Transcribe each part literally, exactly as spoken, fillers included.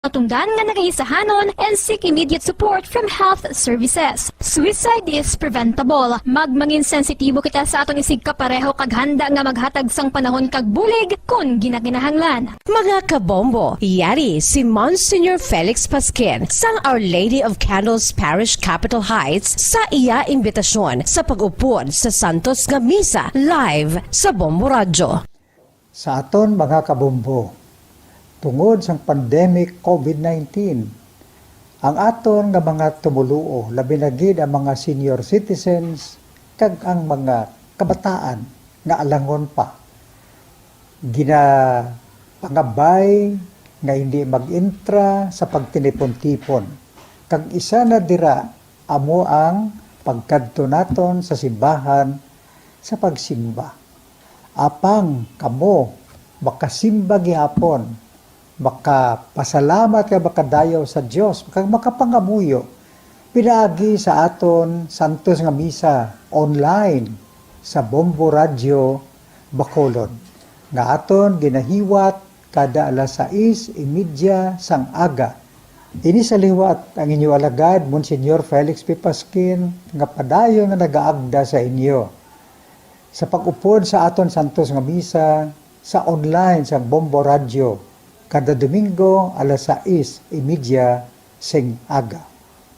Matungdan nga nagaisahanon and seek immediate support from health services. Suicide is preventable. Magmangin sensitibo kita sa aton isigkapareho kag handa nga maghatag sang panahon kag bulig kon ginakinahanglan. Mga kabombo, yari si Monsignor Felix Pasquin sang Our Lady of Candles Parish, Capitol Heights, sa iya imbitasyon sa pag-upod sa santos nga misa live sa Bombo Radyo. Sa aton mga kabombo, tungod sang pandemic COVID nineteen, ang aton nga mga tumoluo, labi na gid ang mga senior citizens kag ang mga kabataan nga alangon pa, ginapangabay nga hindi mag-intra sa pagtinipon-tipon, kag isa na dira amo ang pagkadto naton sa simbahan sa pagsimba. Apang kamo makasimba gihapon, makapasalamat kag makadayaw sa Dios, kag makapangamuyo pinaagi sa aton santos nga misa online sa Bombo Radyo Bacolod, nga aton ginahiwat kada alas sais y media sang aga. Ini sa liwat ang inyo alagad, Monsignor Felix P. Pasquin, nga padayon nga nagaagda sa inyo sa pag-upod sa aton santos nga misa sa online sang Bombo Radyo kada Domingo alas sais y media sing aga.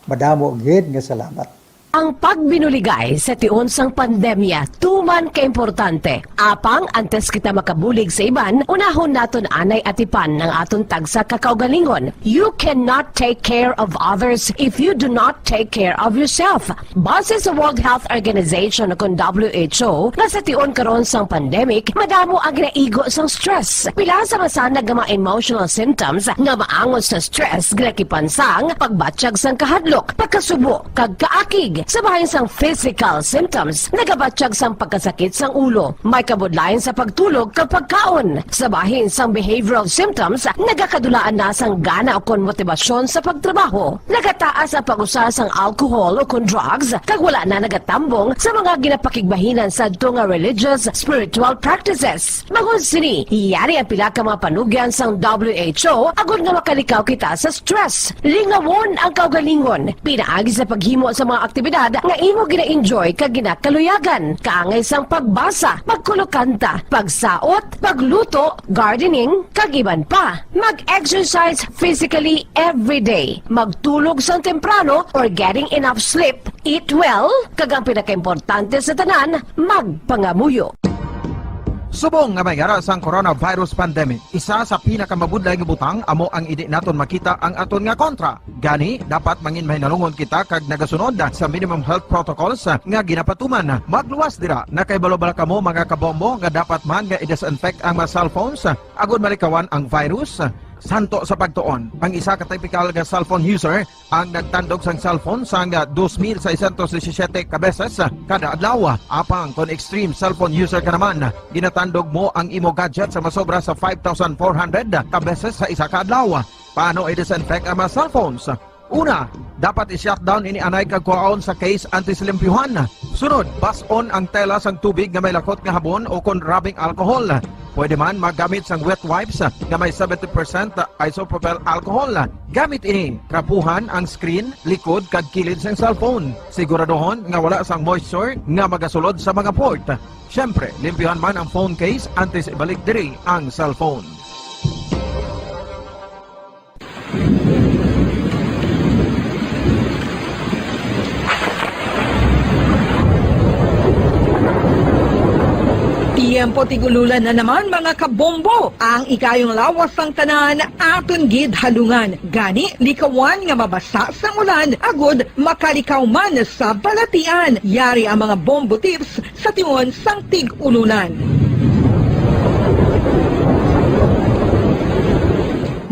Madamo gid nga salamat. Ang pagbinuligay sa tion sang pandemya tuman ka importante. Apang antes kita makabulig sa iban, unahon naton anay atipan ang aton tagsa ka kaugalingon. You cannot take care of others if you do not take care of yourself. Base sa World Health Organization, kon W H O, nga sa tion karon sang pandemic, madamo ang ginaigo sang stress. Pila sa masanag nga mga emotional symptoms nga maangot sa stress ginakipan sang pagbatyag sang kahadlok, pagkasubo, kag kaakig. Sa bahin sang physical symptoms, nagabatyag sang pagkasakit sang ulo, may kabudlayan sa pagtulog kag pagkaon. Sa bahin sang behavioral symptoms, nagakadulaan na sang gana ukon motibasyon sa pagtrabaho. Nagataas ang pag-usa sang alcohol ukon drugs, kag wala na nagatambong sa mga ginapakigbahinan sadto nga religious, spiritual practices. Bangod sini, yari ang pila ka mga panugyan sang W H O agod nga makalikaw kita sa stress. Lingawon ang kaugalingon pinaagi sa paghimo sa mga aktibidad nga imo gina-enjoy kag ginakaluyagan, kaangay sang pagbasa, pagkulokanta, pagsaot, pagluto, gardening, kag iban pa. Mag-exercise physically every day. Magtulog sang temprano or getting enough sleep. Eat well, kag ang pinakaimportante sa tanan, magpangamuyo. Subong nga may yara sang coronavirus pandemic, isa sa pinakamabudlay nga butang amo ang hindi naton makita ang aton nga kontra. Gani, dapat mangin mahinalungon kita kag nagasunod sa minimum health protocols nga ginapatuman. Magluwas dira, nakahibalo bala kamo, mga kabombo, nga dapat man nga i-disinfect ang mga cellphones agod malikawan ang virus? Santo sa pagtuon, ang isa ka typical nga cellphone user ang nagtandog sang cellphone sang dos mil seiscientos disisiete ka beses kada adlaw. Apang kon extreme cellphone user ka naman, ginatandog mo ang imo gadget sa masobra sa five thousand four hundred ka beses sa isa ka adlaw. Paano i-disinfect ang mga cellphones? Una, dapat i-shutdown ini anay kag kuhaon sa case antes limpyuhan. Sunod, bas-on ang tela sang tubig nga may lakot nga habon o kon rubbing alcohol. Pwede man maggamit sang wet wipes nga may seventy percent isopropyl alcohol. Gamit ini, trapuhan ang screen, likod, kag kilid sang cellphone. Siguraduhon nga wala sang moisture nga magasulod sa mga port. Siyempre, limpyuhan man ang phone case antes ibalik diri ang cellphone. Tiyempo tig-ululan na naman, mga kabombo. Ang ikayong lawas sang tanan aton gid halungan. Gani, likawan nga mabasa sang ulan agud makalikaw man sa balatian. Yari ang mga bombo tips sa tion sang tig-ululan.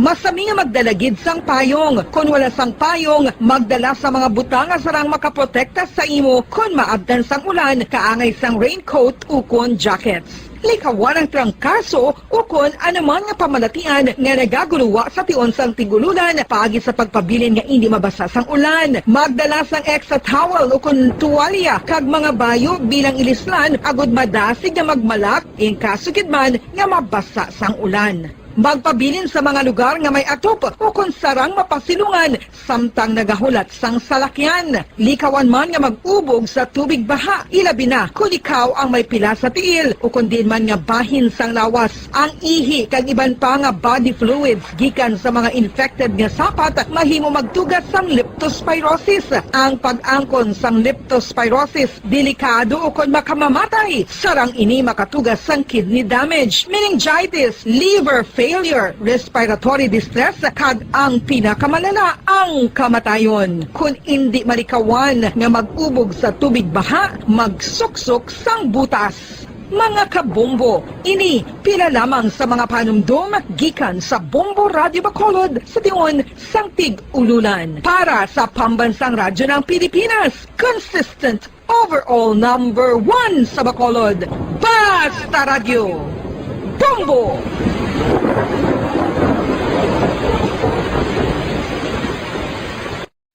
Masami nga magdala gid sang payong. Kon wala sang payong, magdala sa mga butang nga sarang makaprotekta sa imo kon maabtan sang ulan, kaangay sang raincoat ukon jackets. Likawan ang trangkaso ukon anuman nga pamalatian nga nagaguluwa sa tion sang tig-ululan paagi sa pagpabilin nga indi mabasa sang ulan. Magdala sang extra towel ukon tuwalya kag mga bayo bilang ilislan agud madasig nga magmalak in kaso gid man nga mabasa sang ulan. Magpabilin sa mga lugar nga may atop ukon sarang mapasilungan samtang nagahulat sang salakyan. Likawan man nga mag-ubog sa tubig baha, ilabi na kon ikaw ang may pila sa tiil ukon diin man nga bahin sang lawas. Ang ihi kag iban pa nga body fluids gikan sa mga infected nga sapat mahimo magtuga sang leptospirosis. Ang pag-angkon sang leptospirosis delikado ukon makamamatay. Sarang ini makatuga sang kidney damage, meningitis, liver failure, respiratory distress, kag ang pinakamalala, ang kamatayon. Kon indi malikawan nga mag-ubog sa tubig baha, magsuksok sang butas. Mga kabombo, ini pila lamang sa mga panumdom gikan sa Bombo Radio Bacolod sa tion sang Tig-Ululan. Para sa Pambansang Radyo ng Pilipinas, consistent overall number one sa Bacolod. Basta Radyo, Bombo!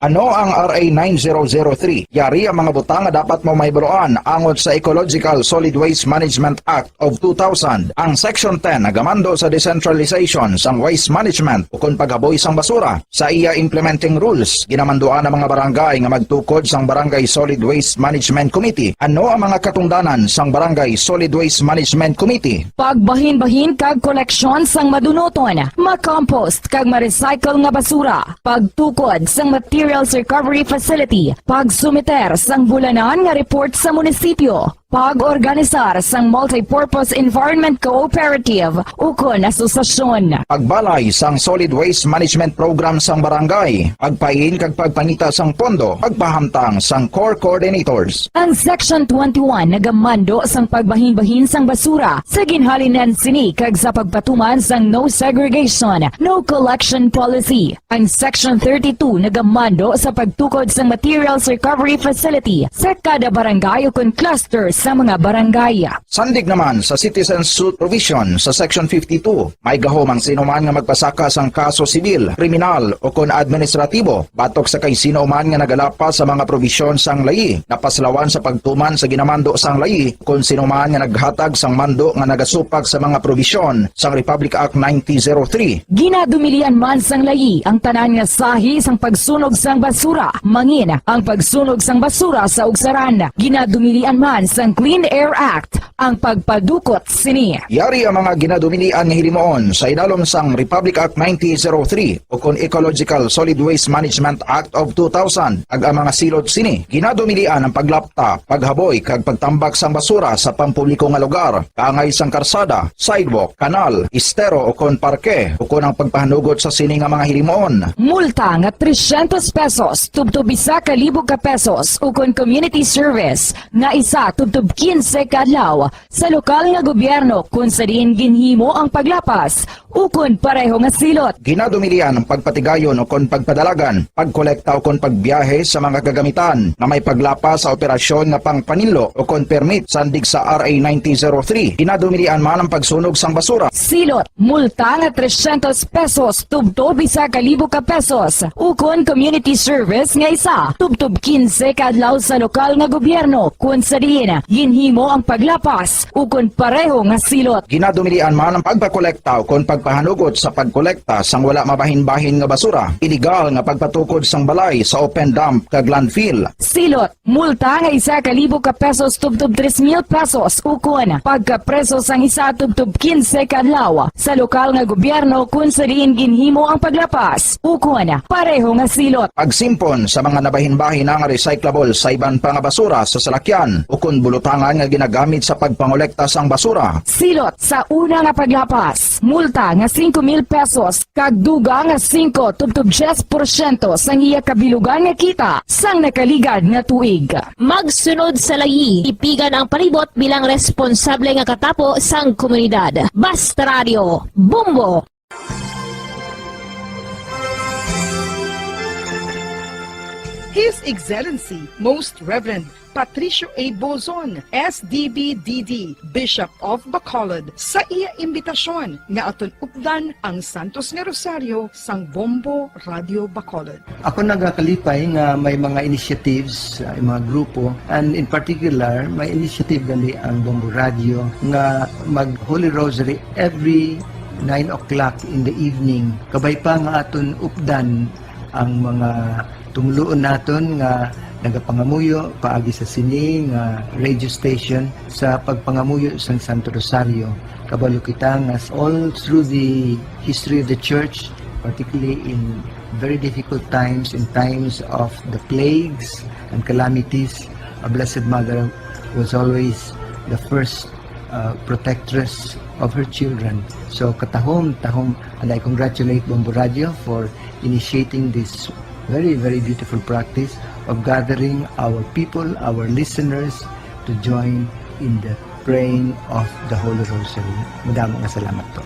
Ano ang R A nine zero zero three? Yari ang mga butang nga dapat mo mahibaluan angot sa Ecological Solid Waste Management Act of two thousand. Ang Section ten nagamando sa decentralization sang waste management ukon paghaboy sang basura. Sa iya implementing rules, ginamanduan ang mga barangay nga magtukod sang Barangay Solid Waste Management Committee. Ano ang mga katungdanan sang Barangay Solid Waste Management Committee? Pagbahinbahin kag koleksyon sang madunuton, makompost kag ma-recycle nga basura, pagtukod sang materials recovery facility, pagsumiter sang bulanan nga report sa munisipyo, pag-organisar sang multipurpose environment cooperative ukon asosasyon. Pagbalay sang solid waste management program sang barangay, pagpain kag pagpangita sang pondo, pagpahamtang sang core coordinators. Ang Section twenty-one nagamando sang pagbahinbahin sang basura sa ginhalinan sini kag sa pagpatuman sang no segregation, no collection policy. Ang Section thirty-two nagamando sa pagtukod sang materials recovery facility sa kada barangay ukon cluster sa mga barangay. Sandig naman sa citizen suit provision sa Section fifty-two, may gahom ang sino man nga magpasaka sang kaso sibil, kriminal, ukon administratibo batok sa kay sino man nga nagalapas sa mga probisyon sang layi, napaslawan sa pagtuman sa ginamando sang layi, kon sino man nga naghatag sang mando nga nagasupak sa mga probisyon sang Republic Act nineteen zero three. Ginadumilian man sang layi ang tanan nga sahi sang pagsunog sang basura, mangin ang pagsunog sang basura sa ugsaran. Ginadumilian man sang Clean Air Act ang pagpadukot sini. Yari ang mga ginadumilian nga hilimoon sa idalom sang Republic Act nineteen zero three ukon Ecological Solid Waste Management Act of two thousand, kag ang mga silot sini. Ginadumilian ang paglapta, paghaboy, kag pagtambak sang basura sa pampubliko nga lugar, kaangay sang karsada, sidewalk, kanal, estero, ukon parke, ukon ang pagpahanugot sa sini nga mga hilimoon. Multa nga trescientos pesos tubtob isa ka libo ka pesos, ukon community service nga isa tubtob quince ka adlaw sa lokal nga gobyerno kon sa diin ginhimo ang paglapas ukon pareho nga silot. Ginadumilian ang pagpatigayon ukon pagpadalagan, pagkolekta ukon pagbiyahe sa mga kagamitan nga may paglapas sa operasyon nga pangpaninlo ukon permit sandig sa R A nineteen zero three. Ginadumilian man ang pagsunog sang basura. Silot, multa nga trescientos pesos tubtob isa ka libo ka pesos, ukon community service nga isa tubtob quince ka adlaw sa lokal nga gobyerno kon sa diin ginhimo ang paglapas ukon pareho nga silot. Ginadumilian man ang pagpakolekta ukon pagpahanugot sa pagkolekta sang wala mabahin-bahin nga basura, iligal nga pagpatukod sang balay sa open dump kag landfill. Silot, multa nga isa ka libo ka pesos tubtob tres mil pesos, ukon pagkapreso sang isa tubtob quince ka adlaw sa lokal nga gobyerno kon sa diin ginhimo ang paglapas, ukon pareho nga silot. Pagsimpon sa mga nabahin-bahin nga recyclable sa iban pa nga basura sa salakyan ukon bulutangan nga ginagamit sa pagpangolekta sang basura. Silot sa una nga paglapas, multa nga singko mil pesos kag dugang nga singko tubtob diyes porsyento sang iya kabilugan nga kita sang nakaligad nga tuig. Magsunod sa layi, tipigan ang palibot bilang responsable nga katapo sang komunidad. Basta Radio, Bombo! His Excellency, Most Reverend Patricio A. Bozon, S D B D D, Bishop of Bacolod, sa iya imbitasyon nga aton updan ang Santos nga Rosario sang Bombo Radio Bacolod. Ako nagakalipay nga may mga initiatives, uh, mga grupo, and in particular, may initiative gali ang Bombo Radio nga mag Holy Rosary every nine o'clock in the evening. Kabay pa nga aton updan ang mga tumuluon naton nga nagapangamuyo paagi sa sini nga radio station sa pagpangamuyo sang Santo Rosario. Kabalo kita nga all through the history of the church, particularly in very difficult times, in times of the plagues and calamities, a Blessed Mother was always the first uh, protectress of her children. So katahom, tahom, and I congratulate Bombo Radio for initiating this very, very beautiful practice of gathering our people, our listeners, to join in the praying of the Holy Rosary. Madamo nga salamat po.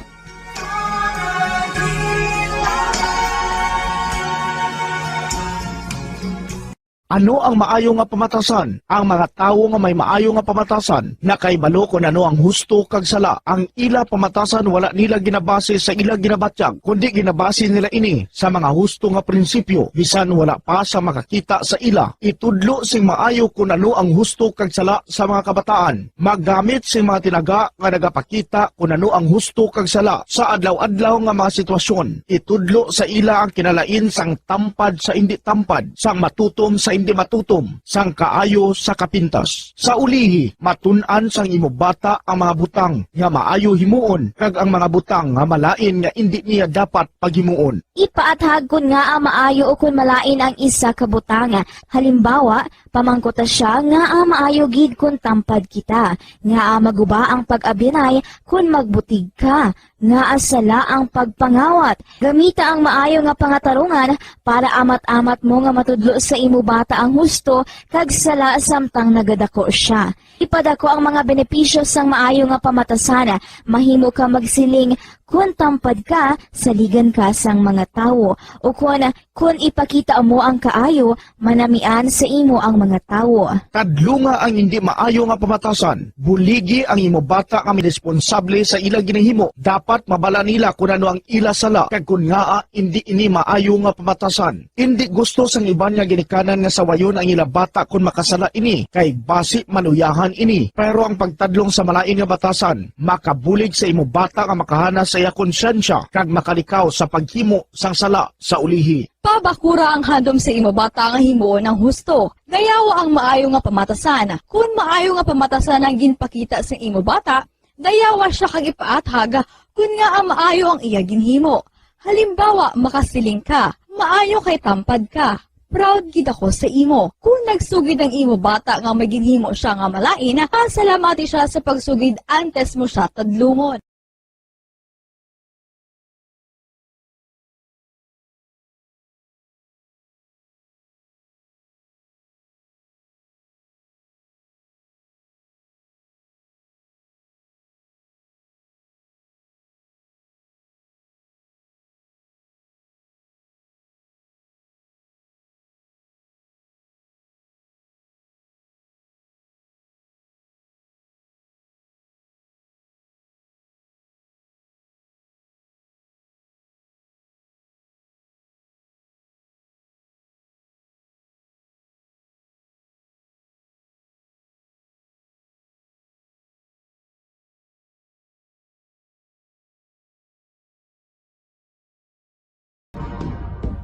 Ano ang maayo nga pamatasan? Ang mga tawo nga may maayo nga pamatasan nakahibalo kon ano ang husto kag sala. Ang ila pamatasan wala nila ginabase sa ila ginabatyag, kundi ginabase nila ini sa mga husto nga prinsipyo, bisan wala pa sa makakita sa ila. Itudlo sing maayo kon ano ang husto kag sala sa mga kabataan. Maggamit sing mga tinaga nga nagapakita kon ano ang husto kag sala sa adlaw-adlaw nga mga sitwasyon. Itudlo sa ila ang kinalain sang tampad sa indi tampad, sang matutom sa indi matutom, sang kaayo sa kapintas. Sa ulihi, matun-an sang imo bata ang mga butang nga maayo himuon kag ang mga butang nga malain nga indi niya dapat paghimuon. Ipaathag kon ngaa maayo ukon malain ang isa ka butang. Halimbawa, pamangkuta sia ngaa maayo gid kon tampad kita, ngaa maguba ang pag-abyanay kon magbutig ka, ngaa sala ang pagpangawat. Gamita ang maayo nga pangatarungan para amat-amat mo nga matudlo sa imo bata ang husto kag sala samtang nagadako sia. Ipadako ang mga benepisyo sang maayo nga pamatasan. Mahimo ka magsiling, "Kon tampad ka, saligan ka sang mga tawo." Ukon, "Kon ipakita mo ang kaayo, manamian sa imo ang mga tawo." Kadlunga ang indi maayo nga pamatasan. Buligi ang imo bata nga may responsable sa ila ginahimo. Dapat mabala nila kon ano ang ila sala kag kon ngaa indi ini maayo nga pamatasan. Indi gusto sang iban nga ginikanan nga sawayon ang ila bata kon makasala ini, kay basi maluyahan ini. Pero ang pagtadlong sa malain nga batasan makabulig sa imo bata nga makahana sa iya konsyensya kag makalikaw sa paghimo sang sala sa ulihi. Pabakura ang handom sa imo bata nga himuon ang husto. Dayawa ang maayo nga pamatasan. Kon maayo nga pamatasan ang ginpakita sa imo bata, dayawa sia kag ipaathag kon ngaa maayo ang iya ginhimo. Halimbawa, makasiling ka, "Maayo kay tampad ka. Proud gid ako sa imo." Kon nagsugid ang imo bata nga may ginhimo sia nga malain, pasalamati sia sa pagsugid antes mo sia tadlungon.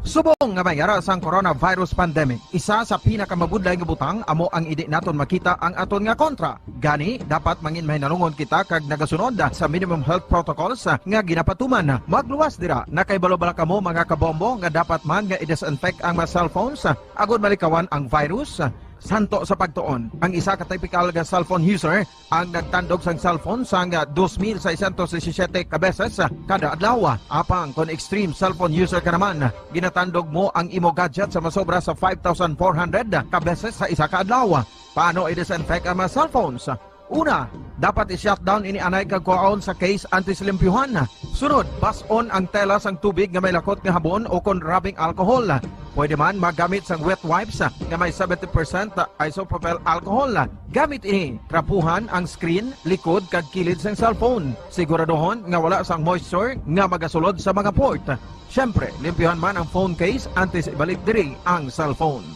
Subong nga may ara sang coronavirus pandemic, isa sa pinakamabudlay nga butang amo ang indi naton makita ang aton nga kontra. Gani, dapat mangin mahinalungon kita kag nagasunod sa minimum health protocols nga ginapatuman. Magluwas dira, nakahibalo bala kamo, mga kabombo, nga dapat man nga i-disinfect ang mga cellphones agod malikawan ang virus? Santo sa pagtuon, ang isa ka tipikal nga cellphone user ang nagtandog sang cellphone sang dos mil seiscientos disisiete ka beses kada adlaw. Apang kon extreme cellphone user ka naman, ginatandog mo ang imo gadget sa masobra sa five thousand four hundred ka beses sa isa ka adlaw. Paano i-disinfect ang mga cellphones? Una, dapat i-shutdown ini anay kag kuhaon sa case antes limpyuhan. Sunod, bas-on ang tela sang tubig nga may lakot nga habon o kon rubbing alcohol. Pwede man magamit sang wet wipes nga may seventy percent isopropyl alcohol. Gamit ini, trapuhan ang screen, likod, kag kilid sang cellphone. Siguraduhon nga wala sang moisture nga magasulod sa mga port. Siyempre, limpyuhan man ang phone case antes ibalik diri ang cellphone.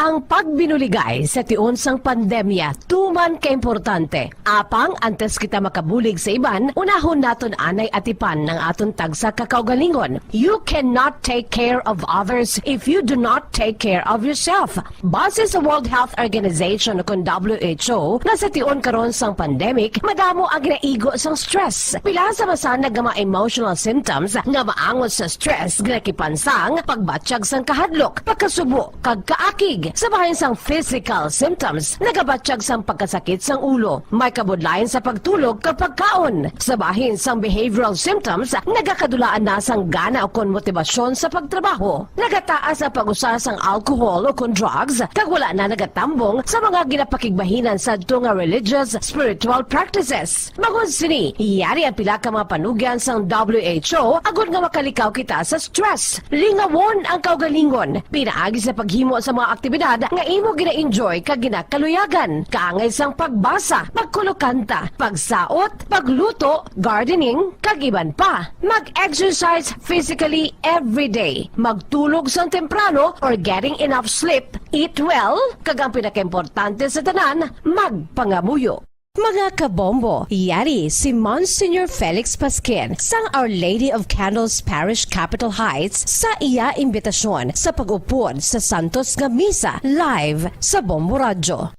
Ang pagbinuligay sa tion sang pandemya tuman kaimportante. Apang antes kita makabulig sa iban, unahon naton anay atipan ang aton tagsa ka kaugalingon. You cannot take care of others if you do not take care of yourself. Base sa World Health Organization, kun W H O, nga sa tion karon sang pandemic, madamo ang ginaigo sang stress. Pila sa masanag nga mga emotional symptoms nga maangot sa stress, ginakipansang, pagbatyag sang kahadlok, pagkasubo, kag kaakig. Sa bahin sang physical symptoms, nagabatyag sang pagkasakit sang ulo, may kabudlayan sa pagtulog kag pagkaon. Sa bahin sang behavioral symptoms, nagakadulaan na sang gana ukon motibasyon sa pagtrabaho. Nagataas ang pag-usa sang alcohol ukon drugs, kag wala na nagatambong sa mga ginapakigbahinan sadto nga religious, spiritual practices. Bangod sini, yari ang pila ka mga panugyan sang W H O agod nga makalikaw kita sa stress. Lingawon ang kaugalingon pinaagi sa paghimo sa mga aktibidad nga imo gina-enjoy kag ginakaluyagan, kaangay sang pagbasa, pagkulokanta, pagsaot, pagluto, gardening, kag iban pa. Mag-exercise physically every day. Magtulog sang temprano or getting enough sleep. Eat well, kag ang pinakaimportante sa tanan, magpangamuyo. Mga kabombo, yari si Monsignor Felix Pasquin sang Our Lady of Candles Parish, Capitol Heights, sa iya imbitasyon sa pag-upod sa santos nga misa live sa Bombo Radyo.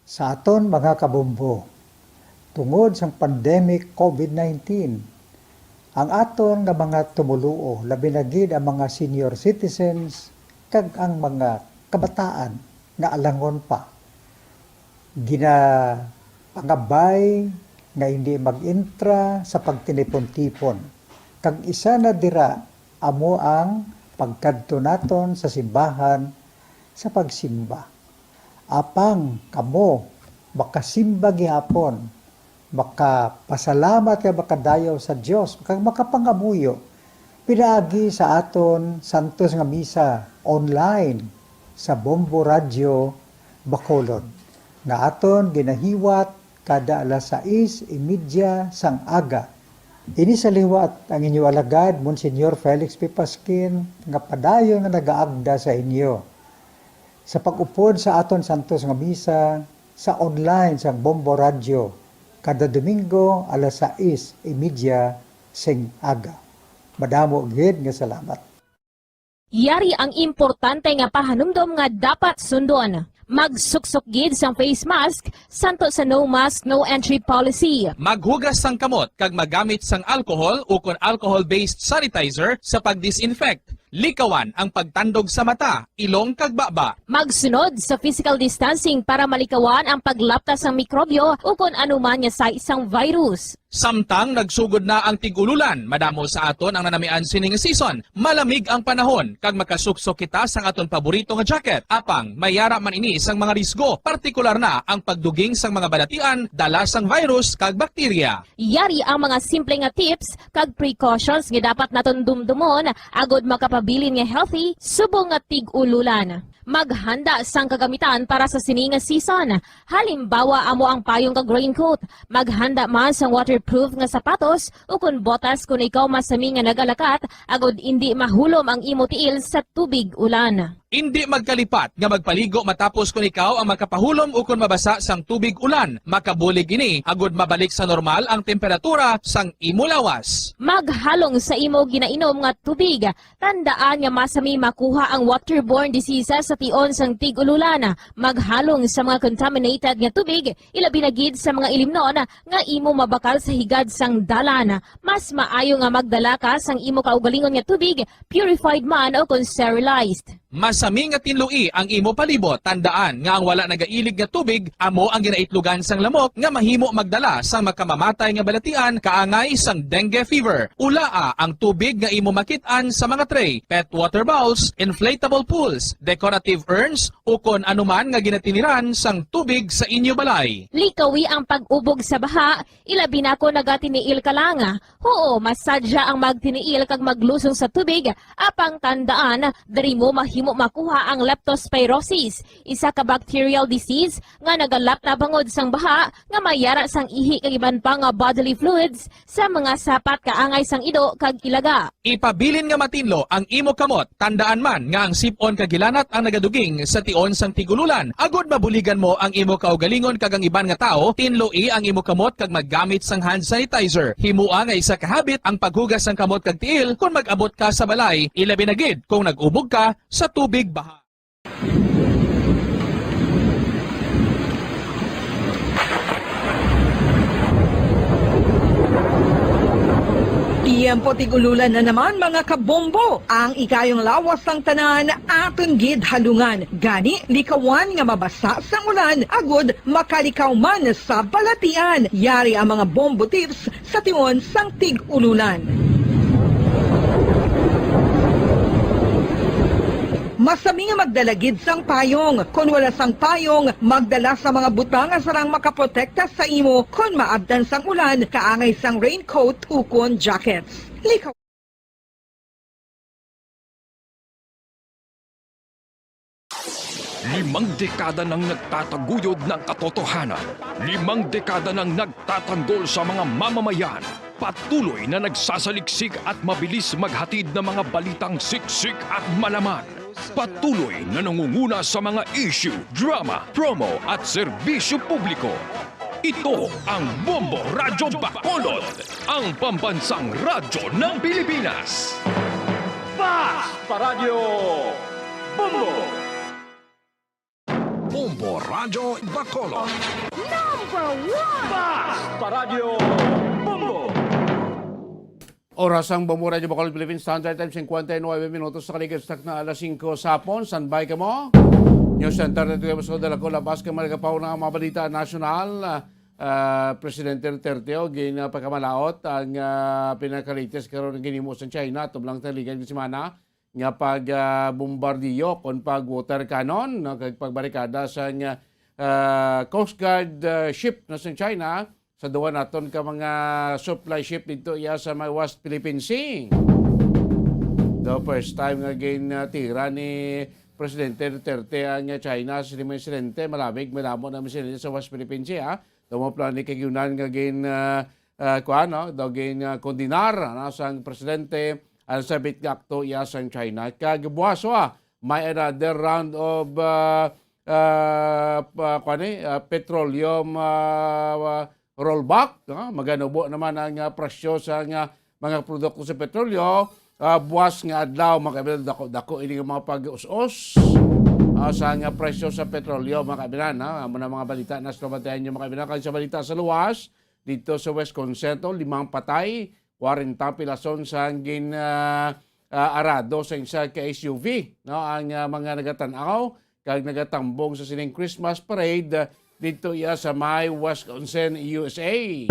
Sa aton mga kabombo, tungod sang pandemic COVID nineteen, ang aton nga mga tumoluo, labi na gid ang mga senior citizens kag ang mga kabataan nga alangon pa, ginapangabay nga hindi mag-intra sa pagtinipon-tipon, kag isa na dira amo ang pagkadto naton sa simbahan sa pagsimba. Apang kamo makasimba gihapon, makapasalamat kag makadayaw sa Dios, kag makapangamuyo pinaagi sa aton santos nga misa online sa Bombo Radyo Bacolod, nga aton ginahiwat kada alas sais y media sang aga. Ini sa liwat ang inyo alagad, Monsignor Felix P. Pasquin, nga padayon nga nagaagda sa inyo sa pag-upod sa aton santos nga misa sa online sang Bombo Radyo kada Domingo alas sais y media sing aga. Madamo gid nga salamat. Yari ang importante nga pahanumdom nga dapat sundon. Magsuksok gid sang face mask santo sa no mask, no entry policy. Maghugas sang kamot kag magamit sang alcohol ukon alcohol-based sanitizer sa pag-disinfect. Likawan ang pagtandog sa mata, ilong kag baba. Magsunod sa physical distancing para malikawan ang paglapta sang mikrobyo ukon anuman nga sais sang virus. Samtang nagsugod na ang tig-ululan, madamo sa aton ang nanamian sining season. Malamig ang panahon kag makasuksok kita sang aton paborito nga jacket. Apang may yara man ini sang mga risgo, partikular na ang pagduging sang mga balatian dala sang virus kag bakterya. Yari ang mga simple nga tips kag precautions nga dapat naton dumdumon agod makapabilin nga healthy subong nga tig-ululan. Maghanda sang kagamitan para sa sini nga season. Halimbawa, amo ang payong kag raincoat. Maghanda man sang waterproof nga sapatos ukon botas kon ikaw masami nga nagalakat agod indi mahulom ang imo tiil sa tubig ulan. Indi magkalipat nga magpaligo matapos kon ikaw ang makapahulom ukon mabasa sang tubig ulan. Makabulig ini agod mabalik sa normal ang temperatura sang imo lawas. Maghalong sa imo ginainom nga tubig. Tandaan nga masami makuha ang waterborne diseases sa tion sang tig-ululan. Maghalong sa mga contaminated nga tubig, ilabi na gid sa mga ilimnon nga imo mabakal sa higad sang dalan. Mas maayo nga magdala ka sang imo kaugalingon nga tubig, purified man o kon sterilized. Masami nga tinloi ang imo palibot. Tandaan nga ang wala nagailig nga tubig amo ang ginaitlogan sang lamok nga mahimo magdala sang makamamatay nga balatian kaangay sang dengue fever. Ulaa ang tubig nga imo makit-an sa mga tray, pet water bowls, inflatable pools, decorative urns, ukon anuman nga ginatiniran sang tubig sa inyo balay. Likawi ang pag-ubog sa baha, ilabi na kon nagatiniil ka lang. Huo, masadya ang magtiniil kag maglusong sa tubig, apang tandaan, diri mo himo makuha ang leptospirosis, isa ka bacterial disease nga nagalap na bangod sang baha nga mayara sang ihi kag iban pa nga bodily fluids sa mga sapat kaangay sang ido kag ilaga. Ipabilin nga matinlo ang imo kamot. Tandaan man nga ang sip-on kag hilanat ang nagaduging sa tion sang tig-ululan, agud mabuligan mo ang imo kaugalingon kag ang iban nga tawo. Tinloi ang imo kamot kag maggamit sang hand sanitizer. Himoa nga isa ka habit ang paghugas sang kamot kag tiil kon mag-abot ka sa balay, ilabi na gid kung nag-ubog ka sa tubig baha. Tiyempo tig-ululan na naman, mga kabombo. Ang ikayong lawas sang tanan aton gid halungan. Gani, likawan nga mabasa sang ulan agud makalikaw man sa balatian. Yari ang mga bombo tips sa tion sang tig-ululan. Masami nga magdala gid sang payong. Kon wala sang payong, magdala sa mga butang nga sarang makaprotekta sa imo kon maabtan sang ulan, kaangay sang raincoat ukon jackets. Likaw. Limang dekada nang nagtataguyod ng katotohanan. Limang dekada nang nagtatanggol sa mga mamamayan. Patuloy na nagsasaliksik at mabilis maghatid ng mga balitang siksik at malaman. Patuloy na nangunguna sa mga issue, drama, promo at serbisyo publiko. Ito ang Bombo Radyo Bacolod, ang pambansang radyo ng Pilipinas. Basta Radyo Bombo! Bombo Radyo Bacolod. Number one! Basta Radyo Bombo! Oras ang Bombo Radyo Bacolod Philippine Standard Time, cincuenta y nueve minutos sa kaligid sa takna alas singko sa hapon. Standby kamo. News Center, dito sa dala ko, labas kay mga nagapauna ang mga balita nasyonal. Ah, ah, Presidente Duterte, o, ginpakamalaot ang, ah, pinaka-latest karon nga ginhimo sa China, tublang taligan nga semana, nga pag, ah, bombardiyo kon pag water cannon, no, kag pagbarikada sang, ah, Coast Guard, ah, ship na sa China, sa duwa naton ka mga supply ship dito iya sa may West Philippine Sea. The first time nga gintira ni Presidente Duterte ang China sa mga insidente, malabig, malamo na insidente sa West Philippine Sea, ha? Dumo pa ni kag Yunan nga gin, ah, ah, kuwan, no? Daw gin, ah, kondenar, ano, sang presidente ang sabit nga akto iya sang China. Kag buwas, wa, may another round of, ah, ah, pa-, kuwan ni, ah, petroleum, ah, rollback, no? Maganubo naman ang, ah, presyo sa nga mga produkto sa petrolyo. Ah, buwas nga adlaw, mga kaibigan, dako-dako ini nga mga pag-us-os, ah, sa nga presyo sa petrolyo, mga kaibigan, ha? Amo na mga balita na sa kabantayan nyo, mga kaibigan. Kag sa balita sa luwas, dito sa West Conceto, limang patay, kwarenta pilason sang gin, ah, ah, arado sa isa ka S U V, no? Ang, ah, mga nagatan-aw kag nagatambong sa sining Christmas parade, ah, dito iya sa may Wisconsin, U S A.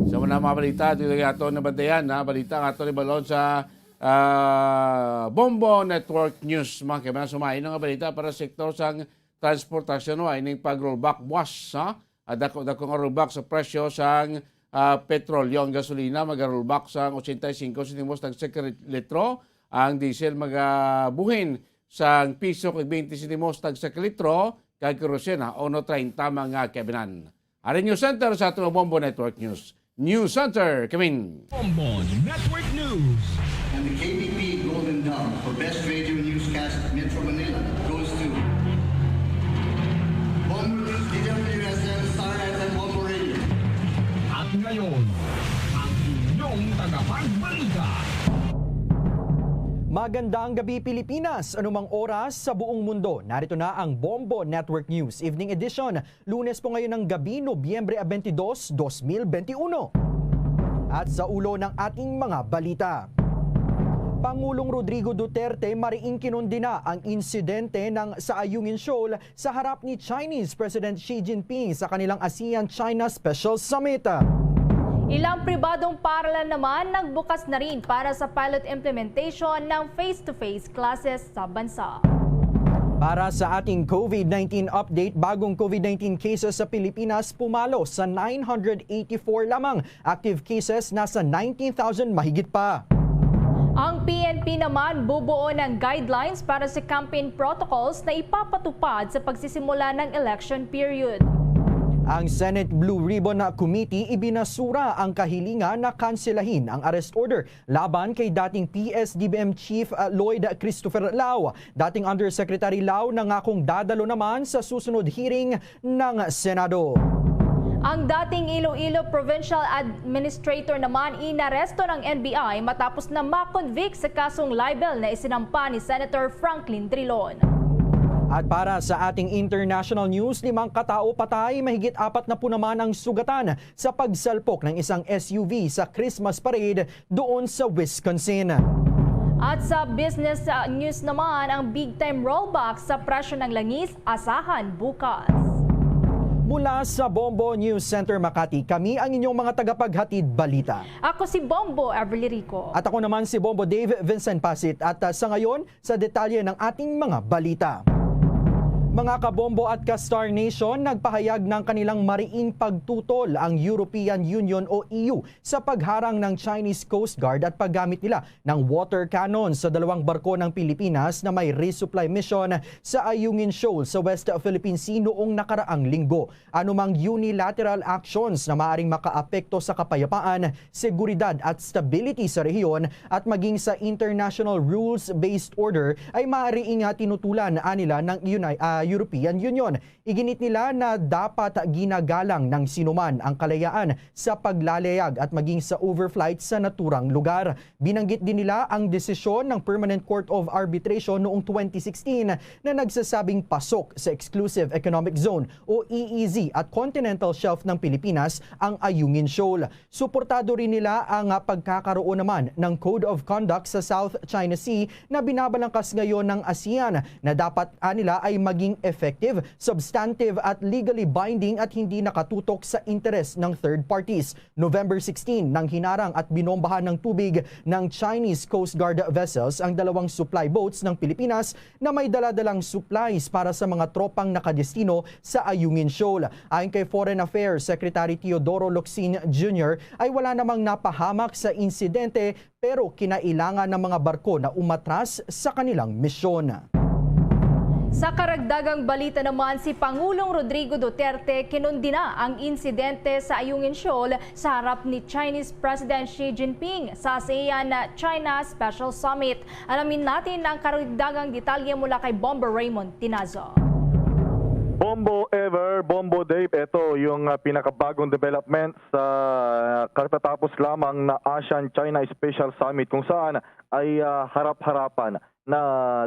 Sa mga, mga balita, dito nga ato nabantayan, ha? Balita nga ato ni balon sa, ah, Bombo Network News. Mga kaibigan, sumay nga balita para sa sektor sang transportasyon, wa, ining pag-rollback buwas, ha? Ah, dako-dako nga rollback sa presyo sang, ah, petrolyo. Ang gasolina maga-rollback sang ochenta y cinco sentimos tag sa litro, ang diesel magabuhin sang piso kag twenty sentimos tag sa litro, kag kerosene, uno treinta, mga kaibigan. Ari News Center sa aton Bombo Network News. News Center, Kevin. Bombo Network News. And the K B P Golden Dove for Best Radio Newscast Metro Manila goes to Bombo News, D W S M, Star F M, Bombo Radio. At ngayon, ang inyong tagapagbalita. Magandang gabi, Pilipinas! Anumang oras sa buong mundo, narito na ang Bombo Network News Evening Edition. Lunes po ngayon ng gabi, Nobyembre twenty-two, twenty twenty-one. At sa ulo ng ating mga balita, Pangulong Rodrigo Duterte mariing kinundina ang insidente ng sa Ayungin Shoal sa harap ni Chinese President Xi Jinping sa kanilang ASEAN-China Special Summit. Ilang pribadong paaralan naman nagbukas na rin para sa pilot implementation ng face-to-face classes sa bansa. Para sa ating COVID nineteen update, bagong COVID nineteen cases sa Pilipinas pumalo sa nine hundred eighty-four lamang. Active cases nasa nineteen thousand mahigit pa. Ang P N P naman bubuo ng guidelines para sa campaign protocols na ipapatupad sa pagsisimula ng election period. Ang Senate Blue Ribbon Committee ibinasura ang kahilingan na kanselahin ang arrest order laban kay dating P S D B M Chief, uh, Lloyd Christopher Lao. Dating Undersecretary Lao nangakong dadalo naman sa susunod hearing ng Senado. Ang dating Iloilo Provincial Administrator naman inaresto ng N B I matapos na ma-convict sa kasong libel na isinampa ni Senator Franklin Drilon. At para sa ating international news, limang katao patay, mahigit apat na po naman ang sugatan sa pagsalpok ng isang S U V sa Christmas parade doon sa Wisconsin. At sa business, uh, news naman, ang big time rollback sa presyo ng langis asahan bukas. Mula sa Bombo News Center Makati, kami ang inyong mga tagapaghatid balita. Ako si Bombo Everly Rico. At ako naman si Bombo Dave Vincent Pasit. At, ah, sa ngayon, sa detalye ng ating mga balita. Mga kabombo at ka-Star Nation, nagpahayag ng kanilang mariing pagtutol ang European Union o E U sa pagharang ng Chinese Coast Guard at paggamit nila ng water cannon sa dalawang barko ng Pilipinas na may resupply mission sa Ayungin Shoal sa West Philippine Sea noong nakaraang linggo. Anumang unilateral actions na maaring makaapekto sa kapayapaan, seguridad at stability sa rehiyon at maging sa international rules-based order ay maaari nga tinutulan anila ng Uni-, ah, European Union. Iginit nila na dapat ginagalang ng sinuman ang kalayaan sa paglalayag at maging sa overflight sa naturang lugar. Binanggit din nila ang desisyon ng Permanent Court of Arbitration noong twenty sixteen na nagsasabing pasok sa Exclusive Economic Zone o E E Z at continental shelf ng Pilipinas ang Ayungin Shoal. Suportado rin nila ang, ah, pagkakaroon naman ng Code of Conduct sa South China Sea na binabalangkas ngayon ng ASEAN na dapat, ah, nila ay maging effective, substantive at legally binding at hindi nakatutok sa interes ng third parties. November sixteen nang hinarang at binombahan ng tubig ng Chinese Coast Guard vessels ang dalawang supply boats ng Pilipinas na may daladalang supplies para sa mga tropang nakadestino sa Ayungin Shoal. Ayon kay Foreign Affairs Secretary Teodoro Locsin Junior, ay wala namang napahamak sa insidente, pero kinailangan ng mga barko na umatras sa kanilang misyon. Sa karagdagang balita naman, si Pangulong Rodrigo Duterte kinundina ang insidente sa Ayungin Shoal sa harap ni Chinese President Xi Jinping sa ASEAN China Special Summit. Alamin natin ang karagdagang detalye mula kay Bomber Raymond Tinazo. Bombo Ever, Bombo Dave, ito yung, ah, pinakabagong development sa katatapos lamang na ASEAN China Special Summit, kung saan ay, ah, harap-harapan na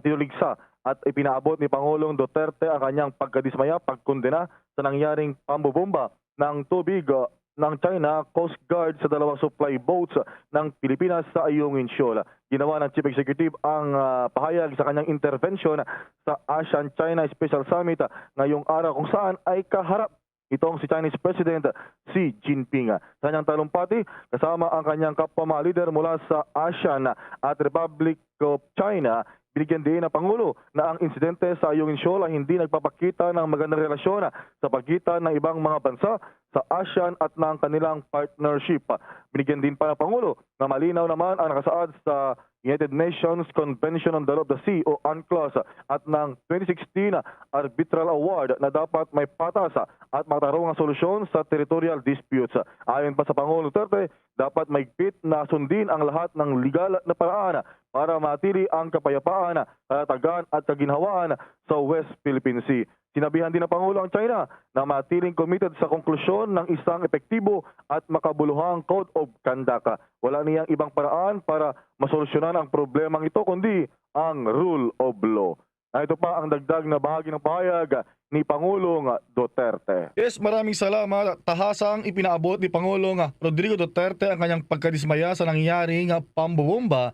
tinuligsa at ipinaabot ni Pangulong Duterte ang kanyang pagkadismaya, pagkundena sa nangyaring pambobomba ng tubig, uh, ng China Coast Guard sa dalawang supply boats ng Pilipinas sa Ayungin Shoal. Ginawa ng Chief Executive ang, uh, pahayag sa kanyang intervention sa ASEAN China Special Summit, uh, ngayong araw, kung saan ay kaharap itong si Chinese President Xi Jinping. Sa kanyang talumpati, kasama ang kanyang kapwa mga leader mula sa ASEAN at Republic of China, binigyan diin ng Pangulo na ang insidente sa Ayungin Shoal ay hindi nagpapakita ng magandang relasyon sa pagitan ng ibang mga bansa sa ASEAN at ng kanilang partnership. Binigyan din pa ng Pangulo na malinaw naman ang nakasaad sa United Nations Convention on the Law of the Sea o UNCLOS at ng twenty sixteen Arbitral Award na dapat may patas at matarong nga solusyon sa territorial disputes. Ayon pa sa Pangulong Duterte, dapat maigpit na sundin ang lahat ng legal na paraan para matili ang kapayapaan, katatagan at kaginhawaan sa West Philippine Sea. Sinabihan din ng Pangulo ang China na matiling committed sa konklusyon ng isang epektibo at makabuluhang code of conduct. Wala niyang ibang paraan para masolusyonan ang problemang ito kundi ang rule of law. Narito pa ang dagdag na bahagi ng pahayag ni Pangulong Duterte. Yes, maraming salamat. Tahasang ipinaabot ni Pangulong Rodrigo Duterte ang kanyang pagkadismaya sa nangyaring pambobomba.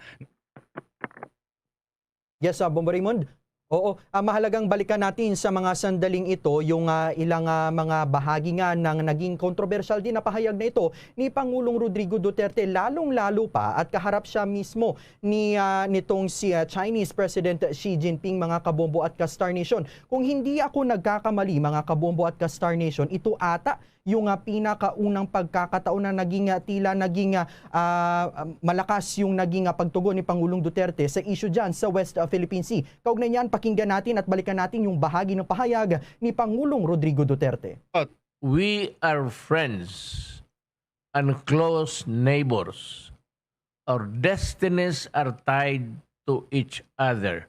Yes, ah, Bombo Raymond. Oo, ah, mahalagang balikan natin sa mga sandaling ito yung, ah, ilang, ah, mga bahagi nga ng naging kontrobersyal din na pahayag na ito ni Pangulong Rodrigo Duterte, lalong-lalo pa at kaharap siya mismo ni, ah, nitong si, ah, Chinese President Xi Jinping, mga kabombo at ka-Star Nation. Kung hindi ako nagkakamali, mga kabombo at ka-Star Nation, ito ata yung, ah, pinakaunang pagkakataon na naging, ah, tila naging, ah, ah, malakas yung naging, ah, pagtugon ni Pangulong Duterte sa issue dyan sa West, ah, Philippine Sea. Kaugnay niyan, pakinggan natin at balikan natin yung bahagi ng pahayag ni Pangulong Rodrigo Duterte. We are friends and close neighbors. Our destinies are tied to each other,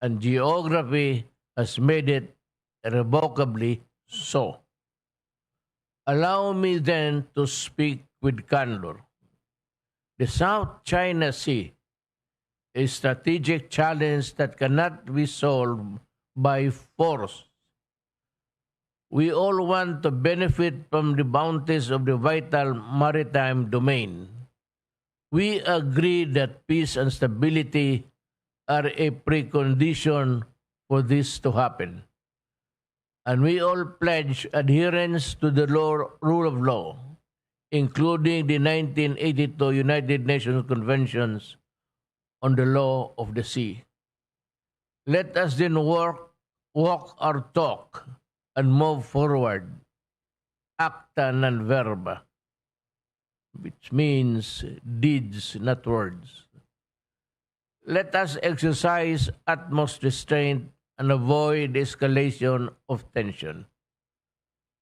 and geography has made it irrevocably so. Allow me then to speak with candor. The South China Sea is a strategic challenge that cannot be solved by force. We all want to benefit from the bounties of the vital maritime domain. We agree that peace and stability are a precondition for this to happen. And we all pledge adherence to the law, rule of law, including the nineteen eighty-two United Nations Conventions on the Law of the Sea. Let us then work, walk our talk and move forward. Acta non verba, which means deeds, not words. Let us exercise utmost restraint and avoid escalation of tension.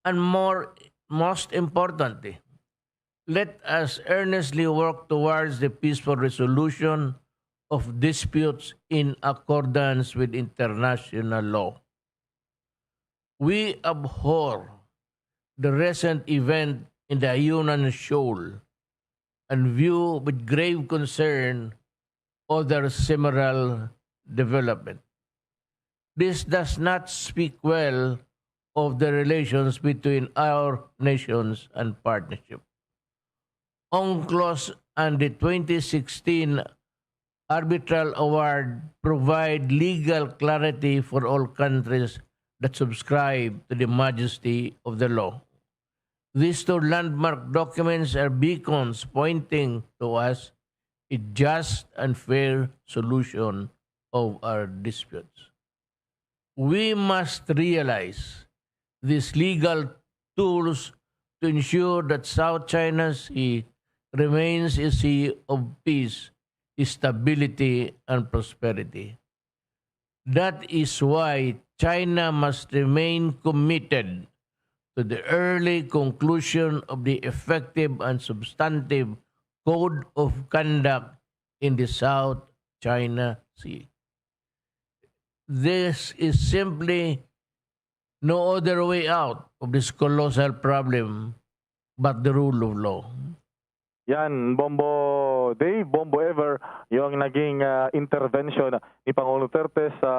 And more, most importantly, let us earnestly work towards the peaceful resolution of disputes in accordance with international law. We abhor the recent event in the Ayungin Shoal and view with grave concern other similar development. This does not speak well of the relations between our nations and partnership. UNCLOS and the twenty sixteen arbitral award provide legal clarity for all countries that subscribe to the majesty of the law. These two landmark documents are beacons pointing to us a just and fair solution of our disputes. We must realize these legal tools to ensure that South China Sea remains a sea of peace, stability, and prosperity. That is why China must remain committed to the early conclusion of the effective and substantive code of conduct in the South China Sea. This is simply no other way out of this colossal problem but the rule of law. Yan, Bombo Dave, Bombo Ever, yung naging ah, intervention ni Pangulong Duterte sa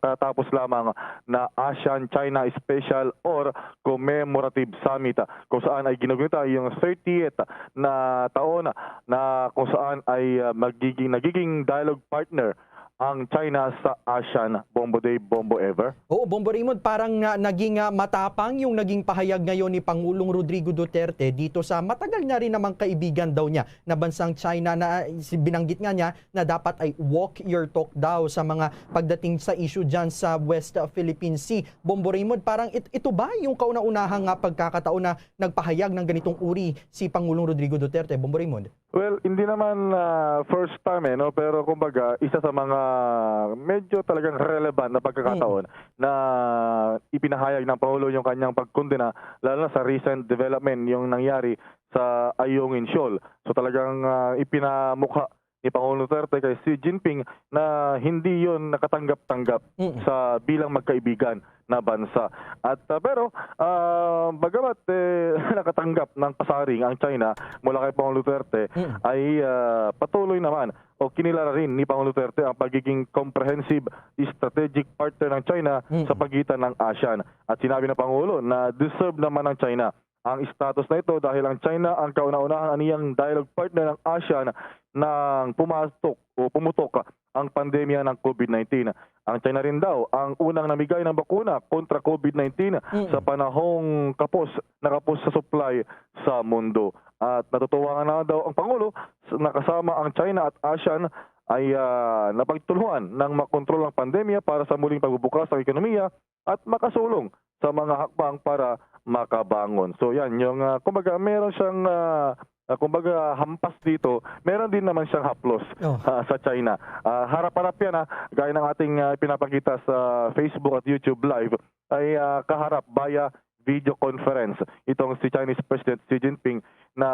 katapos lamang na ASEAN-China Special or Commemorative Summit, kung saan ay ginagunita yung thirtieth na taon na kung saan ay ah, magiging, nagiging dialogue partner ang China sa ASEAN, Bombo Dave, Bombo Ever. Oo, Bombo Raymond, parang ah, naging ah, matapang yung naging pahayag ngayon ni Pangulong Rodrigo Duterte dito sa matagal na rin namang kaibigan daw niya na bansang China na ah, si-, binanggit nga niya na dapat ay walk your talk daw sa mga pagdating sa issue dyan sa West ah, Philippine Sea. Bombo Raymond, parang it- ito ba yung kauna-unahang ah, pagkakataon na nagpahayag ng ganitong uri si Pangulong Rodrigo Duterte? Bombo Raymond? Well, hindi naman ah, first time eh, no? Pero kumbaga, isa sa mga medyo talagang relevant na pagkakataon na ipinahayag ng Pangulo yung kanyang pagkondena, lalo na sa recent development yung nangyari sa Ayungin Shoal. So talagang ah, ipinamukha ni Pangulong Duterte kay Xi Jinping na hindi yon nakatanggap-tanggap Mm. sa bilang magkaibigan na bansa. At ah, pero ah, bagamat eh, nakatanggap ng pasaring ang China mula kay Pangulong Duterte, Mm. ay ah, patuloy naman o kinilala rin ni Pangulong Duterte ang pagiging comprehensive strategic partner ng China Mm. sa pagitan ng ASEAN. At sinabi ng Pangulo na deserve naman ng China ang status na ito dahil ang China ang kauna-unahan aniyang dialogue partner ng ASEAN nang pumatok o pumutok ang pandemya ng COVID nineteen. Ang China rin daw ang unang namigay ng bakuna kontra COVID nineteen Mm. sa panahong kapos na kapos sa supply sa mundo. At natutuwa nga na daw ang Pangulo s- na kasama ang China at ASEAN ay ah, napagtulungan ng makontrol ang pandemya para sa muling pagbubukas ng ekonomiya at makasulong sa mga hakbang para makabangon. So yan, yung, ah, kumbaga, meron siyang, ah, ah, kumbaga, hampas dito, meron din naman siyang haplos, Oh. ah, sa China. Ah, harap-harap yan, ah. Gaya ng ating, ah, pinapakita sa Facebook at YouTube Live, ay, ah, kaharap via video conference itong si Chinese President Xi Jinping na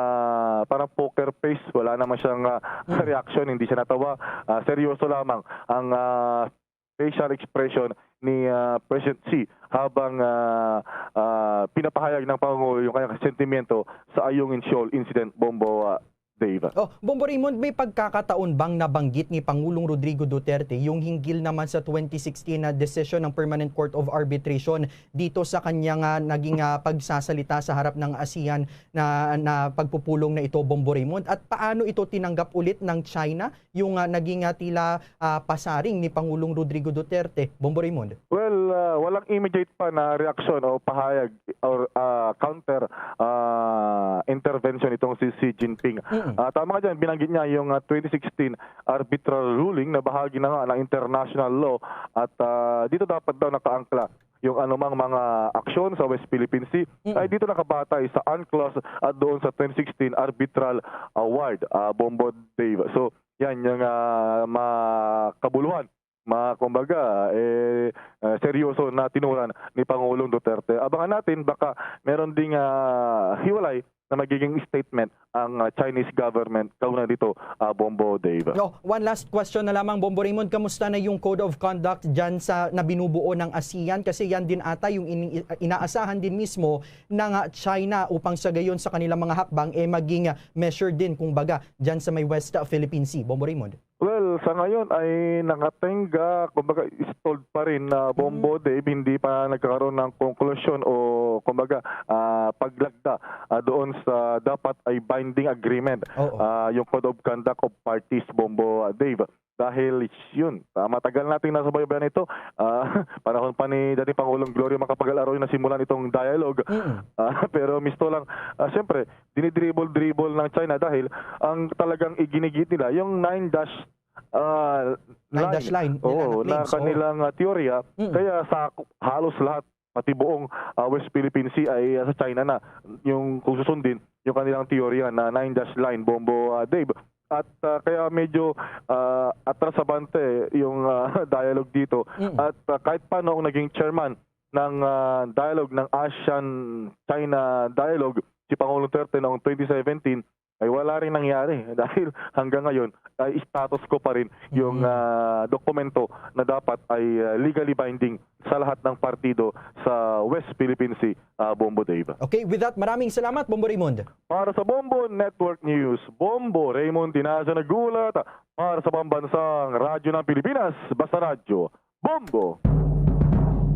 parang poker face, wala naman siyang, ah, Hmm. reaksyon, hindi siya natawa. Ah, seryoso lamang ang, ah, facial expression ni, ah, President Xi habang, ah, ah, pinapahayag ng Pangulo yung kanyang sentimiento sa Ayungin Shoal incident, Bombo, ah, Dave. Oh, Bombo Raymond, may pagkakataon bang nabanggit ni Pangulong Rodrigo Duterte yung hinggil naman sa twenty sixteen na desisyon ng Permanent Court of Arbitration dito sa kanyang, ah, naging, ah, pagsasalita sa harap ng ASEAN na, na pagpupulong na ito, Bombo Raymond? At paano ito tinanggap ulit ng China, yung, ah, naging, ah, tila, ah, pasaring ni Pangulong Rodrigo Duterte, Bombo Raymond? Well, ah, walang immediate pa na reaksyon o pahayag or, ah, counter, ah, intervention itong si Xi Jinping. Mm-mm. Ah, tama ka dyan, binanggit niya yung, ah, twenty sixteen arbitral ruling na bahagi na nga ng international law at, ah, dito dapat daw nakaangkla yung anumang mga aksyon sa West Philippine Sea Mm. ay dito nakabatay sa UNCLOS at doon sa twenty sixteen arbitral award, ah, Bombo Dave. So, yan yung, ah, makabuluhan, ma-, kumbaga, eh, eh, seryoso na tinuran ni Pangulong Duterte. Abangan natin, baka meron ding, ah, hiwalay na magiging statement ang, ah, Chinese government kaugnay dito, ah, Bombo Dave. No, one last question na lamang, Bombo Raymond. Kamusta na yung code of conduct dyan sa, na binubuo ng ASEAN? Kasi yan din ata yung ini-, inaasahan din mismo ng, ah, China upang sa gayon sa kanilang mga hakbang, eh, maging, ah, measure din, kung baga, dyan sa may West, ah, Philippine Sea. Bombo Raymond. Well, sa ngayon ay nakatenga, kumbaga, stalled pa rin na Bombo Mm. Dave, hindi pa nagkakaroon ng konklusyon o, kumbaga, ah, paglagda, ah, doon sa dapat ay binding agreement, Oo. ah, yung code of conduct of parties, Bombo, ah, Dave. Dahil yun, ah, matagal nating nasubaybayan ito. Ah, panahon pa ni dating Pangulong Gloria Macapagal Arroyo na simulan itong dialogue. Mm. Ah, pero misto lang, ah, siyempre, dinidribble-dribble ng China dahil ang talagang iginigit nila, yung nine dash, ah, Nine dash line nila Oo, na na claims, oo. kanilang, ah, teorya. Mm. Kaya sa halos lahat, pati buong, ah, West Philippine Sea ay, ah, sa China na yung kung susundin yung kanilang teorya na nine dash line, Bombo, ah, Dave. At, ah, kaya medyo, ah, atras abante yung, ah, dialogue dito. Mm. At, ah, kahit paano ang naging chairman ng, ah, dialogue, ng ASEAN-China Dialogue, si Pangulong Duterte noong twenty seventeen, ay wala rin nangyari dahil hanggang ngayon ay status quo pa rin yung, Mm. ah, dokumento na dapat ay, ah, legally binding sa lahat ng partido sa West Philippine Sea, ah, Bombo Dave. Okay, with that, maraming salamat, Bombo Raymond. Para sa Bombo Network News, Bombo Raymond Tinazo naghulat para sa Pambansang Radyo ng Pilipinas, Basta Radyo, Bombo.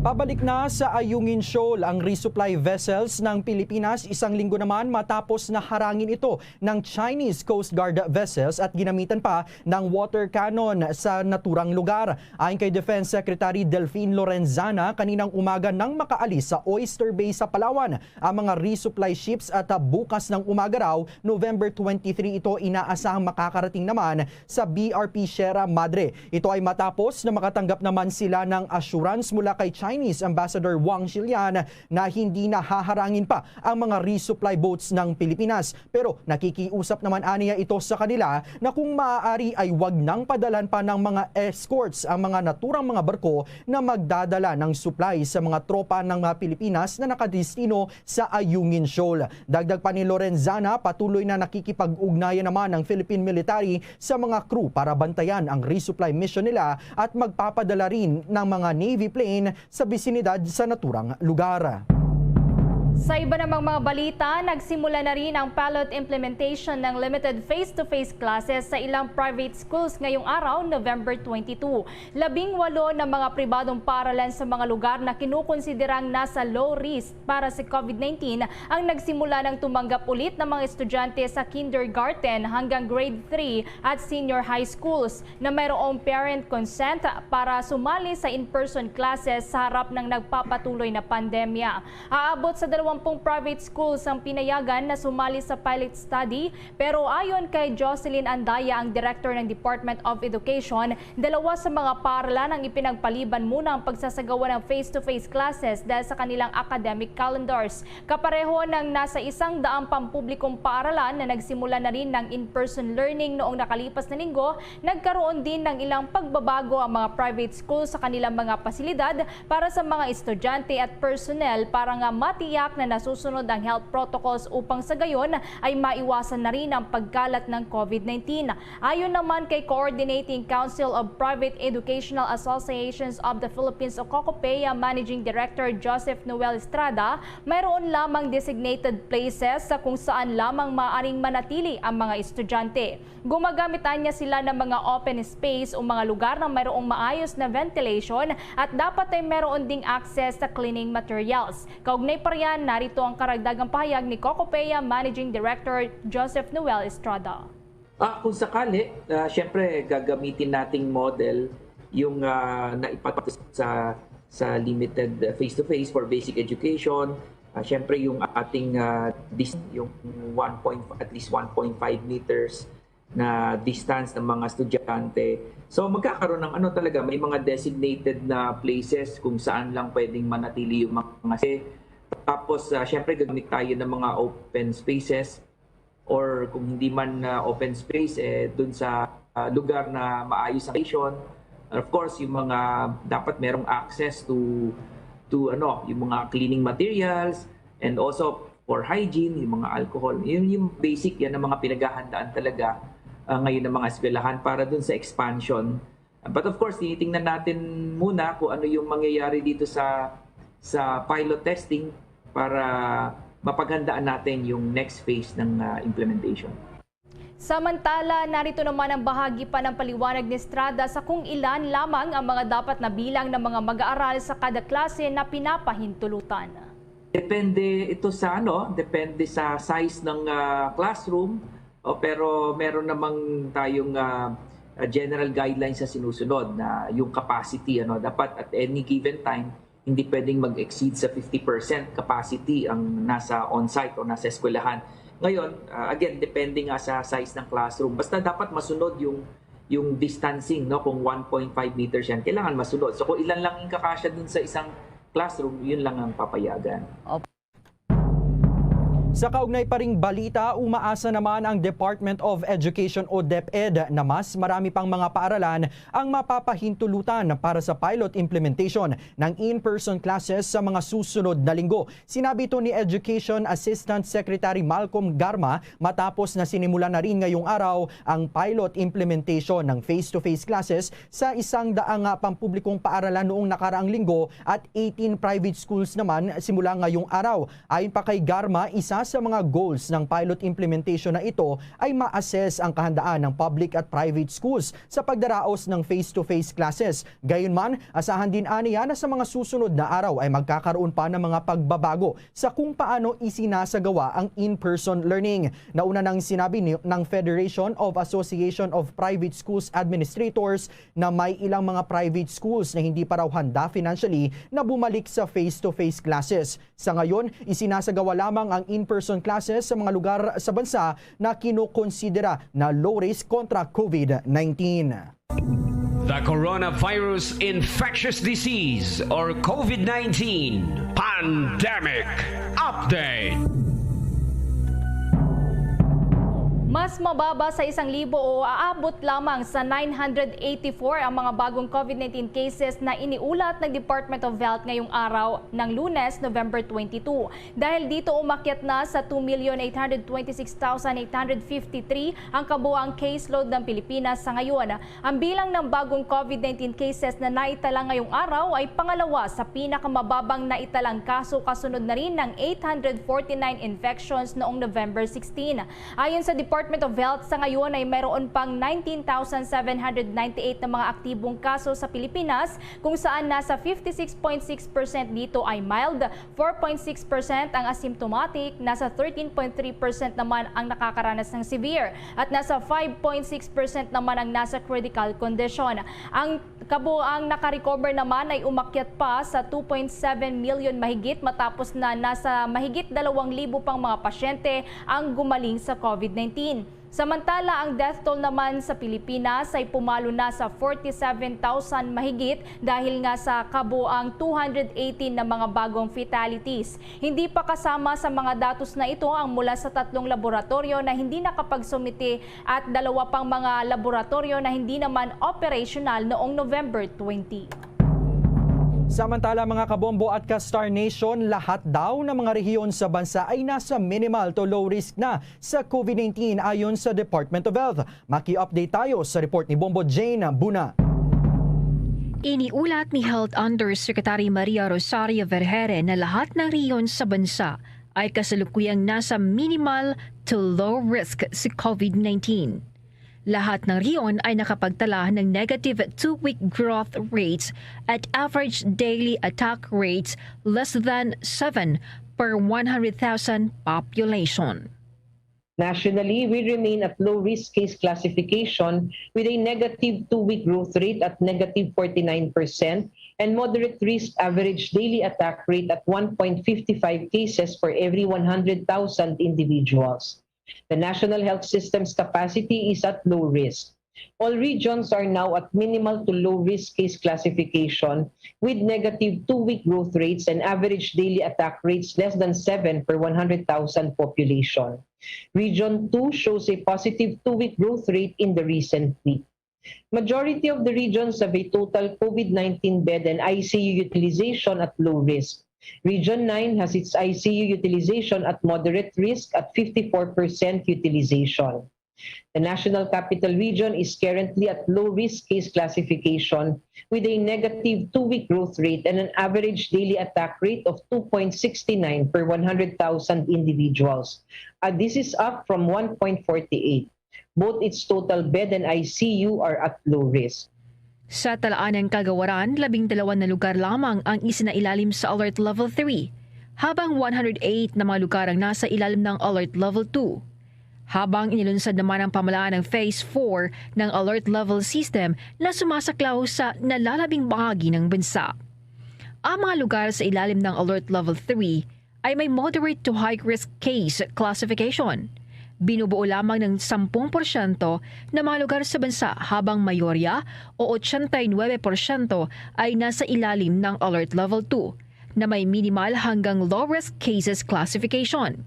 Pabalik na sa Ayungin Shoal ang resupply vessels ng Pilipinas isang linggo naman matapos na harangin ito ng Chinese Coast Guard vessels at ginamitan pa ng water cannon sa naturang lugar. Ayon kay Defense Secretary Delfin Lorenzana, kaninang umaga nang makaalis sa Oyster Bay sa Palawan ang mga resupply ships at, ah, bukas ng umaga raw, November twenty-three, ito inaasahang makakarating naman sa B R P Sierra Madre. Ito ay matapos na makatanggap naman sila ng assurance mula kay Chinese Ambassador Wang Shilian na hindi na haharangin pa ang mga resupply boats ng Pilipinas. Pero nakikiusap naman aniya ito sa kanila na kung maaari ay wag nang padalhan pa ng mga escorts ang mga naturang mga barko na magdadala ng supply sa mga tropa ng mga Pilipinas na nakadestino sa Ayungin Shoal. Dagdag pa ni Lorenzana, patuloy na nakikipag-ugnayan naman ang Philippine military sa mga crew para bantayan ang resupply mission nila at magpapadala rin ng mga Navy plane sa bisinidad sa naturang lugar. Sa iba namang mga balita, nagsimula na rin ang pilot implementation ng limited face-to-face classes sa ilang private schools ngayong araw, November twenty-two. Labing walo na mga pribadong paaralan sa mga lugar na kinukonsiderang nasa low risk para sa COVID nineteen ang nagsimula ng tumanggap ulit ng mga estudyante sa kindergarten hanggang grade three at senior high schools na mayroong parent consent para sumali sa in-person classes sa harap ng nagpapatuloy na pandemya. Aabot sa Dalawampung private schools ang pinayagan na sumali sa pilot study, pero ayon kay Jocelyn Andaya, ang director ng Department of Education, dalawa sa mga paaralan ang ipinagpaliban muna ang pagsasagawa ng face-to-face classes dahil sa kanilang academic calendars. Kapareho ng nasa isang daang pampublikong paaralan na nagsimula na rin ng in-person learning noong nakalipas na linggo, nagkaroon din ng ilang pagbabago ang mga private school sa kanilang mga pasilidad para sa mga estudyante at personnel para nga matiyak na nasusunod ang health protocols upang sa gayon ay maiwasan na rin ang pagkalat ng COVID nineteen. Ayon naman kay Coordinating Council of Private Educational Associations of the Philippines o COCOPEA Managing Director Joseph Noel Estrada, mayroon lamang designated places sa kung saan lamang maaring manatili ang mga estudyante. Gumagamit anya sila ng mga open space o mga lugar na mayroong maayos na ventilation at dapat ay mayroon ding access sa cleaning materials. Kaugnay pa riyan, narito ang karagdagang pahayag ni COCOPEA Managing Director Joseph Noel Estrada. Ah, kung sakali, ah, syempre gagamitin nating model yung ah, naipatupad sa sa limited ah, face-to-face for basic education. Ah, syempre yung ating ah, dis- yung one point at least one point five meters na distance ng mga estudyante. So magkakaroon ng ano talaga, may mga designated na places kung saan lang pwedeng manatili yung mga tapos ah, syempre gagamit tayo ng mga open spaces or kung hindi man ah, open space eh dun sa ah, lugar na maayos ang location. And of course, yung mga dapat merong access to to ano, yung mga cleaning materials and also for hygiene, yung mga alcohol. Yung, yung basic yan ang mga pinaghahandaan talaga ah, ngayon ng mga eskwelahan para dun sa expansion. But of course, tinitingnan natin muna kung ano yung mangyayari dito sa sa pilot testing para mapaghandaan natin yung next phase ng ah, implementation. Samantala, narito naman ang bahagi pa ng paliwanag ni Estrada sa kung ilan lamang ang mga dapat na bilang ng mga mag-aaral sa kada klase na pinapahintulutan. Depende ito sa ano, depende sa size ng ah, classroom. O, pero meron namang tayong ah, ah, general guidelines na sinusunod na yung capacity, ano, dapat at any given time hindi pwedeng mag-exceed sa fifty percent capacity ang nasa on-site o nasa eskwelahan. Ngayon, ah, again, depende nga sa size ng classroom. Basta dapat masunod yung yung distancing, no, kung one point five meters yan, kailangan masunod. So kung ilan lang yung kakasya dun sa isang classroom, yun lang ang papayagan. Sa kaugnay pa ring balita, umaasa naman ang Department of Education o DepEd na mas marami pang mga paaralan ang mapapahintulutan para sa pilot implementation ng in-person classes sa mga susunod na linggo. Sinabi ito ni Education Assistant Secretary Malcolm Garma matapos na sinimulan na rin ngayong araw ang pilot implementation ng face-to-face classes sa isang daang pampublikong paaralan noong nakaraang linggo at eighteen private schools naman simula ngayong araw. Ayon pa kay Garma, isa sa mga goals ng pilot implementation na ito ay ma-assess ang kahandaan ng public at private schools sa pagdaraos ng face-to-face classes. Gayunman, asahan din aniya na sa mga susunod na araw ay magkakaroon pa ng mga pagbabago sa kung paano isinasagawa ang in-person learning. Nauna nang sinabi ni, ng Federation of Association of Private Schools Administrators na may ilang mga private schools na hindi pa raw handa financially na bumalik sa face-to-face classes. Sa ngayon, isinasagawa lamang ang in-person classes sa mga lugar sa bansa na kinukonsidera na low risk kontra COVID nineteen. The Coronavirus Infectious Disease or COVID nineteen Pandemic Update. Mas mababa sa isang libo o aabot lamang sa nine hundred eighty-four ang mga bagong COVID nineteen cases na iniulat ng Department of Health ngayong araw ng Lunes, November twenty-two. Dahil dito, umakyat na sa two million eight hundred twenty-six thousand eight hundred fifty-three ang kabuang caseload ng Pilipinas sa ngayon. Ang bilang ng bagong COVID nineteen cases na naitala ngayong araw ay pangalawa sa pinakamababang naitalang kaso, kasunod na rin ng eight hundred forty-nine infections noong November sixteen. Ayon sa Department Department of Health, sa ngayon ay mayroon pang nineteen thousand seven hundred ninety-eight na mga aktibong kaso sa Pilipinas, kung saan nasa fifty-six point six percent dito ay mild, four point six percent ang asymptomatic, nasa thirteen point three percent naman ang nakakaranas ng severe, at nasa five point six percent naman ang nasa critical condition. Ang kabuang nakarecover naman ay umakyat pa sa two point seven million mahigit, matapos na nasa mahigit dalawang libo pang mga pasyente ang gumaling sa COVID nineteen. Samantala, ang death toll naman sa Pilipinas ay pumalo na sa forty-seven thousand mahigit, dahil nga sa kabuang two hundred eighteen na mga bagong fatalities. Hindi pa kasama sa mga datos na ito ang mula sa tatlong laboratoryo na hindi nakapagsumite at dalawa pang mga laboratoryo na hindi naman operational noong November twenty. Samantala, mga kabombo at ka-Star Nation, lahat daw ng mga rehiyon sa bansa ay nasa minimal to low risk na sa COVID nineteen, ayon sa Department of Health. Maki-update tayo sa report ni Bombo Jane Buna. Iniulat ni Health Undersecretary Maria Rosario Vergere na lahat ng rehiyon sa bansa ay kasalukuyang nasa minimal to low risk sa COVID nineteen. Lahat ng rehiyon ay nakapagtala ng negative two-week growth rates at average daily attack rates less than seven per one hundred thousand population. Nationally, we remain at low-risk case classification with a negative two-week growth rate at negative forty-nine percent and moderate risk average daily attack rate at one point five five cases for every one hundred thousand individuals. The national health system's capacity is at low risk. All regions are now at minimal to low risk case classification with negative two-week growth rates and average daily attack rates less than seven per one hundred thousand population. Region two shows a positive two-week growth rate in the recent week. Majority of the regions have a total COVID nineteen bed and I C U utilization at low risk. Region nine has its I C U utilization at moderate risk at fifty-four percent utilization. The National Capital Region is currently at low risk case classification with a negative two-week growth rate and an average daily attack rate of two point six nine per one hundred thousand individuals. Uh, this is up from one point four eight. Both its total bed and I C U are at low risk. Sa Talaan ng Cagawaran, labing dalawa na lugar lamang ang isinailalim sa Alert Level three, habang one hundred eight na mga lugar ang nasa ilalim ng Alert Level two. Habang inilunsad naman ang pamalaan ng Phase four ng Alert Level System na sumasaklaw sa nalalabing bahagi ng bansa. Ang mga lugar sa ilalim ng Alert Level three ay may moderate to high risk case classification. Binubuo lamang ng sampung porsyento ng mga lugar sa bansa, habang mayorya o ochenta y nuebe porsyento ay nasa ilalim ng Alert Level two na may minimal hanggang low risk cases classification.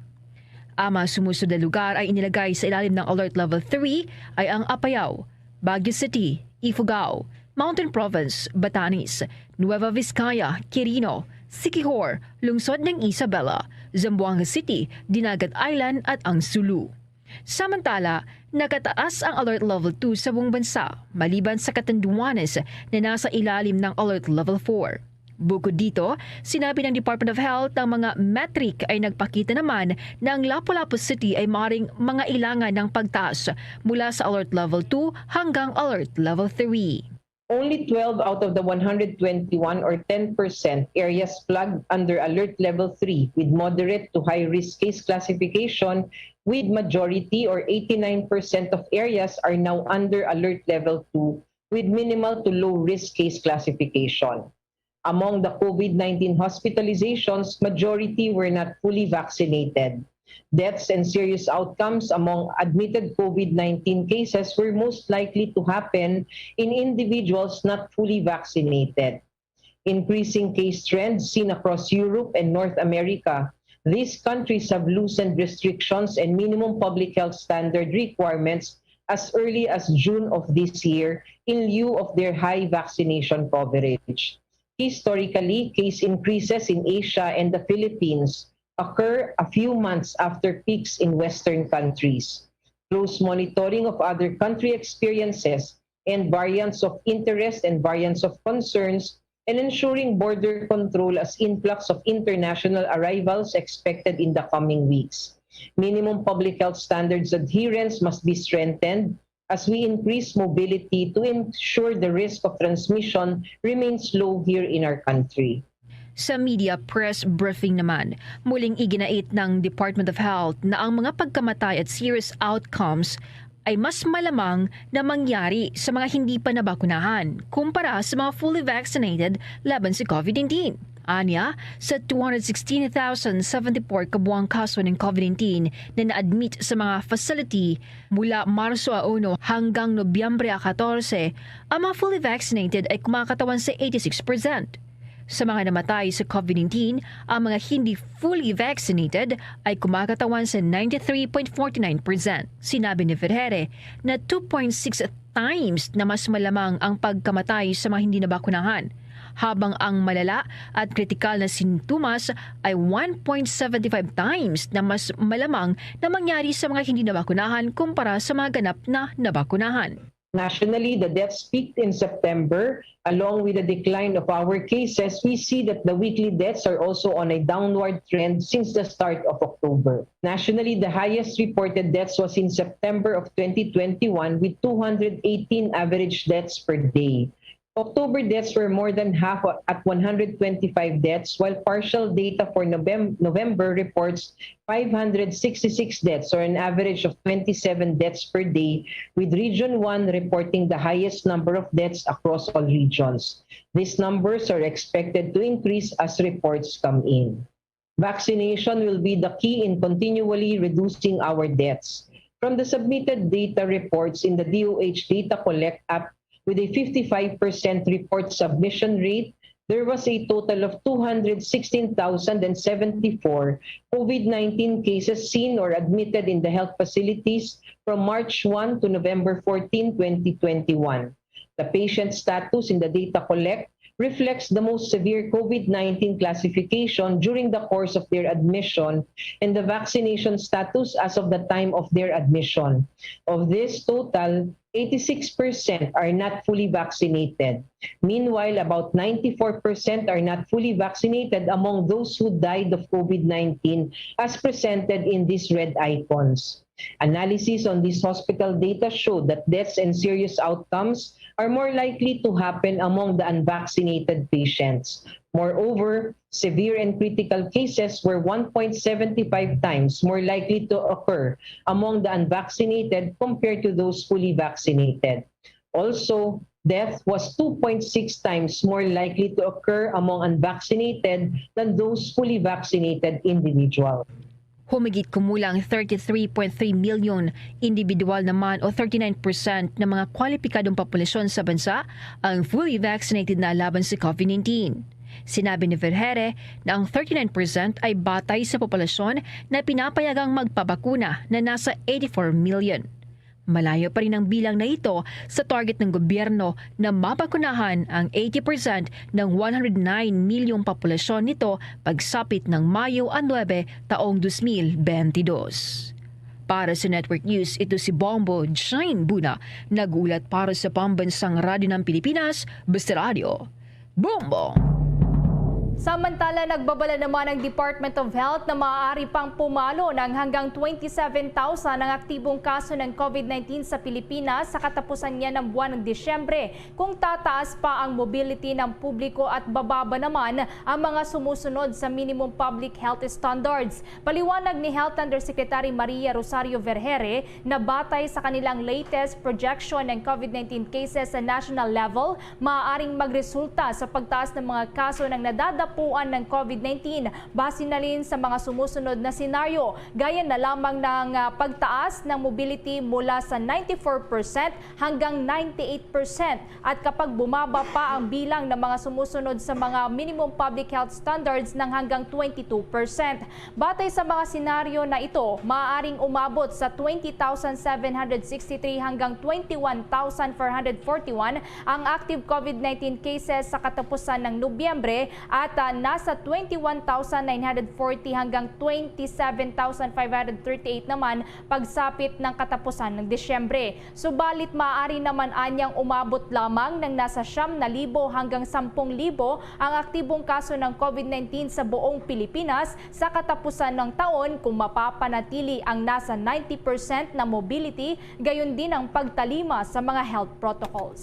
Ang mga sumusunod na lugar ay inilagay sa ilalim ng Alert Level three ay ang Apayao, Baguio City, Ifugao, Mountain Province, Batanes, Nueva Vizcaya, Quirino, Siquijor, Lungsod ng Isabela, Zamboanga City, Dinagat Island at ang Sulu. Samantala, nakataas ang Alert Level two sa buong bansa, maliban sa Catanduanes na nasa ilalim ng Alert Level four. Bukod dito, sinabi ng Department of Health na ang mga metric ay nagpakita naman na ang Lapu-Lapu City ay maring mangailangan ng pagtaas mula sa Alert Level two hanggang Alert Level three. Only twelve out of the one hundred twenty-one or ten percent areas flagged under Alert Level three with moderate to high risk case classification with majority or eighty-nine percent of areas are now under Alert Level two with minimal to low risk case classification. Among the COVID nineteen hospitalizations, majority were not fully vaccinated. Deaths and serious outcomes among admitted COVID nineteen cases were most likely to happen in individuals not fully vaccinated. Increasing case trends seen across Europe and North America. These countries have loosened restrictions and minimum public health standard requirements as early as June of this year in lieu of their high vaccination coverage. Historically, case increases in Asia and the Philippines occur a few months after peaks in Western countries. Close monitoring of other country experiences and variants of interest and variants of concerns, and ensuring border control as influx of international arrivals expected in the coming weeks. Minimum public health standards adherence must be strengthened as we increase mobility to ensure the risk of transmission remains low here in our country. Sa media press briefing naman, muling iginait ng Department of Health na ang mga pagkamatay at serious outcomes ay mas malamang na mangyari sa mga hindi pa nabakunahan kumpara sa mga fully vaccinated laban sa COVID nineteen. Anya, sa two hundred sixteen thousand seventy-four kabuang kaso ng COVID nineteen na na-admit sa mga facility mula Marso a uno hanggang Nobyembre a katorse, ang mga fully vaccinated ay kumakatawan sa eighty-six percent. Sa mga namatay sa COVID nineteen, ang mga hindi fully vaccinated ay kumakatawan sa ninety-three point forty-nine percent. Sinabi ni Ferrere na two point six times na mas malamang ang pagkamatay sa mga hindi nabakunahan, habang ang malala at kritikal na sintomas ay one point seven five times na mas malamang na mangyari sa mga hindi nabakunahan kumpara sa mga ganap na nabakunahan. Nationally, the deaths peaked in September. Along with the decline of our cases, we see that the weekly deaths are also on a downward trend since the start of October. Nationally, the highest reported deaths was in September of twenty twenty-one with two hundred eighteen average deaths per day. October deaths were more than half at one hundred twenty-five deaths, while partial data for Novem- November reports five hundred sixty-six deaths, or an average of twenty-seven deaths per day, with Region one reporting the highest number of deaths across all regions. These numbers are expected to increase as reports come in. Vaccination will be the key in continually reducing our deaths. From the submitted data reports in the D O H Data Collect app with a fifty-five percent report submission rate, there was a total of two hundred sixteen thousand and seventy-four COVID nineteen cases seen or admitted in the health facilities from March one to November fourteen, twenty twenty-one. The patient status in the data collect reflects the most severe COVID nineteen classification during the course of their admission and the vaccination status as of the time of their admission. Of this total, eighty-six percent are not fully vaccinated. Meanwhile, about ninety-four percent are not fully vaccinated among those who died of COVID nineteen, as presented in these red icons. Analysis on these hospital data showed that deaths and serious outcomes are more likely to happen among the unvaccinated patients. Moreover, severe and critical cases were one point seven five times more likely to occur among the unvaccinated compared to those fully vaccinated. Also, death was two point six times more likely to occur among unvaccinated than those fully vaccinated individuals. Humigit kumulang thirty-three point three million individual naman o thirty-nine percent ng mga kwalipikadong populasyon sa bansa ang fully vaccinated na laban sa COVID nineteen. Sinabi ni Vergere na ang thirty-nine percent ay batay sa populasyon na pinapayagang magpabakuna na nasa eighty-four million. Malayo pa rin ang bilang na ito sa target ng gobyerno na mabakunahan ang eighty percent ng one hundred nine milyong populasyon nito pagsapit ng Mayo a nuebe taong dos mil benti dos. Para sa Network News, ito si Bombo Jane Buna, nag-uulat para sa Pambansang Radyo ng Pilipinas, Basta Radyo. Bombo! Samantala, nagbabala naman ang Department of Health na maaari pang pumalo ng hanggang twenty-seven thousand ang aktibong kaso ng COVID nineteen sa Pilipinas sa katapusan niya ng buwan ng Disyembre kung tataas pa ang mobility ng publiko at bababa naman ang mga sumusunod sa minimum public health standards. Paliwanag ni Health Undersecretary Maria Rosario Vergere na batay sa kanilang latest projection ng COVID nineteen cases sa national level, maaaring magresulta sa pagtaas ng mga kaso ng nadadapuan ng COVID nineteen base na rin sa mga sumusunod na senaryo, gaya na lamang ng ah, pagtaas ng mobility mula sa ninety-four percent hanggang ninety-eight percent at kapag bumaba pa ang bilang ng mga sumusunod sa mga minimum public health standards ng hanggang twenty-two percent. Batay sa mga senaryo na ito, maaaring umabot sa twenty thousand seven hundred sixty-three hanggang twenty-one thousand four hundred forty-one ang active COVID nineteen cases sa katapusan ng Nobyembre at ta nasa twenty-one thousand nine hundred forty hanggang twenty-seven thousand five hundred thirty-eight naman pagsapit ng katapusan ng Disyembre. Subalit, maaari naman anyang umabot lamang ng nasa siyam na libo hanggang sampung libo ang aktibong kaso ng COVID nineteen sa buong Pilipinas sa katapusan ng taon kung mapapanatili ang nasa ninety percent na mobility, gayon din ang pagtalima sa mga health protocols.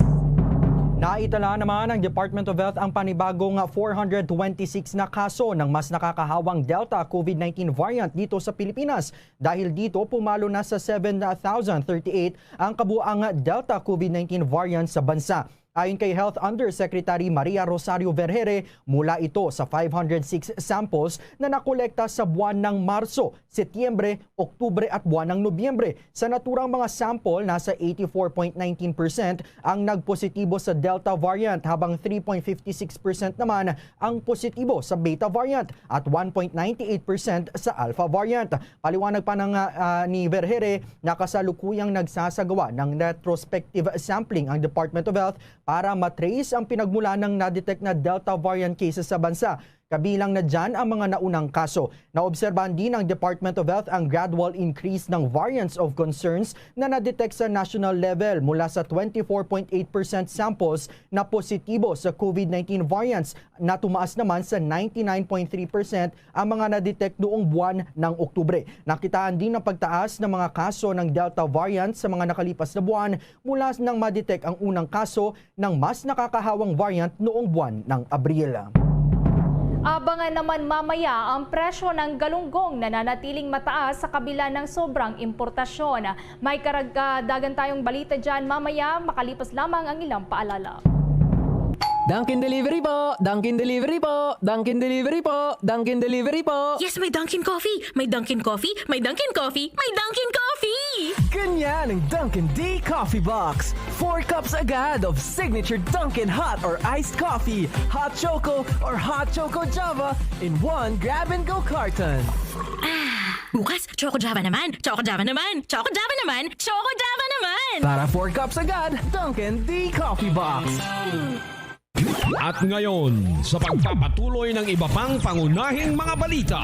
Naitala naman ng Department of Health ang panibagong four hundred twenty-six na kaso ng mas nakakahawang Delta COVID nineteen variant dito sa Pilipinas. Dahil dito, pumalo na sa seven thousand thirty-eight ang kabuang Delta COVID nineteen variant sa bansa. Ayon kay Health Undersecretary Maria Rosario Vergere, mula ito sa five hundred six samples na nakolekta sa buwan ng Marso, Setyembre, Oktubre at buwan ng Nobyembre. Sa naturang mga sample, nasa eighty-four point nineteen percent ang nagpositibo sa Delta variant, habang three point fifty six percent naman ang positibo sa Beta variant at one point ninety eight percent sa Alpha variant. Paliwanag pa ng, ah, ni Vergere, nakasalukuyang nagsasagawa ng retrospective sampling ang Department of Health para matrace ang pinagmula ng na-detect na Delta variant cases sa bansa. Kabilang na dyan ang mga naunang kaso. Naobserbahan din ng Department of Health ang gradual increase ng variants of concerns na na-detect sa national level, mula sa twenty-four point eight percent samples na positibo sa COVID nineteen variants na tumaas naman sa ninety-nine point three percent ang mga na-detect noong buwan ng Oktubre. Nakitaan din ang pagtaas ng mga kaso ng Delta variant sa mga nakalipas na buwan mula nang ma-detect ang unang kaso ng mas nakakahawang variant noong buwan ng Abril. Abangan naman mamaya ang presyo ng galunggong na nanatiling mataas sa kabila ng sobrang importasyon. May karagdagan tayong balita dyan mamaya, makalipas lamang ang ilang paalala. Dunkin Delivery po! Dunkin Delivery po! Dunkin Delivery po! Dunkin Delivery po! Yes, may Dunkin Coffee! May Dunkin Coffee! May Dunkin Coffee! May Dunkin Coffee! Ganyan ang Dunkin D Coffee Box. Four cups agad of signature Dunkin hot or iced coffee, hot choco or hot choco Java in one grab-and-go carton. Bukas, Choco Java naman! Choco Java naman! Choco Java naman! Choco Java naman! Para four cups agad, Dunkin D Coffee Box. At ngayon, sa pagpapatuloy ng iba pang pangunahing mga balita.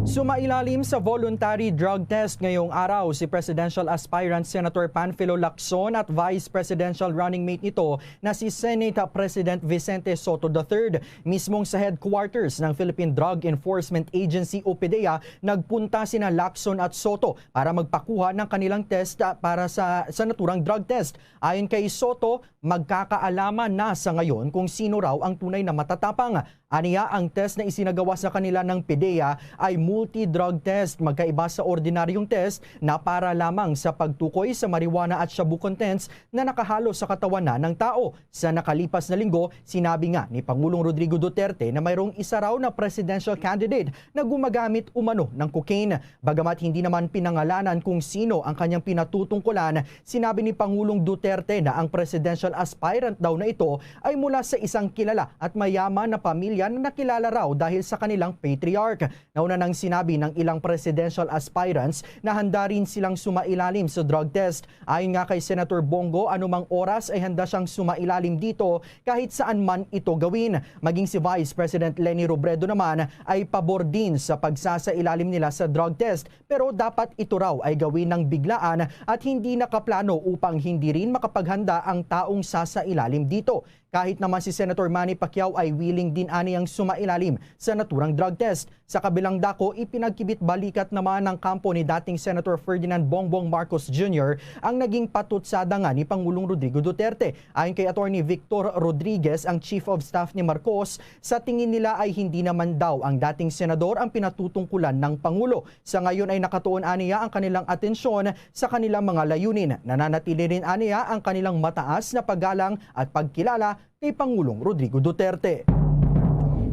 Sumailalim sa voluntary drug test ngayong araw si presidential aspirant Senator Panfilo Lacson at vice presidential running mate nito na si Senate President Vicente Sotto the third. Mismong sa headquarters ng Philippine Drug Enforcement Agency o PDEA, nagpunta sina Lacson at Sotto para magpakuha ng kanilang test, ah, para sa, sa naturang drug test. Ayon kay Sotto, magkakaalaman na sa ngayon kung sino raw ang tunay na matatapang. Aniya, ang test na isinagawa sa kanila ng PDEA ay multi-drug test, magkaiba sa ordinaryong test na para lamang sa pagtukoy sa marijuana at shabu contents na nakahalo sa katawan na ng tao. Sa nakalipas na linggo, sinabi nga ni Pangulong Rodrigo Duterte na mayroong isa raw na presidential candidate na gumagamit umano ng cocaine. Bagamat hindi naman pinangalanan kung sino ang kanyang pinatutungkulan, sinabi ni Pangulong Duterte na ang presidential aspirant daw na ito ay mula sa isang kilala at mayaman na pamilya na nakilala raw dahil sa kanilang patriarch. Nauna nang sinabi ng ilang presidential aspirants na handa rin silang sumailalim sa drug test. Ayon nga kay Senator Bong Go, anumang oras ay handa siyang sumailalim dito kahit saan man ito gawin. Maging si Vice President Leni Robredo naman ay pabor din sa pagsasailalim nila sa drug test, pero dapat ito raw ay gawin ng biglaan at hindi nakaplano upang hindi rin makapaghanda ang taong sasailalim dito. Kahit naman si Senator Manny Pacquiao ay willing din aniyang sumailalim sa naturang drug test. Sa kabilang dako, ipinagkibit-balikat naman ng kampo ni dating Senator Ferdinand Bongbong Marcos Junior ang naging patutsada nga ni Pangulong Rodrigo Duterte. Ayon kay Attorney Victor Rodriguez, ang Chief of Staff ni Marcos, sa tingin nila ay hindi naman daw ang dating senador ang pinatutungkulan ng Pangulo. Sa ngayon ay nakatuon aniya ang kanilang atensyon sa kanilang mga layunin. Nananatili rin aniya ang kanilang mataas na paggalang at pagkilala kay Pangulong Rodrigo Duterte.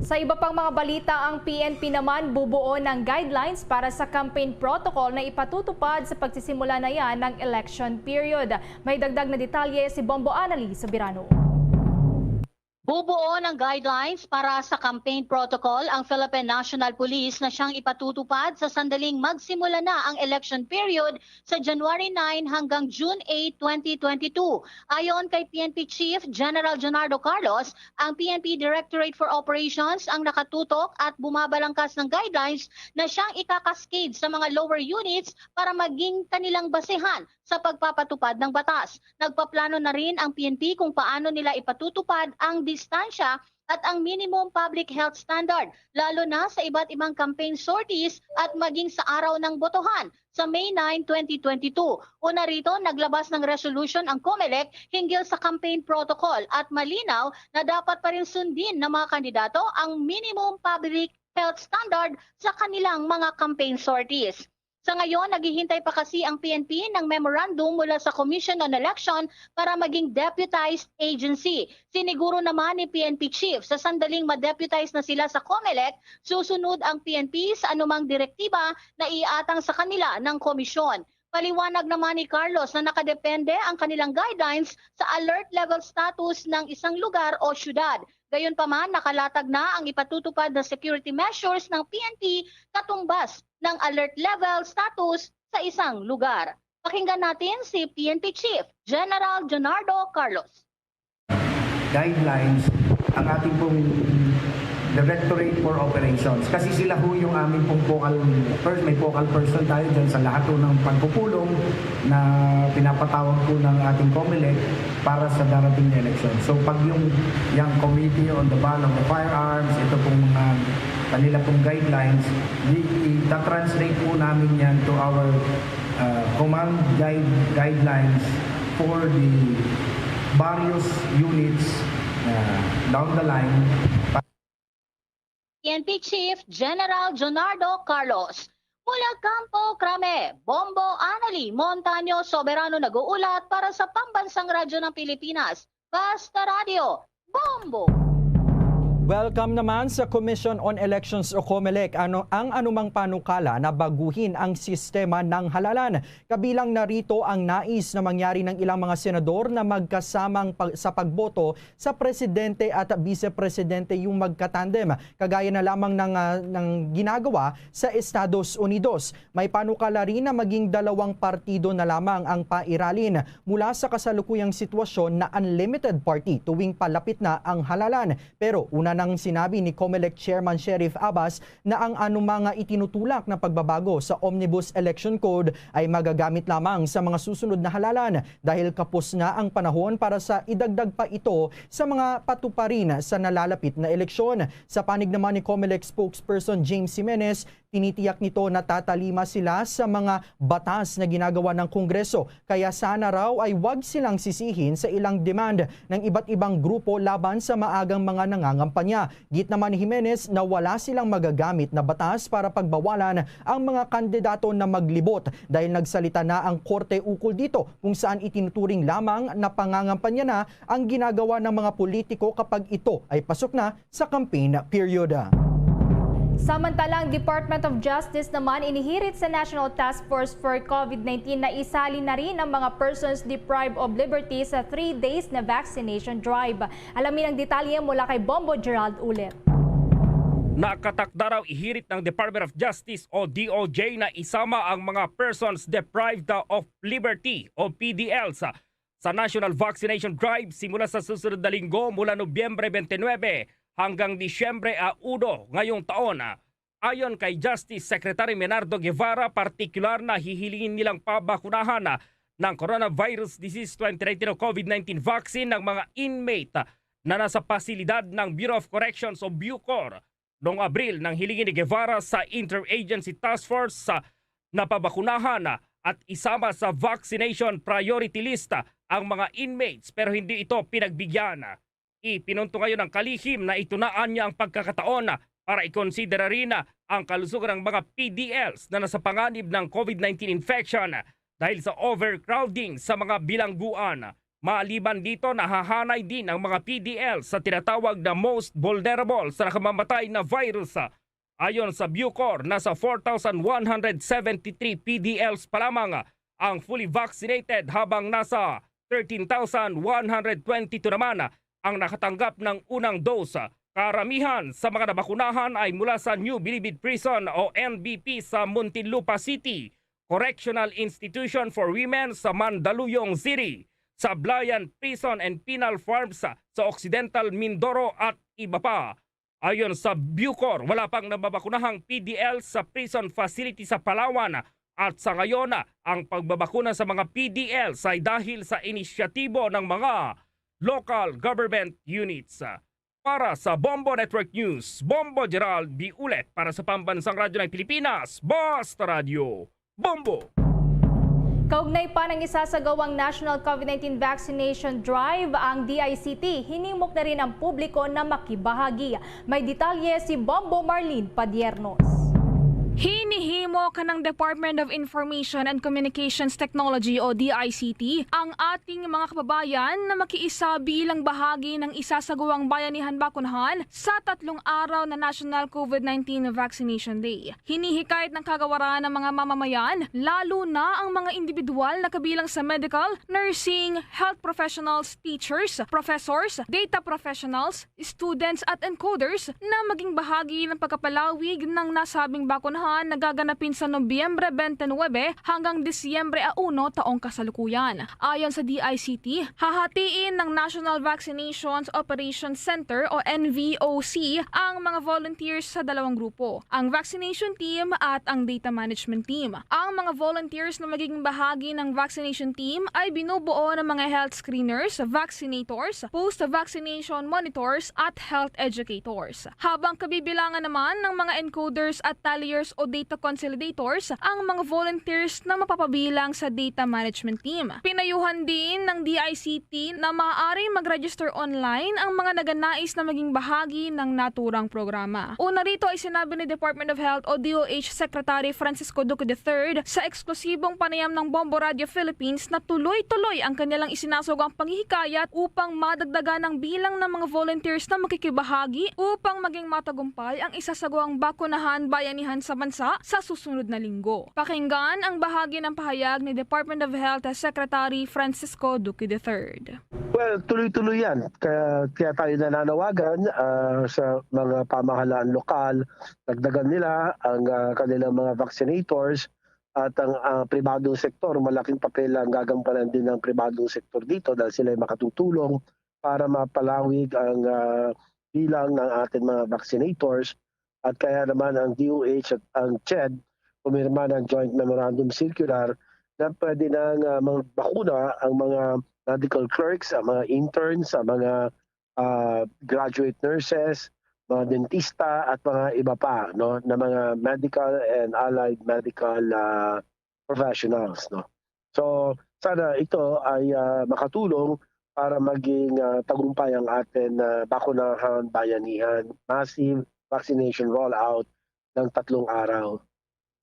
Sa iba pang mga balita, ang P N P naman bubuo ng guidelines para sa campaign protocol na ipatutupad sa pagsisimula na yan ng election period. May dagdag na detalye si Bombo Anali Sobirano. Bubuo ng guidelines para sa campaign protocol ang Philippine National Police na siyang ipatutupad sa sandaling magsimula na ang election period sa January nine hanggang June eight, twenty twenty-two. Ayon kay P N P Chief General Jonardo Carlos, ang P N P Directorate for Operations ang nakatutok at bumabalangkas ng guidelines na siyang ikakascade sa mga lower units para maging kanilang basehan sa pagpapatupad ng batas. Nagpaplano na rin ang P N P kung paano nila ipatutupad ang distansya at ang minimum public health standard, lalo na sa iba't ibang campaign sorties at maging sa araw ng botohan sa May nine, twenty twenty-two. Una rito, naglabas ng resolution ang COMELEC hinggil sa campaign protocol at malinaw na dapat pa rin sundin ng mga kandidato ang minimum public health standard sa kanilang mga campaign sorties. Sa ngayon, naghihintay pa kasi ang P N P ng memorandum mula sa Commission on Election para maging deputized agency. Siniguro naman ni P N P Chief sa sandaling ma-deputize na sila sa COMELEC, susunod ang P N P sa anumang direktiba na iatang sa kanila ng komisyon. Paliwanag naman ni Carlos na nakadepende ang kanilang guidelines sa alert level status ng isang lugar o syudad. Gayunpaman, nakalatag na ang ipatutupad na security measures ng P N P katumbas ng alert level status sa isang lugar. Pakinggan natin si P N P Chief General Jonardo Carlos. Guidelines ang ating pong Directorate for Operations. Kasi sila ho yung aming pong focal, first, may focal person tayo dyan sa lahat ho ng pagpupulong na pinapatawag po ng ating COMELEC para sa darating na eleksyon. So pag yung, yung Committee on the Ban of the Firearms, ito pong mga kanila pong guidelines, i-translate po namin yan to our uh, command guide guidelines for the various units uh, down the line. P N P Chief General Jonardo Carlos. Mula Campo Crame, Bombo Anali Montaño Soberano nag-uulat para sa Pambansang Radyo ng Pilipinas, Basta Radyo, Bombo! Welcome naman sa Commission on Elections o COMELEC. Ano ang anumang panukala na baguhin ang sistema ng halalan? Kabilang na rito ang nais na mangyari ng ilang mga senador na magkasamang pag- sa pagboto sa presidente at vice presidente yung magkatandem, kagaya na lamang ng, ah, ng ginagawa sa Estados Unidos. May panukala rin na maging dalawang partido na lamang ang pairalin mula sa kasalukuyang sitwasyon na unlimited party tuwing palapit na ang halalan. Pero una nang sinabi ni COMELEC Chairman Sheriff Abbas na ang anumang itinutulak na pagbabago sa Omnibus Election Code ay magagamit lamang sa mga susunod na halalan dahil kapos na ang panahon para sa idagdag pa ito sa mga patuparin sa nalalapit na eleksyon. Sa panig naman ni COMELEC spokesperson James Jimenez, tinitiyak nito na tatalima sila sa mga batas na ginagawa ng Kongreso, kaya sana raw ay wag silang sisihin sa ilang demand ng iba't ibang grupo laban sa maagang mga nangangampanya. Git naman ni Jimenez na wala silang magagamit na batas para pagbawalan ang mga kandidato na maglibot dahil nagsalita na ang korte ukol dito, kung saan itinuturing lamang na pangangampanya na ang ginagawa ng mga politiko kapag ito ay pasok na sa campaign period. Samantala, ang Department of Justice naman inihirit sa National Task Force for COVID nineteen na isali na rin ang mga persons deprived of liberty sa three days na vaccination drive. Alamin ang detalye mula kay Bombo Gerald Ulep. Nakatakda raw ihirit ng Department of Justice o D O J na isama ang mga persons deprived of liberty o P D Ls sa National Vaccination Drive simula sa susunod na linggo mula Nobyembre twenty-nine hanggang Disyembre uno ngayong taon. Ayon kay Justice Secretary Menardo Guevara, partikular na hihilingin nilang pabakunahan ng coronavirus disease twenty nineteen o COVID nineteen vaccine ng mga inmate na nasa pasilidad ng Bureau of Corrections o BUCOR. Noong Abril, nang hilingin ni Guevara sa Interagency Task Force na pabakunahan at isama sa vaccination priority list ang mga inmates, pero hindi ito pinagbigyan. Ipinunto ngayon ng kalihim na ito na anya ang pagkakataon para ikonsidera rin ang kalusugan ng mga P D Ls na nasa panganib ng COVID nineteen infection dahil sa overcrowding sa mga bilangguan. Maliban dito, nahahanay din ang mga P D L sa tinatawag na most vulnerable sa nakamamatay na virus. Ayon sa BUCOR, nasa four thousand one hundred seventy-three P D Ls pa lamang ang fully vaccinated, habang nasa thirteen thousand one hundred twenty-two naman ang nakatanggap ng unang dose. Karamihan sa mga nabakunahan ay mula sa New Bilibid Prison o N B P sa Muntinlupa City, Correctional Institution for Women sa Mandaluyong City, Sablayan Prison and Penal Farms sa Occidental Mindoro at iba pa. Ayon sa Bucor, wala pang nababakunahang P D L sa prison facility sa Palawan at sa ngayon, ang pagbabakuna sa mga P D L ay dahil sa inisyatibo ng mga local government units. Para sa Bombo Network News, Bombo Gerald Biulet para sa Pambansang Radyo ng Pilipinas, Basta Radyo, Bombo! Kaugnay pa ng isasagawang National COVID nineteen Vaccination Drive, ang D I C T hinimok na rin ang publiko na makibahagi. May detalye si Bombo Marlene Padiernos. Hinihimok ng Department of Information and Communications Technology o D I C T ang ating mga kababayan na makiisa bilang bahagi ng isasagawang bayanihan bakunahan sa tatlong araw na National COVID nineteen Vaccination Day. Hinihikayat ng kagawaran ng mga mamamayan, lalo na ang mga individual na kabilang sa medical, nursing, health professionals, teachers, professors, data professionals, students at encoders na maging bahagi ng pagkapalawig ng nasabing bakunahan na gaganapin sa Nobyembre twenty-nine hanggang Disyembre uno taong kasalukuyan. Ayon sa D I C T, hahatiin ng National Vaccinations Operations Center o N V O C ang mga volunteers sa dalawang grupo, ang vaccination team at ang data management team. Ang mga volunteers na magiging bahagi ng vaccination team ay binubuo ng mga health screeners, vaccinators, post-vaccination monitors, at health educators. Habang kabibilangan naman ng mga encoders at talliers o data consolidators ang mga volunteers na mapapabilang sa data management team. Pinayuhan din ng D I C T na maaari mag-register online ang mga naganais na maging bahagi ng naturang programa. Una rito ay sinabi ni Department of Health o D O H Secretary Francisco Duque the third sa eksklusibong panayam ng Bombo Radio Philippines na tuloy-tuloy ang kanilang isinasagawang panghihikayat upang madagdagan ang bilang ng mga volunteers na makikibahagi upang maging matagumpay ang isasagawang bakunahan bayanihan sa bansa sa susunod na linggo. Pakinggan ang bahagi ng pahayag ni Department of Health Secretary Francisco Duque the third. Well, tuloy-tuloy yan. Kaya, kaya tayo nananawagan, ah, sa mga pamahalaan lokal, dagdagan nila ang, ah, kanilang mga vaccinators at ang, ah, pribadong sektor, malaking papel ang gagampanan din ng pribadong sektor dito dahil sila ay makatutulong para mapalawig ang, ah, bilang ng ating mga vaccinators. At kaya naman ang D O H at ang C H E D pumirma ng Joint Memorandum Circular na pwede nang, ah, magbakuna ang mga medical clerks, ang mga interns, ang mga, ah, graduate nurses, mga dentista, at mga iba pa, no, na mga medical and allied medical, ah, professionals, no. So, sana ito ay, ah, makatulong para maging, ah, tagumpay ang atin na bakunahan bayanihan, massive vaccination rollout ng tatlong araw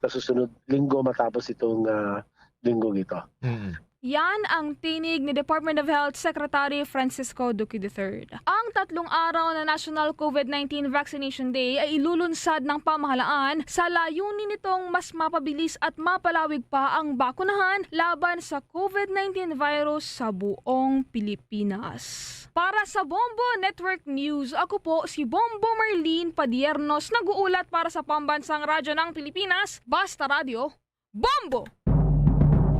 sa susunod linggo matapos itong, ah, linggong ito. Mm. Yan ang tinig ni Department of Health Secretary Francisco Duque the third. Ang tatlong araw na National COVID nineteen Vaccination Day ay ilulunsad ng pamahalaan sa layunin nitong mas mapabilis at mapalawig pa ang bakunahan laban sa COVID nineteen virus sa buong Pilipinas. Para sa Bombo Network News, ako po si Bombo Marlene Padiernos, nag-uulat para sa Pambansang Radyo ng Pilipinas, Basta Radyo, Bombo!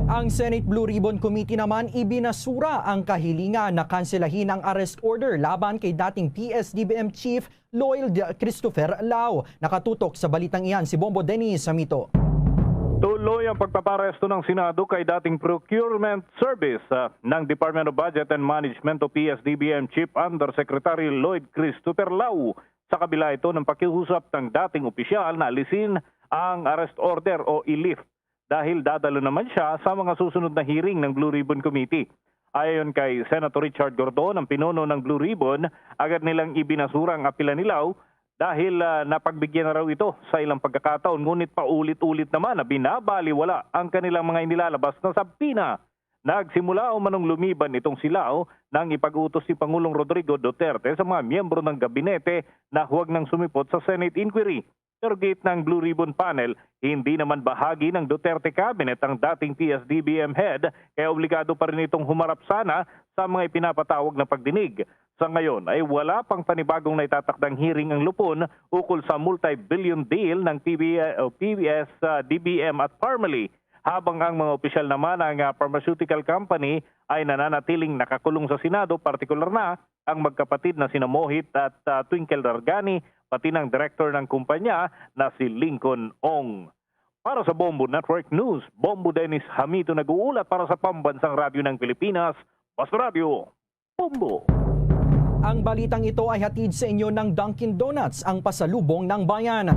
Ang Senate Blue Ribbon Committee naman ibinasura ang kahilingan na kanselahin ang arrest order laban kay dating P S D B M Chief Lloyd Christopher Lao. Nakatutok sa balitang iyan si Bombo Dennis Samito. Tuloy ang pagpaparesto ng Senado kay dating Procurement Service, ah, ng Department of Budget and Management o P S D B M Chief Undersecretary Lloyd Christopher Lao, sa kabila ito ng pakiusap ng dating opisyal na alisin ang arrest order o i-lift dahil dadalo naman siya sa mga susunod na hearing ng Blue Ribbon Committee. Ayon kay Senator Richard Gordon, ang pinuno ng Blue Ribbon, agad nilang ibinasura ang apela ni Lao dahil, ah, napagbigyan na raw ito sa ilang pagkakataon, ngunit paulit-ulit naman na binabaliwala ang kanilang mga inilalabas na subpoena. Nagsimula umanong lumiban itong si Lao nang ipag-utos si Pangulong Rodrigo Duterte sa mga miyembro ng gabinete na huwag nang sumipot sa Senate inquiry. Pero giit ng Blue Ribbon Panel, hindi naman bahagi ng Duterte cabinet ang dating P S D B M head, kaya obligado pa rin itong humarap sana sa mga ipinapatawag na pagdinig. Sa ngayon ay wala pang panibagong naitatakdang hearing ang Lupon ukol sa multi-billion deal ng P B, o P B S, ah, D B M at Parmalee, habang ang mga opisyal naman ng, ah, pharmaceutical company ay nananatiling nakakulong sa Senado, partikular na ang magkapatid na sina Mohit at, ah, Twinkle Dargani, pati ng direktor ng kumpanya na si Lincoln Ong. Para sa Bombo Network News, Bombo Dennis Hamito nag-uulat para sa Pambansang Radyo ng Pilipinas, Basta Radyo, Bombo. Ang balitang ito ay hatid sa inyo ng Dunkin' Donuts, ang pasalubong ng bayan.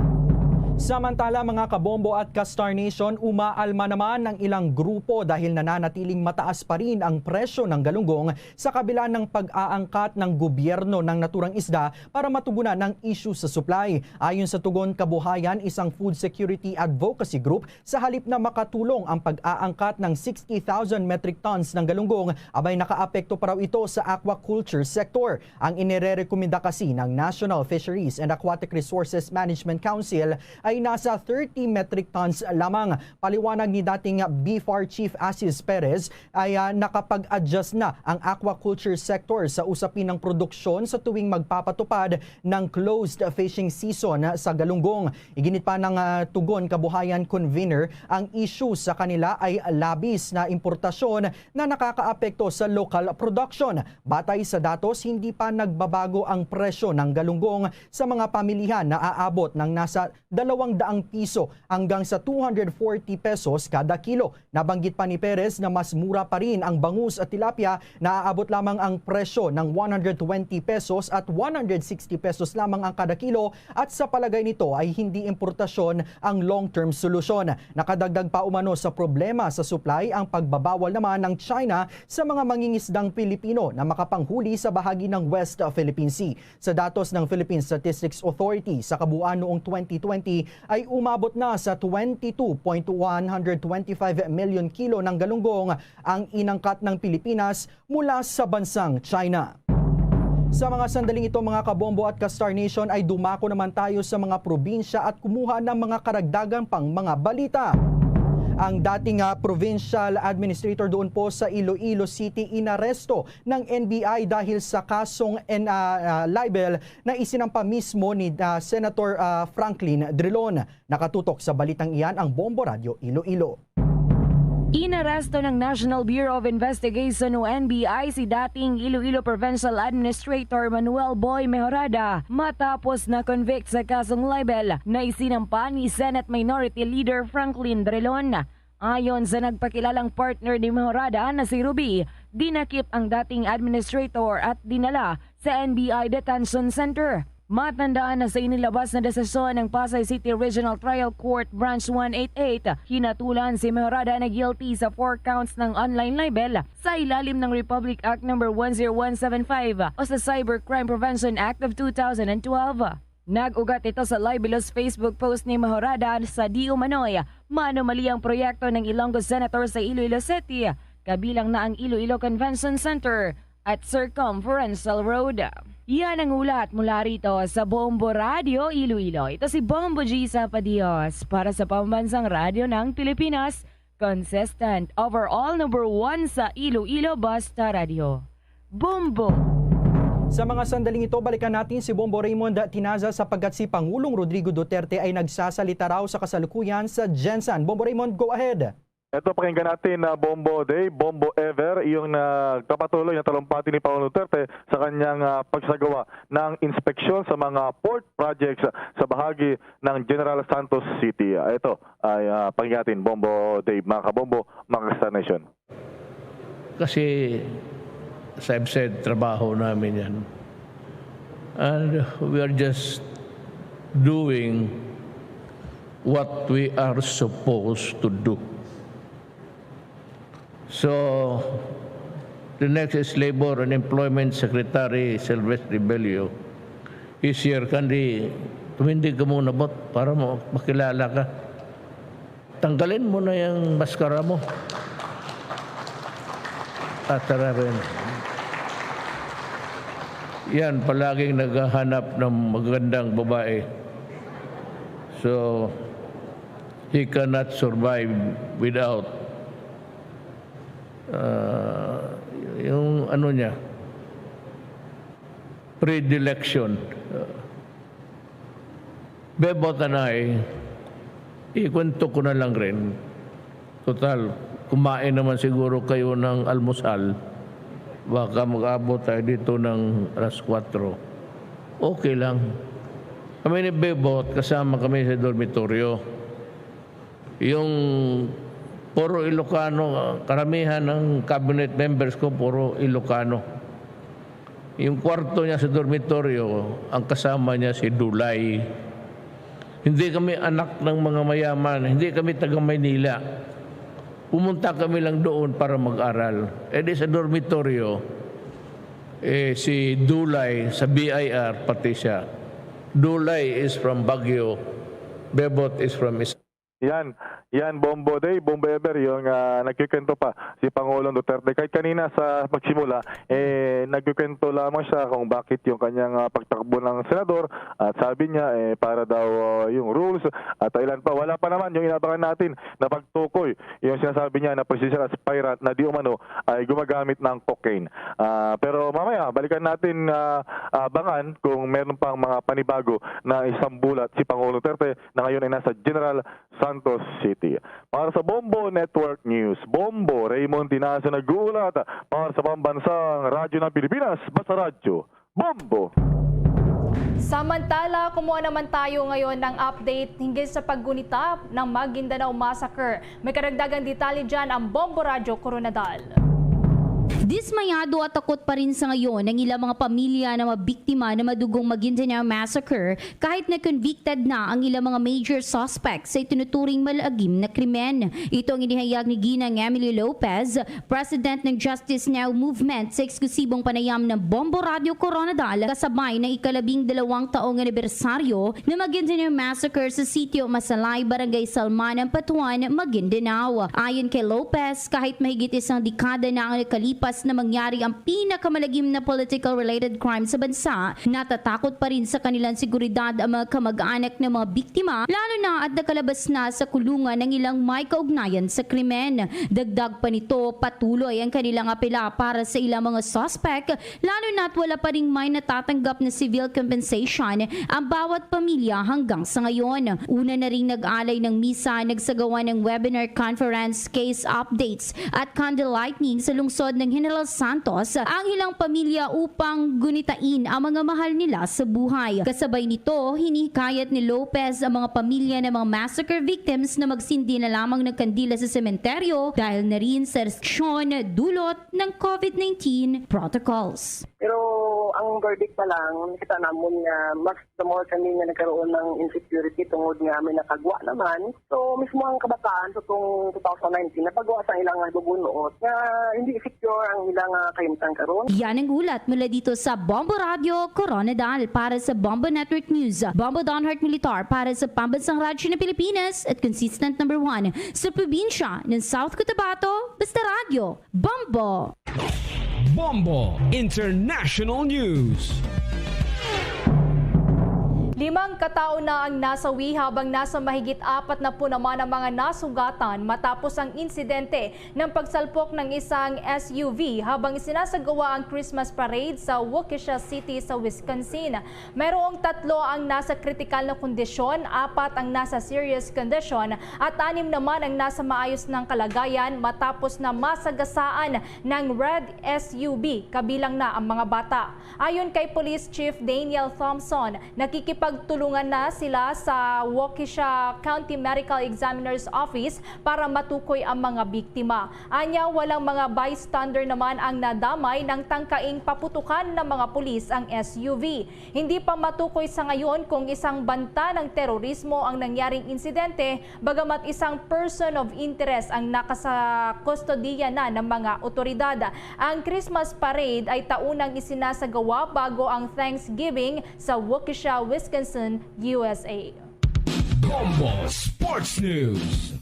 Samantala, mga kabombo at ka-Star Nation, umaalma naman ang ilang grupo dahil nananatiling mataas pa rin ang presyo ng galunggong sa kabila ng pag-aangkat ng gobyerno ng naturang isda para matugunan ang issue sa supply. Ayon sa Tugon Kabuhayan, isang food security advocacy group, sa halip na makatulong ang pag-aangkat ng sixty thousand metric tons ng galunggong, abay nakaapekto pa raw ito sa aquaculture sector. Ang inirerekomenda kasi ng National Fisheries and Aquatic Resources Management Council ay nasa thirty metric tons lamang. Paliwanag ni dating BFAR Chief Asis Perez ay, ah, nakapag-adjust na ang aquaculture sector sa usapin ng produksyon sa tuwing magpapatupad ng closed fishing season sa galunggong. Iginit pa ng, ah, Tugon Kabuhayan convener, ang issue sa kanila ay labis na importasyon na nakakaapekto sa local production. Batay sa datos, hindi pa nagbabago ang presyo ng galunggong sa mga pamilihan na aabot ng nasa dalawang daang piso hanggang sa two hundred forty pesos kada kilo. Nabanggit pa ni Perez na mas mura pa rin ang bangus at tilapia, na aabot lamang ang presyo ng one hundred twenty pesos at one hundred sixty pesos lamang ang kada kilo, at sa palagay nito ay hindi importasyon ang long-term solusyon. Nakadagdag pa umano sa problema sa supply ang pagbabawal naman ng China sa mga mangingisdang Pilipino na makapanghuli sa bahagi ng West Philippine Sea. Sa datos ng Philippine Statistics Authority, sa kabuuan noong twenty twenty ay umabot na sa twenty-two point one hundred twenty-five million kilo ng galunggong ang inangkat ng Pilipinas mula sa bansang China. Sa mga sandaling ito, mga kabombo at ka-Star Nation, ay dumako naman tayo sa mga probinsya at kumuha ng mga karagdagan pang mga balita. Ang dating, ah, provincial administrator doon po sa Iloilo City inaresto ng N B I dahil sa kasong en-, ah, ah, libel na isinampa mismo ni, ah, Senator, ah, Franklin Drilon. Nakatutok sa balitang iyan ang Bombo Radyo Iloilo. Inaresto ng National Bureau of Investigation o N B I si dating Iloilo Provincial Administrator Manuel Boy Mejorada matapos na-convict sa kasong libel na isinampa ni Senate Minority Leader Franklin Drilon. Ayon sa nagpakilalang partner ni Mejorada na si Ruby, dinakip ang dating administrator at dinala sa N B I Detention Center. Matandaan na sa inilabas na desisyon ng Pasay City Regional Trial Court Branch one eight eight, hinatulan si Mejorada na guilty sa four counts ng online libel sa ilalim ng Republic Act Number one zero one seven five o sa Cybercrime Prevention Act of two thousand and twelve. Nag-ugat ito sa libelous Facebook post ni Mejorada sa di umano'y manumalihang proyekto ng Ilonggo Senator sa Iloilo City, kabilang na ang Iloilo Convention Center at Circumferential Road. Yan ang ulat mula rito sa Bombo Radio Iloilo. Ito si Bombo G Sapadios para sa Pambansang Radyo ng Pilipinas, consistent, overall number one sa Iloilo, Basta Radio. Bombo! Sa mga sandaling ito, balikan natin si Bombo Raymond Tinaza, sapagkat si Pangulong Rodrigo Duterte ay nagsasalita raw sa kasalukuyan sa GenSan. Bombo Raymond, go ahead! Eto, pakinggan natin na Bombo Dave, Bombo Ever, yung nagpapatuloy na talumpati ni Pangulong Duterte sa kanyang, ah, pagsagawa ng inspeksyon sa mga port projects sa bahagi ng General Santos City. Ah, ito ay, ah, pakinggan natin, Bombo Dave, mga kabombo, mga ka-Star Nation. Kasi, as I've said, trabaho namin yan. And we are just doing what we are supposed to do. So, the next is Labor and Employment Secretary Silvestre Bello. He's here, kandi tumindig ka muna, bot, para mo makilala ka. Tanggalin mo na yung maskara mo. At harapin. Yan, palaging naghahanap ng magandang babae. So, he cannot survive without, uh, yung ano niya, predilection. Uh, Bebot and I, ikwento ko na lang rin. Total, kumain naman siguro kayo ng almusal. Baka mag-abot tayo dito ng alas kwatro. Okay lang. Kami ni Bebot, kasama kami sa dormitoryo. Yung puro Ilocano, karamihan ng cabinet members ko, puro Ilocano. Yung kwarto niya sa dormitoryo, ang kasama niya si Dulay. Hindi kami anak ng mga mayaman, hindi kami taga Maynila. Pumunta kami lang doon para mag-aral. E di sa dormitoryo, eh, si Dulay sa B I R, pati siya. Dulay is from Baguio, Bebot is from Is- Yan, yan, Bombo Day, Bombo Ever, yung, ah, nagkikwento pa si Pangulong Duterte. Kahit kanina sa pagsimula, eh, nagkikwento lamang siya kung bakit yung kanyang, ah, pagtakbo ng senador. At sabi niya, eh, para daw, ah, yung rules at ilan pa. Wala pa naman yung inabangan natin na pagtukoy. Yung sinasabi niya na presidential aspirant na di umano ay gumagamit ng cocaine. Ah, pero mamaya, balikan natin, ah, abangan kung meron pang mga panibago na isambulat si Pangulong Duterte na ngayon ay nasa General Santos City. Para sa Bombo Network News, Bombo Raymond Tinazo nag-uulat para sa Pambansang Radyo ng Pilipinas, Basta Radyo, Bombo! Samantala, kumuha naman tayo ngayon ng update hinggil sa paggunita ng Maguindanao Massacre. May karagdagang detalye dyan ang Bombo Radyo Koronadal. Dismayado at takot pa rin sa ngayon ang ilang mga pamilya na mabiktima ng madugong Maguindanao Massacre kahit na convicted na ang ilang mga major suspects sa itinuturing malagim na krimen. Ito ang inihayag ni Ginang Emily Lopez, President ng Justice Now Movement, sa eksklusibong panayam ng Bombo Radyo Koronadal kasabay ng ikalabing dalawang taong anibersaryo ng Maguindanao Massacre sa Sitio Masalay, Barangay Salman, Ampatuan, Maguindanao. Ayon kay Lopez, kahit mahigit isang dekada na ang nakalipas na mangyari ang pinakamalagim na political-related crime sa bansa, natatakot pa rin sa kanilang seguridad ang mga kamag-anak ng mga biktima, lalo na at nakalabas na sa kulungan ang ilang may kaugnayan sa krimen. Dagdag pa nito, patuloy ang kanilang apela para sa ilang mga suspek, lalo na't wala pa ring may natatanggap na civil compensation ang bawat pamilya hanggang sa ngayon. Una na ring nag-alay ng misa, nagsagawa ng webinar conference, case updates, at candle lighting sa lungsod ng General Santos ang ilang pamilya upang gunitain ang mga mahal nila sa buhay. Kasabay nito, hinihikayat ni Lopez ang mga pamilya ng mga massacre victims na magsindi na lamang ng kandila sa sementeryo dahil na rin sa restriksyon dulot ng COVID nineteen protocols. Pero ang verdict pa lang, nakita namon nga mas the more kami nga nagkaroon ng insecurity tungod nga may nakagwa naman. So, mismo ang kabataan sa tong two thousand nineteen, napagwa sa ilang bubunuot nga hindi secure ang ilang, ah, kahimtang karon. Yan ang ulat mula dito sa Bombo Radio Koronadal. Para sa Bombo Network News, Bombo Donhart Militar para sa Pambansang Radyo ng Pilipinas at consistent number one sa probinsya ng South Cotabato, Basta Radyo, Bombo! Bombo International News. Limang katao na ang nasawi, habang nasa mahigit apat na po naman ang mga nasugatan matapos ang insidente ng pagsalpok ng isang S U V habang isinasagawa ang Christmas parade sa Waukesha City sa Wisconsin. Mayroong tatlo ang nasa kritikal na kondisyon, apat ang nasa serious condition, at anim naman ang nasa maayos ng kalagayan matapos na masagasaan ng red S U V, kabilang na ang mga bata. Ayon kay Police Chief Daniel Thompson, nakikipagtulungan na sila sa Waukesha County Medical Examiner's Office para matukoy ang mga biktima. Anya, walang mga bystander naman ang nadamay nang tangkaing paputukan ng mga pulis ang S U V. Hindi pa matukoy sa ngayon kung isang banta ng terorismo ang nangyaring insidente, bagamat isang person of interest ang nakasakustodiya na ng mga otoridad. Ang Christmas parade ay taunang isinasagawa bago ang Thanksgiving sa Waukesha, Wisconsin, U S A. Bombo Sports News.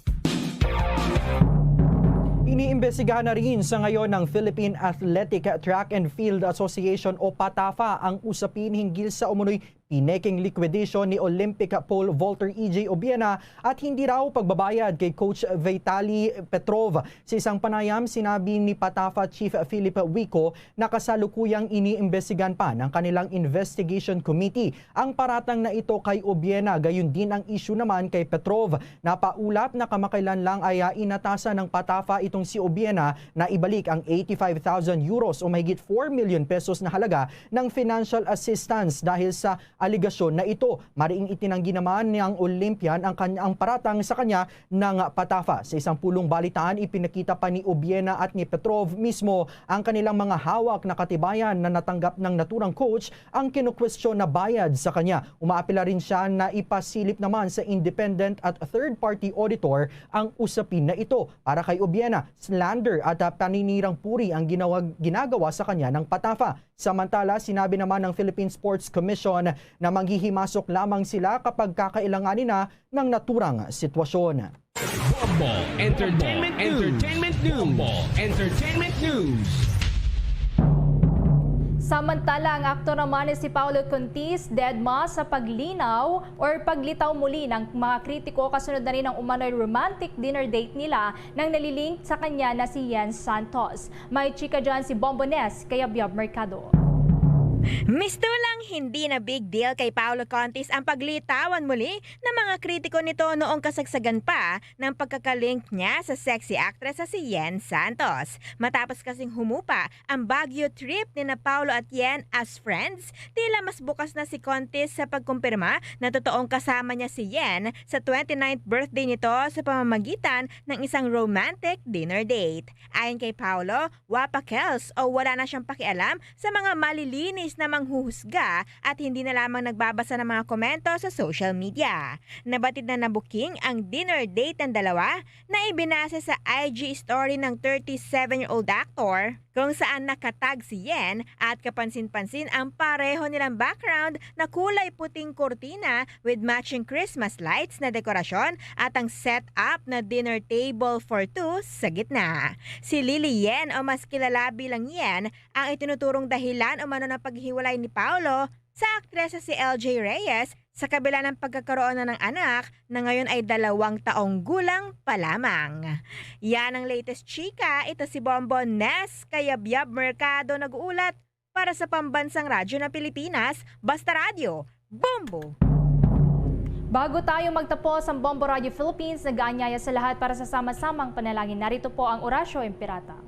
Iniimbestigahan na rin sa ngayon ng Philippine Athletic Track and Field Association o patafa ang usapin hinggil sa umunoy pineking liquidation ni Olympic pole vaulter E J Obiena at hindi raw pagbabayad kay Coach Vitali Petrov. Sa isang panayam, sinabi ni Patafa Chief Philip Wico na kasalukuyang iniimbestigahan pa ng kanilang investigation committee ang paratang na ito kay Obiena, gayon din ang issue naman kay Petrov. Napaulat na kamakailan lang ay, ah, inatasan ng Patafa itong si Obiena na ibalik ang eighty-five thousand euros o mahigit four million pesos na halaga ng financial assistance dahil sa aligasyon na ito. Mariing itinanggi naman ng Olympian ang kanyang paratang sa kanya ng Patafa. Sa isang pulong balitaan, ipinakita pa ni Obiena at ni Petrov mismo ang kanilang mga hawak na katibayan na natanggap ng naturang coach ang kinukwestiyon na bayad sa kanya. Umaapela rin siya na ipasilip naman sa independent at third-party auditor ang usapin na ito. Para kay Obiena, slander at, ah, paninirang puri ang ginawa, ginagawa sa kanya ng Patafa. Samantala, sinabi naman ng Philippine Sports Commission na manghihimasok lamang sila kapag kakailanganin na ng naturang sitwasyon. Bombo Entertainment News. Entertainment News. Bombo Entertainment News. Samantala, ang aktor naman na si Paolo Contis deadma sa paglinaw or paglitaw muli ng mga kritiko kasunod na rin ang umano'y romantic dinner date nila nang nalilink sa kanya na si Yen Santos. May chika dyan si Bombo Ness kay Abiab Mercado. Mistulang hindi na big deal kay Paolo Contis ang paglitawan muli ng mga kritiko nito noong kasagsagan pa ng pagkakalink niya sa sexy actress na si Yen Santos. Matapos kasing humupa ang Baguio trip ni na Paolo at Yen as friends, tila mas bukas na si Contis sa pagkumpirma na totoong kasama niya si Yen sa twenty-ninth birthday nito sa pamamagitan ng isang romantic dinner date. Ayon kay Paolo, wa pa kels o wala na siyang pakialam sa mga malilinis na manghuhusga at hindi na lamang nagbabasa ng mga komento sa social media. Nabatid na nabuking ang dinner date ng dalawa na ibinase sa I G story ng thirty-seven-year-old actor, kung saan nakatag si Yen at kapansin-pansin ang pareho nilang background na kulay puting kurtina with matching Christmas lights na dekorasyon at ang setup na dinner table for two sa gitna. Si Lily Yen o mas kilala bilang Yen ang itinuturong dahilan umano ng paghiwalay ni Paolo sa aktres na si L J Reyes sa kabila ng pagkakaroon na ng anak na ngayon ay dalawang taong gulang pa lamang. Yan ang latest chika. Ito si Bombo Ness Kayabyab Mercado nag-uulat para sa Pambansang Radyo ng Pilipinas, Basta Radyo, Bombo! Bago tayo magtapos, ang Bombo Radio Philippines nag-aanyaya sa lahat para sa sama-samang panalangin. Narito po ang Orasyo Imperata.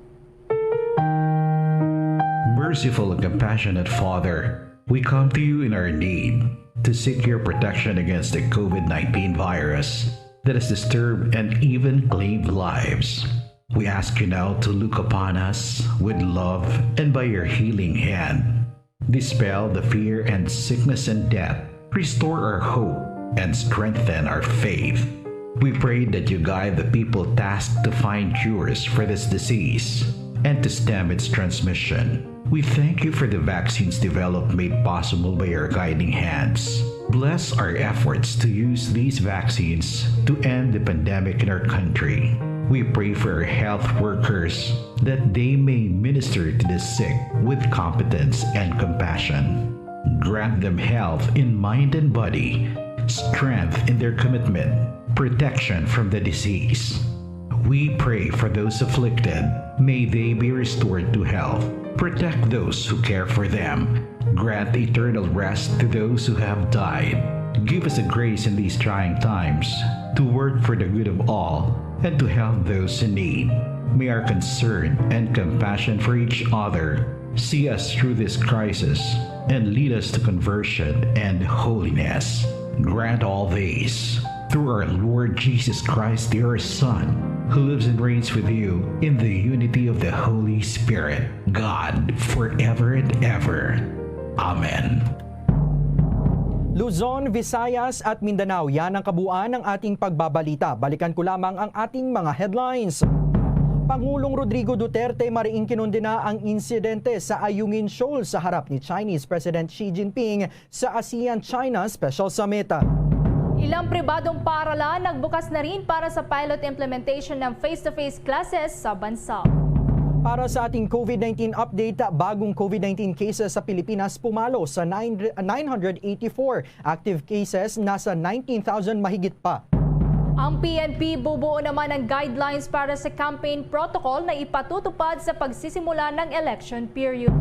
Merciful and compassionate Father, we come to you in our need to seek your protection against the COVID nineteen virus that has disturbed and even claimed lives. We ask you now to look upon us with love and by your healing hand, dispel the fear and sickness and death, restore our hope, and strengthen our faith. We pray that you guide the people tasked to find cures for this disease and to stem its transmission. We thank you for the vaccines developed made possible by your guiding hands. Bless our efforts to use these vaccines to end the pandemic in our country. We pray for our health workers that they may minister to the sick with competence and compassion. Grant them health in mind and body, strength in their commitment, protection from the disease. We pray for those afflicted. May they be restored to health. Protect those who care for them. Grant eternal rest to those who have died. Give us the grace in these trying times to work for the good of all and to help those in need. May our concern and compassion for each other see us through this crisis and lead us to conversion and holiness. Grant all this through our Lord Jesus Christ, your Son, who lives and reigns with you in the unity of the Holy Spirit, God, forever and ever. Amen. Luzon, Visayas at Mindanao, yan ang kabuuan ng ating pagbabalita. Balikan ko lamang ang ating mga headlines. Pangulong Rodrigo Duterte mariing kinundena ang insidente sa Ayungin Shoal sa harap ni Chinese President Xi Jinping sa ASEAN-China Special Summit. Ilang pribadong paaralan nagbukas na rin para sa pilot implementation ng face-to-face classes sa bansa. Para sa ating COVID nineteen update, bagong COVID nineteen cases sa Pilipinas pumalo sa nine, nine hundred eighty-four. Active cases nasa nineteen thousand mahigit pa. Ang P N P bubuo naman ang guidelines para sa campaign protocol na ipatutupad sa pagsisimula ng election period.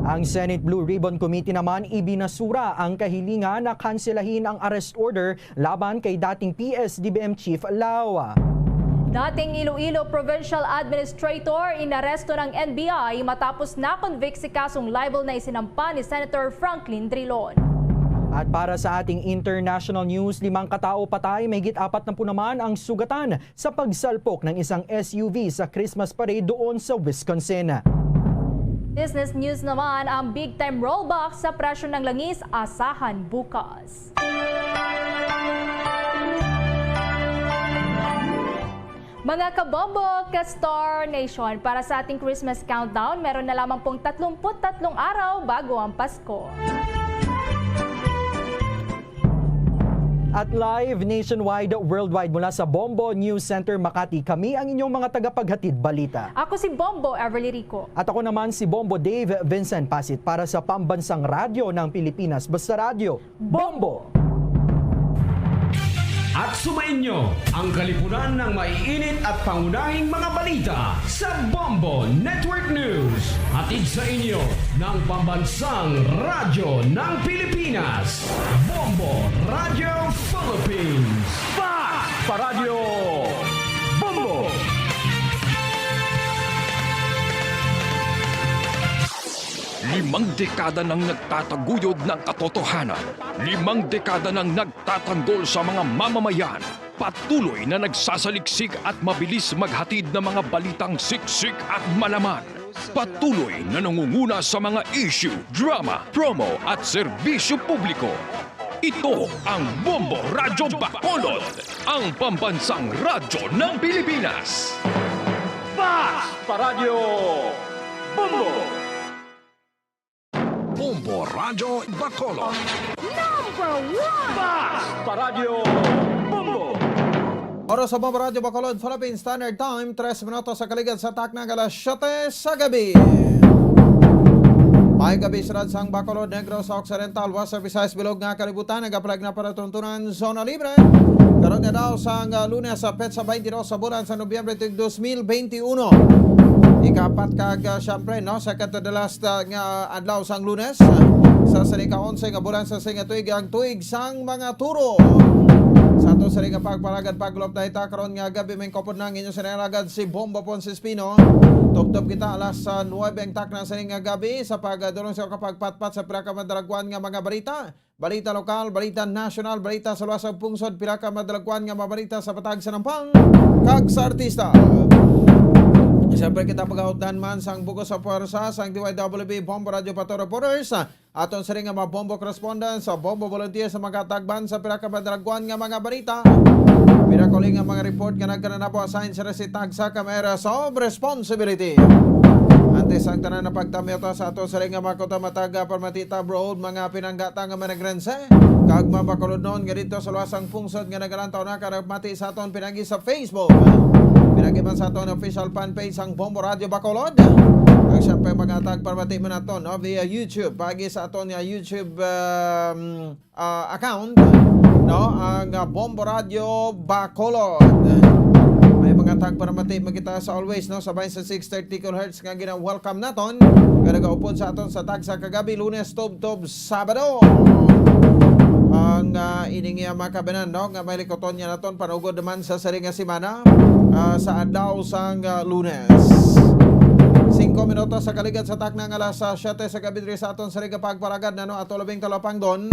Ang Senate Blue Ribbon Committee naman ibinasura ang kahilingan na kanselahin ang arrest order laban kay dating P S D B M Chief Lao. Dating Iloilo Provincial Administrator, inaresto ng N B I matapos na-convict si kasong libel na isinampa ni Senator Franklin Drilon. At para sa ating international news, limang katao patay, mahigit apat na po naman ang sugatan sa pagsalpok ng isang S U V sa Christmas parade doon sa Wisconsin. Business news naman, ang big time rollback sa presyo ng langis asahan bukas. Mga kabombo, ka Star Nation, para sa ating Christmas countdown, meron na lamang pong tatlumpu't tatlong araw bago ang Pasko. At live nationwide, worldwide, mula sa Bombo News Center Makati, kami ang inyong mga tagapaghatid balita. Ako si Bombo Everly Rico. At ako naman si Bombo Dave Vincent Pasit para sa Pambansang Radyo ng Pilipinas, Basta Radyo, Bombo! At sumainyo ang kalipunan ng maiinit at pangunahing mga balita sa Bombo Network News. Hatid sa inyo ng Pambansang Radyo ng Pilipinas, Bombo Radio Philippines. Fast pa Radyo Bombo! Limang dekada nang nagtataguyod ng katotohanan. Limang dekada nang nagtatanggol sa mga mamamayan. Patuloy na nagsasaliksik at mabilis maghatid ng mga balitang siksik at malaman. Patuloy na nangunguna sa mga issue, drama, promo at serbisyo publiko. Ito ang Bombo Radyo Bacolod, ang pambansang radyo ng Pilipinas. Fast pa Radyo Bombo! Bombo Radyo Bacolod. Number one! Fast pa Radyo Bombo! Oras sa Bombo Radyo Bacolod, Philippine Standard Time, tres minutos sa kaligad sa takna nga alas siyete sa gabi. May gabi, siyudad sang Bacolod, Negros Occidental, Western Visayas, bilog nga kalibutan, nagapalag na palatuntunan, zona libre. Karon nga daw sang, ah, Lunes, sa petsa twenty-two sa bulan sa Nobyembre, tuig dos mil benti uno. Ikapat kag, ah, siyempre, no, second to the last, ah, nga adlaw sang Lunes, ah, sa sini ka onse nga bulan sa sini nga tuig, ang tuig sang mga turo. Sa ato sini nga pagpalagad, pagulop na ita karon nga gabi, may kopod na ang inyo sini alagad si Bombo Ponce Espino. Tubtob kita alas, ah, nuwebe ang takna sini nga gabi sa pagdulong sa kapagpatpat sa pila ka madalagwan nga mga balita. Balita lokal, balita nasyonal, balita sa luwas sang pungsod, pila ka madalagwan nga mga balita sa patag sa nampang kag sa artista. Siyempre, kita pagautdan man sang bug-os sa puwersa sang D Y W B Bombo Radyo Pato Reporters. Aton sini nga mga Bombo correspondents, sa Bombo volunteers sa mga tagban sa pila ka madalagwan nga mga balita. Pila ka uli nga mga report nga nagkananapo, assign sila si tagsa ka may areas of responsibility. Antes ang tanan na pagtamyato sa ato sini nga mga kuta, matag, ah, permati ta abroad, mga pinanggata nga managrense, kag mabakulodnon nga dito sa luwas sang pungsod nga nagalantaw na ka nagmati sa aton pinagi sa Facebook. Pinagi man sa aton official fan page sang Bombo Radyo Bacolod. Kag siyempre, mga tag, permati man naton, no, via YouTube. Pagi sa aton nga YouTube, um, ah, account, no, ang, ah, Bombo Radyo Bacolod. May mga tagparamati man kita sa always, no, sa bahin sa six thirty kilohertz nga gina-welcome naton, nga nagaupod sa aton sa tagsa ka gabi, Lunes tubtob Sabado. Ang, ah, ining, ah, makabanan, no, nga may likuton niya naton panugod naman sa sini nga semana, ah, sa adlaw sang, ah, Lunes. Singko minutos sa kaligad sa takna nga alas, ah, siyete sa gabi diri sa aton sini nga pagpalagad, nano, ato labing talapangdon.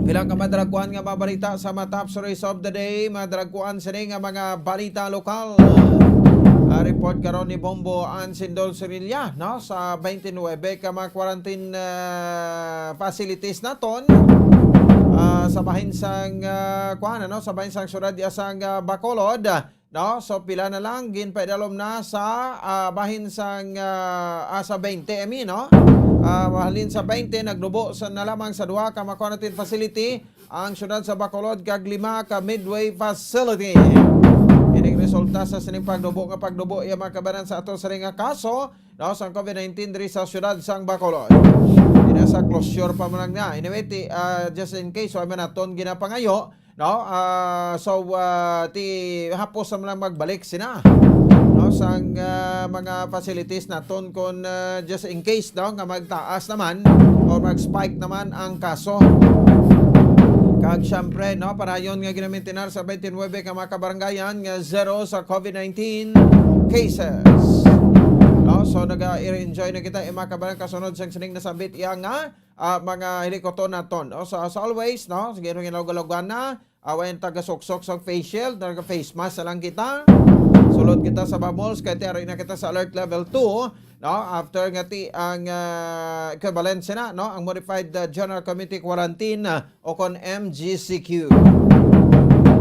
Pila ka madalagkuan nga mga balita sa mga top stories of the day, madalagkuan sini nga mga balita lokal. Ah, report karon ni Bombo Ansindol Sirilla, no, sa twenty-nine ka mga quarantine, ah, facilities naton, ah, sa bahin sang, ah, kuan, ano, sa bahin sang syudad ya sang, ah, Bacolod. No? So, pila na lang, ginpaidalom na sa, ah, bahin sang, ah, ah, sa twenty, I mean, no? Ah, mahalin sa twenty, naglubo sa, na lamang sa duha ka mga quarantine facility ang syudad sa Bacolod kag lima ka Midway facility. Ining resulta sa sining pagdubo nga pagdubo iya, mga kabaran, sa ato sining nga kaso, no, sang COVID nineteen diri sa siyudad sang Bacolod. Ina sa closure pa man lang na. Anyway, ti, ah, just in case, wa man naton ginapangayo, no? Ah, so, ah, ti hapos na man lang magbalik sina, no, sang, ah, mga facilities naton kung, ah, just in case, no, nga magtaas naman or mag-spike naman ang kaso. Kag siyempre, no, padayon nga ginamintinar sa twenty-nine ka mga kabarangayan nga zero sa COVID nineteen cases. No, so naga-enjoy na kita, eh, mga kabarangayan, kasunod sang sining nasambit iya nga, ah, mga hilikuton naton, no? So, as always, no, sige, nung inalog-alogan na, awa yung taga-suksok sa face shield, taga-face mask na lang kita. Sulod kita sa bubbles, kaya tiyaroy na kita sa alert level two, no? After nga ti ang, ah, equivalent sina, no? Ang modified, ah, general community quarantine, ah, o kon M G C Q.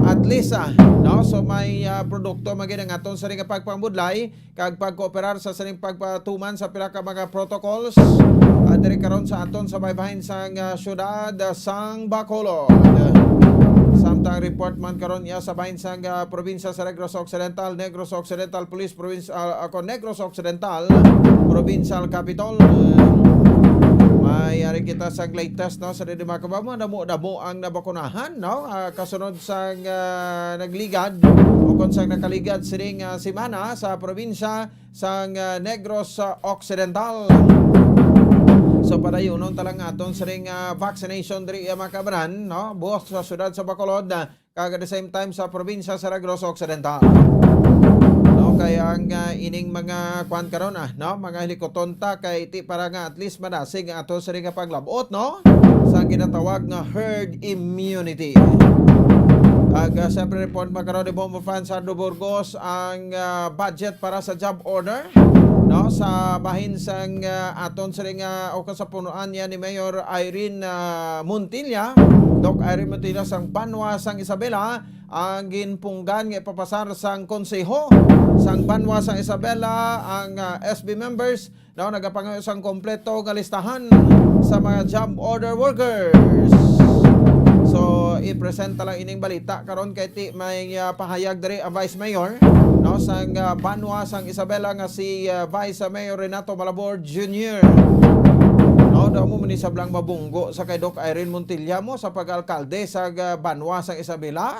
At least, ah, no? So, may, ah, produkto magid ang aton sa nga pagpamudlay kag pagkooperar sa sining pagpatuman sa pila ka mga protocols, ah, diri karon sa aton sa baybayin sang, ah, siyudad, ah, sang Bacolod. Samtang report man karon iya sa bahin sang, ah, probinsya sa Negros Occidental, Negros Occidental Police Province, ah, ako, Negros Occidental Provincial Capitol. May ari kita sa latest, no, sa didi, mga kababayan, damo-damo ang nabakunahan, no? Ah, kasunod sang, ah, nagligad o kon sang nakaligad sining, ah, semana sa probinsya sang, ah, Negros, ah, Occidental. So, padayunon ta lang aton sining, ah, vaccination diri, ah, mga kababayan, no? Buot sa siyudad sa Bacolod, ah, kag at the same time sa probinsya sa Negros Occidental. No, kay ang, ah, ining mga kuan karon, ah, no, mga hilikuton ta kay ti para nga at least madasig ang ato sining nga paglabot, no, sa ginatawag nga herd immunity. Ag, ah, siyempre, report man karon ni Bombo Franz Sardo Burgos ang, ah, budget para sa job order, no, sa bahin sang, ah, aton sining, ah, o sa punuan niya ni Mayor Irene, ah, Montilla, Doc Irene Montilla sang Banwa sang Isabela, ang ginpunggan nga ipapasar sang konseho sang Banwa sang Isabela ang, ah, S B members, no, nagapangayo sang kompleto nga listahan sa mga job order workers. So, i-present ta lang ining balita karon kay ti may, ah, pahayag diri ang Vice Mayor, no, sang, ah, Banwa sang Isabela nga si, ah, Vice Mayor Renato Malabor Junior. No, daw mo man ni sablang mabunggo sa kay Doc Irene Montilla mo sa pag-alkalde sa, ah, Banwa sang Isabela.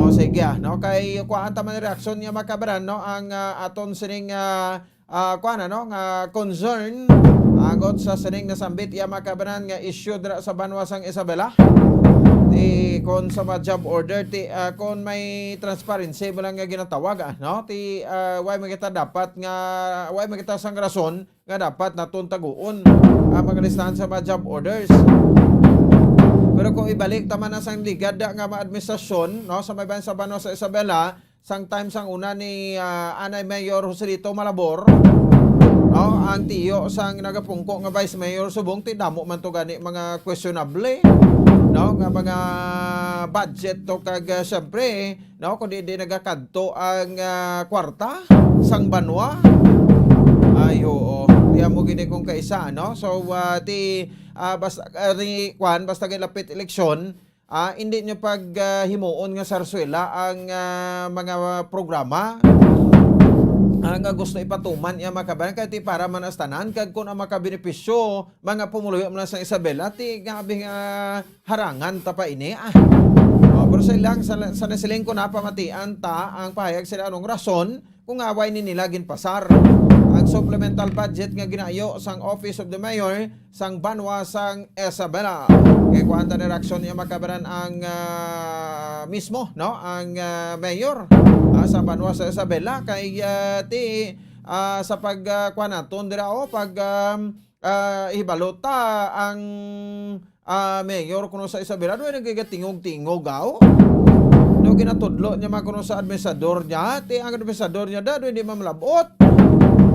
O, sige, ah, no, kay kuhaan ta man reaksyon niya, mga kababayan, no, ang, ah, aton sining, ah, ah, kuan, ano, nga concern, agot sa sining nasambit iya, mga kababayan, nga issue dira sa Banwa sang Isabela. Ti kon sa mga job order, ti, ah, kon may transparency mo lang nga ginatawag, ah, no? Ti, ah, why man kita dapat nga, why man kita sang rason nga dapat naton taguon ang mga listahan sa mga job orders? Pero kung ibalik ta man na sang ligad da nga mga administrasyon, no, sa may bayan sa Banwa sa Isabela, sang time sang una ni, ah, anay Mayor Joselito Malabor, no, ang tiyo sang nagapungko nga Vice Mayor subong, ti damo man to gani mga questionable, no, nga mga budget to kag, ah, siyempre, no, kundi di nagakadto ang, ah, kwarta sang banwa. Ay, oo. Di amo gini kung kaisa, no? So, ah, ti, ah, basta, ah, ni, kwan, basta kay lapit eleksyon, ah, hindi nyo pag, ah, himuon nga sarsuela ang, ah, mga programa, ah, nga gusto ipatuman iya, mga kababayan, kay ti para man sa tanan, kag kung ang makabenepisyo, mga pumuluyo man sa Isabela, ti grabe nga harangan ta pa ini, ah. Oh, pero sa ilang, sa, sa nasiling ko, napamatian ta ang pahayag sila anong rason kung away ni nila ginpasar ang supplemental budget nga ginaayo sang Office of the Mayor sang banwa sang Isabela. Kay kuan ta ni reaksyon niya, mga kababayan, ang, ah, mismo, no, ang, ah, mayor, ah, sa banwa sa Isabela kay, ah, ti, ah, sa pag, ah, kuan naton dira, oh, pag, um, ah, ibalota ang, ah, mayor kuno sa Isabela, doon nagatingog-tingog, aw. No, ginatudlo niya man kuno sa administrador niya, ti ang administrador niya da, doon di man malabot.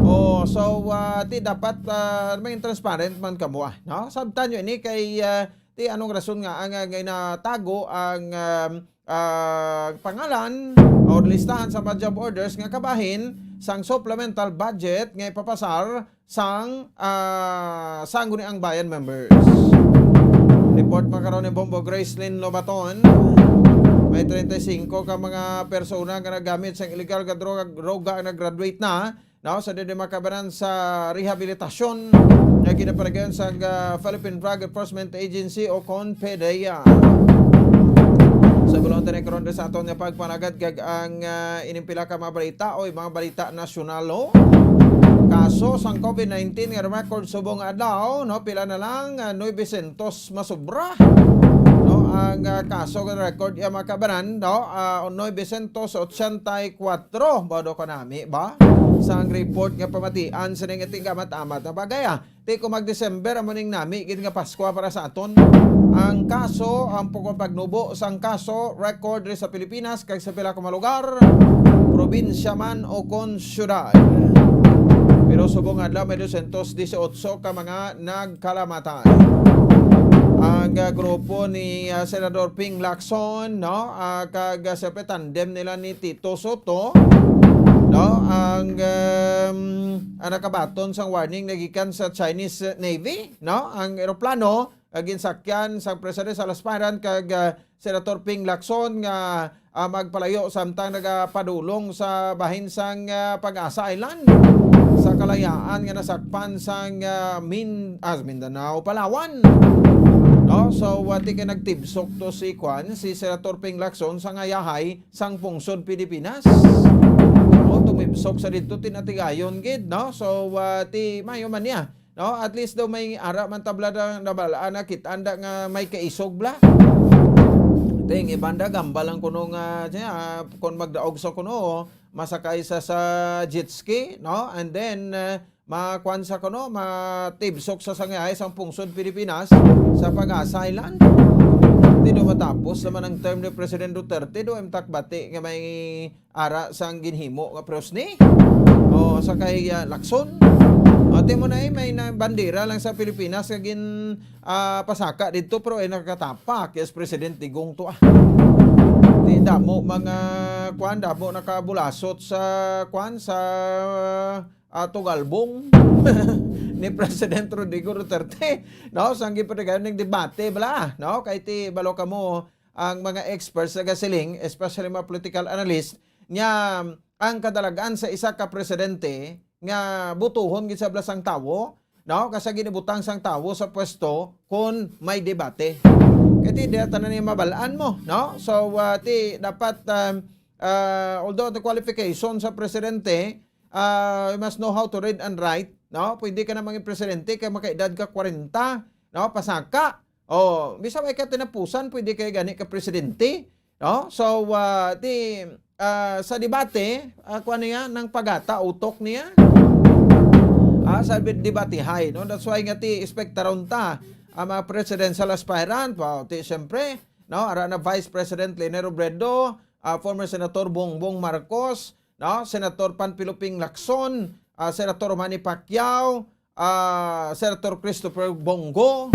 Oh, so, ah, ti dapat, ah, may transparent man kamo, ah, no? Sabtan nyo ini kay, ah, ti anong rason nga ang, ah, nga inatago ang, um, ah, pangalan o listahan sa mga job orders nga kabahin sang supplemental budget nga ipapasar sang, ah, Sangguniang Bayan members. Report man karon ni Bombo Gracelyn Lobaton. May treinta y cinco ka mga persona nga nagamit sang illegal nga droga, droga ang nag-graduate na, no, sa diri, mga kabanan, sa rehabilitasyon nga ginapanagayon sang, ah, Philippine Drug Enforcement Agency o kon PDEA. Sa bulong tani karon sa aton nga pagpanagad kag ang, ah, ining pila ka mga balita o mga balita nasyonal, no? Kaso sang COVID nineteen nga record subong adlaw, no, pila na lang, ah, nuebe siyentos masubra, no, ang, ah, kaso nga record, ya, mga kabanan, no, ah, nuebe siyentos otsenta y kuwatro, ba do kanami ba? Sang report nga pamatian sa ning tinggamat-amat na bagay, ah. Ti kung mag-December, amo ning nami gid nga Paskwa para sa aton. Ang kaso, ang pagpagnubo sang kaso, record diri sa Pilipinas kag sa pila ka mga lugar, probinsya man o kon syudad. Pero subong adlaw, may dosyentos dieciocho ka mga nagkalamatay. Ang, ah, grupo ni, ah, Senador Ping Lacson, no, ah, kag, ah, siyempre tandem nila ni Tito Sotto, no, ang, um, ang nakabaton sang warning nagikan sa Chinese Navy, no, ang eroplano nga ginsakyan sang presidential aspirant kag, ah, Senator Ping Lacson nga, ah, magpalayo samtang nagapadulong sa bahin sang, ah, Pag-asa Island sa kalayaan nga nasakpan sang, ah, Min-, ah, Mindanao, Palawan. No? So, wa ti kay nagtibsok to si kwan, si Senator Ping Lacson sa ngayahay sang pungsod Pilipinas. No? Tumibsok sa didto, tinatigayon gid, no? So, wa ti mayo man niya. No, at least daw may ara man tabla da, nabal-an na, kit-an da nga may kaisog bla. Ting ibanda gambal lang kuno nga siya, ah, kung magdaog sa kuno, masakay sa, sa jet ski, no? And then, eh, makuan sa kuno, matibsok sa sangihay sang pungsod Pilipinas sa Pag-asa Island. Ti do matapos naman ang term ni President Duterte, do imtak bati nga may ara sang ginhimo nga prusni. O, sa kay, ah, Lacson. O, ti mo na, eh, may na bandera lang sa Pilipinas nga gin, ah, pasaka didto, pero ay nakatapak, yes, President Digong to, ah. Ti damo mga, kwan, damo nakabulasot sa, kwan, sa, ah, tugalbong ni President Rodrigo Duterte, no? Sang gipatigayon ning debate bala, no? Kay ti balo kamo, ang mga experts nagasiling, especially mga political analyst, nga ang kadalagan sa isa ka presidente nga butuhon gid sa bala sang tawo, no? Kay sa ginibutang sang tawo sa pwesto kung may debate. Kay ti, di tanan niya mabal-an mo, no? So, uh, ti, dapat, um, uh, although the qualification sa presidente, uh, you must know how to read and write, no? Pwede ka na maging presidente kay makaedad ka kwarenta, no? Pasaka. O, bisan way ka tinapusan, pwede kay gani ka presidente, no? So, ah, ti, ah, sa debate, ah, kuwan niya, nang pagata, utok niya. Ah, sa bi-, debate hay, no? That's why nga ti, expectaron ta, ang mga presidential aspirant, wow, ti, siyempre, no? Ara na Vice President Leni Robredo, ah, former Senator Bongbong Marcos, no? Senator Panfilo Ping Lacson, ah, Senator Manny Pacquiao, ah, Senator Christopher Bong Go,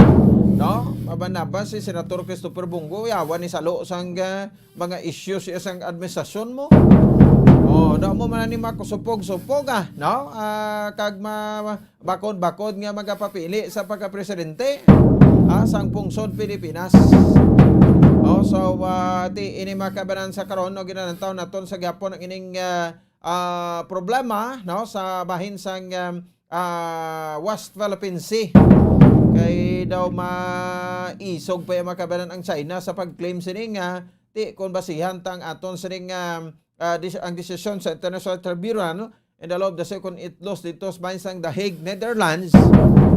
no? Mabanaba si Senator Christopher Bong Go, yawan ni salo sang, ah, mga issues sa sang administrasyon mo. Oh, da mo man ni makusupog-supog, ah, no? Ah, kag ma-, bakod-bakod nga magapapili sa pagkapresidente, ah, sang pungsod Pilipinas. Oh, so, ah, ti, ini makabanan sa karon, no, ginalantaw naton sa gihapon ang ining, ah, ah, problema, no, sa bahin sang, um, ah, West Philippine Sea. Kay daw maisog pa yung makabanan ang China sa pag-claim sini nga ti kung basihan ta ang aton sining, um, ah, dis-, ang desisyon sa International Tribunal in the law of the second itlos dito sa bahin sang The Hague, Netherlands,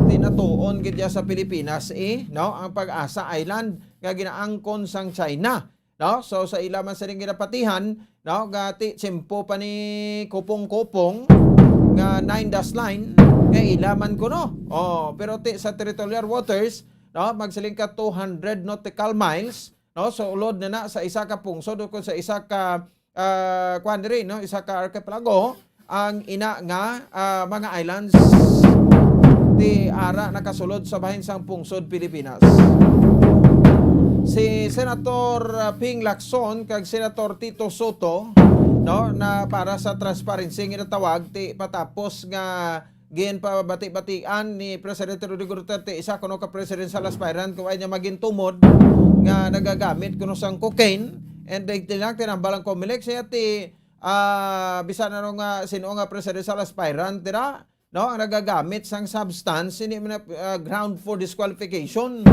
tinatuon gid ya sa Pilipinas, eh, no, ang Pag-asa Island nga ginaangkon sang China. No? So, sa ila man sining ginapatihan, no, gati tiyempo pa ni Kupong-Kupong nga nine dash line, nga ila man kuno. Oh, pero ti sa territorial waters, no, magsiling ka two hundred nautical miles, no, so ulod na na sa isa ka pungsod o kung sa isa ka, ah, kuwan diri, no, isa ka archipelago, ang ina nga, ah, mga islands ti ara nakasulod sa bahin sang pungsod Pilipinas. Si Senator, ah, Ping Lacson kag Senator Tito Sotto, no, na para sa transparency nga ginatawag ti patapos nga ginpabati-batian ni Presidente Rodrigo Duterte, isa kuno ka presidential aspirant, kung ay niya maging tumod nga nagagamit kuno sang cocaine, And then, tinang tinambal ang Comelec, siya ti, ah, bisan ano nga, sino nga presidential aspirant, tira, no, ang nagagamit sang substance, hindi man na, ah, ground for disqualification.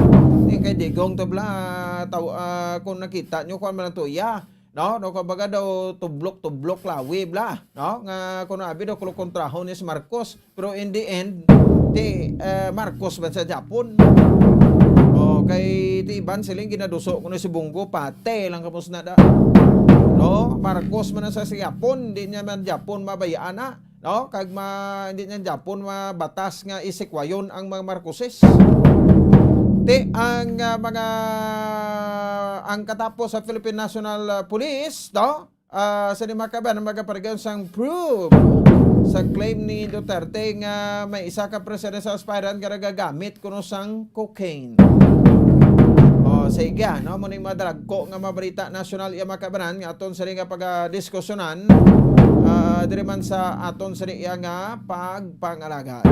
Di kay Digong to bla, taw-, ah, kung nakita nyo, kung ano to, iya, no, no, kumbaga daw, tublok-tublok lawi bla, no, nga kung abi daw, kulo kontrahon ni si Marcos. Pero in the end, ti, eh, Marcos man sa Japon. O, kay ti iban siling ginaduso kuno si Bongo, pate lang kamo na da. No, Marcos man sa, sa Japon, di niya man Japon mabayaan na. No, kag ma, hindi niya Japon mabatas nga isikwayon ang mga Marcoses. Ti ang, ah, mga, ang katapos sa Philippine National, ah, Police, no? Ah, sa ni Makaban, ang magaparigayon sang proof sa claim ni Duterte nga may isa ka presidential aspirant nga nagagamit kuno sang cocaine. O, sige, no? Mao ning mga dalagko nga mga balita nasyonal iya makabanan nga aton sini nga pagadiskusyonan, ah, diri man sa aton sini iya nga pagpangalaga.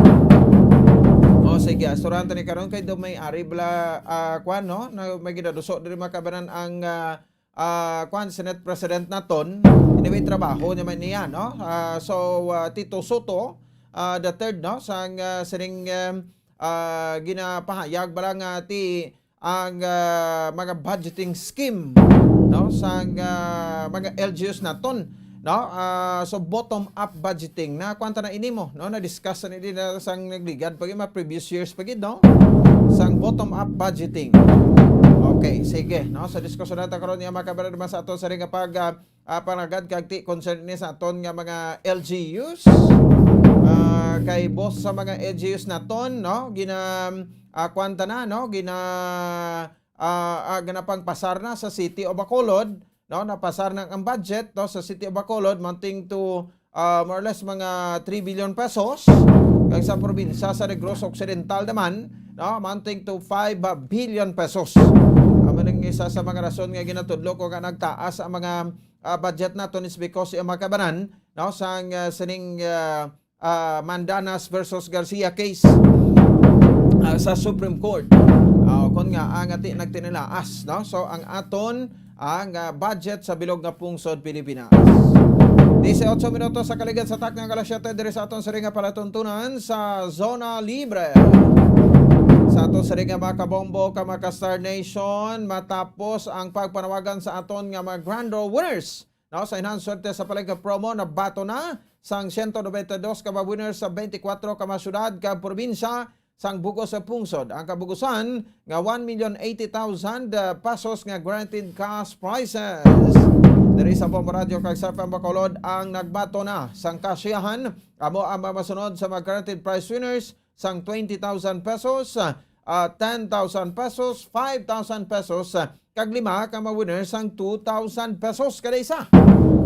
O, sige, istoryahan ta ni karon kay do may ari bala, ah, kwan, no? Na may ginaduso diri makabanan ang, ah, ah, kwan, Senate President naton. Anyway, trabaho naman niya, no? Ah, so, ah, Tito Soto, ah, the third, no? Sang, ah, sining, em, ah, ginapahayag bala nga ti ang, ah, mga budgeting scheme, no? Sang, ah, mga L G Us naton, no? Ah, so, bottom-up budgeting. Na, kwan ta na ini mo, no? Na-discuss na ini na sang nagligad pa gid, mga previous years pa gid, no? Sang bottom-up budgeting. Okay, sige, no? Sa diskusyon natin karon, niya, mga kabarad, sa ato sa ring pag, ah, ah, panagad kag ti concern ni sa aton nga mga L G Us. Ah, kay boss sa mga L G Us naton, no? Gina, ah, kwan ta na, no? Gina, ah, ah, ginapangpasar na sa City of Bacolod, no? Napasar na ang budget, no, sa City of Bacolod, amounting to, ah, more or less mga three billion pesos. Kag sa probinsya sa Negros Occidental naman, no, amounting to five billion pesos. Amo ning isa sa mga rason nga ginatudlo ko nga nagtaas ang mga, ah, budget naton is because ang mga kabanan, no, sang, ah, sining, ah, ah, Mandanas versus Garcia case, ah, sa Supreme Court. Ah, kon nga ang ati nagtinilaas, no? So, ang aton, ang, ah, budget sa bilog nga pungsod Pilipinas. Dieciocho minutos sa kaligad sa takna nga alas siyete diri sa aton siring nga palatuntunan sa Zona Libre. Sa aton siring nga mga kabombo, ka mga ka-Star Nation, matapos ang pagpanawagan sa aton nga mga Grand Draw winners, no, sa Enhanced Swerte sa Palengke promo, nabaton na sang siyento nobenta y dos ka mga winners sa twenty-four ka mga syudad kag probinsya sang bug-os nga pungsod. Ang kabugusan nga one million eighty thousand, uh, pesos nga guaranteed cash prizes. Diri sa Bombo Radio kag sa F M Bacolod ang nagbaton na sang kasyahan. Amo ang mga masunod sa mga guaranteed prize winners sang twenty thousand pesos, ah, ten thousand pesos, five thousand pesos, ah, kag lima ka ma-winner sang two thousand pesos kada isa.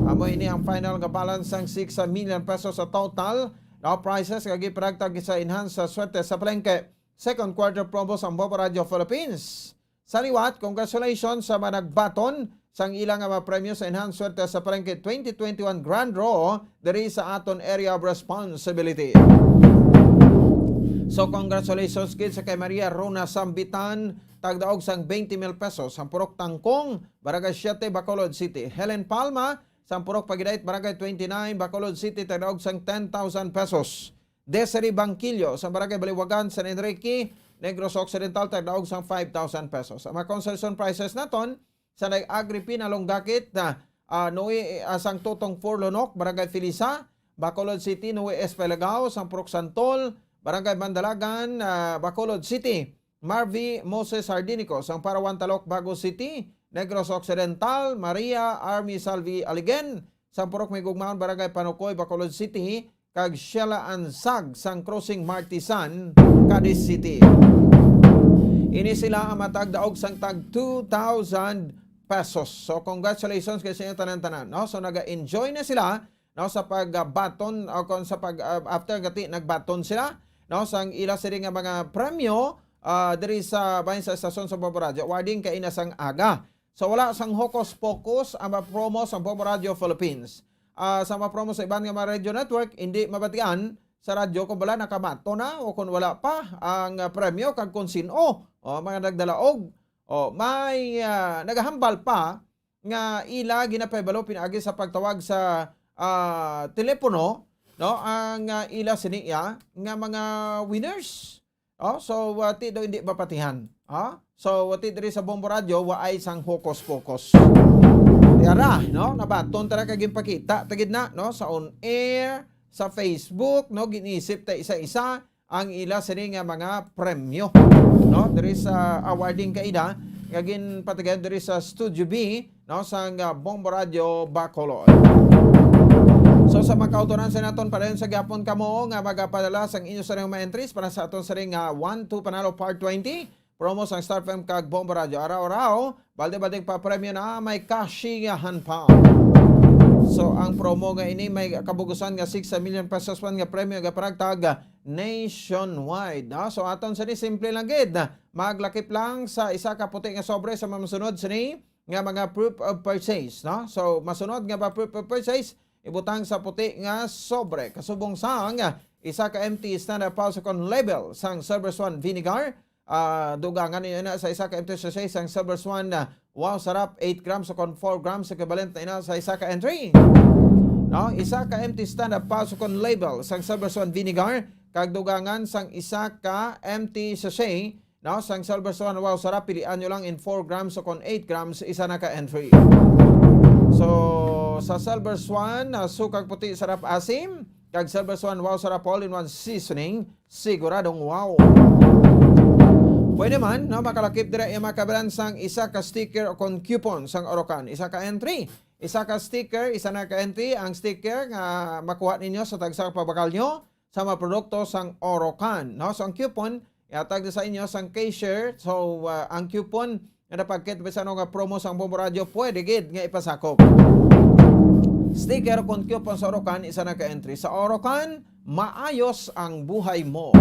Amo ini ang final nga balance sang six million pesos sa total nga prizes nga gipanagtag sa Enhanced sa Swerte sa Palengke second quarter promo sa Bombo Radio Philippines. Sa liwat, congratulations sa mga nagbaton sang ila nga mga premyo sa Enhanced Swerte sa Palengke twenty twenty-one Grand Draw diri sa aton area of responsibility. So, congratulations gid sa kay Maria Rona Sambitan, tagdaog sang twenty mil pesos, sang Purok Tangkong, Barangay siete, Bacolod City. Helen Palma, sang Purok Pagidait, Barangay twenty-nine, Bacolod City, tagdaog sang ten thousand pesos. Desiree Bangkilio sa Barangay Baliwagan, San Enrique, Negros Occidental, tagdaog sang five thousand pesos. Ang mga consolation prizes naton sa Nay Agripina Longgakit, ah, ah, Noe, ah, sang Totong Four Lonok, Barangay Felisa, Bacolod City, Noe Espelagao, sang Purok Santol, Barangay Mandalagan, ah, Bacolod City, Marvy Moses Hardinico, sang Parawan Talok, Bago City, Negros Occidental, Maria Army Salvi Aligen, sang Purok Migugmaon, Barangay Panukoy, Bacolod City, kag Sheila Ansag sang Crossing Martisan, Cadiz City. Ini sila ang matagdaog sang tag two thousand pesos. So, congratulations kay sa inyo tanan-tanan, no? So, naga-enjoy na sila, no, sa pagbaton, o kung sa pag, ah, after gati, nagbaton sila, no, sang ila sini nga mga premyo, ah, diri sa bahin sa estasyon sa Bombo Radio. Awarding kay ina sang aga. So, wala sang hocus pocus ang mga promo sa Bombo Radio Philippines. Ah, sa mga promo sa iban nga mga radio network, hindi mabatian sa radyo kung wala nakabaton na o kung wala pa ang, ah, premyo kag kung sin-o, o, mga nagdalaog. O, may, ah, nagahambal pa nga ila ginapahibalo pinaagi sa pagtawag sa, ah, telepono, no, ang, ah, ila sini iya nga mga winners. Oh, so, ah, ti daw hindi mapatihan. Ah? So, ti diri sa Bombo Radyo, waay sang hokus-pokus. Tiara, no? Nabaton tara kag ginpakita, tagid na, no? Sa on air, sa Facebook, no? Ginisip ta isa-isa ang ila sini nga mga premyo, no? Diri sa awarding kaida nga ginpatigayon diri sa Studio B, no, sang, ah, Bombo Radyo Bacolod. So, sa makautoran sa naton, padayon sa gyapon kamo nga magapadala sang inyo sa mga entries para sa aton sa ring, ah, one two Panalo Part twenty, promo sang Star F M kag Bombo Radyo. Araw-araw, balde-baldeng papremyo na may kasiyahan pa. So, ang promo nga ini may kabugusan nga six million pesos man nga premyo nga panagtag nationwide, no? So, aton sini simple lang gid. Maglakip lang sa isa ka puti nga sobre sa mamasunod sini nga mga proof of purchase, no? So, masunod nga ba proof of purchase, ibutang sa puti nga sobre. Kasubong sang isa ka empty standard pouch kon label sang Silver Swan vinegar, ah, dugangan ninyo na sa isa ka empty sachet sang Silver Swan, ah, Wow Sarap, eight grams o kon four grams, equivalent na ina sa isa ka entry. No? Isa ka empty standard pouch o kon label sang Silver Swan vinegar, kag dugangan sang isa ka empty sachet, no, sang Silver Swan Wow Sarap, pilian nyo lang in four grams o kon eight grams, isa na ka entry. So, sa Silver Swan, ah, sukag puti sarap asim, kag Silver Swan Wow Sarap all-in-one seasoning, siguradong wow. Pwede man, no, makalakip dira iya mga kabalan sang isa ka sticker o kon coupon sang Orocan. Isa ka entry, isa ka sticker, isa na ka entry. Ang sticker nga makuha ninyo sa tagsa ka pabakal nyo, sa mga produkto sang Orocan, no? So, ang coupon, ihatag na sa inyo sang cashier. So, ah, ang coupon nga napagkit bisan ano nga promo sang Bombo Radyo, pwede gid nga ipasakop. Sticker kon coupon sa Orocan, isa na ka entry. Sa Orocan, maayos ang buhay mo.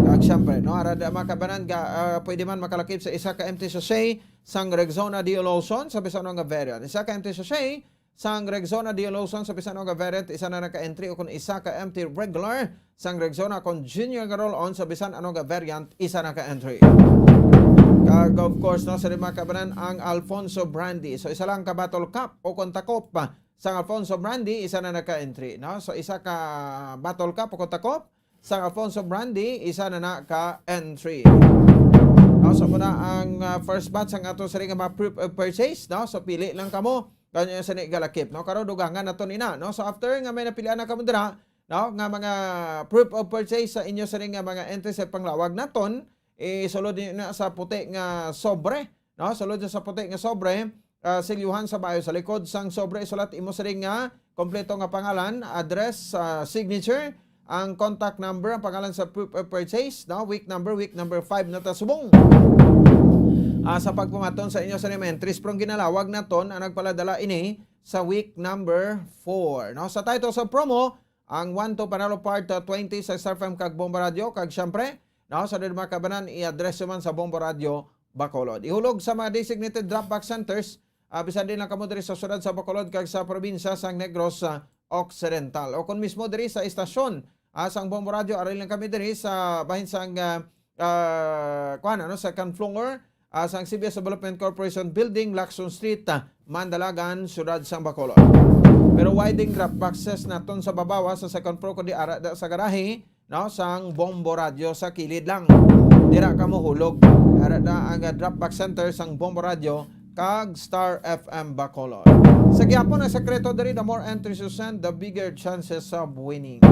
Kag siyempre, no, ara da mga kabanan, ga, ah, pwede man makalakip sa isa ka empty sachet sang Rexona Dio Lotion sa bisan ano nga variant. Isa ka empty sachet sang Rexona Dio Lotion sa bisan ano nga variant, isa na naka-entry, o kung isa ka empty regular sang Rexona kon Junior nga roll-on sa bisan ano nga variant, isa na ka-entry. Kag of course, no, sa lima ka banan ang Alfonso Brandy. So, isa lang ka bottle cap o kon takop sang Alfonso Brandy, isa na naka-entry, no? So, isa ka bottle cap o kon takop sang Alfonso Brandy, isa na na ka entry. No, so muna ang, ah, first batch ang ato sa nga mga proof of purchase, no? So pili lang kamo kanyo sa ni galakip, no? Karon dugangan nato nina, no? So after nga may napilian na kamo dira, no, nga mga proof of purchase sa inyo sa nga mga entry sa panglawag naton, isulod ninyo na sa puti nga sobre, no? Sulod sa puti nga sobre, ah, silyuhan sa bayo. Sa likod sang sobre, isulat imo siring nga kompleto nga pangalan, address, ah, signature, ang contact number, ang pangalan sa proof of purchase, no? Week number, week number five na ta subong. Ah, sa pagpamaton sa inyo sa mga entries, pero ang ginalawag naton, ang nagpaladala ini sa week number four, no? Sa title sa promo, ang One to Panalo Part, uh, twenty sa Star F M kag Bombo Radio, kag siyempre, no, sa mga kabanan, i-address man sa Bombo Radio Bacolod. Ihulog sa mga designated drop box centers, ah, bisan din lang kamo diri sa siyudad sa Bacolod kag sa probinsya sang Negros, ah, Occidental. O kung mismo diri sa istasyon, ah, sang Bombo Radio, ari lang kami diri sa bahin sang, ah, ah, kuwan, ano, second floor, ah, sang C B S Development Corporation Building, Lacson Street, ah, Mandalagan, Siyudad sang Bacolod. Pero why ding drop boxes naton sa babaw, ah, sa second floor, kundi ara da sa garahe, no, sang Bombo Radio sa kilid lang. Dira ka mohulog. Ara da ang, ah, drop box center sang Bombo Radio kag Star F M Bacolod. Sa gihapon ang sekreto diri, the more entries you send, the bigger chances of winning.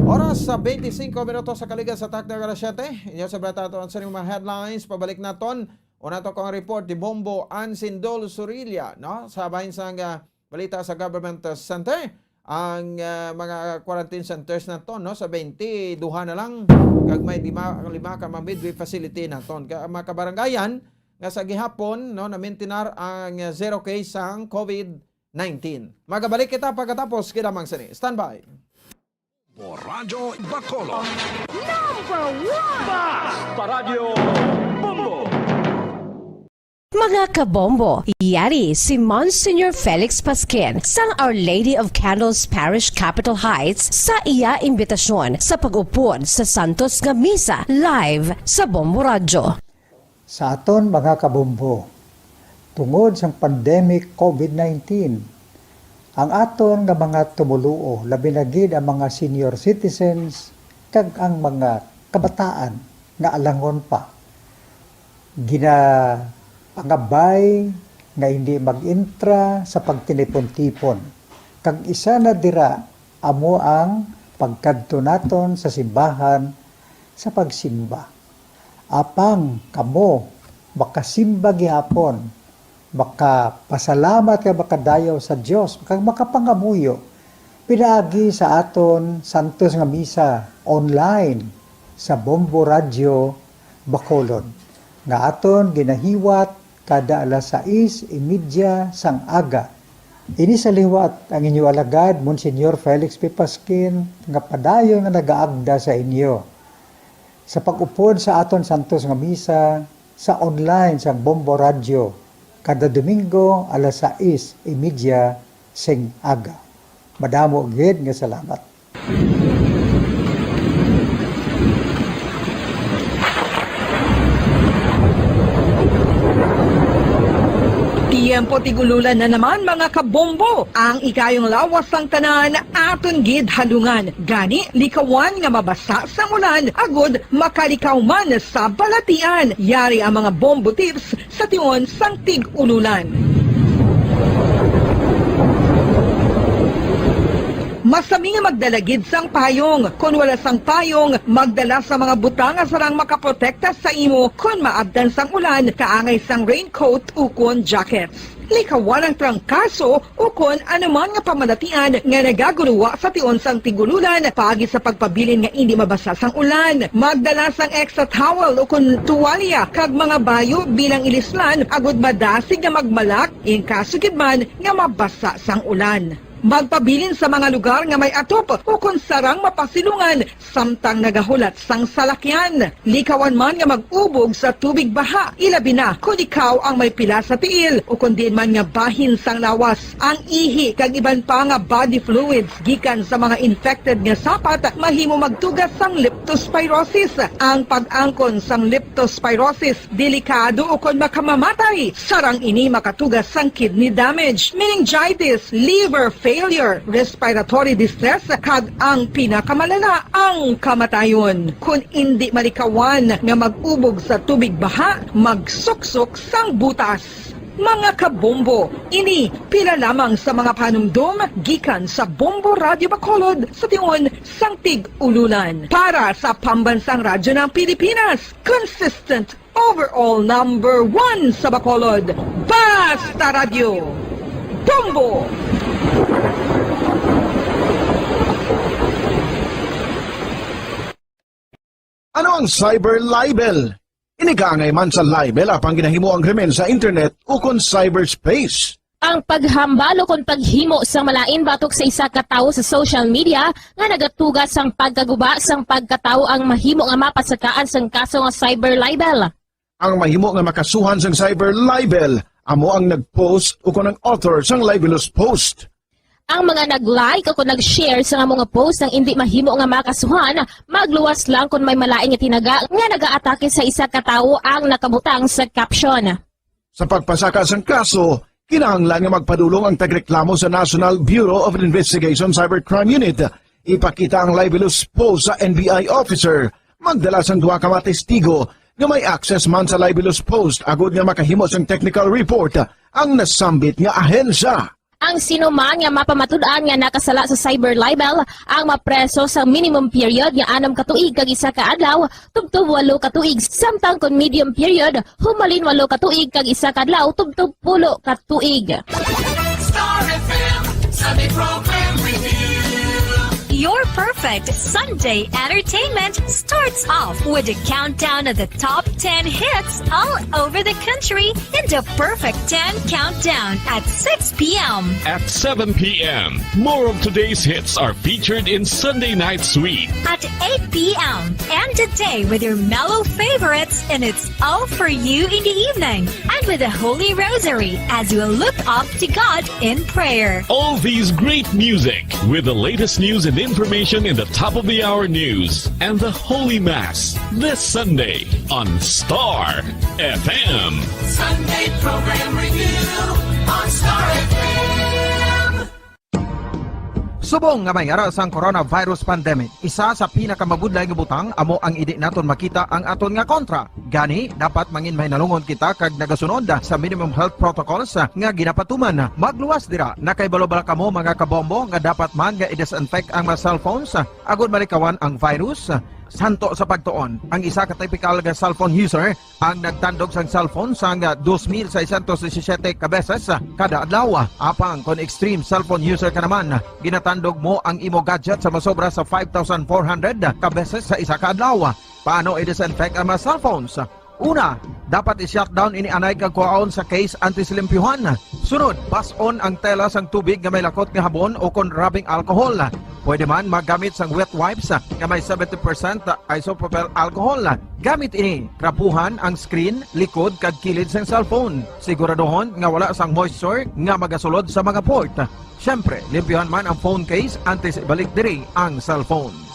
Oras sa twenty-five minutos sa kaligan sa takna nga alas siyete. Inyo sa balita to ang sa mga headlines. Pabalik naton. Una to ko ang report ni Bombo Ansindol Surilla, no? Sa bahin sang, ah, balita sa Government, ah, Center, ang, ah, mga quarantine centers naton, no, sa twenty-two na lang, kag may lima, lima ka mga midwife facility naton. Ka, mga kabarangayan, nga sa gihapon, no, namintinar ang, ah, zero case sang COVID nineteen. Magabalik kita pagkatapos, kidamang sini. Standby. Radyo Bacolod. Number one! Basta Radyo Bombo! Mga kabombo, yari si Monsignor Felix Pasquin sang Our Lady of Candles Parish, Capitol Heights, sa iya imbitasyon sa pag-upod sa Santos nga Misa live sa Bombo Radyo. Sa aton mga kabombo, tungod sang pandemic COVID nineteen. Ang aton nga mga tumoluo, labi na gid ang mga senior citizens kag ang mga kabataan nga alangon pa, ginapangabay nga hindi mag-entra sa pagtinipon-tipon, kag isa na dira amo ang pagkadto naton sa simbahan sa pagsimba. Apang kamo makasimba gihapon, makapasalamat kag makadayaw sa Dios, kag makapangamuyo pinaagi sa aton santos nga misa online sa Bombo Radio Bacolod, nga aton ginahiwat kada alas sais y media sang aga. Ini sa liwat ang inyo alagad, Monsignor Felix P. Pasquin, nga padayon nga nagaagda sa inyo sa pag-upod sa aton santos nga misa sa online sang Bombo Radio kada Domingo alas sais y media sing aga. Madamo gid nga salamat. Tiyempo tig-ululan na naman, mga kabombo. Ang ikayong lawas sang tanan aton gid halungan. Gani, likawan nga mabasa sang ulan agud makalikaw man sa balatian. Yari ang mga bombo tips sa tion sang tig-ululan. Masami nga magdala gid sang payong. Kon wala sang payong, magdala sa mga butang nga sarang makaprotekta sa imo kon maabtan sang ulan, kaangay sang raincoat ukon jackets. Likawan ang trangkaso ukon anuman nga pamalatian nga nagaguruwa sa tion sang tig-ululan paagi sa pagpabilin nga indi mabasa sang ulan. Magdala sang extra towel ukon tuwalya kag mga bayo bilang ilislan agud madasig nga magmalak in kaso gid man nga mabasa sang ulan. Magpabilin sa mga lugar nga may atop ukon sarang mapasilungan samtang nagahulat sang salakyan. Likawan man nga mag-ubog sa tubig baha, ilabi na kon ikaw ang may pila sa tiil ukon diin man nga bahin sang lawas. Ang ihi kag iban pa nga body fluids gikan sa mga infected nga sapat mahimo magtuga sang leptospirosis. Ang pag-angkon sang leptospirosis delikado ukon makamamatay. Sarang ini makatuga sang kidney damage, meningitis, liver failure, respiratory distress, kag ang pinakamalala, ang kamatayon. Kon indi malikawan nga mag-ubog sa tubig baha, magsuksok sang butas. Mga kabombo, ini pila lamang sa mga panumdom gikan sa Bombo Radyo Bacolod sa tion sang tig-ululan. Para sa Pambansang Radyo ng Pilipinas, consistent overall number one sa Bacolod, Basta Radyo, Bombo! Ano ang cyber libel? Ini kaangay man sa libel apang ginahimo ang krimen sa internet ukon cyberspace. Ang paghambal ukon paghimo sang malain batok sa isa ka tawo sa social media nga nagatuga sang pagkaguba sang pagkatawo ang mahimo nga mapasakaan sang kaso nga cyber libel. Ang mahimo nga makasuhan sang cyber libel amo ang nag-post ukon ang author sang libelous post. Ang mga nag-like ukon nag-share sang amo nga post ang indi mahimo nga makasuhan, magluwas lang kon may malain nga tinaga nga nagaatake sa isa ka tawo ang nakabutang sa caption. Sa pagpasaka sang kaso, kinahanglan nga magpadulong ang tagreklamo sa National Bureau of Investigation Cybercrime Unit, ipakita ang libelous post sa N B I officer, magdala sang duha ka mga testigo nga may access man sa libelous post agud nga makahimo sang technical report ang nasambit nga ahensya. Ang sino man nga mapamatud-an nga nakasala sa cyber libel ang mapreso sa minimum period nga anum ka tuig kag isa ka adlaw tubtob walo ka tuig, samtang kon medium period, humalin walo ka tuig kag isa ka adlaw tubtob pulo ka tuig. Star F M Sunday Program Review. Your perfect Sunday entertainment starts off with a countdown of the top ten hits all over the country in the Perfect ten Countdown at six p m. At seven p m, more of today's hits are featured in Sunday Night Sweet. At eight p m, end the day with your mellow favorites, and it's all for you in the evening, and with the Holy Rosary as you look up to God in prayer. All these great music with the latest news and information In the top of the hour news and the Holy Mass this Sunday on Star F M. Sunday program review on Star F M. Subong nga may ara sang coronavirus pandemic, isa sa pinakamabudlay nga butang amo ang hindi naton makita ang aton nga kontra. Gani, dapat mangin mahinalungon kita kag nagasunod sa minimum health protocols nga ginapatuman. Magluwas dira, nakahibalo bala kamo, mga kabombo, nga dapat man nga i-disinfect ang mga cellphones agud malikawan ang virus? Santo sa pagtuon, ang isa ka typical nga cellphone user ang nagtandog sang cellphone sang dos mil seiscientos disisiyete ka beses kada adlaw. Apang kon extreme cellphone user ka naman, ginatandog mo ang imo gadget sa masobra sa five thousand four hundred ka beses sa isa ka adlaw. Paano i-disinfect ang mga cellphones? Una, dapat i-shutdown ini anay kag kuhaon sa case antes limpyuhan. Sunod, bas-on ang tela sang tubig nga may lakot nga habon o kon rubbing alcohol. Pwede man maggamit sang wet wipes nga may seventy percent isopropyl alcohol. Gamit ini, trapuhan ang screen, likod, kag kilid sang cellphone. Siguraduhon nga wala sang moisture nga magasulod sa mga port. Siyempre, limpyuhan man ang phone case antes ibalik diri ang cellphone.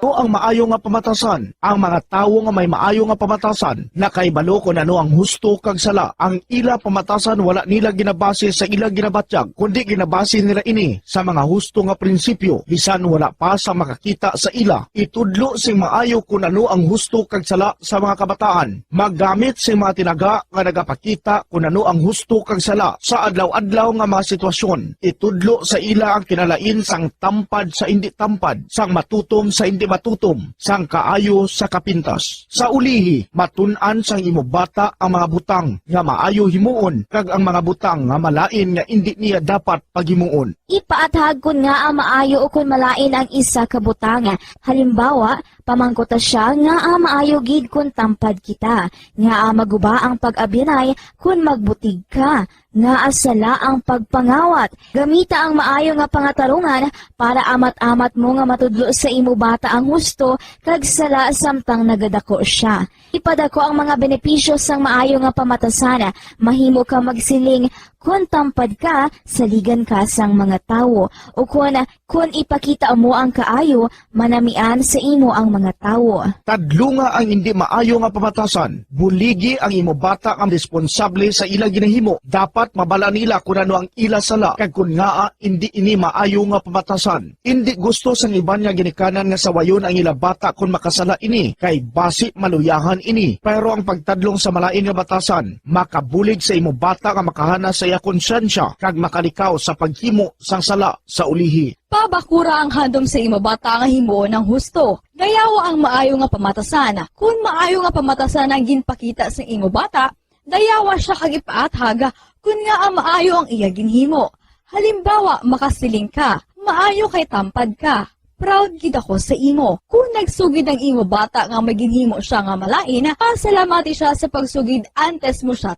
Ano ang maayo nga pamatasan? Ang mga tawo nga may maayo nga pamatasan nakahibalo kon ano ang husto kag sala. Ang ila pamatasan wala nila ginabase sa ila ginabatyag, kundi ginabase nila ini sa mga husto nga prinsipyo, bisan wala pa sa makakita sa ila. Itudlo sing maayo kon ano ang husto kag sala sa mga kabataan. Maggamit sing mga tinaga nga nagapakita kon ano ang husto kag sala sa adlaw-adlaw nga mga sitwasyon. Itudlo sa ila ang kinalain sang tampad sa indi tampad, sang matutom sa indi matutom, sang kaayo sa kapintas. Sa ulihi, matun-an sang imo bata ang mga butang nga maayo himuon kag ang mga butang nga malain nga indi niya dapat paghimuon. Ipaathag kon ngaa maayo o kon malain ang isa ka butang. Halimbawa, pamangkuta sia ngaa maayo gid kon tampad kita, ngaa maguba ang pag-abyanay kon magbutig ka, ngaa sala ang pagpangawat. Gamita ang maayo nga pangatarungan para amat-amat mo nga matudlo sa imo bata ang husto kag sala samtang nagadako sia. Ipadako ang mga benepisyo sang maayo nga pamatasan. Mahimo ka magsiling, "Kon tampad ka, saligan ka sang mga tawo," o kon, "Kon ipakita mo ang kaayo, manamian sa imo ang mga tawo." Tadlunga ang indi maayo nga pamatasan. Buligi ang imo bata nga responsable sa ila ginahimo. Dapat mabala nila kon ano ang ila sala kag kon ngaa indi ini maayo nga pamatasan. Indi gusto sang iban nga ginikanan nga sawayon ang ila bata kon makasala ini, kay basi maluyahan ini. Pero ang pagtadlong sa malain nga batasan makabulig sa imo bata nga makahana sa iya konsyensya kag makalikaw sa paghimo sang sala sa ulihi. Pabakura ang handom sa imo bata nga himuon ang husto. Dayawa ang maayo nga pamatasan. Kon maayo nga pamatasan ang ginpakita sa imo bata, dayawa sia kag ipaathag kon ngaa maayo ang iya ginhimo. Halimbawa, makasiling ka, "Maayo kay tampad ka. Proud gid ako sa imo." Kon nagsugid ang imo bata nga may ginhimo sia nga malain, pasalamati sia sa pagsugid antes mo sia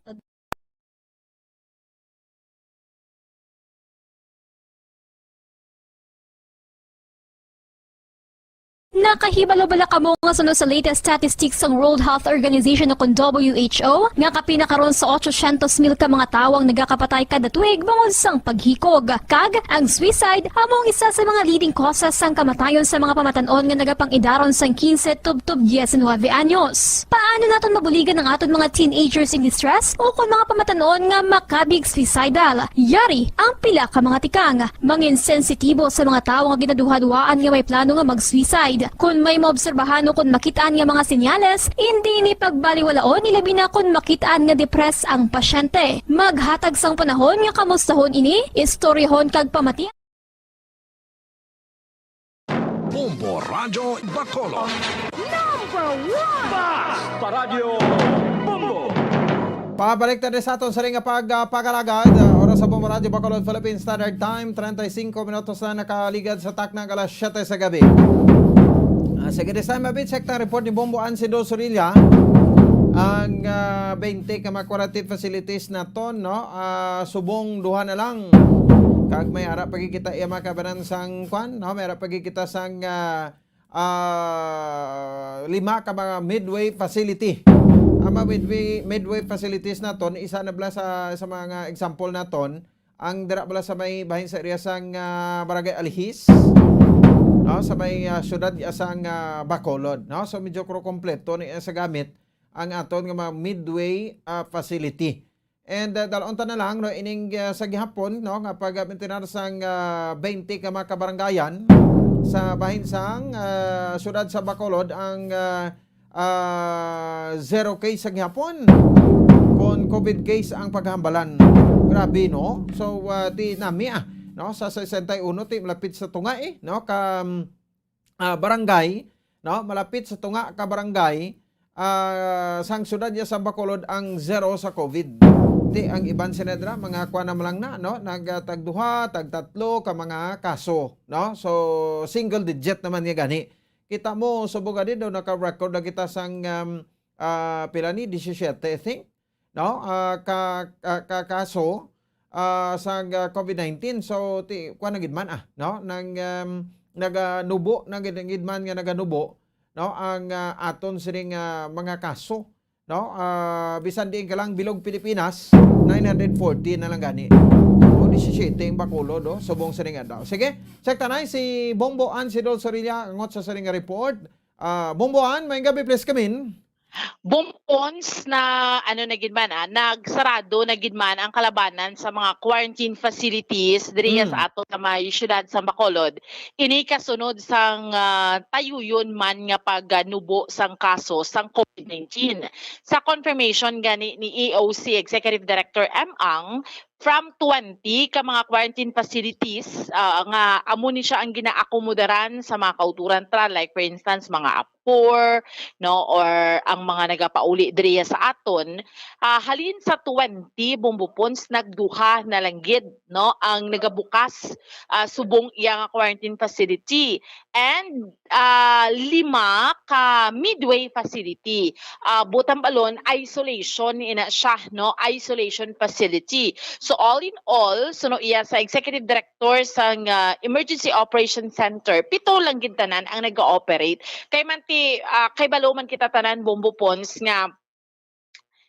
Nakahibalo bala kamo nga suno sa latest statistics sang World Health Organization o kon W H O, nga kapin na karon sa ochocientos mil ka mga tawo ang nagakapatay kada tuig bangod sang paghikog? Kag ang suicide amo ang isa sa mga leading causes sang kamatayon sa mga pamatan-on nga nagapang-idaron sang quince tubtob diecinuebe anyos. Paano naton mabuligan ang aton mga teenagers in distress o kon mga pamatan-on nga makabig suicidal? Yari ang pila ka mga tikang. Mangin sensitibo sa mga tawo nga ginaduhaduhaan nga may plano nga mag-suicide. Kon may maobserbahan o kon makit-an nga mga senyales, indi ini pagbaliwalaon, ilabi na kon makit-an nga depressed ang pasyente. Maghatag sang panahon nga kamustahon ini, istoryahon kag pamati. Bombo Radyo Bacolod. Number one! Basta Radyo Bombo! Pabalik ta sa aton sa ring pag, ah, pag-alagad. Ah, oras sa Bombo Radyo Bacolod, Philippine Standard Time, treinta y cinco minutos na nakaligad sa takna alas siyete sa gabi. Ah, sige, this time, abi, check ta report ni Bombo Ansido Sorilla. Ang, ah, twenty ka mga quarantine facilities naton, no? Ah, subong duha na lang. Kag may ara pa gid kita iya mga kabanan sang kwan, no? May ara pa gid kita sang, ah, ah, lima ka mga midway facility. Ang mga midway, midway facilities naton, isa na bala sa, sa mga example naton, Ang dira bala sa may bahin sa area sang, ah, Barangay Alihis, no, sa may, ah, siyudad ya sang, ah, Bacolod, no? So, medyo kro-, kompleto ni, ah, sa gamit ang aton nga mga midway, ah, facility. And, ah, dalon ta na lang, no, ining, ah, sa gihapon, no, nga pag-, ah, maintenance sang, ah, twenty ka mga kabarangayan sa bahin sang, ah, siyudad sa Bacolod ang, ah, ah, zero case sa gihapon, kon COVID case ang paghambalan. Grabe, no? So, ah, ti nami, ah, no, sa sesenta y uno, ti malapit sa tunga, eh, no, ka, um, ah, barangay, no, malapit sa tunga ka barangay, ah, sang siyudad ya sa Bacolod ang zero sa COVID. Ti ang iban sila dira, mga kuan naman lang na, no, nagtagduha, tagtatlo ka mga kaso, no? So, single digit naman nga gani. Kita mo, subong gani daw naka-record na kita sang, um, ah, pila ni, disisiete, I think, no? Ah, ka, ka, ka kaso, ah, sang, ah, COVID nineteen. So, ti, kuwan na gid man, ah, no? Nang, um, naganubo, nang gid, gid man nga naganubo, no? Ang, ah, aton sining, ah, mga kaso, no? Ah, bisan diin ka lang bilog Pilipinas, nine hundred forty na lang gani. O, disisiete ang Bacolod, no? Subong sining adlaw. Sige, check tanay si Bombo Ann Sidol Sorilla, ngot sa sining report. Ah, Bombo Ann, may gabi, please come in. Bumpons na, ano na gid man, ah, nagsarado na gid man ang kalabanan sa mga quarantine facilities diri nga Mm. sa ato sa may siyudad sa Bacolod. Ini kasunod sang, ah, tayuyon man nga pagnubo sang kaso sang COVID nineteen. Sa confirmation gani ni E O C Executive Director M Ang, from twenty ka mga quarantine facilities, ah, nga amo ni siya ang ginaakomodaran sa mga kauturan ta, like for instance, mga poor, no, or ang mga nagapauli diriya sa aton, ah, halin sa twenty, Bombo Pons, nagduha na lang gid, no, ang nagabukas, ah, subong iya nga quarantine facility. And, ah, lima ka midway facility. Ah, buot hambalon, isolation ina siya, no, isolation facility. So, all in all, suno iya sa executive director sang, ah, Emergency Operation Center, pito lang gid tanan ang nag-ooperate. Kay man ti, ah, kay balo man kita tanan, Bombo Pons, nga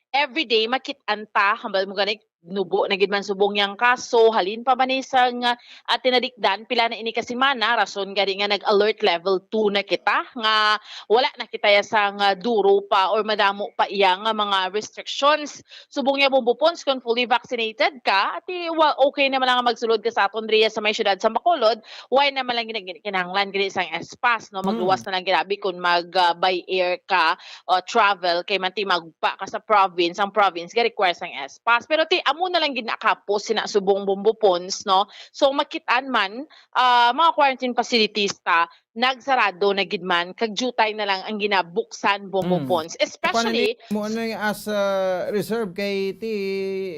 everyday makit-an ta, hambal mo gani, nubo na gid man subong yang kaso, halin pa man ni sang, ah, tinalikdan, pila na ini ka semana, rason gani nga nag-alert level two na kita, nga wala na kita ya sang, ah, duro pa or madamo pa iya nga mga restrictions. Subong niya, Bombo Pons, kung fully vaccinated ka, ati, wa-, okay naman lang magsulod ka sa aton diriya sa may siyudad sa Bacolod, why naman lang gina-, gina-, kinahanglan gani sang S pass, no? Magluwas Mm. na lang ginabi kung mag, ah, by air ka o travel, kay man ti magpa ka sa province, ang province ga-require sang S pass. Pero ti, amo na lang gid nakapos sina subong, Bombo Pons, no? So, makit-an man, ah, mga quarantine facilities ta, nagsarado na gid man, kag diutay na lang ang ginabuksan, Bombo Mm. Pons. Kung ano Especially, ni-, mo ano yung as, ah, reserve kay ti,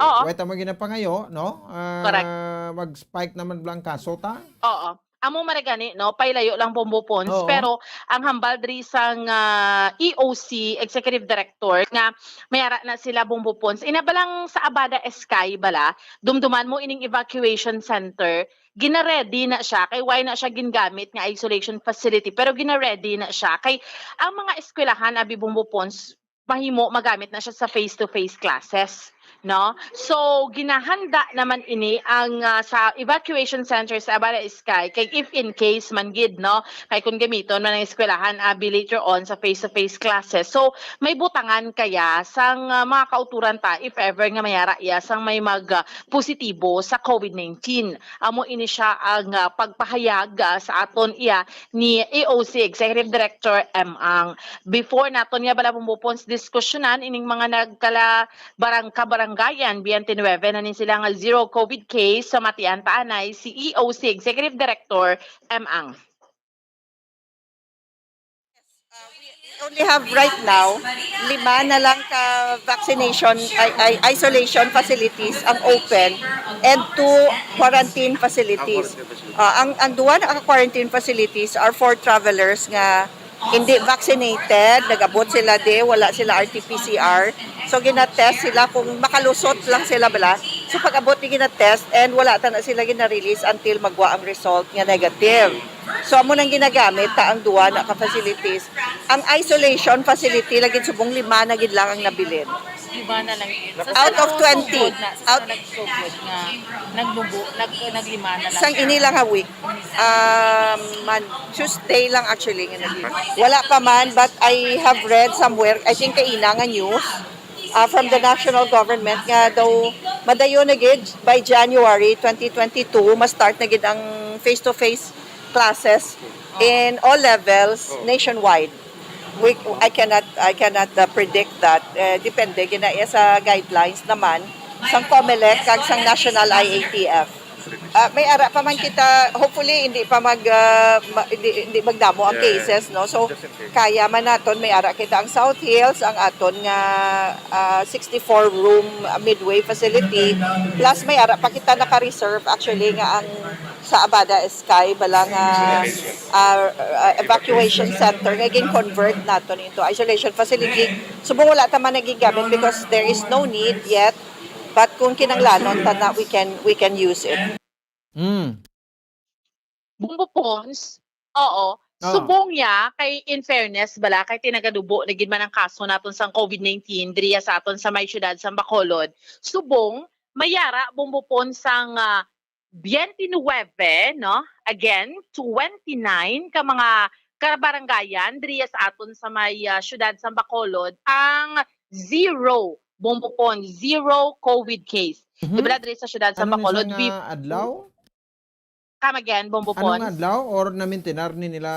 Oo. Wait, ang mga ginapangayo, no? Ah, Correct. Mag-spike naman blang kaso ta? Oo. Amo man gani, no? Pailayo lang, Bombo Pons. Oo. Pero ang hambal diri sang, ah, E O C, Executive Director, nga may ara na sila, Bombo Pons. Ina ba lang sa Abada Sky bala, dumduman mo ining evacuation center, gina-ready na siya. Kay why na siya gingamit nga isolation facility, pero gina-ready na siya. Kay ang mga eskwelahan, abi, Bombo Pons, mahimo magamit na siya sa face-to-face classes, no? So, ginahanda naman ini ang, ah, sa evacuation center sa Abada Sky. Kay if in case man gid, no? Kay kung gamiton man ang eskwelahan, abi, later on sa face-to-face classes. So, may butangan kaya sang, ah, mga kauturan ta if ever nga mayara iya sang may mag, ah, positibo sa COVID nineteen. Amo ini siya ang, ah, pagpahayag, ah, sa aton iya ni E O C Executive Director M Ang. Before naton nga bala, Bombo Pons, diskusyonan ining mga nagkala barang-, kabaranggayan, twenty-nine na ni sila nga zero COVID case sa Matian, Taanay, si E O C Executive Director M Ang. Uh, we only have right now, lima na lang ka vaccination, ay, ay, isolation facilities ang open and two quarantine facilities. Ah, ang, ang duwa na ka quarantine facilities are for travelers nga hindi vaccinated, nag-abot sila di, wala sila R T P C R. So, ginatest sila kung makalusot lang sila bala. So pag-abot ni gina-test and wala ta na sila gina-release until magwa ang result nga negative. So amo nang ginagamit ta ang duwa na ka facilities. Ang isolation facility lagi subong lima na gid lang ang nabilin. Lima na lang yun. Sa Out of sa twenty. Nagsugod na, sa Out- nagsugod nga nagnubo, nag, naglima na lang. Sang ini lang a week. Um, man, Tuesday lang actually nga nag-, wala pa man, but I have read somewhere, I think kaina nga news, uh, from the national government nga daw madayon na gid by January twenty twenty-two, ma-start na gid ang face-to-face classes in all levels nationwide. We, I cannot, I cannot uh, predict that. Eh, depende gina sa guidelines naman sang COMELEC kag sang National I A T F. Ah, may ara pa man kita, hopefully hindi pa mag ah, ma- hindi, hindi magdamo ang Yeah. cases, no? So Just in case. Kaya man naton may ara kita ang South Hills, ang aton nga ah, sixty-four room ah, midway facility. Plus may ara pa kita naka-reserve actually nga ang sa Abada Sky bala nga ah, ah, evacuation center nga gin-convert naton into isolation facility. Subong wala ta man nagigamit because there is no need yet. But kung kinanglanon ta na, we can we can use it. Mm. Bumbo Pons, oo. Ah. Subong niya, kay in fairness, bala, kay tinagadubo na gid man ang kaso naton sang COVID nineteen diriya sa aton sa may siyudad sa Bacolod. Subong, mayara, Bumbo Pons, sang ah, twenty-nine, no? Again, twenty-nine ka mga kabarangayan diriya sa aton sa may ah, siyudad sa Bacolod ang zero, Bumbo Pons, zero COVID case. Mhm. Di ba diri sa siyudad sa Ano ni Bacolod? siya We nga adlaw? Come again, Bumbo Ano nga Pons? Adlaw or namintinar ni nila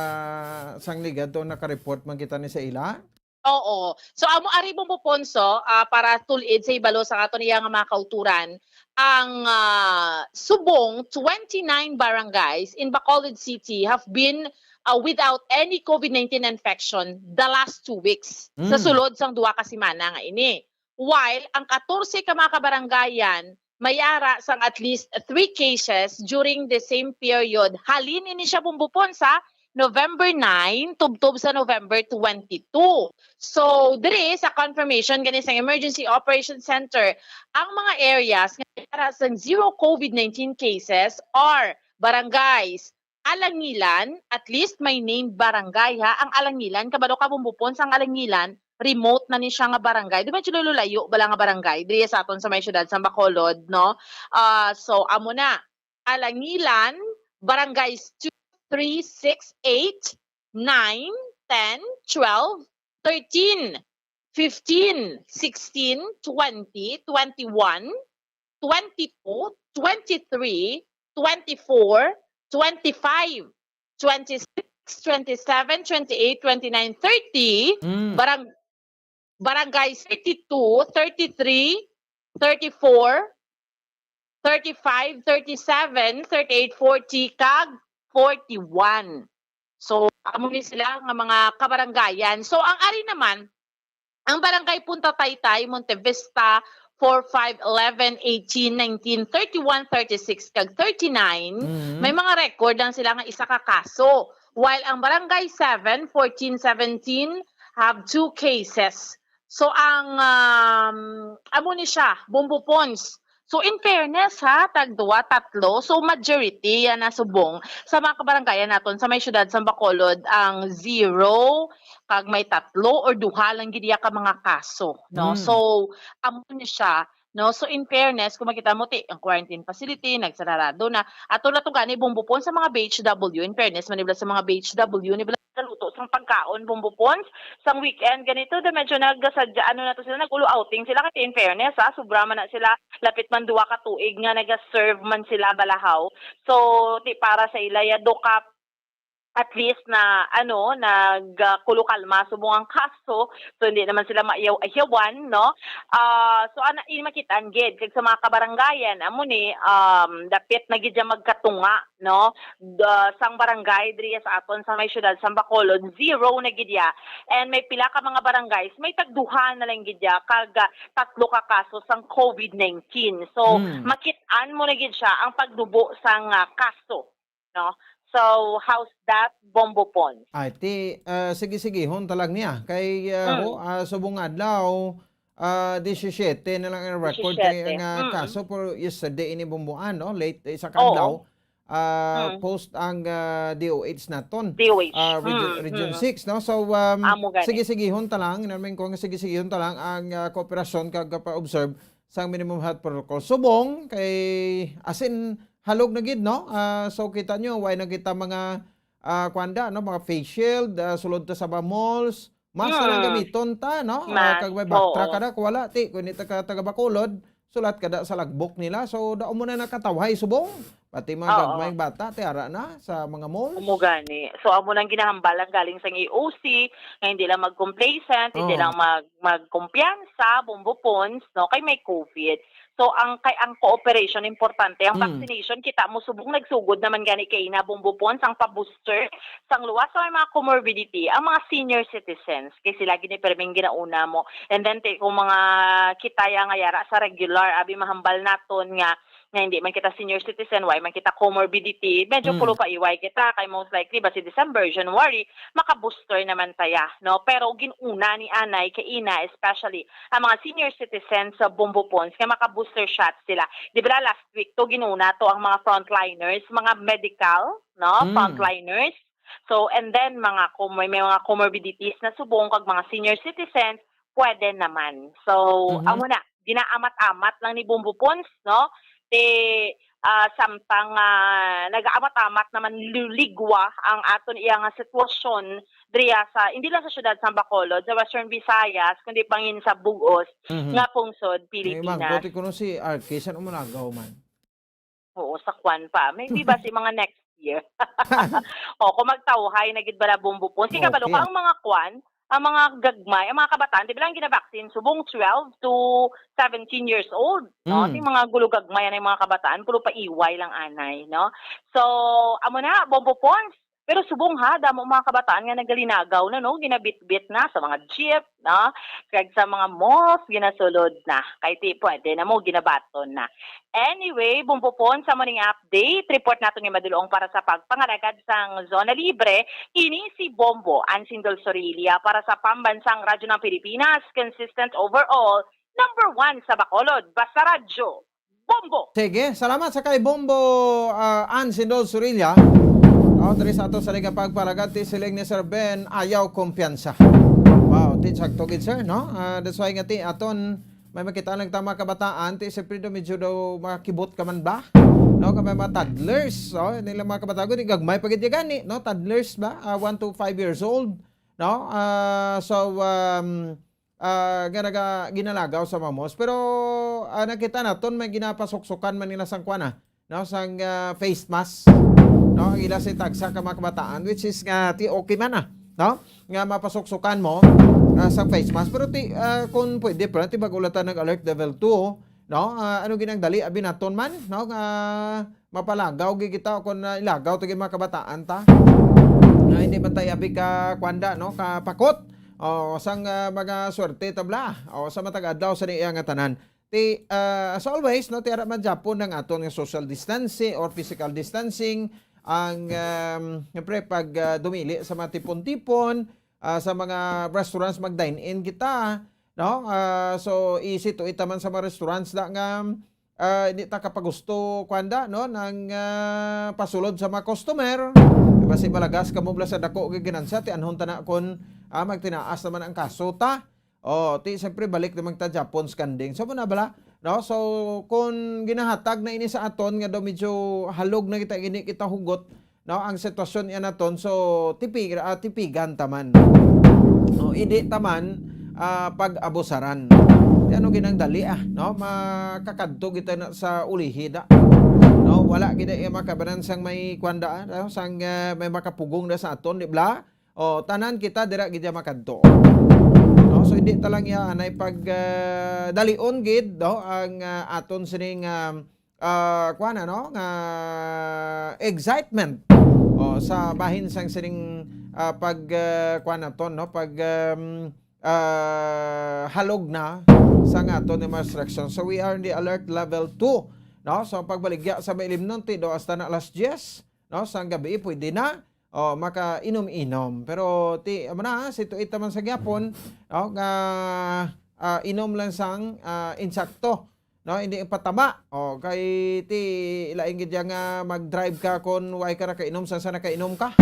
sang ligad to naka-report man kita ni sa ila? Oo. So amo ari, Bumbo Pons, ah, para tulid sa ibalo sa aton iya nga mga kauturan, ang ah, subong twenty-nine barangays in Bacolod City have been ah, without any COVID nineteen infection the last two weeks sa Mm. sulod sang duha ka semana nga ini. While ang katorse ka mga kabarangayan may ara sang at least three cases during the same period. Halin ini siya, Bumbo Pons, sa November nine tubtob sa November twenty-two. So, diri sa confirmation gani sa Emergency Operations Center, ang mga areas nga may ara sang zero COVID nineteen cases are barangays Alangilan, at least may named barangay, ha, ang Alangilan. Kabalo ka, Bumbo Pons, ang Alangilan, remote na ni siya nga barangay. Di ba, medyo lulayo bala nga barangay diri sa aton sa may siyudad sa Bacolod, no? Ah, so, amo na. Alangilan, barangays two, three, six, eight, nine, ten, twelve, thirteen, fifteen, sixteen, twenty, twenty-one, twenty-two, twenty-three, twenty-four, twenty-five, twenty-six, twenty-seven, twenty-eight, twenty-nine, thirty, Mm. barang, barangay thirty-two, thirty-three, thirty-four, thirty-five, thirty-seven, thirty-eight, forty, kag forty-one. So, amo ni sila nga mga kabarangayan. So, ang ari naman, ang barangay Punta Taytay, Monte Vista, four, five, eleven, eighteen, nineteen, thirty-one, thirty-six, kag thirty-nine, Mhm. may mga record lang sila nga isa ka kaso. While ang barangay seven, fourteen, seventeen have two cases. So, ang, um, amo ni siya, Bumbo Pons. So, in fairness, ha, tag duwa, tatlo. So, majority yan na subong sa mga kabarangayan naton sa may siyudad sa Bacolod ang zero, kag may tatlo or duha lang gid iya ka mga kaso, no? Mm. So, amo ni siya, no? So, in fairness, kung makita mo, ti, ang quarantine facility, nagsarado na. Ato na to gani, Bumbo Pons, sa mga B H W. In fairness, man nila sa mga B H W, nila kaluto sang pagkaon, Bumbo Pons, sang weekend ganito, da medyo nagasadya, ano na to sila, nag-ulo outing sila, kasi in fairness, ha, sobra man na sila, lapit man duwa ka tuig nga nag-serve man sila balahaw. So, ti para sa ila, ya, do ka, at least na, ano, nag-kulo kalma subong ang kaso, so hindi naman sila maayaw-ayawan, no? Ah, so, ana, ini makita ang gid, kag sa mga kabarangayan, amo ni, um, dapit na gid siya magkatunga, no? Da, sang barangay diri sa aton sa may siyudad sa Bacolod, zero na gid ya. And may pila ka mga barangays, may tagduha na lang gid ya, kag ah, tatlo ka kaso sang COVID nineteen. So, Hmm. makit-an mo na gid siya ang pagdubo sang ah, kaso, no? So, how's that, Bombo Pons? Ay, ti, ah, sige-sigihon talag niya. Kay, ah, Mm. ho, ah, subong adlaw, ah, disisiete na lang ang record kay Disisiete. ang, ah, Mm. kaso for yesterday ini bumbuan, no? Late, isa ka Oo. adlaw, ah, Mm. post ang, ah, D O H naton. D O H. Ah, Region, Mm, Region mm. six, no? So, um, Amo gani. sige-sigihon ta lang, namin ko nga sige-sigihon ta lang ang, ah, kooperasyon kag, ah, pa-observe sang minimum health protocol. Subong kay asin halog na gid, no? Ah, so kita nyo, why na kita mga, ah, kwanda, no? Mga face shield, ah, sulod ta sa mga malls, mask na lang Hmm. gamiton ta, no? Ah, Mask, kag may backtrack oo. ka na, kung wala, ti, kung hindi ta ka taga Bacolod, sulat ka da sa logbook nila. So, daon mo na nakatawhay subong. Pati mga Oo. gagmayng bata, ti ara na sa mga malls. Amo gani. So, amo nang ginahambal ang galing sa E O C, nga hindi lang mag-complacent, hindi Oo. lang mag magkumpiyansa, Bombo Pons, no, kay may COVID. So, ang kay ang cooperation importante, ang Mm. vaccination, kita mo, subong nagsugod naman gani kay na, Bombo Pons, ang pa-booster sang luwas sa may mga comorbidity, ang mga senior citizens, kay sila gini perming ginauna mo. And then, ti, kung mga kita ya nga yara sa regular, abi mahambal naton nga, nga hindi man kita senior citizen, why man kita comorbidity, medyo Mm. pulo pa iway kita, kay most likely, basi December, January, maka-booster naman saya, no? Pero ginuna ni anay kay ina, especially ang mga senior citizens sa Bombo Pons, nga maka-booster shot sila. Di ba last week to, ginuna to ang mga frontliners, mga medical, no? Mm. Frontliners. So, and then, mga com-, may, may mga comorbidities na subong kag mga senior citizens, pwede naman. So, Mhm. amo na, ginaamat-amat lang ni Bombo Pons, no? Ti, ah, samtang, ah, nagaamat-amat naman luligwa ang aton iya nga sitwasyon diriya sa, hindi lang sa siyudad sa Bacolod, sa Western Visayas, kundi bangin sa bug-os Mhm. nga pungsod May imangkot Pilipinas. Kuno si Arky, saan umalagaw man? Oo, sa kwan pa. Maybe ba si mga next year? O, kung magtawhay na gid bala, Bombo Pons. Kay kabalo ka, Okay. ang mga kwan, ang mga gagmay, ang mga kabataan, di ba lang ginabaksin? Subong twelve to seventeen years old, no? Mm. Ting mga gulugagmay ang mga kabataan, pulo pa iway lang anay, no? So, amo na, Bombo Pons. Pero subong ha, damo mga kabataan nga nagalinagaw na, no? Ginabitbit na sa mga jeep, no? Kag sa mga malls, ginasulod na. Kay ti, pwede na mo, ginabaton na. Anyway, Bombo Pons, sa morning update, report nato nga madulong para sa pagpangalagad sang Zona Libre, ini si Bombo Ansindol Sorilia para sa Pambansang Radyo ng Pilipinas, consistent overall, number one sa Bacolod, basta radyo, Bombo! Sige, salamat sa kay Bombo, ah, Ansindol Sorilia. O, diri sa ato sa liga pagpalagad, ti siling ni Sir Ben, ayaw kumpiyansa. Wow, ti sakto gid, sir, no? Ah, that's why nga ti aton may makita lang ta mga kabataan, ti siyempre daw medyo daw makibot ka man ba? No, kay may mga toddlers, oh, nila mga kabataan, di gagmay pa gid gani, no? Toddlers ba? Ah, one to five years old, no? Ah, so, um, ah, nga naga-, ginalagaw sa mga malls. Pero, ah, nakita naton may ginapasuksukan man nila sang kuan, ah, no, sang, ah, face mask, no, ang ila sa tagsa ka mga kabataan, which is nga ti okay man, ah, no, nga mapasuksukan mo, ah, sang face mask. Pero ti, ah, kung pwede, pero ti bag-o lang ta nag-alert level two, no, ah, ano ginang dali abi naton man, no, nga mapalagaw gid kita o kung, ah, ilagaw ta gid mga kabataan ta, nga hindi man tayo abi ka kwanda, no, kapakot o sang, ah, mga swerte tabla o sa matag adlaw sa niya nga tanan. Ti, ah, as always, no, ti ara man gyapon ang aton nga social distancing or physical distancing, ang, um, siyempre, pag, ah, dumili sa mga tipon-tipon, ah, sa mga restaurants, mag-dine-in kita, no? Ah, so, easy to eat naman sa mga restaurants da nga, ah, hindi ta kapagusto, kwanda, no? Nang, ah, pasulod sa mga customer. Basi malagas ka mo bala sa dako nga ginansya, ti anhon ta na kung, ah, magtinaas naman ang kaso ta. Oh, ti siyempre balik naman ta Japon skanding. So, muna bala, no? So, kung ginahatag na ini sa aton nga daw medyo halog na kita, hindi kita hugot, no? Ang sitwasyon niya naton, so tipi-, ah, tipigan taman. No, hindi taman, ah, pag-abusaran. Ti ano ginang dali, ah, no? Makakadto kita na sa ulihi da. No, wala gid iya makabanan sang may kwanda, ah, no? Sang, ah, may makapugong na sa aton, di bala? O, tanan kita dira gid makadto. No? So, hindi ta lang iya anay pag, ah, dalion gid, no? Ang, ah, aton sining, ah, ah, kuwan, ano? Nga excitement. O, sa bahin sang sining, ah, pag, ah, kuwan naton, no? Pag, um, ah, halog na sa nga aton nga mga restriction. So, we are in the alert level two, no? So, ang pagbaligya sa mailimnon, ti do hasta na alas diyes, no? Sang gabi, pwede na. O, makainom-inom. Pero ti, amo na, si tuit naman sa gyapon, no, nga, ah, inom lang sang, ah, insakto, no? Hindi ang patama. O, kay ti lain gid ya nga mag-drive ka kon way ka nakainom, sang sa nakainom ka.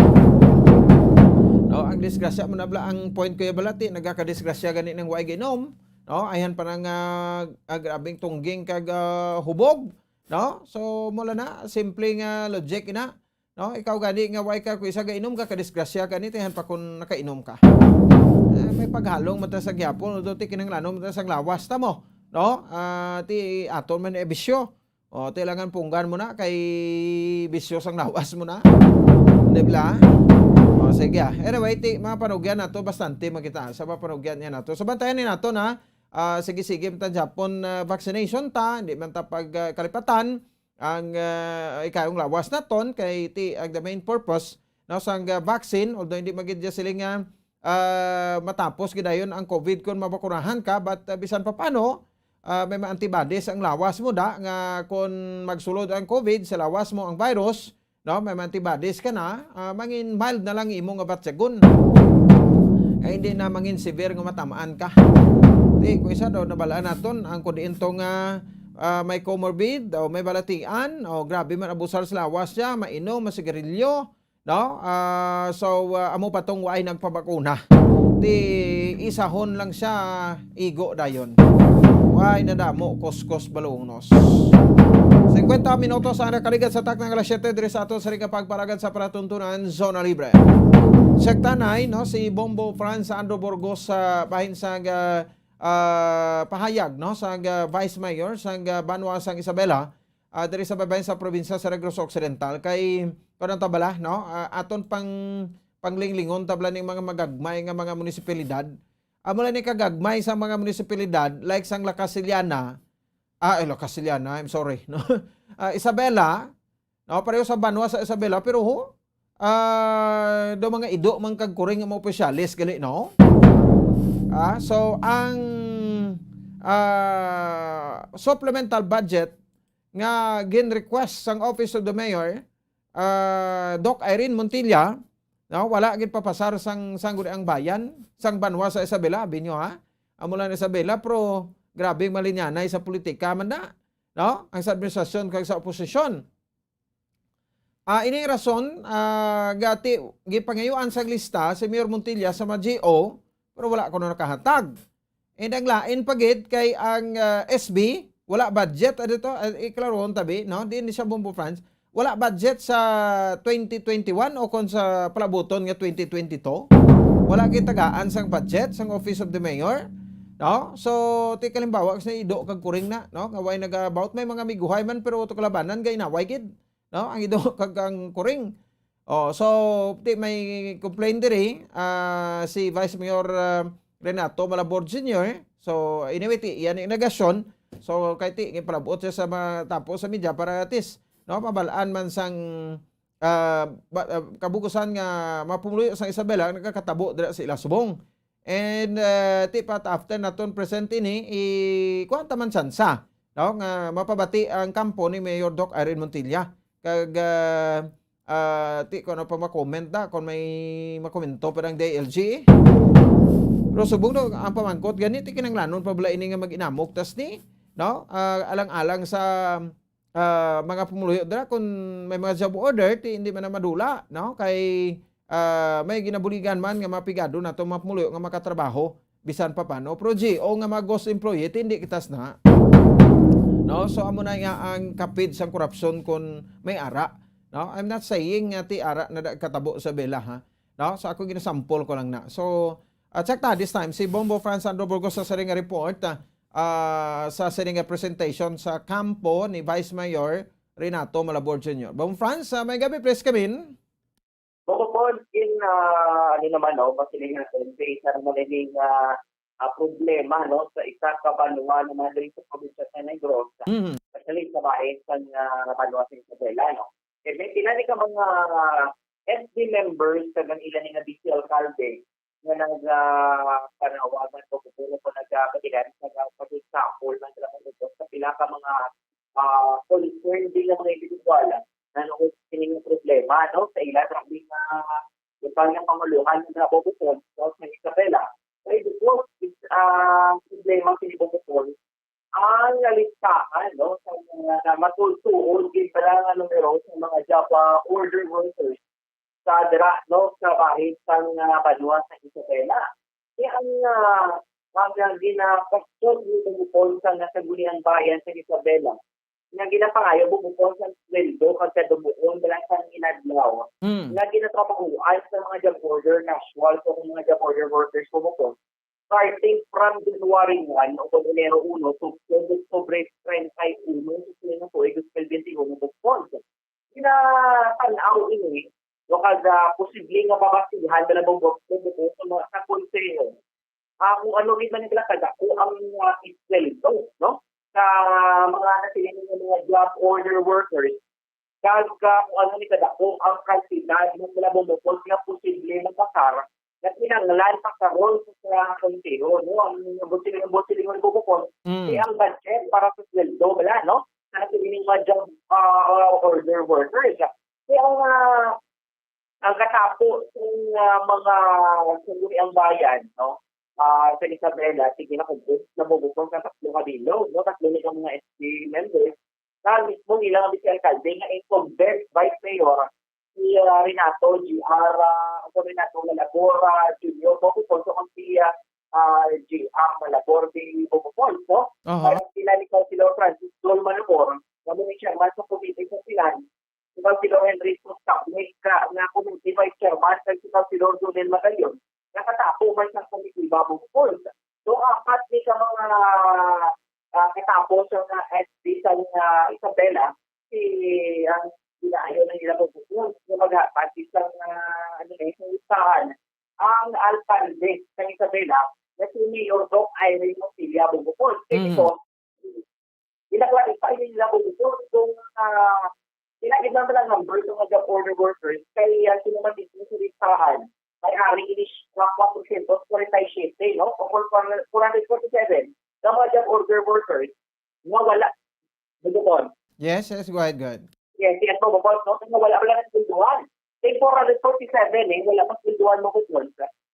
No, ang disgrasya mo na bala, ang point ko ya bala, ti nagakadisgrasya gani nang way ginom, no? Ayhan pa nang, ah, ah, grabing tungging kag, ah, hubog, no? So, mula na, simple nga logic na, no? Ikaw gani nga way ka, kung isa gainom ka, kadisgrasya gani, tihan pa kung nakainom ka. Eh, may paghalong man ta sa gyapon, although ti kinahanglanon man ta sang lawas ta mo, no? Ah, ti aton man ibisyo. O, ti langan punggan mo na, kay bisyo sang lawas mo na. Di ba? O, sige, ah. Anyway, ti, mga panugyan nato, bastante makita sa mga panugyan niya nato. So, bantayan ni nato na, ah, sige-sige, man ta Japon, ah, vaccination ta, hindi man ta pag, ah, kalipatan ang, ah, ikayong lawas naton, kay ti, ang the main purpose, no, sang, ah, vaccine, although hindi magid siling nga, ah, matapos gidayon ang COVID kung mabakunahan ka, but, ah, bisan pa paano, ah, may mga antibodies ang lawas mo da, nga kung magsulod ang COVID sa lawas mo ang virus, no, may mga antibodies ka na, ah, mangin mild na lang imo nga batyagon. Kay hindi na mangin severe nga matamaan ka. Di, kung isa daw, nabalaan naton, ang kung diin to nga, ah, may comorbid o may balatian, o grabe man abusar sa lawas siya, mainom, masigarilyo, no? Ah, so, ah, amo pa tong way nagpabakuna. Di, isahon lang siya, igo dayon. Way nadamo, kuskos balungnos. Singkwenta minutos ang nakaligat sa takna nga alas siyete diri sa ato sa ring pagpalagad sa palatuntunan, Zona Libre. Sektanay, no, si Bombo Franz Andrew Burgos sa bahin sa, ah, ah, pahayag, no, sa, ah, Vice Mayor sa, ah, banwa sang Isabela, ah, diri sa babayan sa probinsya sa Negros Occidental. Kay, kuwan ang tabala, no, ah, aton pang, panglinglingon tabla ning mga magagmay nga mga munisipalidad. Amo lang ni kagagmay sa mga munisipalidad, like sang La Casillana, ah, eh, La Casillana, I'm sorry, no? Ah, Isabela, no? Pareho sa banwa sa Isabela, pero ho, ah, do mga ido man kag kuring nga mga opisyales gali, no? Ah, so ang, ah, supplemental budget nga gin-request sang Office of the Mayor, ah, Doc Irene Montilla, no, wala gid papasar sang Sangguniang Bayan, sang banwa sa Isabela, abi nyo, ha? Amo lang Isabela, pero grabe malinyanay sa politika man na, no? Ang sa administrasyon kag sa oposisyon. Ah, ini rason, ah, gati, gipangayuan sang lista si Mayor Montilla sa mga G O, pero wala kuno nakahatag. And ang lain pa gid kay ang, ah, S B, wala budget, ano to? Ah, iklarohon tabi, no? Di ni siya Bombo Franz. Wala budget sa twenty twenty-one o kon sa palabuton nga twenty twenty-two. Wala gitagaan sang budget sang Office of the Mayor, no? So, ti kalimbawa sa ido kag kuring na, no? Nga way nagabaut, may mga miguhay man, pero to kalabanan gay naway gid, no? Ang ido kag ang kuring. Oh, so, ti may complain diri, ah, si Vice Mayor, ah, Renato Malabord Senior. So, anyway, ti, yan ang alegasyon. So, kay ti, ipalabuot siya sa mga tapo sa media para at least, no, mabalaan man sang, ah, ba-, ah, kabugusan nga mapumuluyo sang Isabela ang nagakatabo dira sa ila subong. And, ah, ti pa after naton present ini, i-, kuwan ta man tsansa, no, nga mapabati ang kampo ni Mayor Doc Irene Montilla. Kag, ah, ah, ti ko ano pa ma-comment na kung may makomento pa ng D I L G. Pero subong, no, ang pamangkot gani, ti kinanglanon pa bala ini nga mag-inamok tas ni, no? Ah, alang-alang sa, ah, mga pumuluyo dira, kung may mga job order, ti hindi man na madula, no? Kay, ah, may ginabuligan man nga mga pigado nato mga pumuluyo nga makatrabaho bisan pa paano. Pero G O nga mga ghost employee, ti hindi kitas na. No? So, amo na nga ang kapid sang korupsyon kung may ara. No? I'm not saying nga ti ara na da-, katabo sa Isabela, ha? No? So, ako ginasample ko lang na. So, at check ta this time, si Bombo Franz Sandro Burgos sa siring nga report, ah, ah, sa siring nga presentation sa kampo ni Vice Mayor Renato Malabor Junior. Bombo Franz, ah, may gabi, please come in. Bukod po, in, ah, ano naman, no, pasiling natin, based naman ining, ah, ah, problema, no, sa isa ka banwa naman diri sa probinsya sa Negros, Mhm. especially sa bahin sa, ah, banwa sa Isabela, no. Kaya may pila ni ka mga S D members kag ang ila ni nga vice alkalde nga nag, ah, panawagan o siguro po nagkakatilan sa pag-example ng trabaho sa pila ka mga, ah, concern din ng mga individual na nung sining problema, no, sa ila, sabi nga, yung pang yung panguluhan ng trabaho po, no, sa Isabela. Kaya ito po, is, ah, Sa mga sinibukukon, ang listahan, no, sa mga na matultuon gid pala nga numero sa mga job, ah, order workers sa dira, no, sa bahin sang, ah, banwa sa Isabela. Kaya ang, ah, ang, ah, ginapasyon ni Bubukon sa Sangguniang Bayan sa Isabela, nga ginapangayo, Bubukon, sa sweldo kag kadumuon bala sang inadlaw Mm. nga ginatrabahoan sa mga job order casual o mga job order workers, Bubukon, starting from January one o kon Enero uno to Oktubre treinta y uno sa tuig dos mil bente y uno, Bubukon. Ginatan-aw ini, no, kag, ah, posible nga mabasihan bala, Bubukon, sa mga, sa konseho, ah, kung ano gid man nila kadako ang, ah, isweldo, no, sa mga nasiling nga mga job order workers, kag, ah, kung ano ni kadako ang kantidad ng mga bumukod nga posible mapasar nga kinahanglan pasaron sa konseho, no? Ang busiling, busiling ng bumukod, Mm. eh, ang budget para sa sweldo, wala, no? Sa nasiling mga job, ah, order workers. Kaya ang, ah, ang katapo sa mga, mga Sangguniang Bayan, no? Ah, sa Isabela, sige na, kung na bumukod sa tatlo ka bilog, no? Tatlo ni ka mga S P members. Sa mismo nila nga vice alkalde nga incumbent vice mayor, si, ah, Renato G R, ah, o Renato Malabor, ah, Junior, bukod po sa si, ah, ah, G R Malabor di Bumupol, no? Aha. Kag sila ni Councilor Francis Dol Malabor, nga mo ni chairman sa Komite sa Finance, si Councilor Henry Sus Tablet, ka, nga Community Vice Chairman, kag si Councilor Jonel Magayon, nakatapo man sa Komite Babong Falls. So, apat ni ka mga, ah, katapo sa mga S P sa, ah, Isabela, si, ang ginaayo na nila Babong Falls, nga maghatag isang, ah, ano na, isang listahan ang alkalde sa Isabela, na si Mayor Doc Irene Montilla Bugupon. Kay Mm. ito, ginaklarify nila Bugupon kung, ah, sila iba na lang number sa mga job order workers kay, ah, sino man dito sa listahan. May ari ini sa four hundred forty-seven, no? O four hundred forty-seven na mga job order workers nga wala. Bugupon. Yes, yes, go ahead, go ahead. Yes, yes, Bugupon, no? Nga wala pala ng swelduhan. Kay four hundred forty-seven, eh, wala pa swelduhan, Bugupon.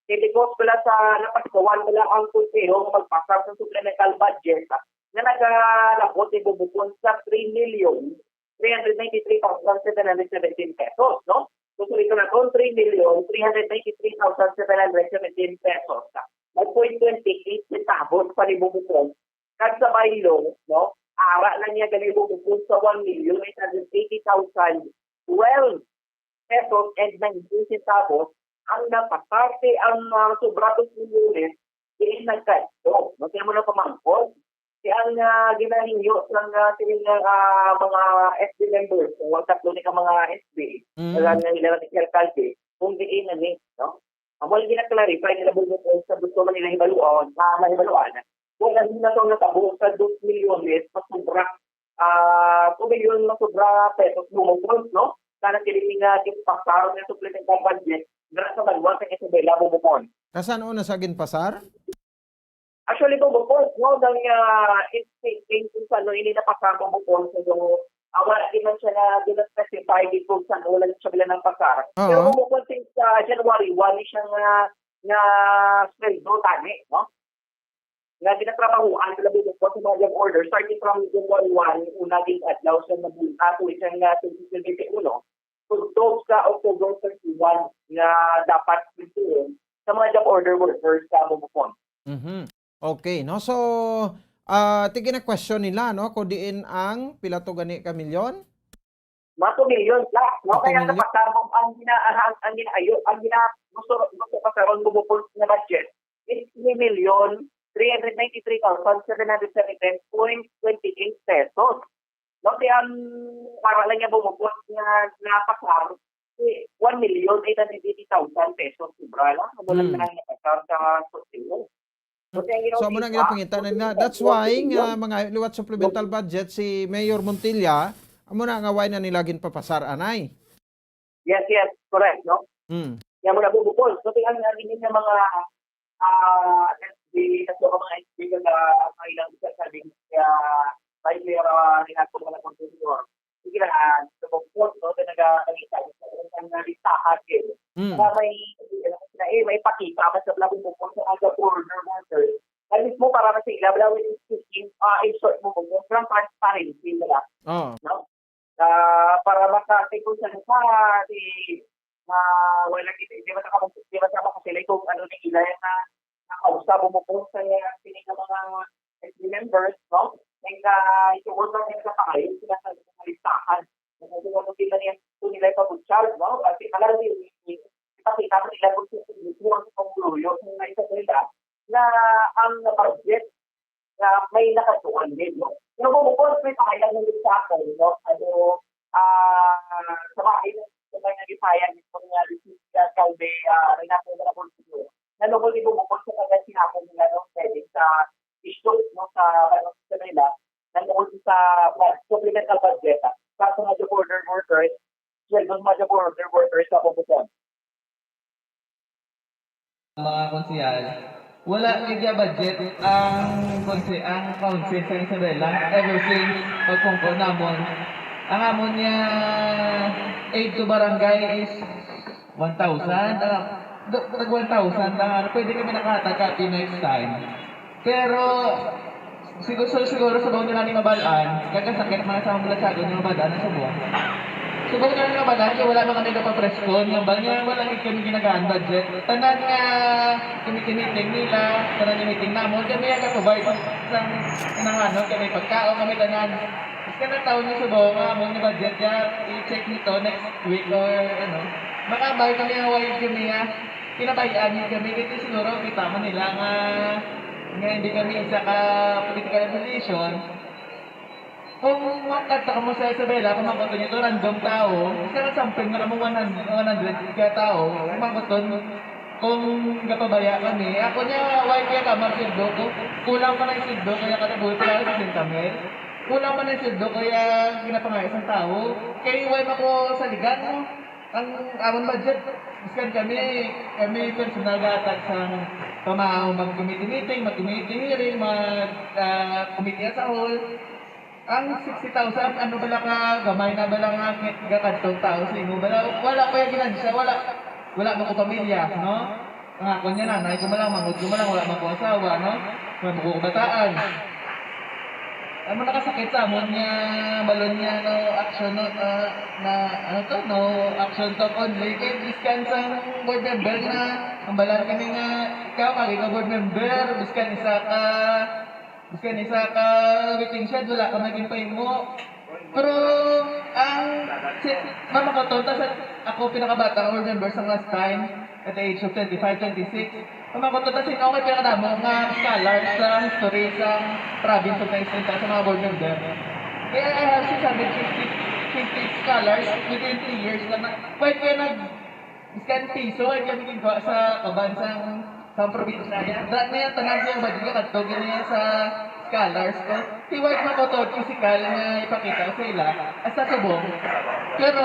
Kay because pala sa napaskuhan pala ang konseho nga magpasar sa supplemental budget, ah, nga nagalabot ni Bugupon sa three million three hundred ninety-three thousand seven hundred seventeen pesos, no? So, sorry ko na to, three million three hundred ninety-three thousand seven hundred seventeen pesos. May point twenty-eight centavos pa ni Bugupon. Kag sa baylo, no? Ara na niya gali Bugupon sa one million eight hundred eighty thousand twelve pesos and nineteen centavos ang napasarte ang, ah, sobra dos milyones diin nagkadto. No? Kaya mo na pamangkot. Kaya ang, ah, ginahingyo sa, ah, sini nga, ah, mga S B members, kung ang tatlo ni ka mga S B, Mm. wala nga nila ni alkalde, kung diin na ni, no? Amo ang gina-clarify nila Bugupon sa gusto man nila hibaluon, ah, mahibaluan. Kung ano na to natabo sa dos milyones, mas sobra, ah, two million mas sobra pesos Bugupon, no? Sana kini nga gipasar nga supplemental budget, dira sa banwa sa Isabela, Bugupon. Kasan-o na sa ginpasar? Actually, Bugupon, no, nang, ah, speaking kung saan ini napasar, Bugupon, so, ah, wala din man siya na, din na specify din kung saan wala siya bila ng pasar. Oo. Pero Bugupon, since, ah, January one, ni siya nga, nga sweldo tani, no? Nga ginatrabahoan sila Bugupon sa mga job order, starting from January one, una din adlaw sa Nabul-, ah, tuig siya nga twenty twenty-one, tugtog sa October thirty-one nga dapat sweldoon sa mga job order workers sa Bugupon. Mhm. Okay, no? So, ah, ti gina-question nila, no, kung diin ang pila to gani ka milyon? Mga two million plus, no? Mga two Kaya million? Napasar mo ang gina-, ang, ang ginaayo, ang gina-, gusto, gusto pasaron mo po na budget is three million three hundred ninety-three thousand seven hundred seventeen point twenty-eight pesos. No, kaya ang para lang niya bumubot nga napasar, eh, one million eight hundred eighty thousand pesos sobra lang. Amo lang Hmm. na lang napasar sa konseho. So, kaya So, amo na ang ginapangitan na. That's why nga mga liwat supplemental budget si Mayor Montilla, amo na nga why na nila ginpapasar, anay. Yes, yes, correct, no? Hmm. Kaya mo na bubukol. So, kaya nga rin yung mga, ah, S B, at mga S B ka sa mga ilang isa sa din, ah, by Mayor, ah, Renato Malabon Junior. Sige na, ah, sa bukod, no, na naga-, nakita niyo sa isang listahan, eh. Hmm. Para may, na, eh, may pakita, mas na bubukol sa mga order workers. Ay, mismo para na sa ila, Wala, which is speaking, ah, in short mo, from transparency nila, Oh. no? Ah, para maka-, kay kung sa iba, di, ah, wala kita, di ba, di ba, sila kung ano ni ila nga nakausa mo po sa sini nga mga members, no? May ka, isuod na nila sa pangayon sila sa mga listahan. Kung ano sila niya, kung nila ipabutyag, no? Kasi pala, ipakita mo nila kung sino ang panguluyo, kung may sa nila, na ang budget na may nakatuan din, no? Pero kung bukod may pangalan ng sa ako, no? Ano, ah, sa mga, sa mga nag-isaya nito nga si Alcalde, ah, Renato Renato, na lungkot din bukod sa kanya sinapon nila, no? Pwede sa issues, no? Sa, ano, sa nila, na lungkot sa bud-, supplemental budget, ah, sa mga border workers, sweldo sa mga border workers sa Bukod. Mga konsehal, wala gid ya budget ang konse-, ang council sa Isabela ever since pagpungko namon. Ang amon nga aid to barangay is one thousand, ah, do-, tag one thousand lang, ano, pwede kami nakahatag copy next time. Pero, siguro, siguro sa bawon nila ni mabal-an, kagkasakit man sa mga bulatsagon ni mabal-an ang subong. Subong na ni mabal-an, kay wala man kami kapapreskon, nga ba niya, wala gid kami ginagaan budget. Tanan nga committee meeting nila, tanan nga meeting namon, kami ang katubay sa, sa nanganon, kami pagkaon, kami tanan. Kasi na taon ni subong, nga amon ni budget niya, i-check nito next week or ano. Makabay kami nga why kami nga, pinabayaan niyo kami, kasi siguro kita man nila nga, nga hindi kami isa ka political opposition. Kung makadto kamo sa Isabela, kung makadto niyo to, random tao, isa ka sample na kamo one hundred, one hundred ka tao, kung makadto, kung gapabaya kami, ako niya, why kaya ka, Marcel Doco? Kulang pa na yung sweldo, kaya katabuhi pa lang sa sesenta mil. Kulang pa na yung sweldo, kaya ginapangayo sa tao. Kay why mako saligan mo? Ang amon budget, biskan kami, kami personal gahatag sa pamahaw, mag-committee meeting, mag-committee hearing, mag, ah, committee as a whole. Ang sixty thousand, ano bala ka gamay na bala nga gakadtong tao sa imo bala? Wala pa yung ginansya, wala, wala mo ko pamilya, no? Ang ako niya, nanay ko malang, manghod ko malang, wala man ko asawa, no? Wala man ko kabataan. Amo nakasakit sa amon nga balon niya, no, action, no, ah, na, ano to, no, action talk only. Kay biskan sang board member nga, ang balan kami nga, ikaw, kagi ka board member, biskan isa ka, biskan isa ka waiting shed, wala ka maging pahimo. Pero, ang, si, mama ko to, tas ako pinakabata nga board member sa last time, at the age of twenty-five, twenty-six. Mama ko to, tas sino may pinakadamo nga scholars sa history sa province of Naisenta sa mga board member. Kaya I have six hundred fifty, fifty scholars within three years lang na, why kaya nag, biskan piso, why kaya naging sa kaban sa, sa probinsya niya? Dahil niya, tanan siya, ba, di ka kadto, gini sa scholars ko. Si White Makoto, physical nga ipakita sa ila, hasta subong. Pero,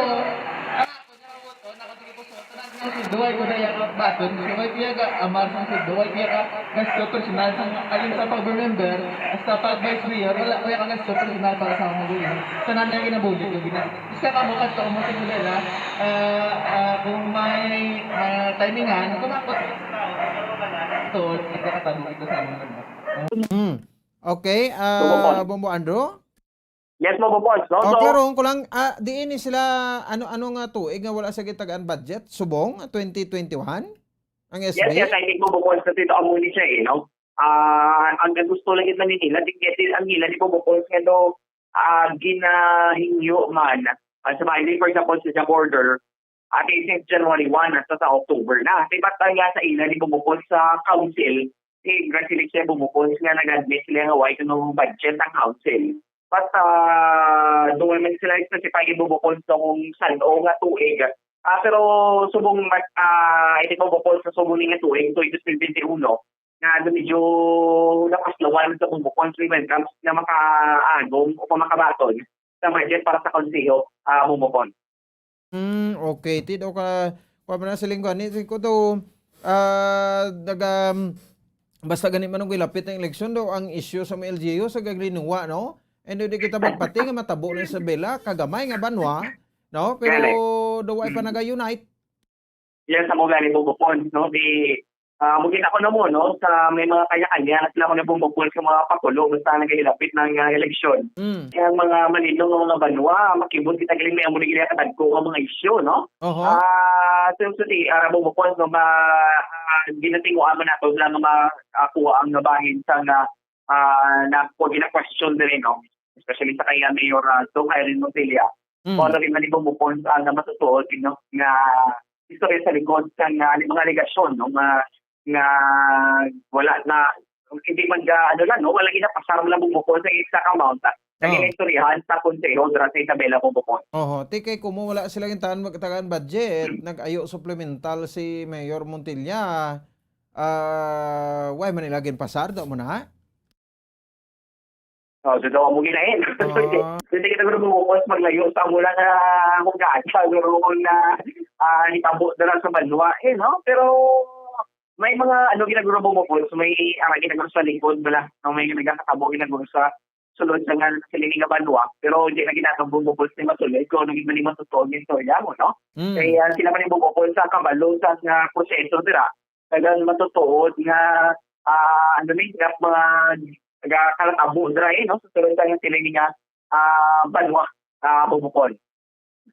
ang ako niya, ako to, nakatulog ko sa tanan niya, si Duway ko na yung baton, si White Piaga, amar sa si Duway Piaga, gasto personal sa alin sa pag-remember, hasta pag vice mayor, wala ko yung gasto personal para sa mga gulo. Tanan niya ginabulit ko, gina-, isa ka mo, kadto mo sa Manila, ah, ah, kung may, ah, timingan, kung ako, to, nagkakatabo ito sa mga. Mm. Okay, ah, Bumbo Paul. Bumbo Andrew? Yes, Bumbo Paul, no? Oh, So, klaro ko lang, ah, diin ni sila, ano, ano nga tuig nga wala sa gitagaan budget? Subong, twenty twenty-one? Ang Yes, S B? yes, I think, Bumbo Paul, sa tito amo ni siya, eh, no? Ah, ang gusto lang yun namin nila, di kaya ang nila ni Bumbo Paul, nga, no, ah, ginahingyo man. Ah, sa mga, for example, sa border, ate, since January one hasta sa October na. Kay ba't nga sa ila ni bumukod sa council, si President siya bumukod nga nag-admit sila nga why kuno budget ang council. But, ah, doon man sila specify bumukod sa kung saan o nga tuig. Ah, pero subong mat-, ah, hindi bumukod sa subong nga tuig, tuig twenty twenty-one, nga medyo napaslawan sa bumukod sa event camps na makaagom o pa makabaton sa budget para sa konseho, ah, bumukod. Hmm, okay. Ti daw ka, kuwan man na sa linggo. Ni, ko daw, ah, naga-, basta gani man ang gilapit ang eleksyon daw, ang issue sa mga L G U sa gaglinuwa, no? And di kita magpati nga matabo na sa Isabela, kagamay nga banwa, no? Pero Gani. daw ay pa Mm. naga-unite. Yan sa mga gani bubukon, no? Di, Ah, mugin ako na mo, no, sa may mga kanya-kanya, sila mo na bumukol sa mga pakulo, basta nagahilapit ng, ah, eleksyon. Mm. Kaya ang mga malinong nga mga banwa, makibot kita galing may amo na gila kadagko nga mga isyu, no? Oho. Ah, so, so, di, ah, bumukol, no, ma, ah, ginatinguan man nato lang nga ma, ah, kuha ang nabahin sa nga, ah, na, gina-question diri, no? Especially sa kay Mayor, ah, Dong Irene Montilla. Mm. Kung ano rin man ibang bukon sa nga matutuo, no? Nga istorya sa likod sa nga mga alegasyon, no? Nga, nga wala na, hindi man ga, ano lang, no? Wala ginapasar lang bukon sa exact amount, ah, sa Oh. ginaistoryahan sa konseho dira sa Isabela bukon. Oho, ti kay kumo wala sila gintagaan, magtagaan budget, nag-ayo supplemental si Mayor Montilla. Ah, why man nila ginpasar, do mo na? Oh, so daw mo ginain. Ah. Hindi kita guro mo maglayo sa mula na kung gaano sa guro na, ah, hitabo na lang sa banwa, eh, no? Pero may mga, ano, ginaguro mo po, so may, ah, ginaguro sa likod, bala, no? May nagkakatabo, ginaguro sa sulod sa nga, sa lining nga banwa, pero hindi na ginatabo mo po sa masulod kung ano yung mali matutuo yung istorya mo, no? Mm. Kaya sila man yung bukod sa kabalo sa nga proseso dira, tagang matutuod nga, ah, ano ni, nga mga nagakalatabo dira, eh, no? Sa sulod sa nga sila nga, ah, banwa, ah, bubukol.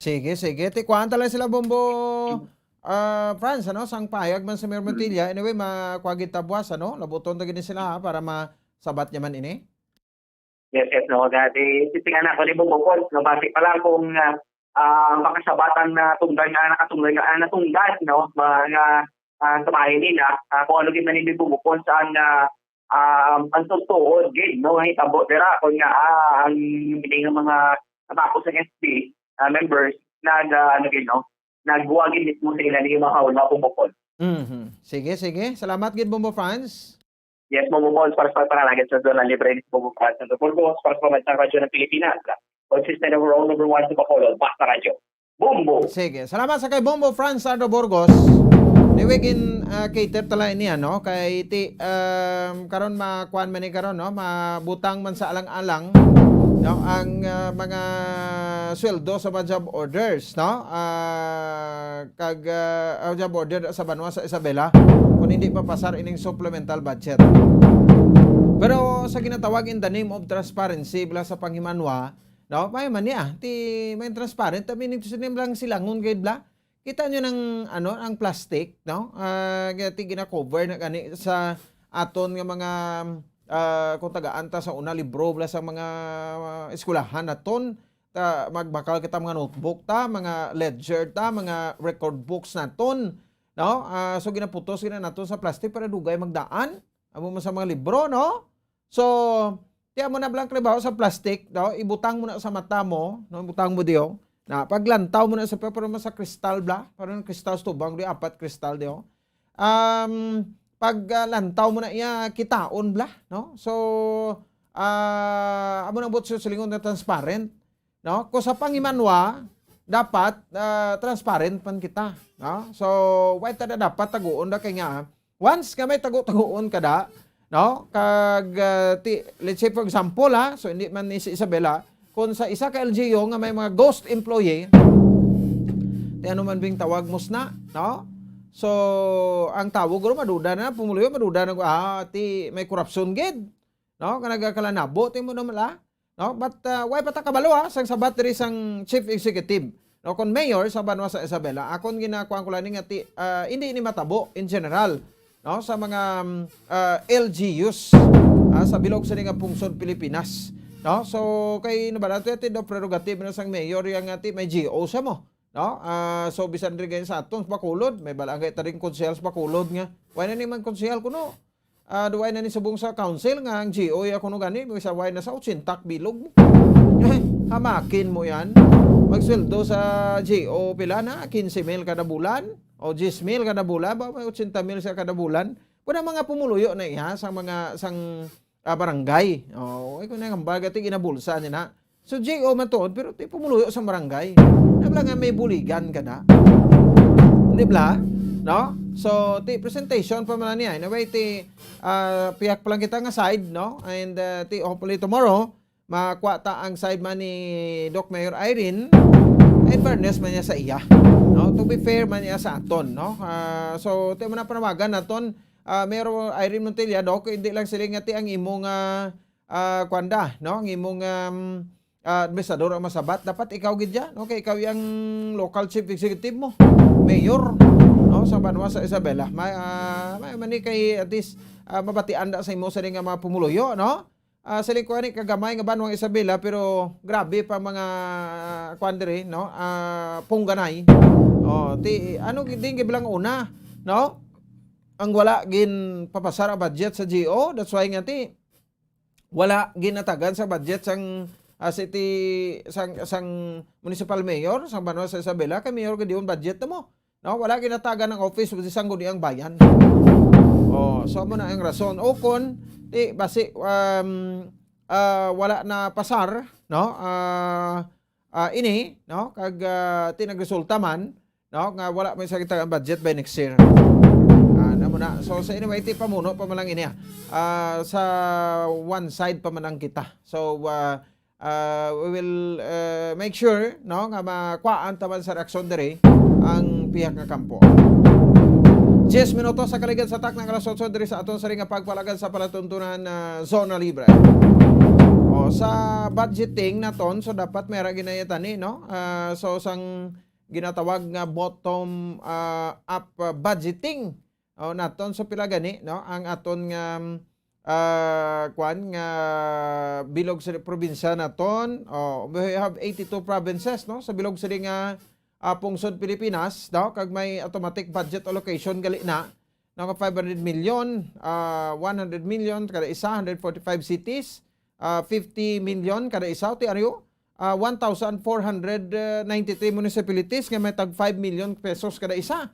Sige, sige. Ti kuhaan ta lang sila, Bombo, ah, Franz, ano? Sang payag man sa Mayor Montilla. Anyway, makuha gid ta buwas, ano? Labuton ta gid ni sila, ha, para masabat niya man ini. Yes, yes, no. Dati, titingan ako ni Bombo Franz, no? Basi pa lang kung, ah, ah, makasabatan na tunggal nga, nakatunggal nga, ah, natunggal, no? Mga, ah, sa bahay nila, ah, kung ano gid man yung bubukol saan nga, ah, ang tutuod gid, no? Ang hitabo dira, kung nga, ah, ang hindi nga mga natapos ng S P, ah, members, nag, ah, ano gid, no? Nagbuwag gid mismo sa ila ni mga haula bumukol. Mhm. Sige, sige. Salamat gid, Bombo Franz. Yes, Bombo Franz, para sa panalangin sa Zona Libre ni Bombo Franz Santo Burgos, para sa Pambansang Radyo ng Pilipinas. Consistent overall number one sa Bacolod, Basta Radyo. Bombo! Sige, salamat sa kay Bombo Franz Santo Burgos. Anyway, gin, ah, cater tala ini, ano, kay ti, um, karon makuan man ni karon, no? Mabutang man sa alang-alang, no, ang, ah, mga sweldo sa mga job orders, no? Ah, kag, ah, ang job order sa banwa sa Isabela, kung hindi papasar ining supplemental budget. Pero sa ginatawag in the name of transparency, bala sa panghimanwa, no? May man niya, ti may transparent, I mean, lang silangon gid bla. Kita nyo nang, ano, ang plastic, no? Ah, kaya ti gina-cover na gani sa aton nga mga, ah, kung tagaan ta sa una, libro, bala sa mga, ah, eskwelahan naton, ta, magbakal kita mga notebook ta, mga ledger ta, mga record books naton, no? Ah, so ginaputos gina naton sa plastic para dugay magdaan. Amo man sa mga libro, no? So, ti amo na bala ang kalibaw sa plastic, no? Ibutang mo na sa mata mo, no? Ibutang mo diyo. Na paglantaw mo na sa, pero man sa kristal bla, pero ang kristal sa tubang di apat kristal diyo. Um, pag, ah, lantaw mo na iya, kitaon bla, no? So, ah, amo nang buot sa silingon na transparent, no? Kung sa panghimanwa, dapat, ah, transparent man kita, no? So, why ta na dapat taguon na kay nga, once nga may tago-taguon ka da, no? Kag, ah, ti, let's say, for example, ha, so hindi man ni si Isabela, kung sa isa ka L G U nga may mga ghost employee, ti ano man bing tawag mo sna, no? So, ang tawo guro maduda na, pumuluyo maduda na, ah, ti may korupsyon gid, no? Nga nagakalanabo, ti mo naman la, no? But, ah, why pa ta kabalo, ha, sang sabat diri sang chief executive, no? Kon mayor sa banwa sa Isabela, akon ginakuan ko lang ni nga ti, ah, hindi ni matabo in general, no? Sa mga, mm, ah, L G Us, ah, sa bilog sa nga pungsod Pilipinas, no? So, kay nabala to, ti do prerogative na sang mayor yang nga ti may G O siya mo, no? Ah, so, bisan rin ganyan sa atong Bacolod, may bala ang kay taring konsehal sa Bacolod nga, why na ni man konsehal kuno? Ah, duway na ni subong sa council nga ang G O ya kuno gani, may saway na sa ochenta bilog. Eh, hamakin mo yan. Magsweldo sa G O pila na? Quince mil kada bulan? O diyes mil kada bulan? Ba, may ochenta mil siya kada bulan? Pwede mga pumuluyo na iya sa mga, sang, ah, barangay. Oh, ay, kung nangambal, gati ginabulsa niya na. So, G O man tuod, pero ti pumuluyo sa barangay. Nabla nga may buligan ka na. Di bla? No? So, ti presentation pa man niya. Anyway, ti, ah, piyak pa lang kita nga side, no? And, ah, ti hopefully tomorrow, makuha ta ang side man ni Doc Mayor Irene. In fairness man niya sa iya. No? To be fair man niya sa aton, no? Ah, so, ti mo na panawagan naton, ah, Mayor Irene Montilla, no, kay hindi lang sila nga ti ang imong, ah, ah, kwanda, no, ang imong, um, ah, administrador ang masabat, dapat ikaw gid ya, no, kay ikaw yang local chief executive mo, mayor, no, sa banwa sa Isabela. May, ah, may mani kay at least, ah, mabatian da sa imo sa nga mga pumuluyo, no? Ah, sa lingkuan ni kagamay nga banwang Isabela, pero grabe pa mga, ah, kwan diri, no? Ah, pungganay. Oh, ti ano gid din gibilang una, no? Ang wala gin papasar ang budget sa G O, that's why nga ti wala ginatagan sa budget sang, ah, city, sang, sang municipal mayor sang banwa sa Isabela, kay mayor gid yun budget mo. No, wala ginatagan ang office sa Sangguniang Bayan. Oh, so mo na ang rason. O kon, ti, basi, um, ah, wala na pasar, no? Ah, ah, ini, no? Kag, ah, ti nagresulta man, no? Nga wala may sa kita budget by next year. Ah, na mo na. So, sa anyway, ti pamuno pa man lang ini, ah. Ah, sa one side pa man lang kita. So, ah, ah, we will, ah, make sure, no, nga makuhaan taman sa reaksyon diri ang pihak nga kampo. Diyes minutos sa kaligan sa takna nga alas otso diri sa aton sa ring nga pagpalagad sa palatuntunan na Zona Libre. O, sa budgeting naton, so dapat may ra ginayatan ni, no? Ah, so sang ginatawag nga bottom, ah, up, ah, budgeting. O, naton sa pila gani, no? Ang aton nga, ah, kwan nga bilog sa probinsya naton. O, we have eighty-two provinces, no? Sa bilog sa nga, ah, pungsod Pilipinas, no? Kag may automatic budget allocation gali na, no? Nga five hundred million, ah, one hundred million kada isa, hundred forty-five cities, ah, fifty million kada isa, ti ano, ah, one thousand four hundred ninety-three municipalities nga may tag five million pesos kada isa.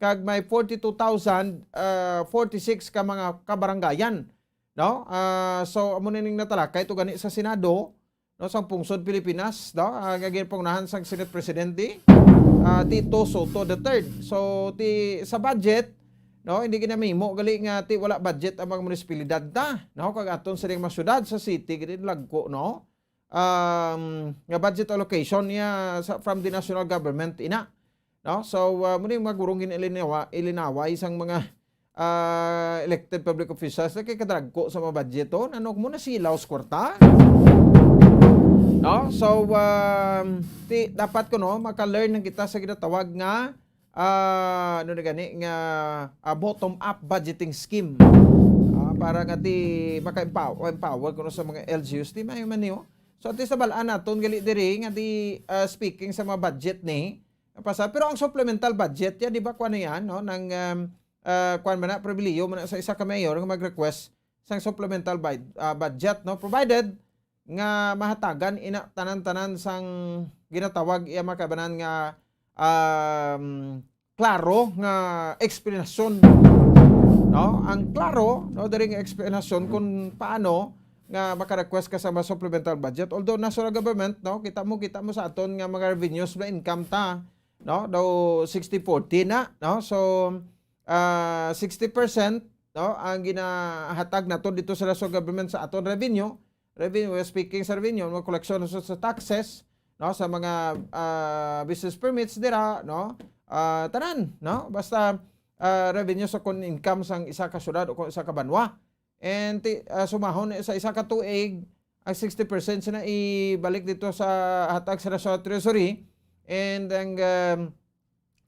Kag may forty-two thousand, ah, forty-six ka mga kabarangayan, no? Ah, so, amo na ning natalakay to gani sa Senado, no, sang pungsod Pilipinas, no? Ah, nga ginpangunahan sang Senate Presidente. Ah, Tito Sotto the third. So, ti, sa budget, no, hindi ginamimo gali nga ti wala budget ang mga munisipalidad ta, no? Kag aton sining mga syudad sa city, gid lagko, no? Um, nga budget allocation niya sa, from the national government, ina. No? So, ah, muna yung mga gurong ginilinawa-, ilinaway sang mga, ah, elected public officials na kay kadragko sa mga budget, oh. Ano mo na silaw sa kwarta? No? So, um, ti, dapat ko, no, maka-learn na kita sa ginatawag nga, ah, ano na gani, nga, ah, bottom-up budgeting scheme. Ah, para nga ti maka-empower, empower ko, no, sa mga L G Us, ti may man niyo. So, at least nabalaan naton gali diri nga di, ah, speaking sa mga budget ni, napasa-, pero ang supplemental budget, yan, di ba, kuwan na yan, no? Nang, um, ah, kuwan man na, pribiliyo man na sa isa ka mayor nga mag-request sang supplemental bud-, ah, budget, no? Provided nga mahatagan ina tanan-tanan sang ginatawag iya makabanan nga, um, klaro nga eksplanasyon, no? Ang klaro, no, diri nga eksplanasyon kung paano nga maka-request ka sa mga supplemental budget. Although national government, no, kita mo, kita mo sa aton nga mga revenues na income ta, no, daw sixty forty na, no? So, ah, sixty percent, no, ang ginahatag nato dito sa national government sa aton revenue, revenue, we're speaking sa revenue, mga koleksyon sa, sa taxes, no, sa mga, ah, business permits dira, no, ah, tanan, no, basta, ah, revenue sa kun income sang isa ka syudad o kung isa ka banwa. And ti-, ah, sumahon sa isa ka tuig, ang sixty percent sina ibalik dito sa hatag sa National Treasury, and ang, um,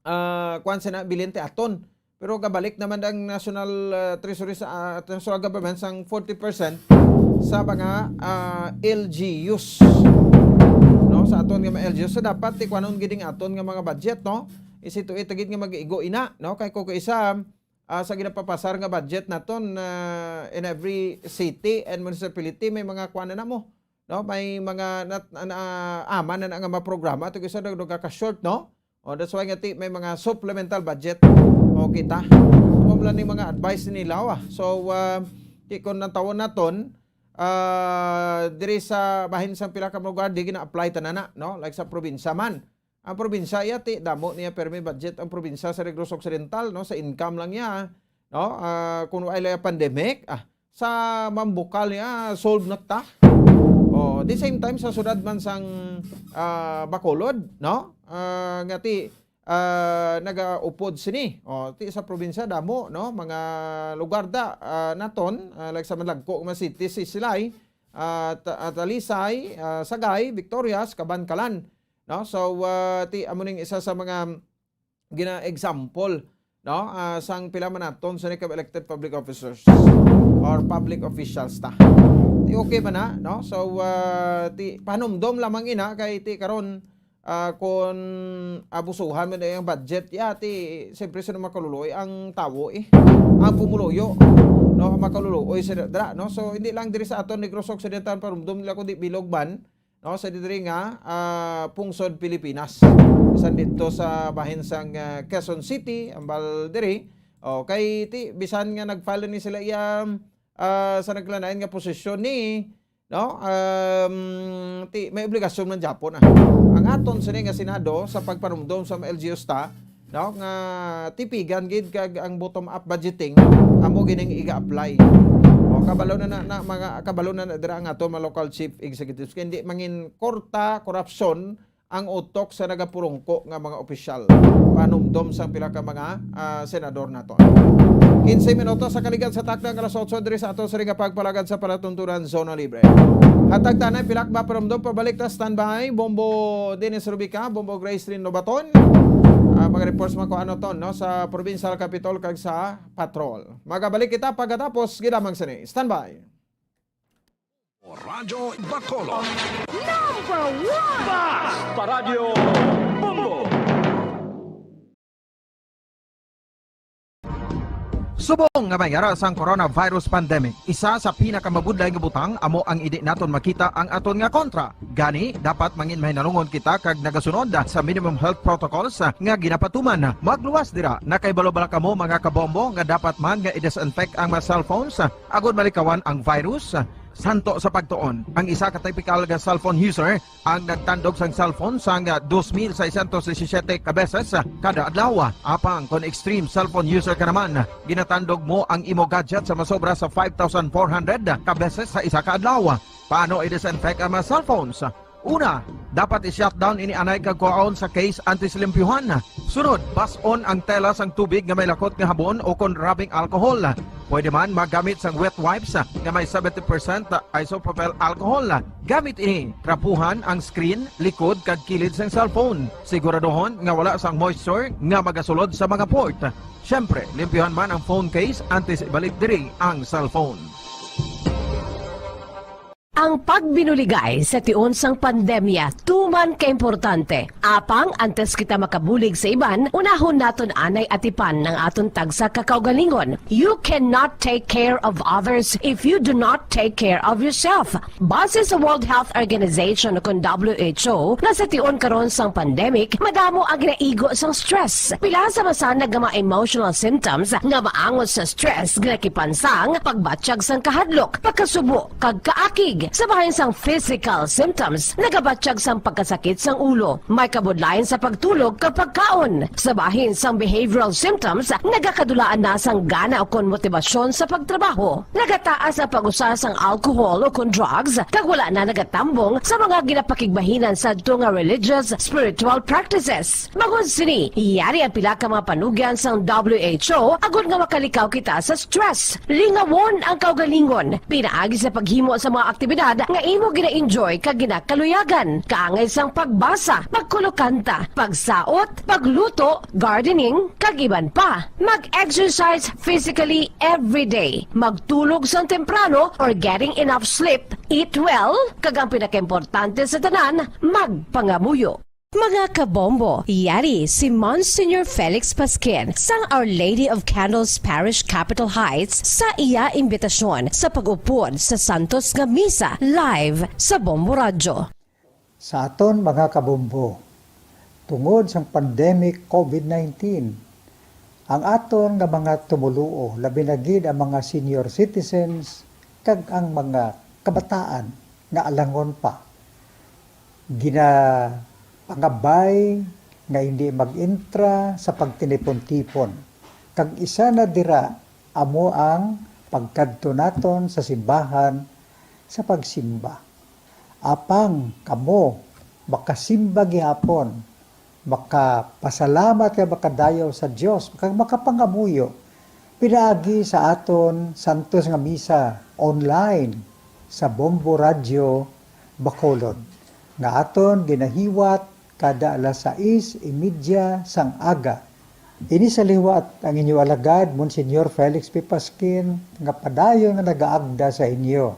ah, kwan sina bilin ti aton. Pero gabalik naman ang national, ah, treasury sa, ah, national government sang forty percent sa mga, ah, L G Us. No, sa aton nga mga L G Us. So, dapat ti kwanon gid ang aton nga mga budget, no? Isi to itagid nga mag-igo ina, no? Kay ko isa, ah, sa ginapapasar nga budget naton, ah, in every city and municipality, may mga kwan na mo. No, may mga nat-, na, na, aman na, na nga mga programa, ito isa nag-, nagkaka-short, no? O, that's why nga ti, may mga supplemental budget. O, kita. Amo lang ning mga advice nila, ah. So, ah, ti, kung natawon naton, ah, diri sa bahin sang pila ka lugar, di gina-apply tanan na, no? Like sa probinsya man. Ang probinsya, iya, ti, damo niya permi budget ang probinsya sa Negros Occidental, no? Sa income lang niya, no? Ah, kung wala pandemic, ah, sa mambukal niya, solve na ta. Oh, the same time, sa sudad man sang, ah, Bacolod, no? Ah, nga ti, ah, nagaupod sini. O, ti sa probinsya, damo, no? Mga lugar da, ah, naton, ah, like sa Malagko, mga city, Sisilay, ah, Ta-, ah, Talisay, ah, Sagay, Victorias, Kabankalan, no? So, ah, ti amo ning isa sa mga gina-example, no? Ah, sang pila man naton sa ka elected public officers or public officials ta. Ti okay ba na, no? So, ah, ti panumdom lamang ina kay ti karon, ah, kun abusuhan man ang budget, ya, ti siyempre sino makaluluoy ang tawo, eh. Ang pumuluyo, no? Makaluluoy sila dra, no? So, hindi lang diri sa aton Negros Occidental panumdom nila, kundi bilog man, no, sa diri nga, ah, pungsod Pilipinas. Bisan dito sa bahin sang, ah, Quezon City, ambal diri. O, kay ti, bisan nga nag-file ni sila iya, ah, sa naglanayan nga posisyon ni, no, um, ti, may obligasyon man gyapon, ah. Ang aton sini nga Senado sa pagpanumdom sa mga L G Us ta, no, nga tipigan gid kag ang bottom-up budgeting amo gining iga-apply. O, kabalo na, na, na, mga kabalo na, na dira ang ato mga local chief executives kay hindi mangin korta, korupsyon ang utok sa nagapurungko nga mga opisyal. Panumdom sang pila ka mga, ah, senador nato. Quince minutos sa kaligan sa takna nga alas otso diri sa ato sa ring pagpalagad sa palatuntunan Zona Libre. Hatag tanay pilak ba panumdom pabalik ta standby. Bombo Dennis Rubica, Bombo Grace Lynn Lobaton. Ah, mga reports man ko ano ton, no, sa Provincial Capitol kag sa Patrol. Magabalik kita pagkatapos gid lamang sini. Standby. Radyo Bacolod. Number one! Bas pa Radyo Bombo. Subong nga may ara sang coronavirus pandemic, isa sa pinakamabudlay nga butang amo ang hindi naton makita ang aton nga kontra. Gani, dapat mangin mahinalungon kita kag nagasunod sa minimum health protocols nga ginapatuman. Magluwas dira, nakahibalo bala kamo, mga kabombo, nga dapat man nga i-disinfect ang mga cellphones agod malikawan ang virus? Santo sa pagtuon, ang isa ka typical nga cellphone user ang nagtandog sang cellphone sang dos mil seiscientos disisiete ka beses kada adlaw. Apang kon extreme cellphone user ka naman, ginatandog mo ang imo gadget sa masobra sa five thousand four hundred ka beses sa isa ka adlaw. Paano i-disinfect ang mga cellphones? Una, dapat i-shutdown ini anay kag kuhaon sa case antes limpyuhan. Sunod, bas-on ang tela sang tubig nga may lakot nga habon o kon rubbing alcohol. Pwede man magamit sang wet wipes nga may seventy percent isopropyl alcohol. Gamit ini, trapuhan ang screen, likod kag kilid sang cellphone. Siguraduhon nga wala sang moisture nga magasulod sa mga port. Siyempre, limpyuhan man ang phone case antes ibalik diri ang cellphone. Ang pagbinuligay sa tion sang pandemya tuman ka importante. Apang antes kita makabulig sa iban, unahon naton anay atipan ang aton tagsa ka kaugalingon. You cannot take care of others if you do not take care of yourself. Base sa World Health Organization o kon W H O, nga sa tion karon sang pandemic, madamo ang ginaigo sang stress. Pila sa masanag nga mga emotional symptoms nga maangot sa stress ginakipan sang pagbatyag sang kahadlok, pagkasubo, kag kaakig. Sa bahin sang physical symptoms, nagabatyag sang pagkasakit sang ulo, may kabudlayan sa pagtulog kag pagkaon. Sa bahin sang behavioral symptoms, nagakadulaan na sang gana ukon motibasyon sa pagtrabaho. Nagataas ang pag-usa sang alcohol ukon drugs, kag wala na nagatambong sa mga ginapakigbahinan sadto nga religious, spiritual practices. Bangod sini, yari ang pila ka mga panugyan sang W H O agod nga makalikaw kita sa stress. Lingawon ang kaugalingon pinaagi sa paghimo sa mga aktibidad nga imo gina-enjoy kag ginakaluyagan, kaangay sang pagbasa, pagkulokanta, pagsaot, pagluto, gardening, kag iban pa. Mag-exercise physically every day. Magtulog sang temprano or getting enough sleep. Eat well, kag ang pinakaimportante sa tanan, magpangamuyo. Mga kabombo, yari si Monsignor Felix Pasquin sang Our Lady of Candles Parish, Capitol Heights, sa iya imbitasyon sa pag-upod sa santos nga misa live sa Bombo Radyo. Sa aton mga kabombo, tungod sang pandemic covid nineteen, ang aton nga mga tumoluo, labi na gid ang mga senior citizens kag ang mga kabataan nga alangon pa, ginapangabay nga hindi mag-intra sa pagtinipon-tipon, kag isa na dira amo ang pagkadto naton sa simbahan sa pagsimba. Apang kamo makasimba gihapon makapasalamat kag makadayaw sa Dios, kag makapangamuyo pinaagi sa aton santos nga misa online sa Bombo Radyo Bacolod, nga aton ginahiwat kada alas sais y media sang aga. Ini sa liwat ang inyo alagad, Monsignor Felix P. Pasquin, nga padayon nga nagaagda sa inyo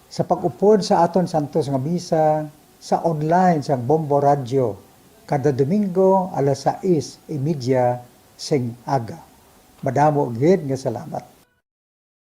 sa pag-upod sa aton santos nga misa sa online sang Bombo Radyo kada Domingo alas sais y media sing aga. Madamo gid nga salamat.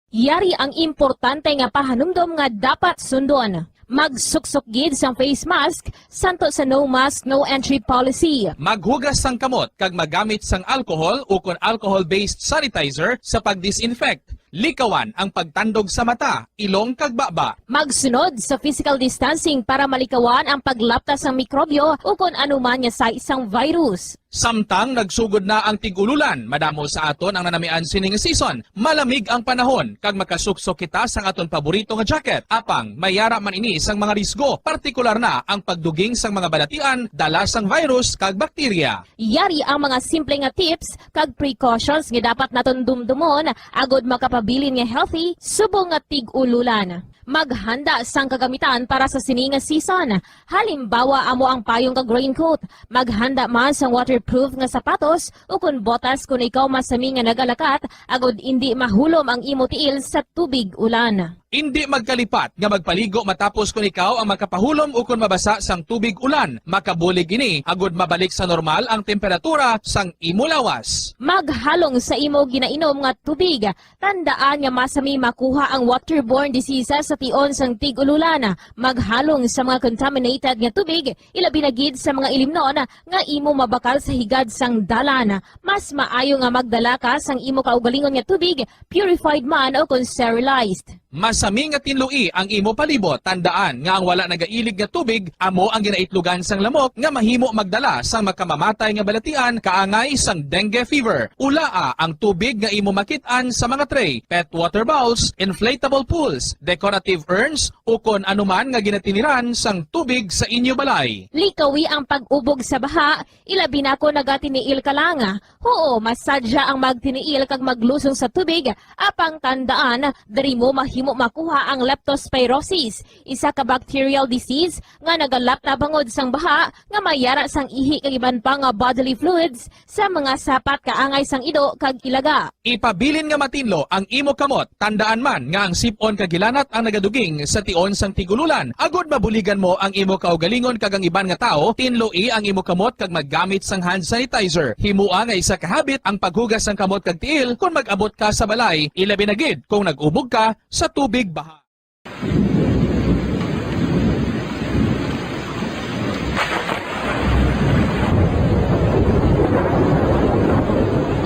Yari ang importante nga pahanumdom nga dapat sundon. Magsuksok gid sang face mask santo sa no mask, no entry policy. Maghugas sang kamot kag magamit sang alcohol ukon alcohol-based sanitizer sa pag-disinfect. Likawan ang pagtandog sa mata, ilong kag baba. Magsunod sa physical distancing para malikawan ang paglapta sang mikrobyo ukon anuman nga sais sang virus. Samtang nagsugod na ang tig-ululan, madamo sa aton ang nanamian sini nga season. Malamig ang panahon, kag makasuksok kita sang aton paborito nga jacket. Apang, may yara man ini sang mga risgo, partikular na ang pagduging sang mga balatian dala sang virus kag bakterya. Yari ang mga simple nga tips kag precautions nga dapat naton dumdumon agod makapabilin nga healthy subong nga tig-ululan. Maghanda sang kagamitan para sa sini nga season. Halimbawa, amo ang payong kag raincoat. Maghanda man sang waterproof nga sapatos ukon botas kon ikaw masami nga nagalakat agod indi mahulom ang imo tiil sa tubig ulan. Indi magkalipat nga magpaligo matapos kon ikaw ang makapahulom ukon mabasa sang tubig ulan. Makabulig ini agod mabalik sa normal ang temperatura sang imo lawas. Maghalong sa imo ginainom nga tubig. Tandaan nga masami makuha ang waterborne diseases sa tion sang tig-ululan. Maghalong sa mga contaminated nga tubig, ilabi na gid sa mga ilimnon nga imo mabakal sa higad sang dalan. Mas maayo nga magdala ka sang imo kaugalingon nga tubig, purified man o kon sterilized. Masami nga tinloi ang imo palibot. Tandaan nga ang wala nagailig nga tubig amo ang ginaitlogan sang lamok nga mahimo magdala sang makamamatay nga balatian kaangay sang dengue fever. Ulaa ang tubig nga imo makit-an sa mga tray, pet water bowls, inflatable pools, decorative urns, ukon anuman nga ginatiniran sang tubig sa inyo balay. Likawi ang pag-ubog sa baha, ilabi na kon nagatiniil ka lang. Huo, masadya ang magtiniil kag maglusong sa tubig, apang tandaan, diri mo mahimo makuha ang leptospirosis, isa ka bacterial disease nga nagalapta bangod sang baha nga may yara sang ihi kag iban pa nga bodily fluids sa mga sapat kaangay sang ido kag ilaga. Ipabilin nga matinlo ang imo kamot. Tandaan man nga ang sip-on kag hilanat ang nagaduging sa tion sang tig-ululan. Agod mabuligan mo ang imo kaugalingon kag ang iban nga tawo, tinloi ang imo kamot kag maggamit sang hand sanitizer. Himoa nga isa ka habit ang paghugas sang kamot kag tiil kon mag-abot ka sa balay, ilabi na gid kon nag-ubog ka sa tubig baha.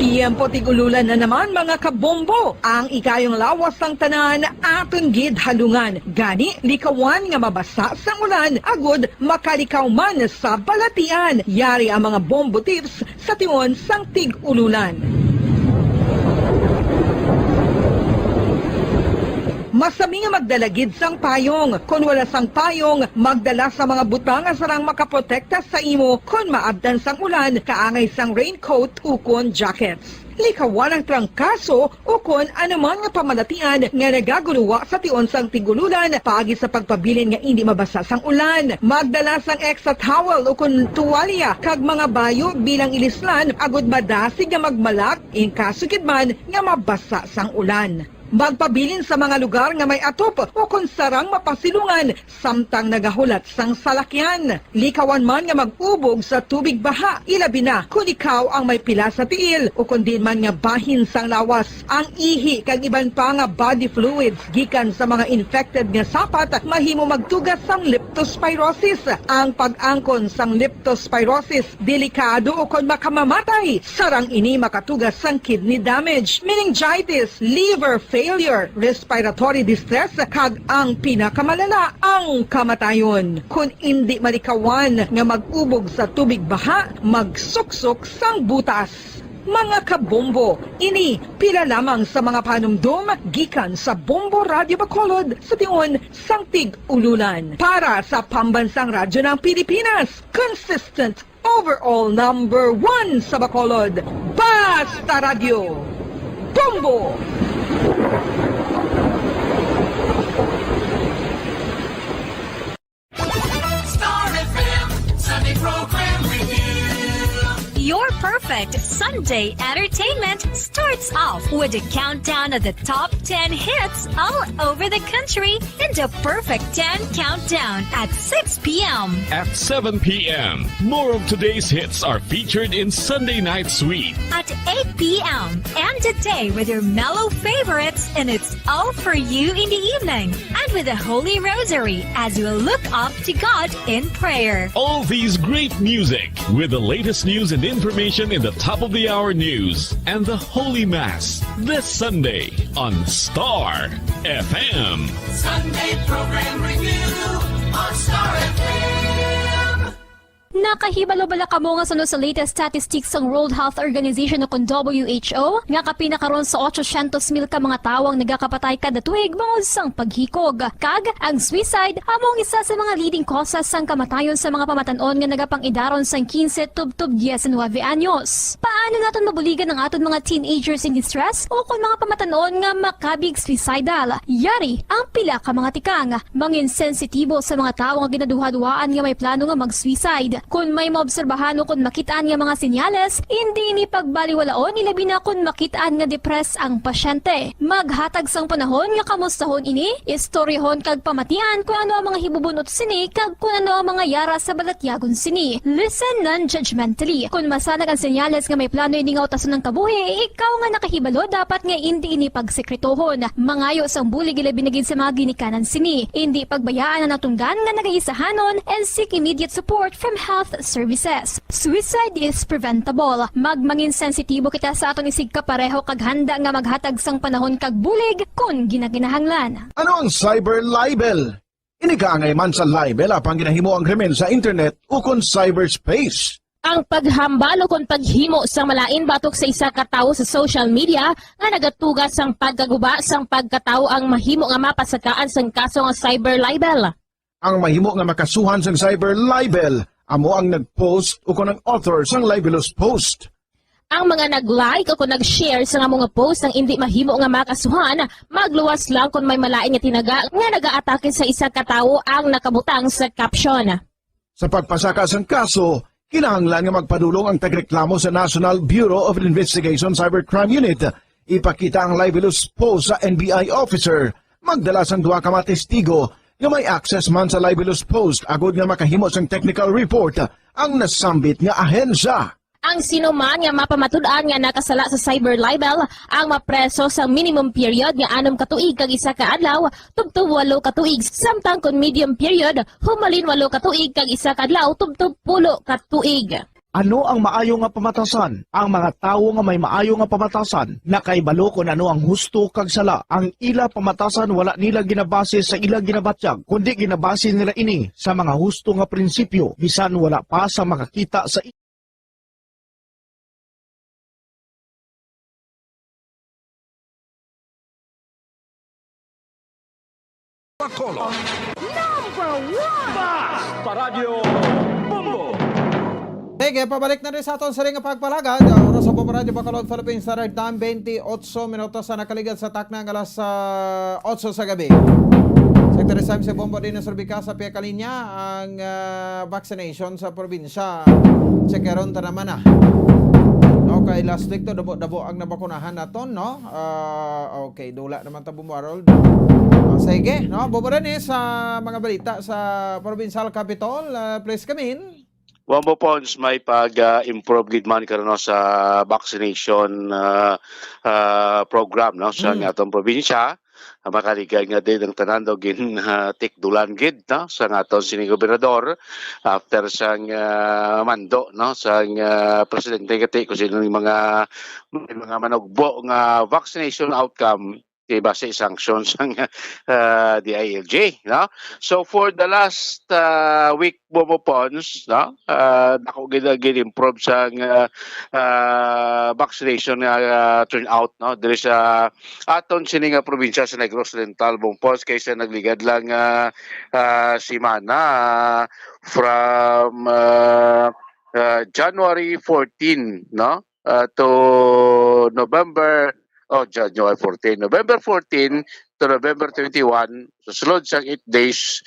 Tiyempo tig-ululan na naman, mga kabombo. Ang ikayong lawas sang tanan aton gid halungan. Gani, likawan nga mabasa sang ulan agud makalikaw man sa balatian. Yari ang mga bombo tips sa tion sang tig-ululan. Masami nga magdala gid sang payong. Kon wala sang payong, magdala sa mga butang nga sarang makaprotekta sa imo kon maabtan sang ulan, kaangay sang raincoat ukon jackets. Likawan ang trangkaso ukon anuman nga pamalatian nga nagaguluwa sa tion sang tig-ululan paagi sa pagpabilin nga indi mabasa sang ulan. Magdala sang extra towel ukon tuwalya kag mga bayo bilang ilislan agud madasig nga magmalak in kaso gid man nga mabasa sang ulan. Magpabilin sa mga lugar nga may atop ukon sarang mapasilungan samtang nagahulat sang salakyan. Likawan man nga mag-ubog sa tubig baha, ilabi na kon ikaw ang may pila sa tiil ukon diin man nga bahin sang lawas. Ang ihi kag iban pa nga body fluids gikan sa mga infected nga sapat mahimo magtuga sang leptospirosis. Ang pag-angkon sang leptospirosis delikado ukon makamamatay. Sarang ini makatuga sang kidney damage, meningitis, liver failure, respiratory distress, kag ang pinakamalala, ang kamatayon. Kon indi malikawan nga mag-ubog sa tubig baha, magsuksok sang butas. Mga kabombo, ini pila lamang sa mga panumdom gikan sa Bombo Radyo Bacolod sa tion sang tig-ululan. Para sa Pambansang Radyo ng Pilipinas, consistent Overall number one sa Bacolod, Basta Radyo, Bombo! Star F M Sunday Program Review. Your perfect Sunday entertainment starts off with a countdown of the top ten hits all over the country in the Perfect ten Countdown at six p m. At seven p m, more of today's hits are featured in Sunday Night Sweet. At eight p m, end the day with your mellow favorites, and it's all for you in the evening. And with the Holy Rosary as you look up to God in prayer. All these great music with the latest news and information in the top of the hour news and the Holy Mass this Sunday on Star F M. Sunday Program Review on Star F M. Nakahibalo bala kamo nga suno sa latest statistics sang World Health Organization o kon W H O, nga kapin na karon sa otsosyentos mil ka mga tawo ang nagakapatay kada tuig bangod sang paghikog? Kag ang suicide amo ang isa sa mga leading causes sang kamatayon sa mga pamatan-on nga nagapang-idaron sang quince tubtob diecinuebe anyos. Paano naton mabuligan ang aton mga teenagers in distress o kon mga pamatan-on nga makabig suicidal? Yari ang pila ka mga tikang. Mangin sensitibo sa mga tawo nga ginaduhaduhaan nga may plano nga mag-suicide. Kon may maobserbahan o kon makit-an nga mga senyales, indi ini pagbaliwalaon, ilabi na kon makit-an nga depressed ang pasyente. Maghatag sang panahon nga kamustahon ini, istoryahon kag pamatian kon ano ang mga hibubun-ot sini kag kon ano ang mga yara sa balatyagon sini. Listen non-judgmentally. Kon masanag ang senyales nga may plano ini nga utason ang kabuhi, ikaw nga nakahibalo dapat nga indi ini pagsekretohon. Mangayo sang bulig, ilabi na gid sa mga ginikanan sini. Indi pagbayaan ang natunggan nga nagaisahanon and seek immediate support from health services. Suicide is preventable. Magmangin sensitibo kita sa aton isigkapareho kag handa nga maghatag sang panahon kag bulig kon ginakinahanglan. Ano ang cyber libel? Ini kaangay man sa libel apang ginahimo ang krimen sa internet ukon cyberspace. Ang paghambal ukon paghimo sang malain batok sa isa ka tawo sa social media nga nagatuga sang pagkaguba sang pagkatawo ang mahimo nga mapasakaan sang kaso nga cyber libel. Ang mahimo nga makasuhan sang cyber libel amo ang nag-post ukon ang author sang libelous post. Ang mga nag-like o kon nag-share sa amo nga post ang indi mahimo nga makasuhan, magluwas lang kon may malain nga tinaga nga nagaatake sa isa ka tawo ang nakabutang sa caption. Sa pagpasaka sang kaso, kinahanglan nga magpadulong ang tagreklamo sa National Bureau of Investigation Cybercrime Unit. Ipakita ang libelous post sa N B I officer. Magdala sang duha ka mga testigo nga may access man sa libelous post agod nga makahimo sang technical report ang nasambit nga ahensya. Ang sino man nga mapamatud-an nga nakasala sa cyber libel ang mapreso sa minimum period nga anom ka tuig kag isa ka adlaw tubtob walo ka tuig, samtang kon medium period, humalin walo ka tuig kag isa ka adlaw tubtob pulo ka tuig. Ano ang maayo nga pamatasan? Ang mga tawo nga may maayo nga pamatasan nakahibalo kon ano ang husto kag sala. Ang ila pamatasan wala nila ginabase sa ila ginabatyag, kundi ginabase nila ini sa mga husto nga prinsipyo, bisan wala pa sa makakita sa Bacolod. Number one! Basta Radyo Bombo! Sige, pabalik na rin sa aton siring nga pagpalagad. Ang oras sa Bombo Radyo Bacolod, Philippine Standard Time, twenty-eight minutos sa nakaligad sa takna nga alas, ah, otso sa gabi. Secretary Sam, si Bombo din sa Rubika sa pia kalinya ang, ah, vaccination sa probinsya. Check karon ta naman, ah. Okay, last week to, dabo-dabo ang nabakunahan naton, no? Ah, okay, dula naman ta, Bombo Harold. Ah, sige, no? Bombo Rene, sa mga balita sa provincial capitol, ah, please come in. Bombo Pons, may pag, ah, improve gid man karon, no, sa vaccination, ah, ah, program, no, sa Mm. atong probinsya. Ah, makaligad nga din ang tanan daw gin, ah, tikdulan gid, no, sa aton sining gobernador after sang, ah, mando, no, sang, ah, presidente kati kung sino yung mga, may mga manugbo nga vaccination outcome kay base sanction sang, ah, D I L G, no? So for the last, ah, week, Bombo Pons, no? Ah, dako gid ang gin-improve sang, ah, ah, vaccination nga, ah, turnout, no? Diri sa aton sini nga probinsya sa Negros Oriental, Bombo Pons, kaysa nagligad lang, ah, ah, semana, ah, from, ah, uh, January fourteen, no? Uh, to November, oh, January fourteen, November fourteen to November twenty-one, sa sulod sang eight days,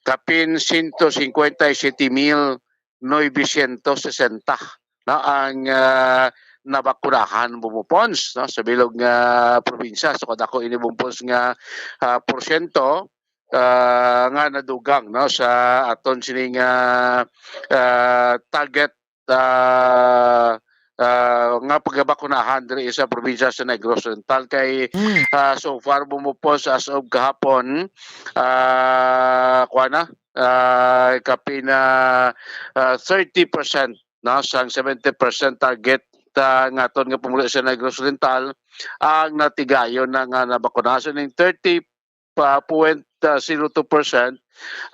kapin siyento singkwenta y siyete mil novecientos sesenta na ang, ah, nabakunahan, Bumupons, no, sa bilog nga probinsya. So, kadako ini, Bumupons, nga, ah, porsyento, ah, nga nadugang, no, sa aton sining, ah, ah, target, ah, ah, nga pagbakunahan diri sa probinsya sa Negros Oriental. Kay, Mm. ah, so far, Bumupons, as of kahapon, ah, kuha na, ah, kapin, ah, ah, thirty percent, no, sang seventy percent target, ah, nga aton nga pumuluyo sa Negros Oriental ang natigayon na nga nabakuna. So, ning thirty pa point zero two percent,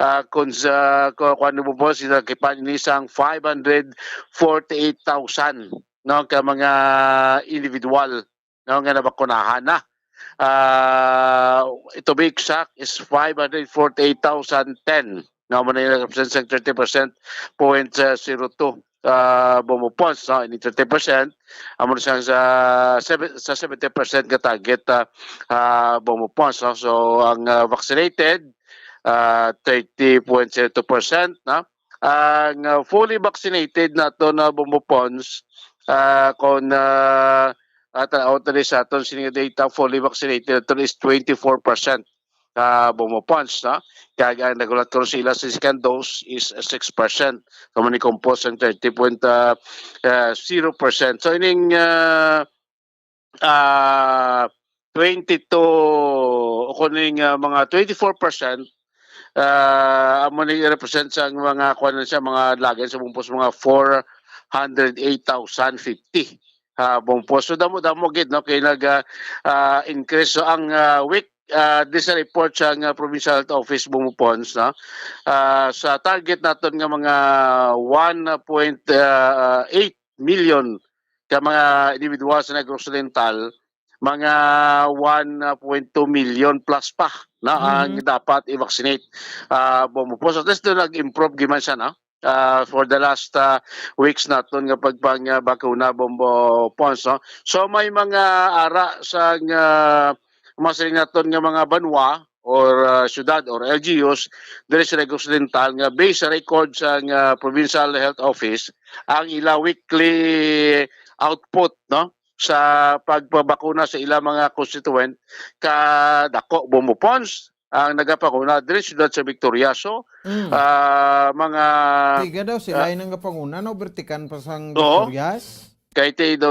ah, kung sa, ku-, kuwan mo po, sila kipan ini sang five hundred forty-eight thousand, no, ka mga individual, no, nga nabakunahan na. Ah, to be exact is five hundred forty-eight thousand ten. No, mo na yung represent sa thirty percent point zero two, ah, Bumupons, no? Ini thirty percent, amo na siyang sa seven, sa seventy percent nga target, ah, ah, Bumupons, no? So, ang, ah, vaccinated, ah, thirty point zero two percent, no? Ang, ah, fully vaccinated nato na Bumupons, ah, kung, ah, at, ah, out na sa aton sini nga data, fully vaccinated nato is twenty-four percent, ah, Bumupons, no? Kag ang nagulat ko sa ila sa second dose is six percent. So, mani-compose ang thirty point zero percent. So, ining, ah, ah, twenty-two, o kuning, ah, mga twenty-four percent, ah, amo ni represent sa mga, kuwan na siya, mga lagay sa Bumupons, mga four hundred eight thousand fifty, ah, Bumupons. So, damo-damo gid, no, kay nag, ah, ah, increase. So, ang, ah, week, ah, di sa report sa, ah, Provincial Health Office Bumupons, no, ah, sa target naton nga mga one point eight million ka mga individual sa Negros Oriental, mga one point two million plus pa na ang Mm-hmm. dapat i-vaccinate, ah, Bumupons. At least doon nag-improve gyud man siya, no? Ah, for the last, ah, weeks naton nga pagpang, ah, bakuna, Bumupons, no? So, may mga ara sa nga, masiling naton nga mga banwa or, ah, syudad or L G Us diri sa Negros Oriental nga based sa record sa nga Provincial Health Office ang ila weekly output, no, sa pagpabakuna sa ila mga constituent, kadako, Bumupons, ang nagapakuna diri sa siyudad sa Victoria. So, Mm. ah, mga Tiga daw sila ah, ay nangapanguna, no? Bertikan pa sang Oo. Victorias. Kay ti do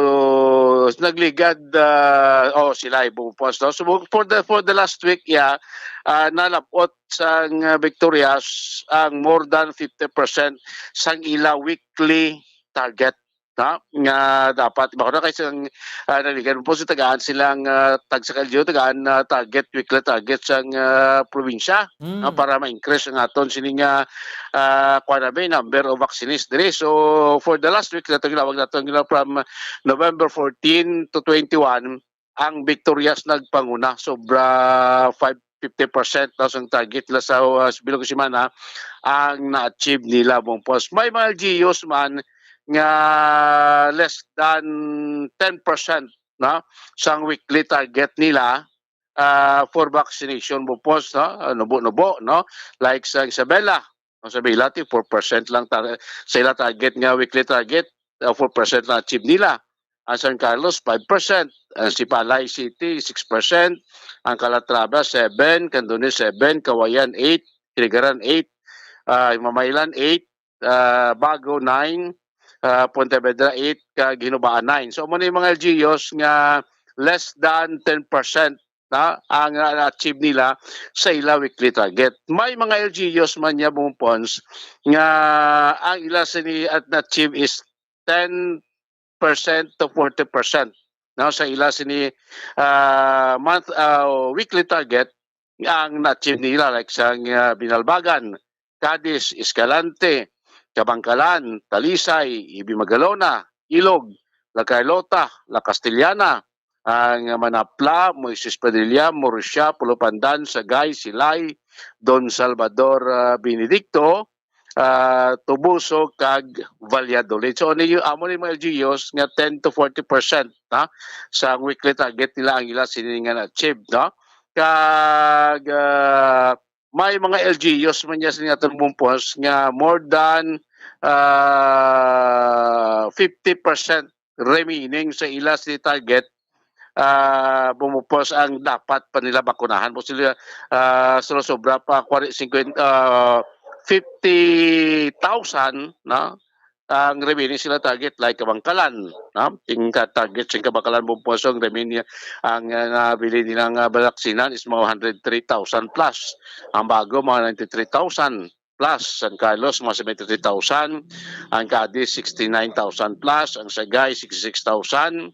nagligad, ah, oh, sila ay Bumupons, no? So, for the, for the last week, yeah, ah, nalabot sang, ah, Victorias ang more than fifty percent sang ila weekly target, no? Nga dapat, baka na kay sang, ah, naligan po sa tagaan silang, ah, tag sa L G U, tagaan na target, weekly target sang, ah, probinsya, Mm. no? Para ma-increase ang aton sini nga, ah, kuwan na ba, number of vaccinees diri. So, for the last week, nato ginawag nato, you know, from November fourteen to twenty-one, ang Victorias nagpanguna. Sobra five, fifty percent na sang target nila sa, uh, sa bilog nga semana ang na-achieve nila, Bumupons. May mga L G Us man nga less than ten percent na sang weekly target nila, ah, for vaccination, Bumupons, no? Ah, nubo-nubo, no? Like sa Isabela, no, sa Bilati, four percent lang tar-, sa ila target nga weekly target, uh, four percent lang achieve nila. Ang San Carlos, five percent. Ang Sipalay City, six percent. Ang Calatrava, seven. Candones, seven. Kawayan, eight. Kiligaran, eight. Ah, Mamaylan, eight. Ah, Bago, nine. Ah, Pontevedra, eight. Kag Hinubaan, nine. So, amo ni mga L G Us nga less than ten percent na ang, ah, na-achieve nila sa ila weekly target. May mga L G Us man niya, Bumupons, nga ang ila sini at na-achieve is ten percent to forty percent, no, sa ila sini, ah, month, ah, weekly target ang na-achieve nila, like sa, ah, Binalbagan, Cadiz, Escalante, Kabankalan, Talisay, Ibi Magalona, Ilog, La Carlota, La Castellana, ang Manapla, Moises Padilla, Murcia, Pulupandan, Sagay, Silay, Don Salvador, ah, Benedicto, ah, Toboso kag Valladolid. So, ano yung, amo ni mga L G Us nga ten to forty percent, ha, sa weekly target nila ang ila sini nga na-achieve, no? Kag, ah, may mga L G Us man niya sa atong bumpos nga more than, ah, fifty percent remaining sa ila si target, ah, bumupos ang dapat pa nila bakunahan. Mo sila, ah, sobra pa, kwari-, singkwenta, ah, fifty thousand, no? Ang remaining sila target, like, Kabangkalan, no? Ting ka target sing Kabangkalan, bumupos ang remaining, ang, ah, nabili nilang, ah, balaksinan is mga hundred three thousand plus. Ang bago, mga ninety-three thousand plus, San Carlos, mga seventy-three thousand, ang Cadiz, sixty-nine thousand plus, ang Sagay, sixty-six thousand,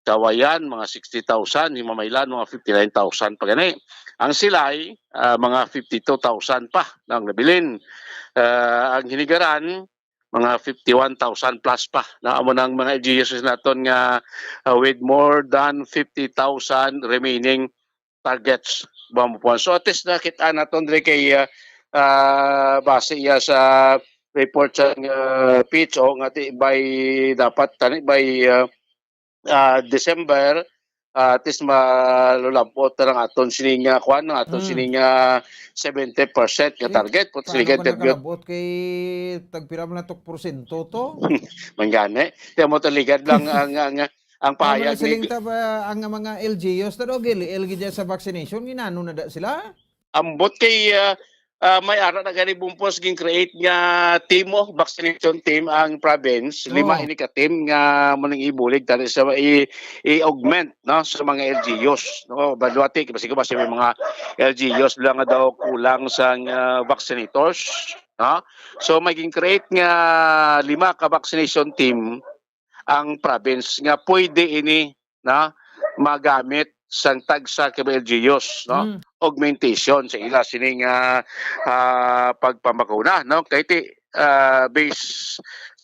Kawayan, mga sixty thousand, Himamaylan, mga fifty-nine thousand pa gani. Ang Silay, ah, mga fifty-two thousand pa na ang nabilin. Ah, ang Hinigaran, mga fifty-one thousand plus pa. Na amo nang mga L G Us naton nga, ah, with more than fifty thousand remaining targets, ba mo po. So, at least nakita naton diri kay, ah, ah, base iya sa report sa, ah, P H O nga ti by, dapat tani by, ah, ah, December, ah, at least malulabot na lang aton sining, ah, kuwan, ang aton Hmm. sining, ah, seventy percent nga Eh, target. Kung paano sining ka interview. Nakalabot kay tagpira man natok porsyento to? Manggani. Kaya mo taligad lang ang, ang, ang Ano pahayag man ni siling ta ba ang mga L G Us ta do, gili-, gili dyan sa vaccination, ginano na da sila? Ambot kay, ah, ah, may ara na gani bumpos gin-create nga team, oh, vaccination team ang province. Lima Oh. ini ka team nga mo nang ibulig tani sa i-, i-augment, no, sa mga L G Us, no? Baluati, kasi ko basi may mga L G Us lang nga daw kulang sa, ah, vaccinators, no? So, may gin-create nga lima ka vaccination team ang province nga pwede ini na magamit sang tagsa ka L G Us, no? Mm. Augmentation sa ila sining, ah, ah, pagpambakuna, no? Kay ti, ah, base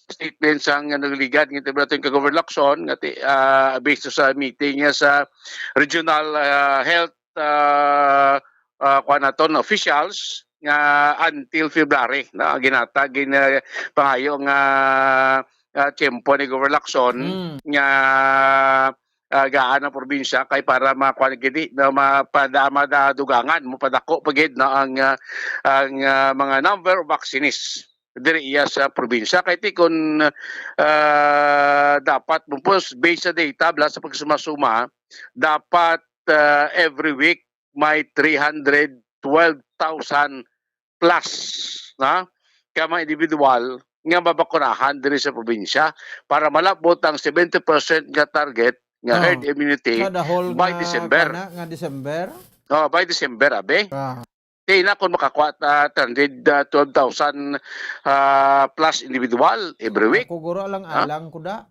statement sang nagligad nga International Government Lacson, nga ti, ah, based sa meeting niya sa regional, ah, health, ah, ah, kuwan naton, officials nga until February, no? Ginatag, gin-, ah, pangayo nga, ah, tiyempo ni Governor Lacson Mm. nga, ah, gaan ang probinsya kay para makuha gini, no, mapada-, madadugangan, mapadako pa gid, no, ang, ah, ang, ah, mga number of vaccinees diri iya sa probinsya. Kay ti kun, ah, dapat mo po, based sa data, bala sa pagsumasuma, dapat, ah, every week may three hundred twelve thousand plus na ka mga individual nga mabakunahan diri sa probinsya para malabot ang seventy percent nga target nga Oh. herd immunity Sa the whole by nga, December. kana, nga December? Oh, by December, abi. Ah. Kaya na kung makakuha ta three hundred twelve thousand, ah, plus individual every week. Ako guro alang-alang ko da.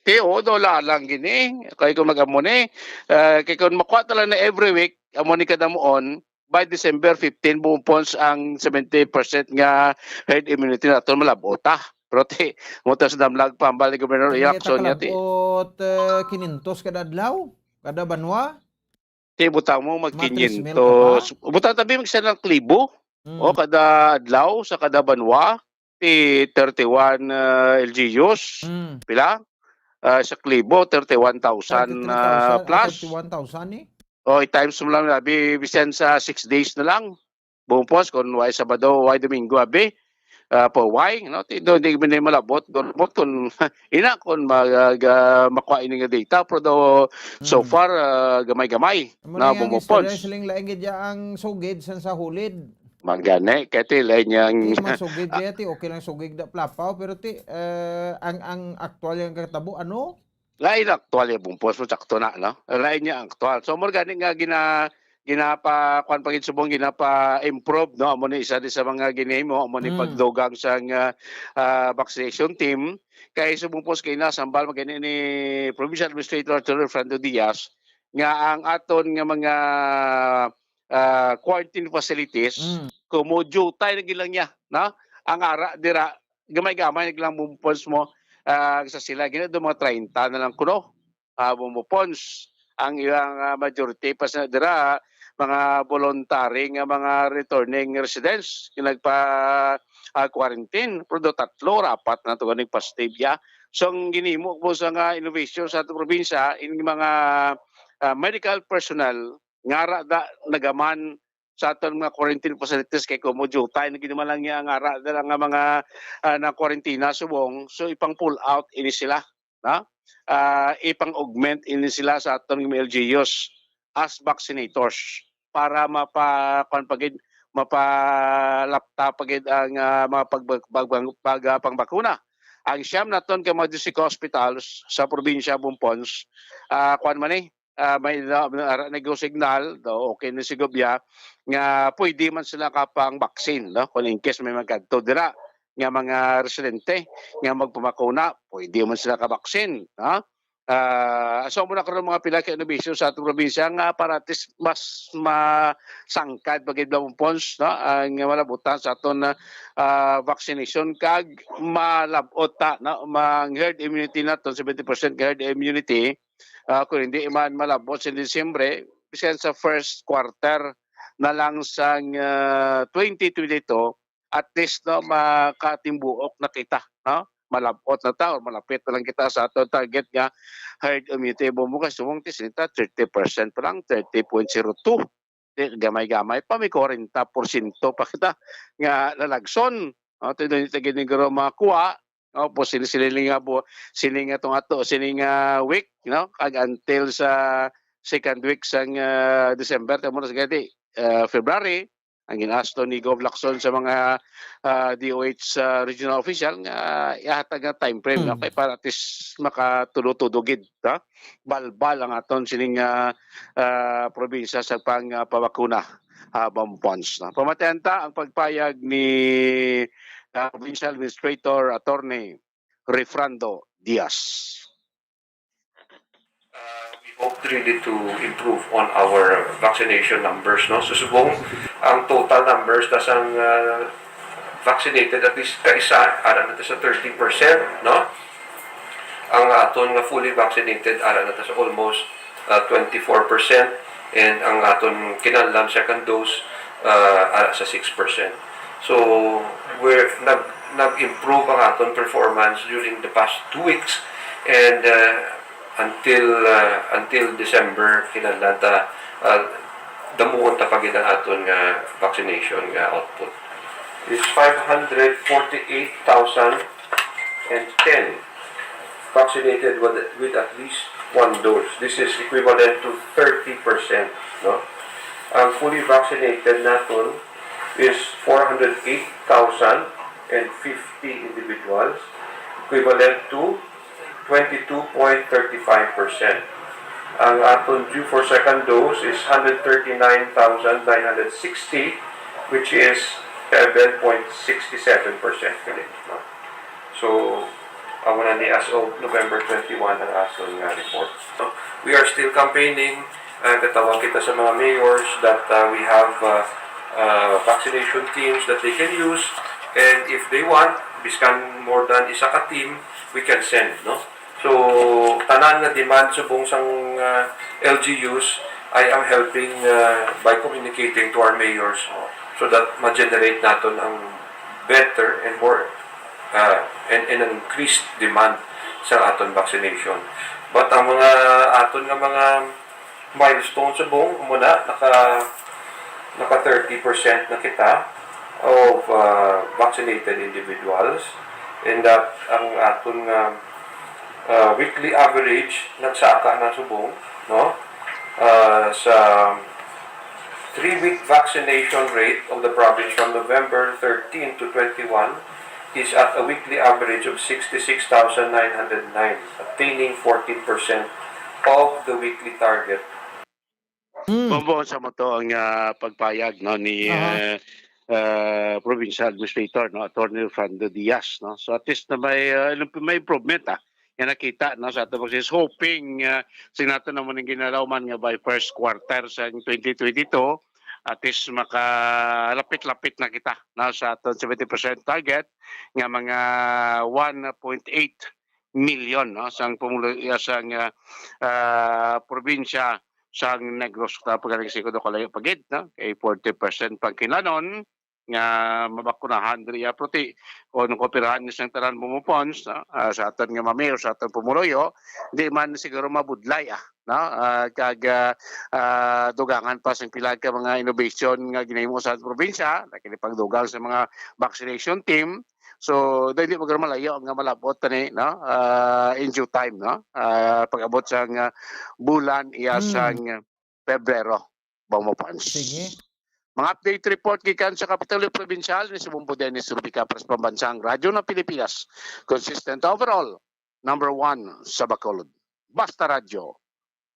Ti, oo, daw lalang gini. Kay kung mag-amo ni, ah, kay kung makuha ta lang na every week, amo ni kadamuon, by December fifteen, bumpons ang seventy percent nga herd immunity naton malabot ta. Pero ti, mo ta sa damlag pambal ni Governor Ano Reaction niya, ti. Kalabot, eh, kinyentos kada adlaw? Kada banwa? Ti, butang mo mag Mga tres mil ka pa? kinyentos. Butang tabi mag sa lang klibo. Mm. O, kada adlaw, sa kada banwa, ti thirty-one, ah, L G Us. Mm. Pila? Ah, sa klibo, thirty-one thousand, ah, Thirty-three thousand, ah, plus. Thirty-one thousand, eh. O, i-times mo lang, abi, bisan sa six days na lang. Bumpos, kung way Sabado, way Domingo, abi. Ah, pa way, no? Ti, do, di man malabot, malabot kung, ina, kung mag-, ah, makuha ini nga data, pero daw, so Mm. far, ah, gamay-gamay Amo na na nga ang bumupons. Istorya, siling laing gid ya ang sugid san sa hulid. Magani, kay ti, lain yang Ti, mga sugid kaya, ti, okay lang sugid da plapaw, pero ti, eh, ang, ang aktual yang katabo, ano? Lain aktual yung bumpos mo, sakto na, no? Lain niya ang aktual. So, mo gani nga gina-, ginapa-, kuwan pa gid subong, ginapa-improve, no? Amo ni isa di sa mga ginahimo, amo ni Mm. pagdugang sang, ah, ah, vaccination team. Kay subong po kay na, sambal magani ni Provincial Administrator Arturo Fernando Diaz, nga ang aton nga mga, ah, quarantine facilities, Mm. kumo jutay na gid lang niya, no? Ang ara dira, gamay-gamay na gid lang bumpons mo, ah, sa sila, gina do mga treinta na lang kuno. Ah, bumupons. Ang ilang, ah, majority pa sa dira, mga voluntary nga mga returning residents nga nagpa, ah, quarantine. Pero do tatlo ra, apat na to ganing positive ya. So, ang ginimo ko sa nga innovation sa atong probinsya, in mga, ah, medical personnel, nga ra da nagaman sa aton mga quarantine facilities kay kumo jutay na gid man lang niya nga ra da lang nga mga, ah, na quarantine subong. So, ipang pull out ini sila, no? Ah, ipang-augment ini sila sa aton mga L G Us as vaccinators para mapa-, kuwan pa gid, mapalapta pa gid ang, ah, mga pag-, pag-, pag-, pag-, ah, pangbakuna. Ang siyam naton ka mga district hospitals sa probinsya Bumpons, ah, kuwan man eh, ah, may na, ara na go signal, do, okay na si Gobya, nga pwede man sila kapang vaccine, no? Kung in case may magkadto dira nga mga residente nga magpamakuna, pwede man sila ka-vaccine, no? Ah, so, muna karon mga pila ka innovation sa atong probinsya nga para at least mas masangkad pa gid, Blamong Pons, no? Ang malabutan sa aton, ah, vaccination kag malabot ta, no? Ang herd immunity naton, seventy percent ka herd immunity, ah, kung hindi man malabot sa Disyembre, bisan sa first quarter na lang sang, ah, twenty twenty-two, at least, no, makatimbuok na kita, no? Malabot na ta or malapit na lang kita sa aton target nga herd immunity. Bumukas subong ti sinita, thirty percent pa lang, thirty point zero two. Di, gamay-gamay pa, may forty porsyento pa kita nga lalagson. No? Ito yung tagin ni Guro makuha. No? Po, sini, sini nga po, sini nga tong ato, sini nga week, no? Kag until sa second week sang, ah, December, tamo na sa gati, ah, February, ang ginasto ni Gov Lacson sa mga, ah, D O H, ah, regional official nga ihatag nga time frame, no? Mm. Kay para at least makatulo-tulo gid, ha? Balbal ang aton sining, ah, ah, probinsya sa pang, ah, pabakuna, ah, Bambumpons, no? Pamatian ta ang pagpayag ni, ah, Provincial Administrator Attorney Refrando Diaz. Uh, we hope really to improve on our vaccination numbers, no? So, subong ang total numbers ta sang, uh, vaccinated, at least kaisa, ara na ta sa thirty percent, no? Ang aton nga fully vaccinated, ara na ta sa almost, uh, twenty-four percent, and ang aton kinahanglan second dose, uh, ara sa six percent. So, we're, nag-, nag-improve ang aton performance during the past two weeks, and, uh, until, uh, until December, kinahanglan ta, uh, damuon ta pa gid ang aton nga vaccination nga output. Is five hundred forty-eight thousand and ten vaccinated with, with at least one dose. This is equivalent to thirty percent, no? Ang fully vaccinated naton is four hundred eight thousand and fifty individuals, equivalent to twenty-two point thirty-five percent. Ang aton due for second dose is hundred thirty-nine thousand nine hundred sixty, which is seven point six seven percent gali, no? So, amo na ni as of November twenty-one ang aton nga report. So, we are still campaigning. Ah, gatawag kita sa mga mayors that, ah, we have, ah, ah, vaccination teams that they can use. And if they want, biskan more than isa ka team, we can send, no? So, tanan nga demand subong sang, ah, L G Us, I am helping, ah, by communicating to our mayors, no? So that ma-generate naton ang better and more, ah, and, and an increased demand sa aton vaccination. But ang mga aton nga mga milestone subong, amo na, naka, naka thirty percent na kita of, ah, vaccinated individuals, and that ang aton nga, ah, weekly average nagsaka na subong, no? Ah, sa three-week vaccination rate of the province from November thirteen to twenty-one is at a weekly average of sixty-six thousand nine hundred nine, attaining fourteen percent of the weekly target. Mm. Bambumpons, amo to ang, ah, pagpayag, no, ni, Aha. ah, ah, Provincial Administrator, no, Attorney Refrando Diaz, no. So, at least na may, ah, may improvement, ah, nga nakita, no, sa ato, kasi is hoping, ah, sinato naman ang ginalawman nga by first quarter sa twenty twenty-two, at least makalapit-lapit na kita, no, sa aton seventy percent target nga mga one point eight million, no, sang pumulo-, sang, ah, ah, probinsya sang Negros, ta pagkalig sa kuno kalayo pa gid, no? Kay forty percent pang kinlanon nga mabakunahan diri, ah, pero ti, kung kooperahan ni sang tanan, Bombo Fons, no? Ah, sa aton nga mami o sa aton pumuluyo, di man siguro mabudlay, ah, no? Ah, kag, ah, ah, dugangan pa sing pila ka mga innovation nga ginahimo sa probinsya, na kini pagdugang sa mga vaccination team. So, dahil di magmalayo nga malabot tani, no? Ah, in due time, no? Ah, pag-abot sang, ah, bulan iya Hmm. sang Pebrero, Bombo Fons. Sige. Mga update report gikan sa Kapitolyo Probinsyal ni si Bombo Dennis Rubica para sa Pambansang Radyo ng Pilipinas. Consistent overall, number one sa Bacolod. Basta Radyo,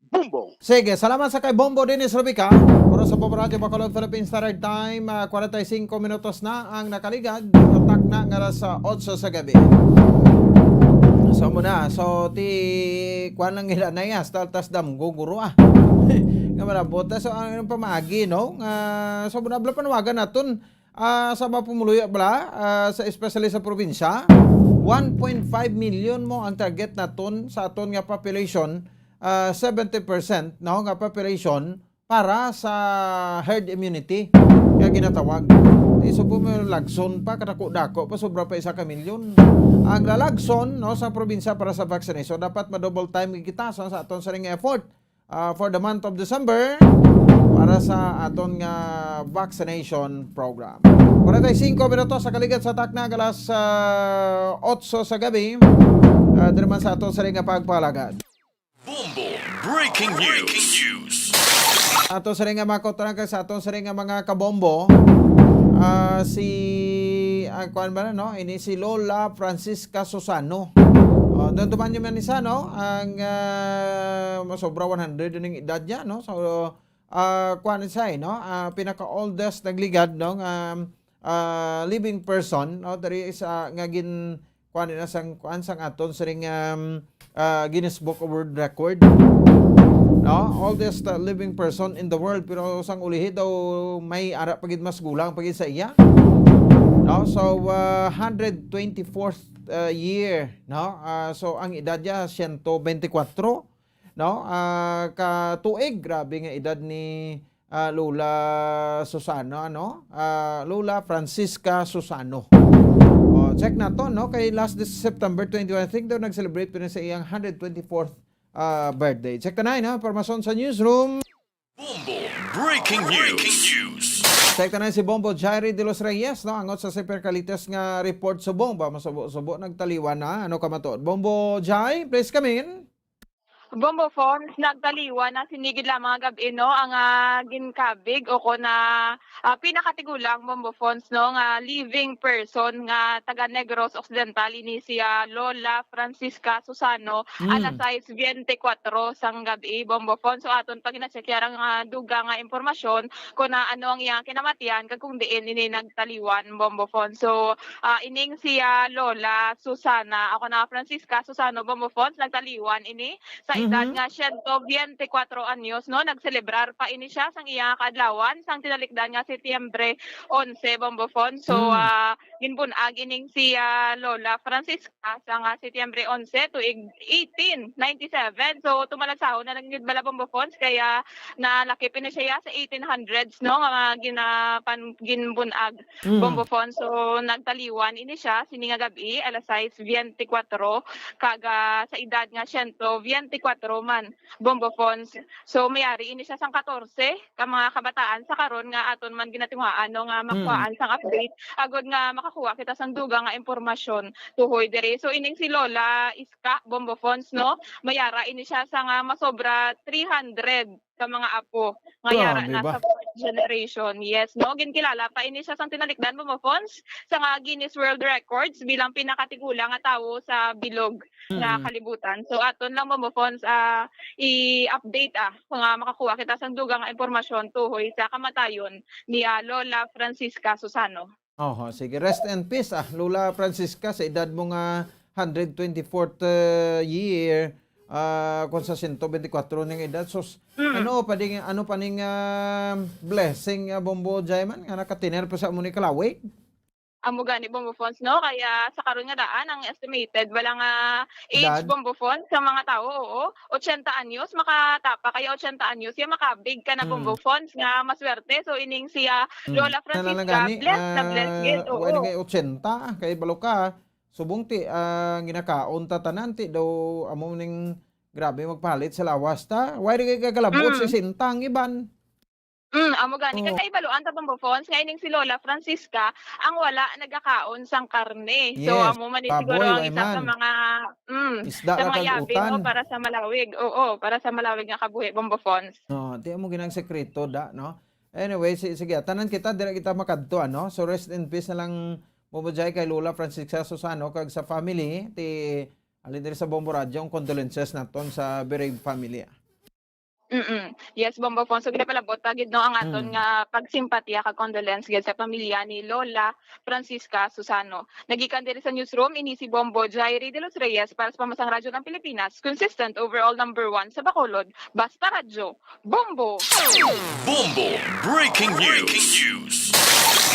Bombo! Sige, salamat sa kay Bombo Dennis Rubica. Oras sa Bombo Radyo Bacolod, Philippine Standard Time, ah, kwarenta y cinco minutos na ang nakaligad. Takna nga alas, ah, otso sa gabi. So, muna. So, ti, kuwan lang nila na iya, hasta altas dam, guguro, ah. Nga malabot. So, ang, ang pamaagi, no? Nga, so, muna, bala panawagan naton, ah, sa mga pumuluyo, bala, ah, sa, especially sa probinsya, one point five million mo ang target naton sa aton nga population, ah, seventy percent, no, nga population para sa herd immunity nga ginatawag. Di, so, po, may lagson pa, kadako-dako pa, sobra pa isa ka milyon. Ang lalagson, no, sa probinsya para sa vaccination, dapat ma-double time kita sa, sa aton sining effort, ah, for the month of December para sa aton nga vaccination program. Kwarenta y cinco minutos sa kaligad sa takna, alas, ah, otso sa gabi. Ah, diri man sa aton sining nga pagpalagad. Bombo Breaking News. Ato sa rin nga mga kautoran kag sa ato sa rin nga mga kabombo, ah, si, ah, kuwan ba na, no? Ini si Lola Francisca Susano. Oh, doon tuman yung man isa, no? Ang, ah, masobra one hundred din ang edad niya, no? So, ah, kuwan siya, eh, no? Ah, pinaka-oldest nagligad, no? Nga, ah, living person, no? Dari sa, nga gin, kuwan na sang, kuwan sang aton siring, um, ah, Guinness Book of World Record. No? Oldest, uh, living person in the world. Pero sang ulihi daw, may ara pa gid mas gulang pa gid sa iya. No? So, uh, hundred twenty-fourth, uh, year, no? Ah, so, ang edad niya, siyento bente kwatro, no? Ah, ka tuig, grabe nga edad ni, ah, Lola Susano, ano? Ah, Lola Francisca Susano. Oh, check naton, no? Kay last this September twenty-one, I think daw nag-celebrate pa rin sa iyang hundred twenty-fourth, ah, birthday. Check ta na, no? Impormasyon sa newsroom. Bombo Breaking News. Check ta na si Bombo Jairi de los Reyes, no? Angot sa Siper Kalites nga report subong ba? Masubo-subo, nagtaliwan na. Ano ka matuod? Bombo Jai, please come in. Bombo Fons, nagtaliwan na sini gid lamang nga gab-i, no, ang, ah, ginkabig o kon, ah, ah, pinakatigulang, Bombo Fons, no, nga living person nga taga Negros Occidental, ini si, ah, Lola Francisca Susano, Mm. alas sais bente kwatro sang gab-i, Bombo Fons. So, aton pa gina-check ang, ah, dugang nga impormasyon kung, ah, ano ang iyang kinamatian kag kung diin ini nagtaliwan, Bombo Fons. So, ah, ining si, ah, Lola Susana, ako na Francisca Susano, Bombo Fons, nagtaliwan ini sa edad Mhm. nga siyento bente kwatro anyos, no? Nagselebrar pa ini siya sang iya kaadlawan sang tinalikdan nga Setyembre onse, Bombo Fons. So, Mm. ah, ginbun-ag ining si, ah, Lola Francisca sang, ah, Setyembre onse, tuig eighteen ninety-seven. So, tumalagsahon na lang gid bala, Bombo Fons, kaya nalakip ini siya sa eighteen hundreds, no, nga mga ginapan-, ginbun-ag. Mm. Bombo Fons. So, nagtaliwan ini siya sini nga gab-i, alas sais bente kwatro, kag, ah, sa edad nga siyento bente kwatro man, Bombo Fons. So, mayari ini siya sang katorse ka mga kabataan sa karon nga aton man ginatinguhaan, no, nga Mm. makuhaan sang update, agod nga makakuha kita sang dugang nga impormasyon tuhoy diri. So, ining si Lola Iska, Bombo Fons, no, mayara ini siya sa nga masobra three hundred ka mga apo nga yara Grabe na ba? sa fourth generation. Yes, no? Ginkilala pa ini siya sang tinalikdan, Bombo Fons, sa nga Guinness World Records bilang pinakatigulang nga tawo sa bilog nga Mm. kalibutan. So, aton lang, Bombo Fons, ah, i-update, ah, kung, ah, makakuha kita sang dugang nga impormasyon tuhoy sa kamatayon ni, ah, Lola Francisca Susano. Oho, sige. Rest in peace, ah, Lola Francisca, sa edad mo nga hundred twenty-fourth, uh, year, ah, kung sa siyento bente kwatro ning edad, sus, Mm. ano pa ding, ano pa ning, ah, blessing, ah, Bombo Jaiman, nga nakatiner pa sa amo ni kalawig? Amo gani, Bombo Fons, no? Kaya sa karon nga daan, ang estimated bala nga age, Edad? Bombo Fons, sa mga tawo, oo, ochenta anyos, makatapa kaya ochenta anyos, ya makabig ka na, Mm. Bombo Fons, nga maswerte. So, ining siya, Mm. Lola Nalala Francisca, gani, blessed na blessed ah, gid, wa oo. na kay ochenta, kay balo ka, subong ti, ah, ginakaon ta tanan, ti daw, amo ning grabe magpalit sa lawas ta. Why di kay kagalabot Mm. sa sesenta ang iban? Mm, amo gani. Oo. Kay kaibaluan ta, Bombo Fons, nga ining si Lola Francisca ang wala nagakaon sang karne. So, Yes, amo man ni siguro baboy, ang way isa sa man. mga, mm, Isda sa ra mga kag yabi, no, utan. Para sa malawig. Oo, para sa malawig nga kabuhi, Bombo Fons. Oo, ti amo ginang sekreto da, no? Anyway, si-, sige, tanan kita, dira kita makadto, ano? So, rest in peace na lang, Bombo Jai, kay Lola Francisca Susano, kag sa family, ti, halin diri sa Bombo Radyo, ang condolences naton sa bereaved family. Mm. Yes, Bombo Fons. So, ginapalabot ta gid, no, ang aton Mm. nga pagsimpatiya kag condolence gid sa pamilya ni Lola Francisca Susano. Nagikan diri sa newsroom, ini si Bombo Jairi de los Reyes para sa Pambansang Radyo ng Pilipinas, consistent overall number one sa Bacolod. Basta Radyo, Bombo! Bombo Breaking News.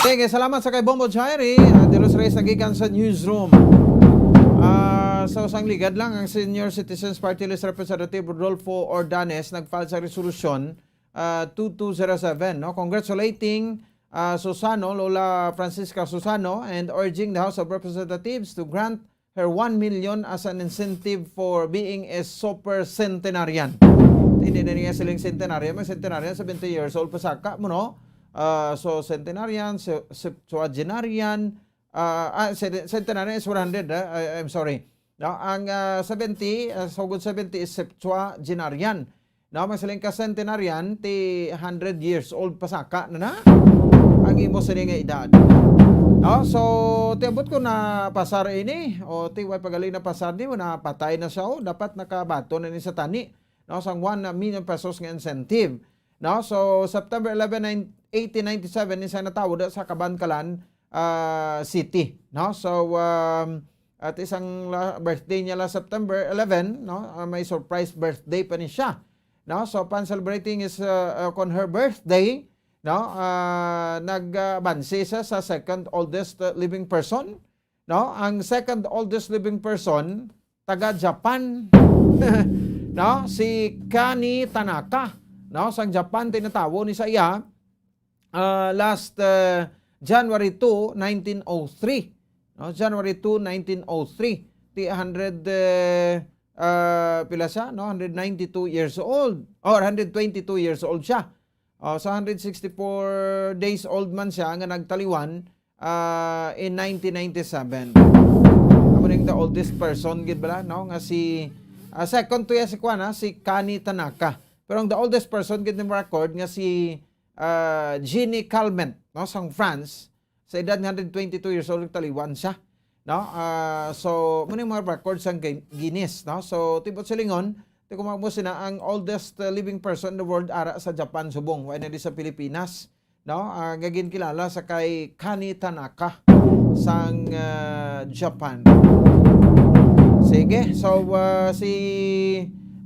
Sige, salamat sa kay Bombo Jairi, ah, de los Reyes, nagikan sa newsroom. Ah, sa usang ligad lang, ang Senior Citizens Party List Representative Rodolfo Ordanes nag-file sa resolusyon, ah, two two zero seven, no? Congratulating, ah, Susano, Lola Francisca Susano, and urging the House of Representatives to grant her one million as an incentive for being a super centenarian. Hindi na niya siling centenarian, may centenarian, seventy years old pa saka mo, no? Ah, so, centenarian, se-, septuagenarian, ah, ah, cent-, centenarian is one hundred, ah, I, I'm sorry. No, ang, ah, seventy, ah, sugod seventy is septuagenarian. No, may siling ka centenarian, ti hundred years old pa saka na na ang imo sini nga edad. No, so, ti abot ko na pasar ini, o ti way pagaling na pasar ni, o napatay na siya, o dapat nakabaton na ni sa tani, no, sang one million pesos nga incentive. No, so, September eleven, nine-, eighteen ninety-seven, ni siya natawo da sa Kabankalan, ah, City. No, so, um, at isang la-, birthday niya last September eleven, no, ah, may surprise birthday pa ni siya. No, so, upon celebrating his, uh, uh, kon her birthday, no, ah, nag, ah, abanse siya sa second oldest, uh, living person, no? Ang second oldest living person, taga Japan, no? Si Kani Tanaka, no? Sang Japan, tinatawo ni sa iya, ah, last, uh, January two, nineteen oh three, no? January two, nineteen oh three. Ti hundred, uh, uh, pila siya, no? Hundred ninety-two years old, or hundred twenty-two years old siya. Oh, sa hundred sixty-four days old man siya nga nagtaliwan, ah, in nineteen ninety-seven. Amo ning the oldest person gid bala, no, nga si, ah, second to iya si kuan, ah, si Kani Tanaka. Pero ang the oldest person gid ng record nga si, ah, Jeanne Calment, no, sang France, sa edad nga hundred twenty-two years old, nagtaliwan siya, no? Ah, so, mao ni mga record sang Gui-, Guinness, no? So, tibot silingon, ti kung mo sina ang oldest, uh, living person in the world ara sa Japan subong, wa na di sa Pilipinas, no? Ah, nga ginkilala sa kay Kani Tanaka sang, uh, Japan. Sige, so, uh, si,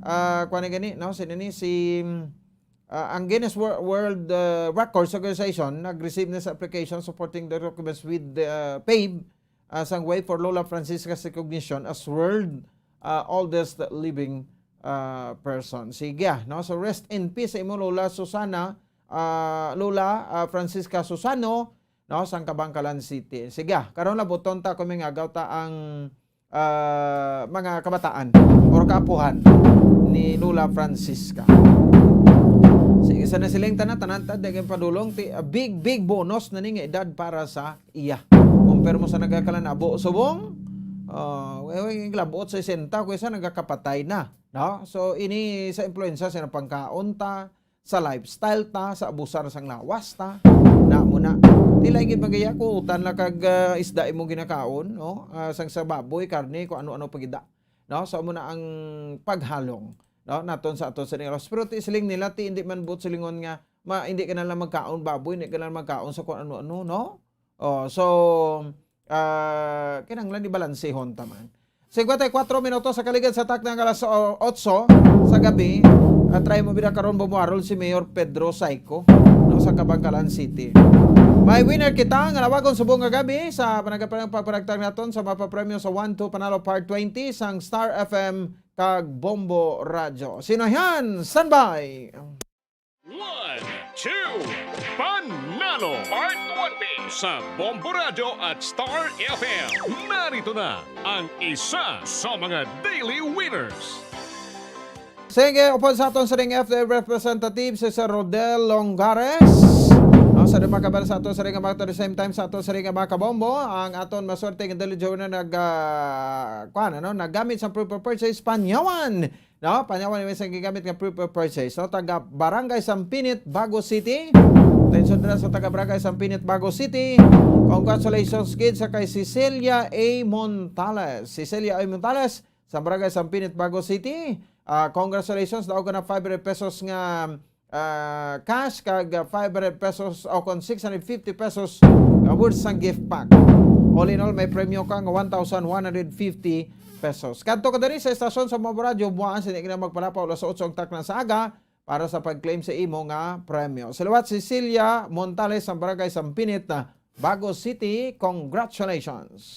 uh, kuwan na gani, no? Sino ni? Si, uh, ang Guinness Wor-, World, uh, Records Organization nag-receive na sa application supporting the documents with the, uh, PAVE, uh, sang way for Lola Francisca's recognition as world, uh, oldest living, uh, person. Sige, ah, no? So, rest in peace sa imo, Lola Susana, ah, Lola, ah, Francisca Susano, no, sang Kabankalan City. Sige, ah, karon labuton ta kung may ngagaw ta ang, ah, mga kabataan or kaapuhan ni Lola Francisca. Sige, sa nasiling tanan, tanan ta, daghan padulong, ti, a big, big bonus na ni nga edad para sa iya. Compare mo sa nagakalanabo subong, ah, way, way, labot sesenta, kung isa nagakapatay na, no? So, ini sa impluwensya sa pangkaon ta, sa lifestyle ta, sa abusar sang lawas ta, na mo na. Tila gid magaya ko, utan lang kag, ah, isda imong ginakaon, no? Ah, sang sa baboy, karne, kung ano-ano pa gid da. No? So, amo na ang paghalong, no? Naton sa aton sa niros. Pero ti siling nila, ti hindi man buot silingon nga, ma-, hindi ka na lang magkaon baboy, hindi ka na lang magkaon sa kung ano-ano, no? Oh, so, ah, kinahanglan ni balansehon ta man. Cincuenta y cuatro minutos sa kaligid sa takna nga alas o-, otso sa gabi. Ah, try mo bida karon bumuarol si Mayor Pedro Saico, no, sa Kabankalan City. May winner kita nga lawagon subong nga gabi sa panagap-, pagpanagtag naton sa mapapremyo sa One Two Panalo Part twenty sang Star F M kag Bombo Radyo. Sinohan, standby! One, two, Panalo Part twenty sa Bombo Radyo at Star F M. Narito na ang isa sa mga daily winners. Sige, upod sa aton sining F D A representative, si Sir Rodel Longares. No, sa duha ka bala sa aton sining mga, at the same time sa aton sining mga kabombo, ang aton maswerte nga daily winner nag, ah, kuan, ano, naggamit sa proof of purchase, panyawan. No, panyawan ni sa gigamit nga proof of purchase. So, taga Barangay Sampinit, Bago City. Atensyon na sa taga Barangay Sampinit, Bago City. Congratulations gid sa kay Cecilia A Montales. Cecilia A Montales, sa Barangay Sampinit, Bago City. Ah, congratulations, daog ka na five hundred pesos nga, ah, cash, kag, ah, five hundred pesos o kon six hundred fifty pesos nga worth sang gift pack. All in all, may premyo ka nga one thousand one hundred fifty pesos. Kadto ka diri sa estasyon sa Bombo Radyo, buwan, sini na magpalapaw alas otso ang takna sa aga para sa pag-claim sa imo nga premyo. Sa liwat, Cecilia Montales, ang Barangay Sampinit, ah, Bago City, congratulations.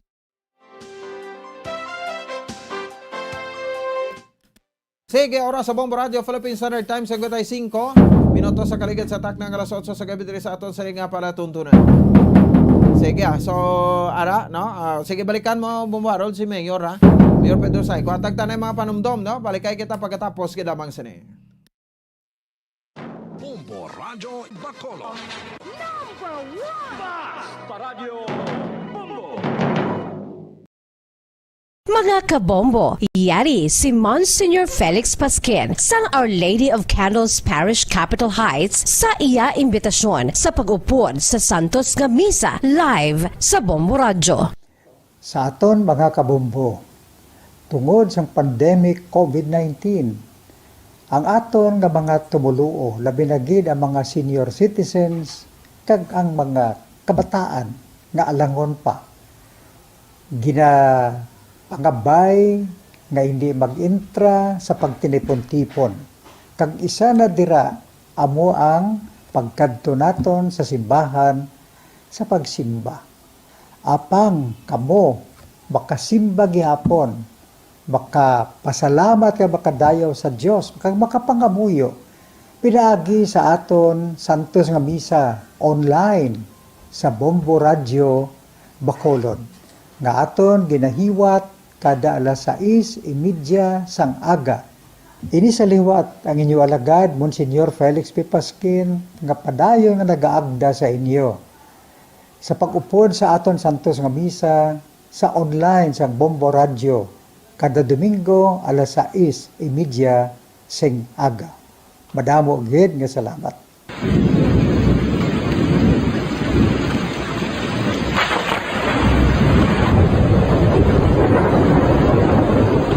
Sige, oras sa Bombo Radyo Philippine Standard Time, sa gutay singko minuto sa kaligid sa takna nga alas otso sa gabi diri sa aton sining nga palatuntunan. Sige, ah, so, ara, no? Ah, sige, balikan mo, Bombo Harold, si Mayor, ha? Mayor Pedro Say, kuhatag tanay mga panumdom, no? Balikay kita pagkatapos, gid lamang sini. Bombo Radyo Bacolod. Number one! Bas pa Radyo Bombo! Mga kabombo, yari si Monsignor Felix Pasquin sang Our Lady of Candles Parish, Capitol Heights, sa iya imbitasyon sa pag-upod sa Santos nga Misa live sa Bombo Radyo. Sa aton mga kabombo, tungod sang pandemic COVID nineteen, ang aton nga mga tumoluo, labi na gid ang mga senior citizens kag ang mga kabataan nga alangon pa, ginapangabay nga hindi mag-intra sa pagtinipon-tipon, kag isa na dira amo ang pagkadto naton sa simbahan sa pagsimba. Apang kamo makasimba gihapon, makapasalamat kag makadayaw sa Dios, kag makapangamuyo pinaagi sa aton santos nga misa online sa Bombo Radyo Bacolod, nga aton ginahiwat kada alas sais y media sang aga. Ini sa liwat ang inyo alagad, Monsignor Felix P. Pasquin, nga padayon nga nagaagda sa inyo sa pag-upod sa aton santos nga misa sa online sang Bombo Radyo kada Domingo alas sais y media sing aga. Madamo gid nga salamat.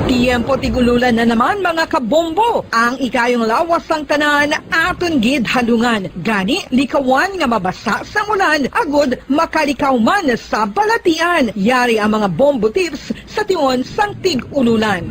Tiyempo tig-ululan na naman, mga kabombo. Ang ikayong lawas sang tanan aton gid halungan. Gani, likawan nga mabasa sang ulan agud makalikaw man sa balatian. Yari ang mga bombo tips sa tion sang tig-ululan.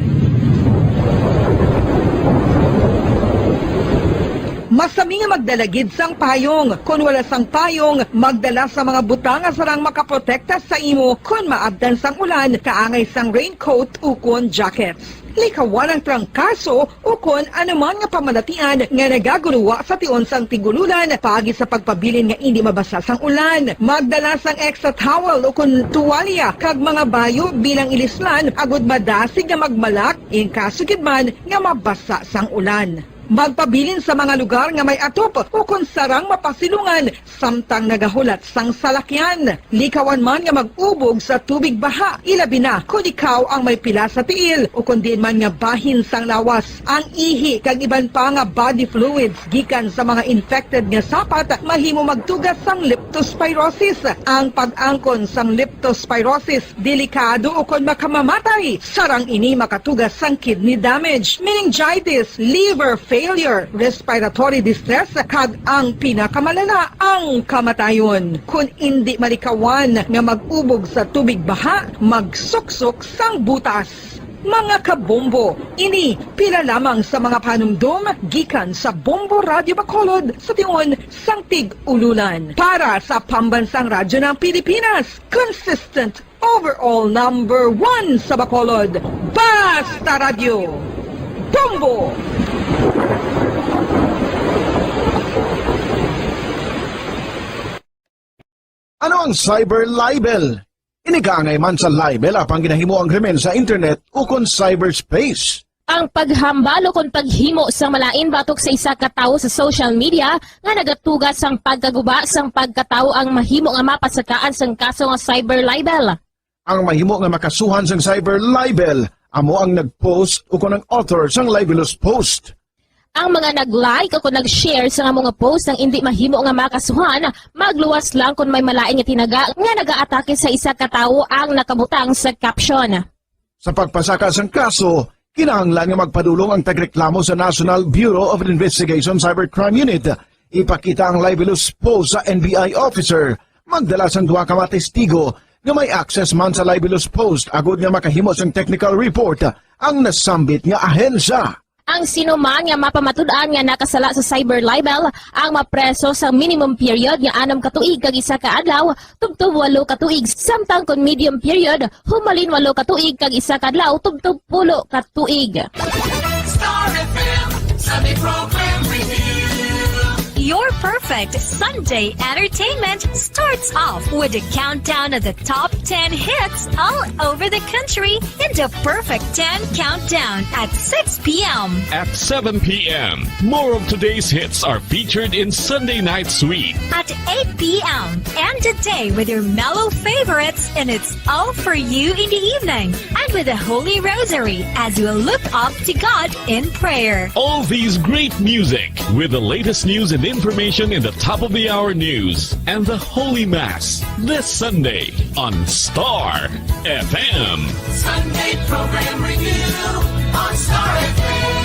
Masami nga magdala gid sang payong. Kon wala sang payong, magdala sa mga butang nga sarang makaprotekta sa imo kon maabtan sang ulan, kaangay sang raincoat ukon jackets. Likawan ang trangkaso ukon anuman nga pamalatian nga nagaguluwa sa tion sang tig-ululan, paagi sa pagpabilin nga indi mabasa sang ulan. Magdala sang extra towel ukon tuwalya kag mga bayo bilang ilislan agud madasig nga magmalak in kaso gid man nga mabasa sang ulan. Magpabilin sa mga lugar nga may atop ukon sarang mapasilungan samtang nagahulat sang salakyan. Likawan man nga mag-ubog sa tubig baha, ilabi na kon ikaw ang may pila sa tiil ukon diin man nga bahin sang lawas. Ang ihi kag iban pa nga body fluids gikan sa mga infected nga sapat mahimo magtuga sang leptospirosis. Ang pag-angkon sang leptospirosis delikado ukon makamamatay. Sarang ini makatuga sang kidney damage, meningitis, liver failure, respiratory distress, kag ang pinakamalala, ang kamatayon. Kon indi malikawan nga mag-ubog sa tubig baha, magsuksok sang butas. Mga kabombo, ini pila lamang sa mga panumdom gikan sa Bombo Radyo Bacolod sa tion sang Tig-Ululan. Para sa Pambansang Radyo ng Pilipinas, consistent overall number one sa Bacolod, Basta Radyo, Bombo! Ano ang cyber libel? Ini kaangay man sa libel apang ginahimo ang krimen sa internet ukon cyberspace. Ang paghambal ukon paghimo sang malain batok sa isa ka tawo sa social media nga nagatuga sang pagkaguba sang pagkatawo ang mahimo nga mapasakaan sang kaso nga cyber libel. Ang mahimo nga makasuhan sang cyber libel amo ang nag-post ukon ang author sang libelous post. Ang mga nag-like o kon nag-share sa amo nga post ang indi mahimo nga makasuhan, magluwas lang kon may malain nga tinaga nga nagaatake sa isa ka tawo ang nakabutang sa caption. Sa pagpasaka sang kaso, kinahanglan nga magpadulong ang tagreklamo sa National Bureau of Investigation Cybercrime Unit. Ipakita ang libelous post sa N B I officer, magdala sang duha ka mga testigo nga may access man sa libelous post agod nga makahimo sang technical report ang nasambit nga ahensya. Ang sino man nga mapamatud-an nga nakasala sa cyber libel ang mapreso sa minimum period nga anom ka tuig kag isa ka adlaw tubtob walo ka tuig, samtang kon medium period, humalin walo ka tuig kag isa ka adlaw tubtob pulo ka tuig. Star F M Sunday Program Review. Your perfect Sunday entertainment starts off with a countdown of the top ten hits all over the country in the Perfect ten Countdown at six p m. At seven p m, more of today's hits are featured in Sunday Night Sweet. At eight p m, end the day with your mellow favorites, and it's all for you in the evening. And with the Holy Rosary as we look up to God in prayer. All these great music with the latest news and information in the top of the hour news and the Holy Mass this Sunday on Star F M. Sunday Program Review on Star F M.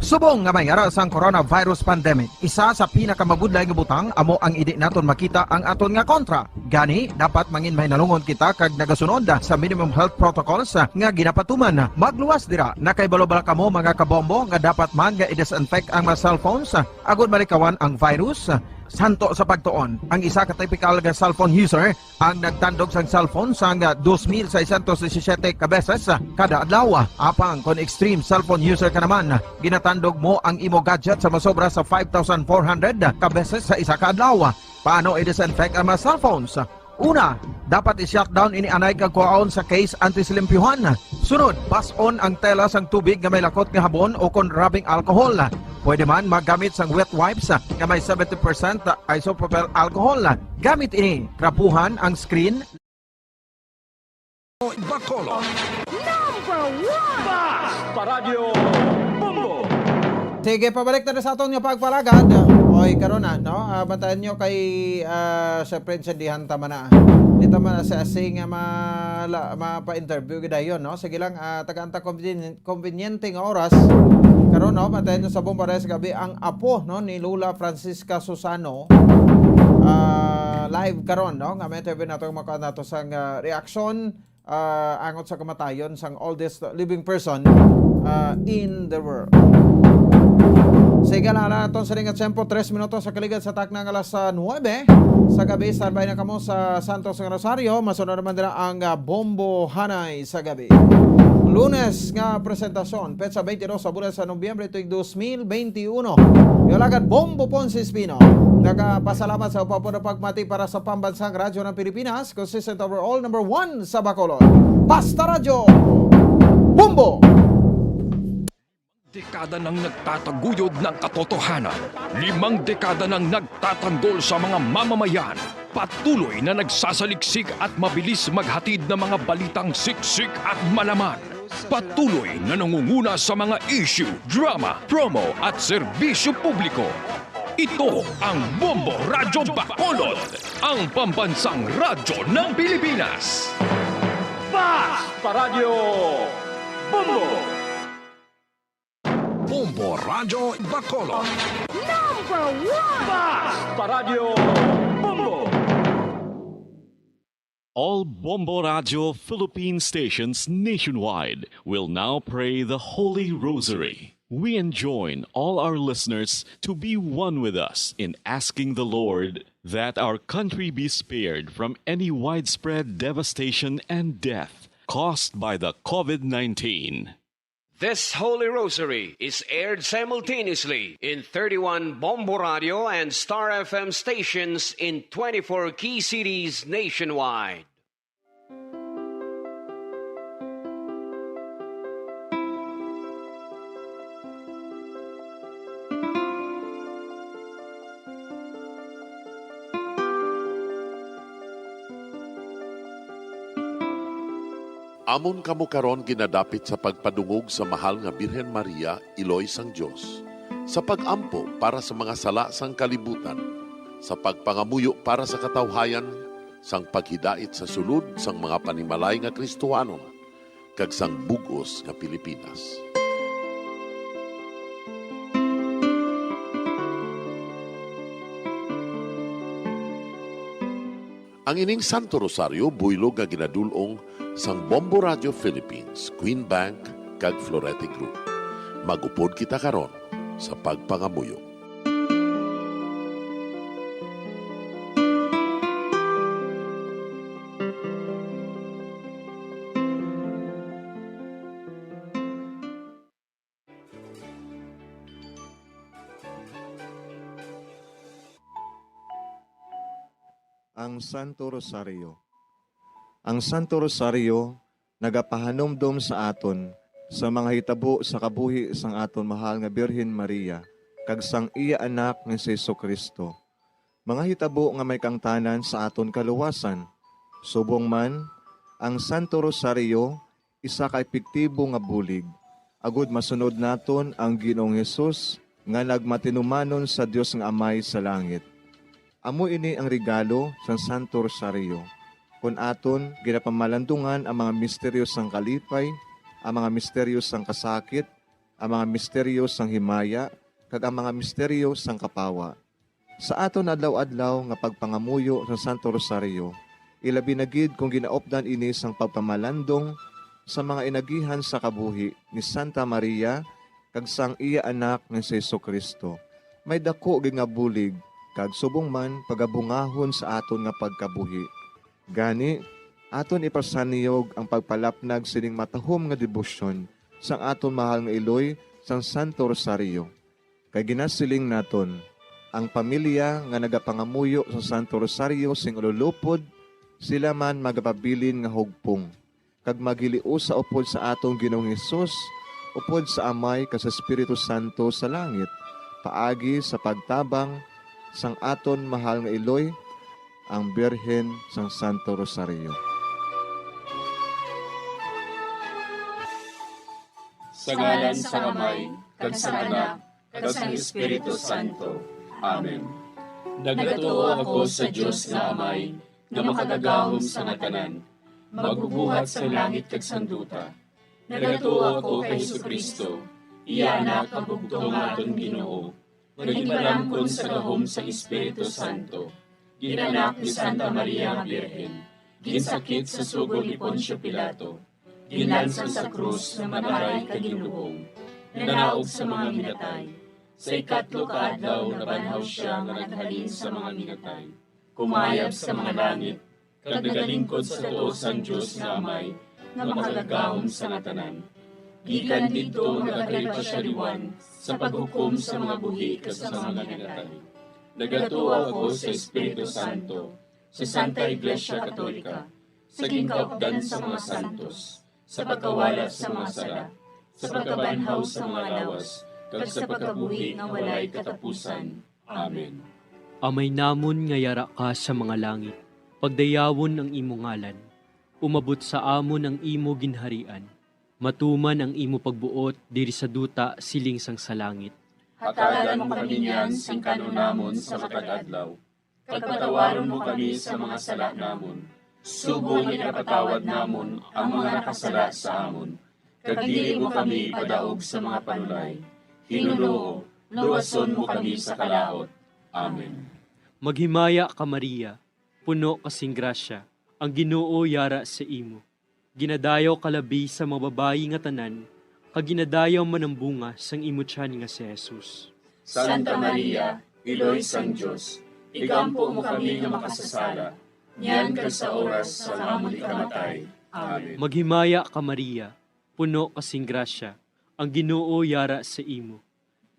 Subong nga may ara sang coronavirus pandemic, isa sa pinakamabudlay nga butang amo ang indi naton makita ang aton nga kontra. Gani, dapat mangin mahinalungon kita kag nagasunod sa minimum health protocols nga ginapatuman. Magluwas dira, nakahibalo bala kamo, mga kabombo, nga dapat man nga i-disinfect ang mga cellphones agod malikawan ang virus? Santo sa pagtuon, ang isa ka typical nga cellphone user ang nagtandog sang cellphone sang dos mil seiscientos disisiete ka beses kada adlaw. Apang kon extreme cellphone user ka naman, ginatandog mo ang imo gadget sa masobra sa five thousand four hundred ka beses sa isa ka adlaw. Paano i-disinfect ang mga cellphones? Una, dapat i-shutdown ini anay kag kuhaon sa case antes limpyuhan. Sunod, bas-on ang tela sang tubig nga may lakot nga habon o kon rubbing alcohol. Pwede man maggamit sang wet wipes nga may seventy percent isopropyl alcohol. Gamit ini, trapuhan ang screen. Bacolod. Number one! Bas! Paradyo Bombo! Sige, pabalik na sa aton nga pagpalagad. Oy, karon na, no? Ah, bantayan nyo kay, ah, sa Prince Dihan tama na. Di tama na sa si nga ma-, la-, mapa-interview gid dayon, no? Sige lang, ah, tagaan ta convenient, conveniente nga oras. Karon, no, bantayan nyo sa Bombo Paradyo sa Gabi ang apo, no, ni Lola Francisca Susano. Ah, live karon, no, nga may interview nato, maka nato sang, ah, reaksyon, ah, angot sa kamatayon sang oldest living person, ah, in the world. Sige, lang na aton sa ring tiyempo, tres minutos sa kaligad sa takna nga alas, ah, nuwebe sa gabi. Standby na kamo sa Santos nga Rosario. Masunod naman nila ang, ah, Bombo Hanay sa gabi. Lunes nga presentasyon, petsa twenty-two sa bulan sa Nobyembre tuig dos mil twenty-uno. Yung alagad Bombo Ponce Espino, nagapasalamat sa upapod pagmati para sa Pambansang Radyo ng Pilipinas, consistent overall number one sa Bacolod. Basta Radyo, Bombo! Dekada nang nagtataguyod ng katotohanan. Limang dekada nang nagtatanggol sa mga mamamayan. Patuloy na nagsasaliksik at mabilis maghatid ng mga balitang siksik at malaman. Patuloy na nangunguna sa mga issue, drama, promo at serbisyo publiko. Ito ang Bombo Radyo Bacolod, ang pambansang radyo ng Pilipinas. Basta Radyo Bombo! Bombo Radyo Bacolod. Number one! Basta Radyo Bombo! All Bombo Radio Philippine stations nationwide will now pray the Holy Rosary. We enjoin all our listeners to be one with us in asking the Lord that our country be spared from any widespread devastation and death caused by the COVID nineteen. This Holy Rosary is aired simultaneously in thirty-one Bombo Radio and Star F M stations in twenty-four key cities nationwide. Amon kamo karon ginadapit sa pagpadungog sa Mahal nga Birhen Maria, Iloy sang Dios, sa pag-ampo para sa mga sala sang kalibutan, sa pagpangamuyo para sa katawhayan, sang paghidait sa sulod sang mga panimalay nga Kristohanon, kag sang bug-os nga Pilipinas. Ang ining Santo Rosario buylog nga ginadul-ong sang Bombo Radio Philippines, Queen Bank, kag Florete Group. Mag-upod kita karon sa pagpangamuyo. Ang Santo Rosario. Ang Santo Rosario nagapahanumdom sa aton sa mga hitabo sa kabuhi sang aton mahal nga Birhen Maria kag sang iya Anak nga si Jesu-Cristo, mga hitabo nga may kaangtanan sa aton kaluwasan. Subong man, ang Santo Rosario isa ka epektibo nga bulig, agud masunod naton ang Ginoong Hesus nga nagmatinumanon sa Dios nga Amay sa langit. Amo ini ang regalo sang Santo Rosario, kon aton ginapamalandungan ang mga misteryo sang kalipay, ang mga misteryo sang kasakit, ang mga misteryo sang himaya, kag ang mga misteryo sang kapawa. Sa aton adlaw-adlaw nga pagpangamuyo sa Santo Rosario, ilabi na gid kon ginaupdan ini sang pagpamalandong sa mga inagihan sa kabuhi ni Santa Maria kag sang iya Anak nga si Jesu-Cristo, may daku gid nga bulig kag subong man pagabungahon sa aton nga pagkabuhi. Gani, aton ipasaniyog ang pagpalapnag sining matahom nga debosyon sang aton mahal nga iloy sang Santo Rosario. Kay ginasiling naton, ang pamilya nga nagapangamuyo sa Santo Rosario sing ululupod, sila man magapabilin nga hugpong, kag maghiliusa upod sa aton Ginoong Hesus, upod sa Amay kag sa Espiritu Santo sa langit, paagi sa pagtabang sang aton mahal nga iloy, ang Birhen sang Santo Rosario. Sa ngalan sang Amay, kag sang Anak, kag sang Espiritu Santo. Amen. Nagatuo ako sa Dios nga Amay, nga makagagahom sa nga tanan, magbubuhat sang langit kag sang duta. Nagatuo ako kay Jesu-Cristo, iya Anak nga bugtong nga aton Ginoo, nga ginpalamkon sa gahom sang Espiritu Santo, ginanak ni Santa Maria nga Birhen, ginsakit sa sugo ni Poncio Pilato, ginlansang sa krus nga matay kag ginlubong, nanaog sa mga minatay. Sa ikatlo ka adlaw nabanhaw sia nga naghalin sa mga minatay, kumayab sa mga langit, kag nagalingkod sa tuo sang Dios nga Amay, nga makagagahom sa nga tanan. Gikan didto nagakari pa sia liwan sa paghukom sa mga buhi kag sa mga minatay. Nagatuo ako sa Espiritu Santo, sa Santa Iglesia Katolika, sa ginkaupdan sa mga santos, sa pagkawala sa mga sala, sa pagkabanhaw sa mga lawas, kag sa pagkabuhi nga walay katapusan. Amen. Amay namon nga yara ka sa mga langit, pagdayawon ang imo ngalan. Umabot sa amon ang imo ginharian. Matuman ang imo pagbuot diri sa duta siling sang sa langit. Hatagan mo kami niyan sing kan-on namon sa matag adlaw. Kag patawaron mo kami sa mga sala namon, subong nga ginapatawad namon ang mga nakasala sa amon. Kag dili mo kami ipadaog sa mga panulay. Ginoo, luwason mo kami sa kalaut. Amen. Maghimaya ka, Maria, puno ka sing grasya, Ang Ginoo yara sa imo. Ginadayaw ka labi sa mga babayi nga tanan, kag ginadayaw man ang bunga sang imo tiyan nga si Jesus. Santa Maria, Iloy sang Dios, igampo mo kami nga makasasala, niyan kag sa oras sang amon ikamatay. Amen. Maghimaya ka, Maria, puno ka sing grasya, ang Ginoo yara sa imo.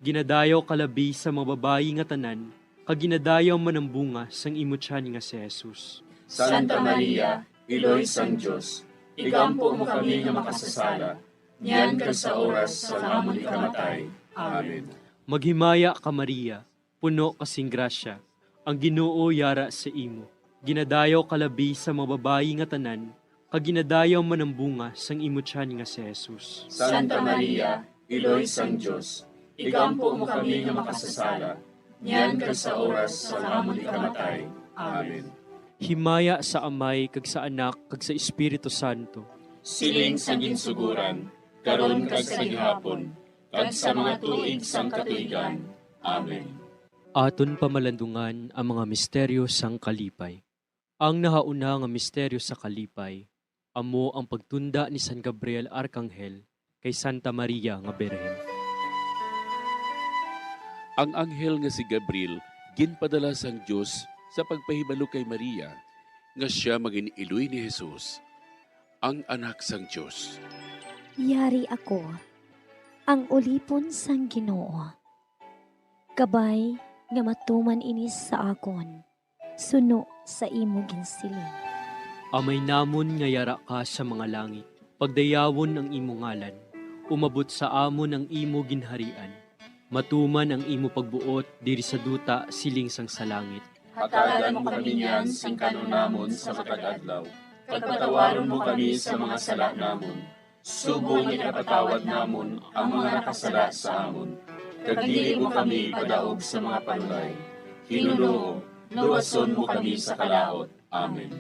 Ginadayaw ka labi sa mga babayi nga tanan, kag ginadayaw man ang bunga sang imo tiyan nga si Jesus. Santa Maria, Iloy sang Dios, igampo mo kami nga makasasala, niyan kag sa oras sang amon ikamatay. Amen. Maghimaya ka, Maria, puno ka sing grasya, ang Ginoo yara sa imo. Ginadayaw ka labi sa mga babayi nga tanan, kag ginadayaw man ang bunga sang imo tiyan nga si Jesus. Santa Maria, Iloy sang Dios, igampo mo kami nga makasasala, niyan kag sa oras sang amon ikamatay. Amen. Himaya sa Amay, kag sa Anak, kag sa Espiritu Santo. Siling sa ginsuguran, karon kag sa gihapon, kag sa mga tuig sang katuigan. Amen. Aton pamalandungan ang mga misteryo sang kalipay. Ang nahauna nga misteryo sa kalipay amo ang pagtunda ni San Gabriel Arkanghel kay Santa Maria nga Birhen. Ang anghel nga si Gabriel ginpadala sang Dios sa pagpahibalo kay Maria nga sia mangin-iloy ni Jesus, ang Anak sang Dios. Yari ako, ang ulipon sang Ginoo. Kabay nga matuman ini sa akon, suno sa imo ginsiling. Amay namon nga yara ka sa mga langit, pagdayawon ang imo ngalan. Umabot sa amon ang imo ginharian. Matuman ang imo pagbuot diri sa duta siling sang sa langit. Hatagan mo kami niyan sing kan-on namon sa matag adlaw, kag patawaron mo kami sa mga sala namon, subong nga ginapatawad namon ang mga nakasala sa amon, kag dili mo kami ipadaog sa mga panulay. Hinunoo, luwason mo kami sa kalaut. Amen.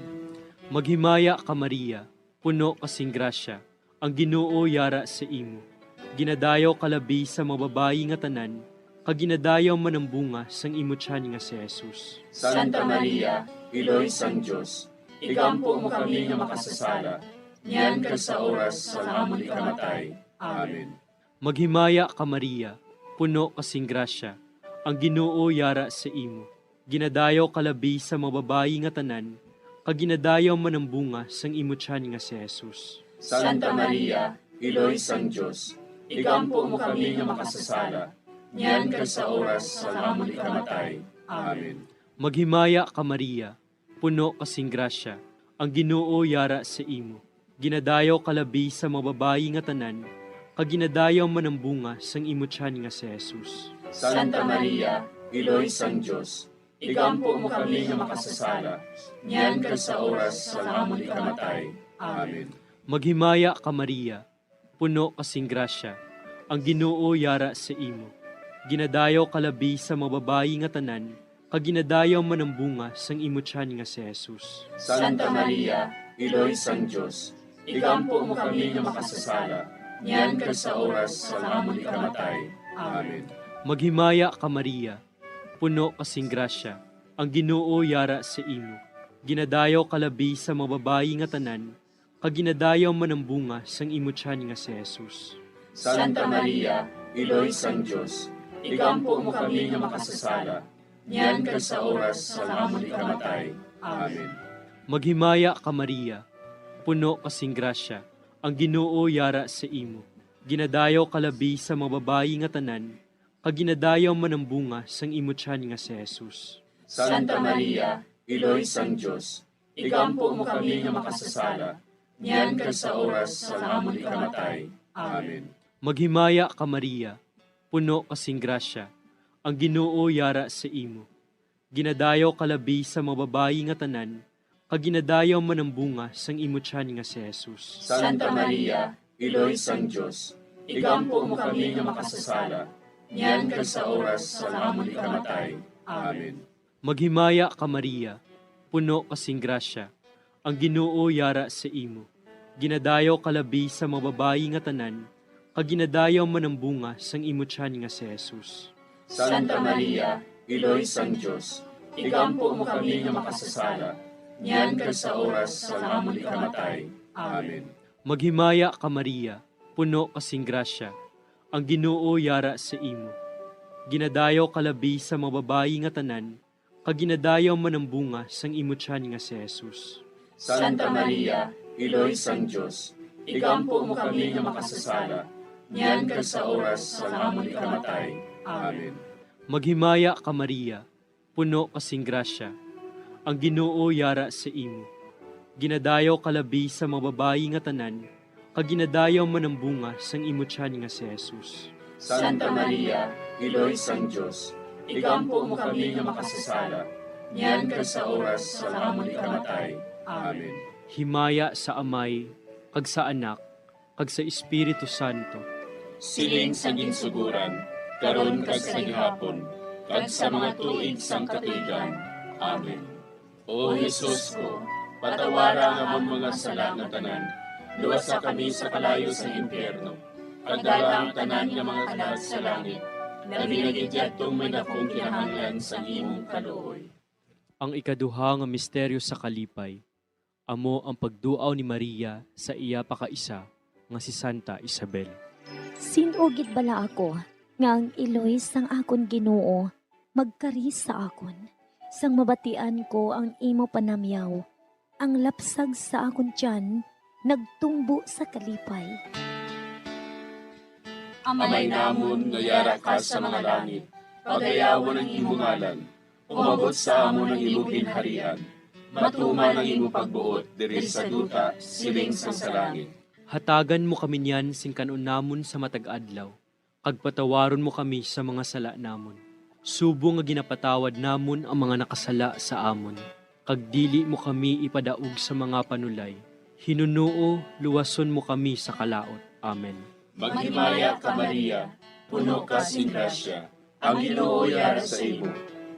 Maghimaya ka, Maria, puno ka sing grasya, ang Ginoo yara sa imo. Ginadayaw ka labi sa mga babayi nga tanan, kag ginadayaw man ang bunga sang imo tiyan nga si Jesus. Santa Maria, Iloy sang Dios, igampo mo kami nga makasasala, niyan kag sa oras sang amon ikamatay. Amen. Maghimaya ka, Maria, puno ka sing grasya, ang Ginoo yara sa imo. Ginadayaw ka labi sa mga babayi nga tanan, kag ginadayaw man ang bunga sang imo tiyan nga si Jesus. Santa Maria, Iloy sang Dios, igampo mo kami nga makasasala, niyan kag sa oras sang amon ikamatay. Amen. Maghimaya ka, Maria, puno ka sing grasya, ang Ginoo yara sa imo. Ginadayaw ka labi sa mga babayi nga tanan, kag ginadayaw man ang bunga sang imo tiyan nga si Jesus. Santa Maria, Iloy sang Dios, igampo mo kami nga makasasala, niyan kag sa oras sang amon ikamatay. Amen. Maghimaya ka, Maria, puno ka sing grasya, ang Ginoo yara sa imo. Ginadayaw ka labi sa mga babayi nga tanan, kag ginadayaw man ang bunga sang imo tiyan nga si Jesus. Santa Maria, Iloy sang Dios, igampo mo kami nga makasasala, niyan kag sa oras sang amon ikamatay. Amen. Maghimaya ka, Maria, puno ka sing grasya, ang Ginoo yara sa imo. Ginadayaw ka labi sa mga babayi nga tanan, kag ginadayaw man ang bunga sang imo tiyan nga si Jesus. Santa Maria, Iloy sang Dios, igampo mo kami nga makasasala, niyan kag sa oras sang amon ikamatay. Amen. Maghimaya ka, Maria, puno ka sing grasya, ang Ginoo yara sa imo. Ginadayaw ka labi sa mga babayi nga tanan, kag ginadayaw man ang bunga sang imo tiyan nga si Jesus. Santa Maria, Iloy sang Dios, igampo mo kami nga makasasala, niyan kag sa oras sang amon ikamatay. Amen. Maghimaya ka, Maria, puno ka sing grasya, ang Ginoo yara sa imo. Ginadayaw ka labi sa mga babayi nga tanan, kag ginadayaw man ang bunga sang imo tiyan nga si Jesus. Santa Maria, Iloy sang Dios, igampo mo kami nga makasasala, niyan kag sa oras sang amon ikamatay. Amen. Maghimaya ka, Maria, puno ka sing grasya, ang Ginoo yara sa imo. Ginadayaw ka labi sa mga babayi nga tanan, kag ginadayaw man ang bunga sang imo tiyan nga si Jesus. Santa Maria, Iloy sang Dios, igampo mo kami nga makasasala, niyan kag sa oras sang amon ikamatay. Amen. Maghimaya ka, Maria, puno ka sing grasya, ang Ginoo yara sa imo. Ginadayaw ka labi sa mga babayi nga tanan, kag ginadayaw man ang bunga sang imo tiyan nga si Jesus. Santa Maria, Iloy sang Dios, igampo mo kami nga makasasala, niyan kag sa oras sang amon ikamatay. Amen. Maghimaya ka, Maria, puno ka sing grasya, ang Ginoo yara sa imo. Ginadayaw ka labi sa mga babayi nga tanan, kag ginadayaw man ang bunga sang imo tiyan nga si Jesus. Santa Maria, Iloy sang Dios, igampo mo kami nga makasasala, niyan kag sa oras sang amon ikamatay. Amen. Himaya sa Amay, kag sa Anak, kag sa Espiritu Santo. Siling sa ginsuguran, karon kag sa gihapon, kag sa mga tuig sang katuigan. Amen. O Jesus ko, patawara ang amon mga sala nga tanan, luwasa kami sa kalayo sang impyerno, kag dala ang tanan nga mga kalag sa langit, labi na gid yadtong may dakong kinahanglan sang imong kaluoy. Ang ikaduha nga misteryo sa kalipay, amo ang pagduaw ni Maria sa iya pakaisa nga si Santa Isabel. Sin-o gid bala ako nga ang iloy sang akon Ginoo magkari sa akon, sang mabatian ko ang imo panamyaw, ang lapsag sa akon tiyan nagtumbo sa kalipay. Amay namon nga yara ka sa mga langit, pagayawon ang imo ngalan, umabot sa amon ang imo ginharian, matuman ang imo pagbuot diri sa duta, siling sang sa langit. Hatagan mo kami niyan sing kan-on namon sa matag adlaw, kag patawaron mo kami sa mga sala namon, subong nga ginapatawad namon ang mga nakasala sa amon, kag dili mo kami ipadaog sa mga panulay. Hinunoo, luwason mo kami sa kalaut. Amen. Maghimaya ka, Maria, puno ka sing grasya, ang Ginoo yara sa imo.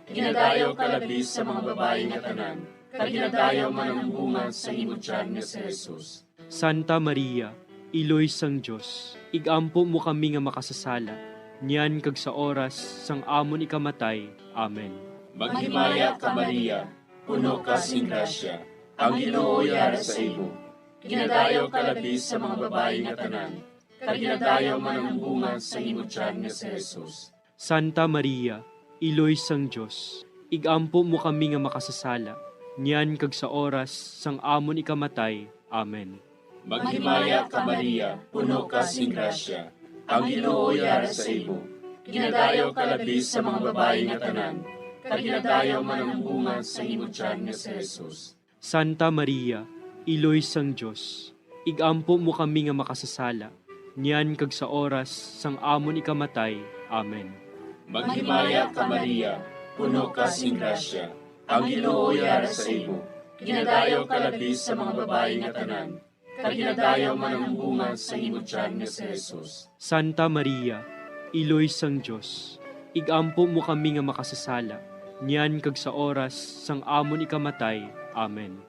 Ginadayaw ka labi sa mga babayi nga tanan, kag ginadayaw man ang bunga sa imo tiyan nga si Jesus. Santa Maria, Iloy sang Dios, igampo mo kami nga makasasala, niyan kag sa oras sang amon ikamatay. Amen. Maghimaya ka, Maria, puno ka sing grasya, ang Ginoo yara sa imo. Ginadayaw ka labi sa mga babayi nga tanan, kag ginadayaw man ang bunga sa imo tiyan nga si Jesus. Santa Maria, Iloy sang Dios, igampo mo kami nga makasasala, niyan kag sa oras sang amon ikamatay. Amen. Maghimaya ka, Maria, puno ka sing grasya, ang Ginoo yara sa imo. Ginadayaw ka labi sa mga babayi nga tanan, kag ginadayaw man ang bunga sa imo tiyan nga si Jesus. Santa Maria, Iloy sang Dios, igampo mo kami nga makasasala, niyan kag sa oras sang amon ikamatay. Amen. Maghimaya ka, Maria, puno ka sing grasya, ang Ginoo yara sa imo. Ginadayaw ka labi sa mga babayi nga tanan, kag ginadayaw man ang bunga sa imo tiyan nga si Jesus. Santa Maria, Iloy sang Dios, igampo mo kami nga makasasala, niyan kag sa oras sang amon ikamatay. Amen.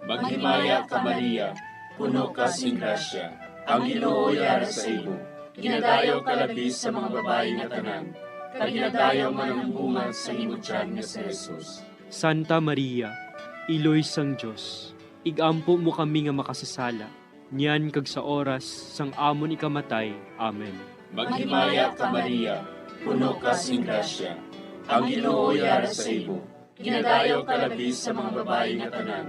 Maghimaya ka, Maria, puno ka sing grasya, ang Ginoo yara sa imo. Ginadayaw ka labi sa mga babayi nga tanan, kag ginadayaw man ang bunga sa imo tiyan nga si Jesus. Santa Maria, Iloy sang Dios, igampo mo kami nga makasasala, niyan kag sa oras sang amon ikamatay. Amen. Maghimaya ka, Maria, puno ka sing grasya, ang Ginoo yara sa imo. Ginadayaw ka labi sa mga babayi nga tanan,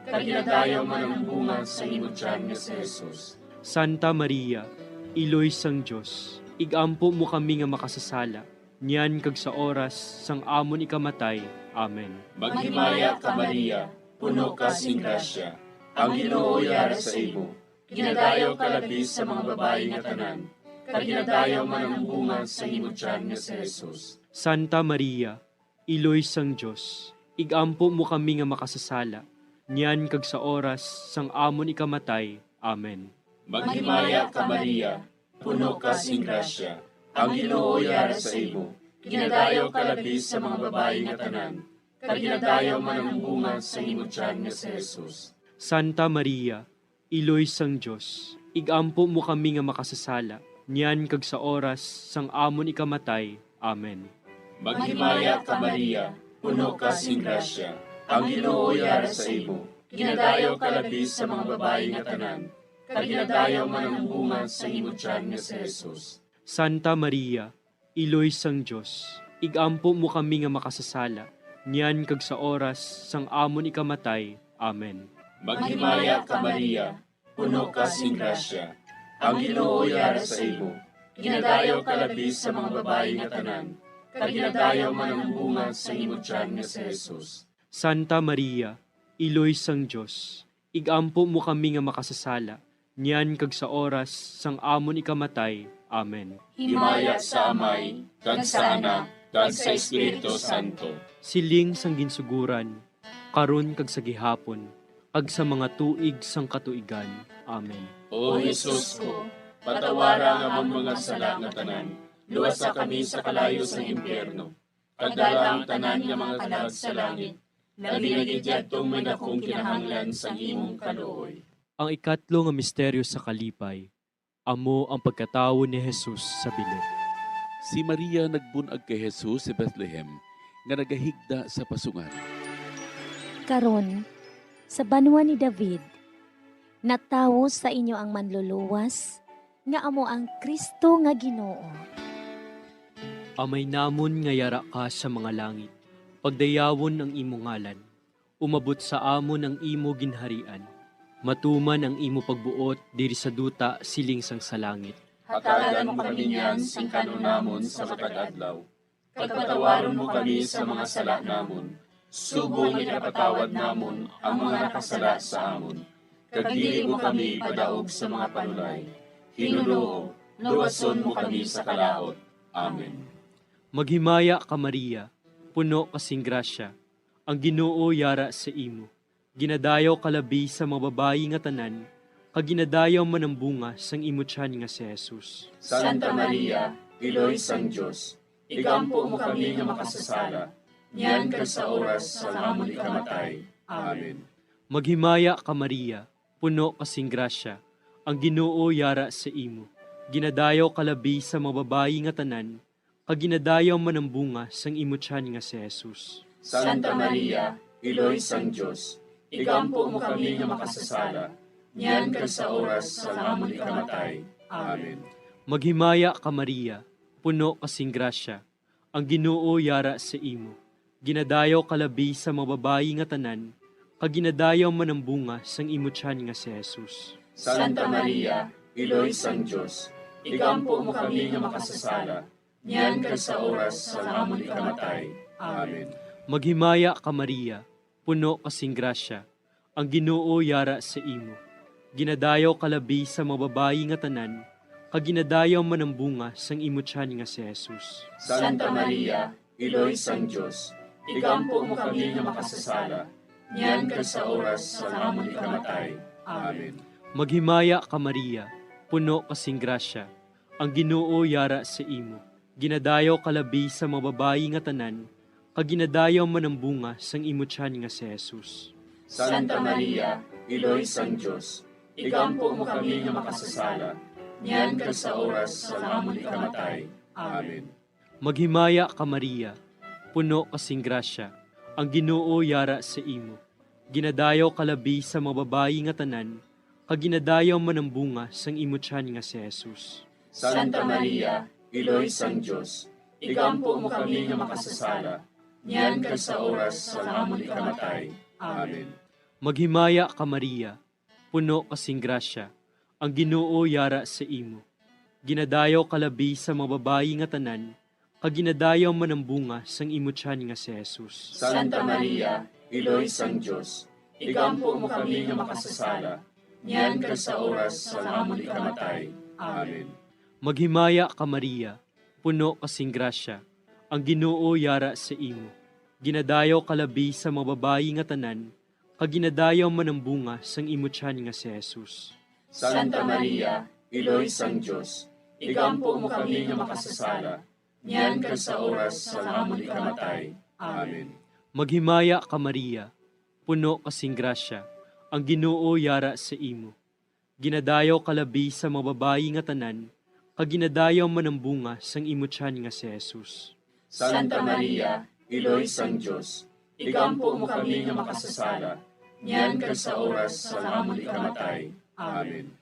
kag ginadayaw man ang bunga sa imo tiyan nga si Jesus. Santa Maria, Iloy sang Dios, igampo mo kami nga makasasala, niyan kag sa oras sang amon ikamatay. Amen. Maghimaya ka, Maria, puno ka sing grasya, ang Ginoo yara sa imo. Ginadayaw ka labi sa mga babayi nga tanan, kag ginadayaw man ang bunga sa imo tiyan nga si Jesus. Santa Maria, Iloy sang Dios, igampo mo kami nga makasasala, niyan kag sa oras sang amon ikamatay. Amen. Maghimaya ka, Maria, puno ka sing grasya, ang Ginoo yara sa imo. Ginadayaw ka labi sa mga babayi nga tanan, kag ginadayaw man ang bunga sa imo tiyan nga si Jesus. Santa Maria, Iloy sang Dios, igampo mo kami nga makasasala, niyan kag sa oras sang amon ikamatay. Amen. Maghimaya ka, Maria, puno ka sing grasya, Ang Ginoo yara sa imo, ginadayaw ka labi sa mga babayi nga tanan, kag ginadayaw man ang bunga sa imo tiyan nga si Jesus. Santa Maria, Iloy sang Dios, ig-ampo mo kami nga makasasala, niyan kag sa oras sang amon ikamatay. Amen. Maghimaya ka, Maria, puno ka sing grasya. Ang Ginoo yara sa imo. Ginadayaw ka labi sa mga babayi nga tanan, kag ginadayaw man ang bunga sa imo tiyan nga si Jesus. Santa Maria, Iloy sang Dios, ig-ampo mo kami nga makasasala, niyan kag sa oras sang amon ikamatay. Amen. Himaya sa Amay, kag sa Anak, kag sa Espiritu Santo. Siling sang ginsuguran, karon kag sa gihapon, kag sa mga tuig sang katuigan. Amen. O Jesus ko, patawara ang amon mga sala nga tanan, luwasa kami sa kalayo sang impyerno, kag dala ang tanan nga mga kalag sa langit, labi na gid yadtong may dakong kinahanglan sang imong kaluoy. Ang ikatlo nga misteryo sa kalipay, amo ang pagkatawo ni Jesus sa bilog. Si Maria nagbun-ag kay Jesus sa Bethlehem, nga nagahigda sa pasungan. Karon, sa banwa ni David, natawo sa inyo ang Manluluwas, nga amo ang Cristo nga Ginoo. Amay namon nga yara ka sa mga langit, pagdayawon ang imo ngalan. Umabot sa amon ang imo ginharian. Matuman ang imo pagbuot diri sa duta siling sang sa langit. Hatagan mo kami niyan sing kan-on namon sa matag adlaw, kag patawaron mo kami sa mga sala namon, subong nga ginapatawad namon ang mga nakasala sa amon, kag dili mo kami ipadaog sa mga panulay. Hinunoo, luwason mo kami sa kalaut. Amen. Maghimaya ka, Maria, puno ka sing grasya, ang Ginoo yara sa imo. Ginadayaw ka labi sa mga babayi nga tanan, kag ginadayaw man ang bunga sang imo tiyan nga si Jesus. Santa Maria, Iloy sang Dios, igampo mo kami nga makasasala, niyan kag sa oras sang amon ikamatay. Amen. Maghimaya ka, Maria, puno ka sing grasya, ang Ginoo yara sa imo. Ginadayaw ka labi sa mga babayi nga tanan, kag ginadayaw man ang bunga sang imo tiyan nga si Jesus. Santa Maria, Iloy sang Dios, igampo mo kami nga makasasala, niyan kag sa oras sang amon ikamatay. Amen. Maghimaya ka, Maria, puno ka sing grasya, ang Ginoo yara sa imo. Ginadayaw ka labi sa mga babayi nga tanan, kag ginadayaw man ang bunga sang imo tiyan nga si Jesus. Santa Maria, Iloy sang Dios, igampo mo kami nga makasasala, niyan kag sa oras sang amon ikamatay. Amen. Maghimaya ka, Maria, puno ka sing grasya, ang Ginoo yara sa imo. Ginadayaw ka labi sa mga babayi nga tanan, kag ginadayaw man ang bunga sang imo tiyan nga si Jesus. Santa Maria, Iloy sang Dios, igampo mo kami nga makasasala, niyan kag sa oras sang amon ikamatay. Amen. Maghimaya ka, Maria, puno ka sing grasya, ang Ginoo yara sa imo. Ginadayaw ka labi sa mga babayi nga tanan, kag ginadayaw man ang bunga sang imo tiyan nga si Jesus. Santa Maria, Iloy sang Dios, igampo mo kami nga makasasala, niyan kag sa oras sang amon ikamatay. Amen. Maghimaya ka, Maria, puno ka sing grasya, ang Ginoo yara sa imo. Ginadayaw ka labi sa mga babayi nga tanan, kag ginadayaw man ang bunga sang imo tiyan nga si Jesus. Santa Maria, Iloy sang Dios, igampo mo kami nga makasasala, niyan kag sa oras sang amon ikamatay. Amen. Maghimaya ka, Maria, puno ka sing grasya, ang Ginoo yara sa imo. Ginadayaw ka labi sa mga babayi nga tanan, kag ginadayaw man ang bunga sang imo tiyan nga si Jesus. Santa Maria, Iloy sang Dios, igampo mo kami nga makasasala, niyan kag sa oras sang amon ikamatay. Amen. Maghimaya ka, Maria, puno ka sing grasya, ang Ginoo yara sa imo. Ginadayaw ka labi sa mga babayi nga tanan, kag ginadayaw man ang bunga sang imo tiyan nga si Jesus. Santa Maria, Iloy sang Dios, igampo mo kami nga makasasala, niyan kag sa oras sang amon ikamatay. Amen. Maghimaya ka, Maria, puno ka sing grasya, ang Ginoo yara sa imo. Ginadayaw ka labi sa mga babayi nga tanan, kag ginadayaw man ang bunga sang imo tiyan nga si Jesus. Santa Maria, Iloy sang Dios, igampo mo kami nga makasasala, niyan kag sa oras sang amon ikamatay. Amen.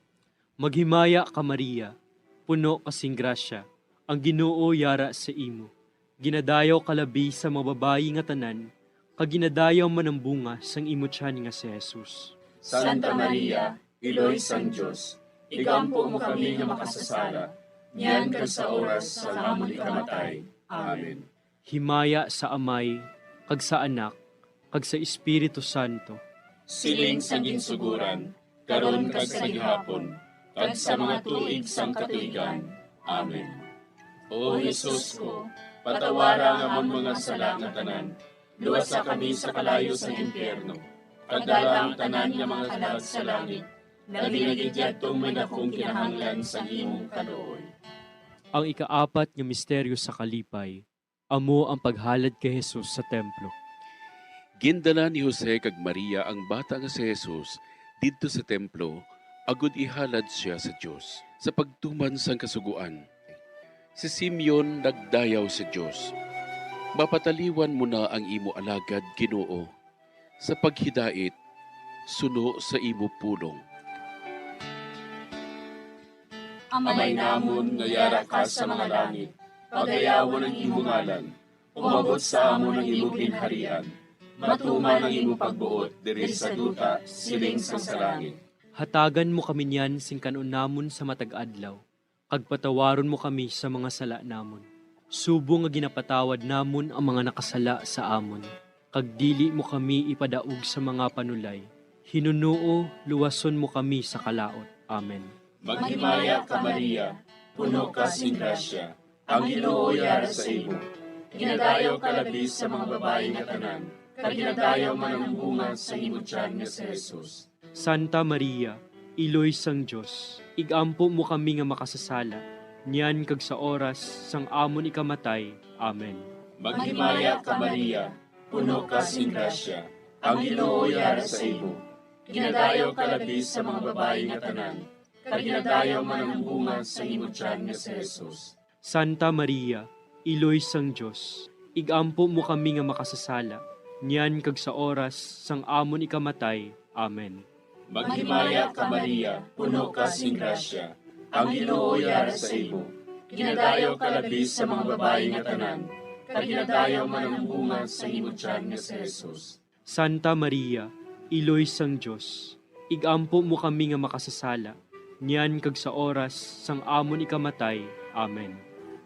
Maghimaya ka, Maria, puno ka sing grasya, ang Ginoo yara sa imo. Ginadayaw ka labi sa mga babayi nga tanan, kag ginadayaw man ang bunga sang imo tiyan nga si Jesus. Santa Maria, Iloy sang Dios, igampo mo kami nga makasasala, niyan kag sa oras sang amon ikamatay. Amen. Himaya sa Amay, kag sa Anak, kag sa Espiritu Santo. Siling sa ginsuguran, karon kag sa gihapon, kag sa mga tuig sang katuigan. Amen. O Jesus ko, patawara ang amon mga sala nga tanan, luwasa kami sa kalayo sang impyerno, kag dala ang tanan nga mga kalag sa langit, labi na gid yadtong may dakong kinahanglan sang imong kaluoy. Ang ikaapat nga misteryo sa kalipay, amo ang paghalad kay Jesus sa templo. Gindala ni Jose kag Maria ang bata nga si Jesus didto sa templo, agod ihalad sia sa Dios sa pagtuman sang Kasugoan. Si Simeon nagdayaw sa Dios, "Mapataliwan mo na ang imo alagad, Ginoo, sa paghidait suno sa imo pulong." Amay namon nga yara ka sa mga langit, pagayawon ang imo ngalan. Umabot sa amon ang imo ginharian. Matuman ang imo pagbuot diri sa duta, siling sang sa langit. Hatagan mo kami niyan sing kan-on namon sa matag adlaw, kag patawaron mo kami sa mga sala namon, subong nga ginapatawad namon ang mga nakasala sa amon, kag dili mo kami ipadaog sa mga panulay. Hinunoo, luwason mo kami sa kalaut. Amen. Maghimaya ka, Maria, puno ka sing grasya, ang Ginoo yara sa imo. Ginadayaw ka labi sa mga babayi nga tanan, kag ginadayaw man ang bunga sa imo tiyan nga si Jesus. Santa Maria, Iloy sang Dios, igampo mo kami nga makasasala, niyan kag sa oras sang amon ikamatay. Amen. Maghimaya ka, Maria, puno ka sing grasya, ang Ginoo yara sa imo. Ginadayaw ka labi sa mga babayi nga tanan, kag ginadayaw man ang bunga sa imo tiyan nga si Jesus. Santa Maria, Iloy sang Dios, igampo mo kami nga makasasala, niyan kag sa oras sang amon ikamatay. Amen. Maghimaya ka, Maria, puno ka sing grasya, ang Ginoo yara sa imo. Ginadayaw ka labi sa mga babayi nga tanan, kag ginadayaw man ang bunga sa imo tiyan nga si Jesus. Santa Maria, Iloy sang Dios, igampo mo kami nga makasasala, niyan kag sa oras sang amon ikamatay. Amen.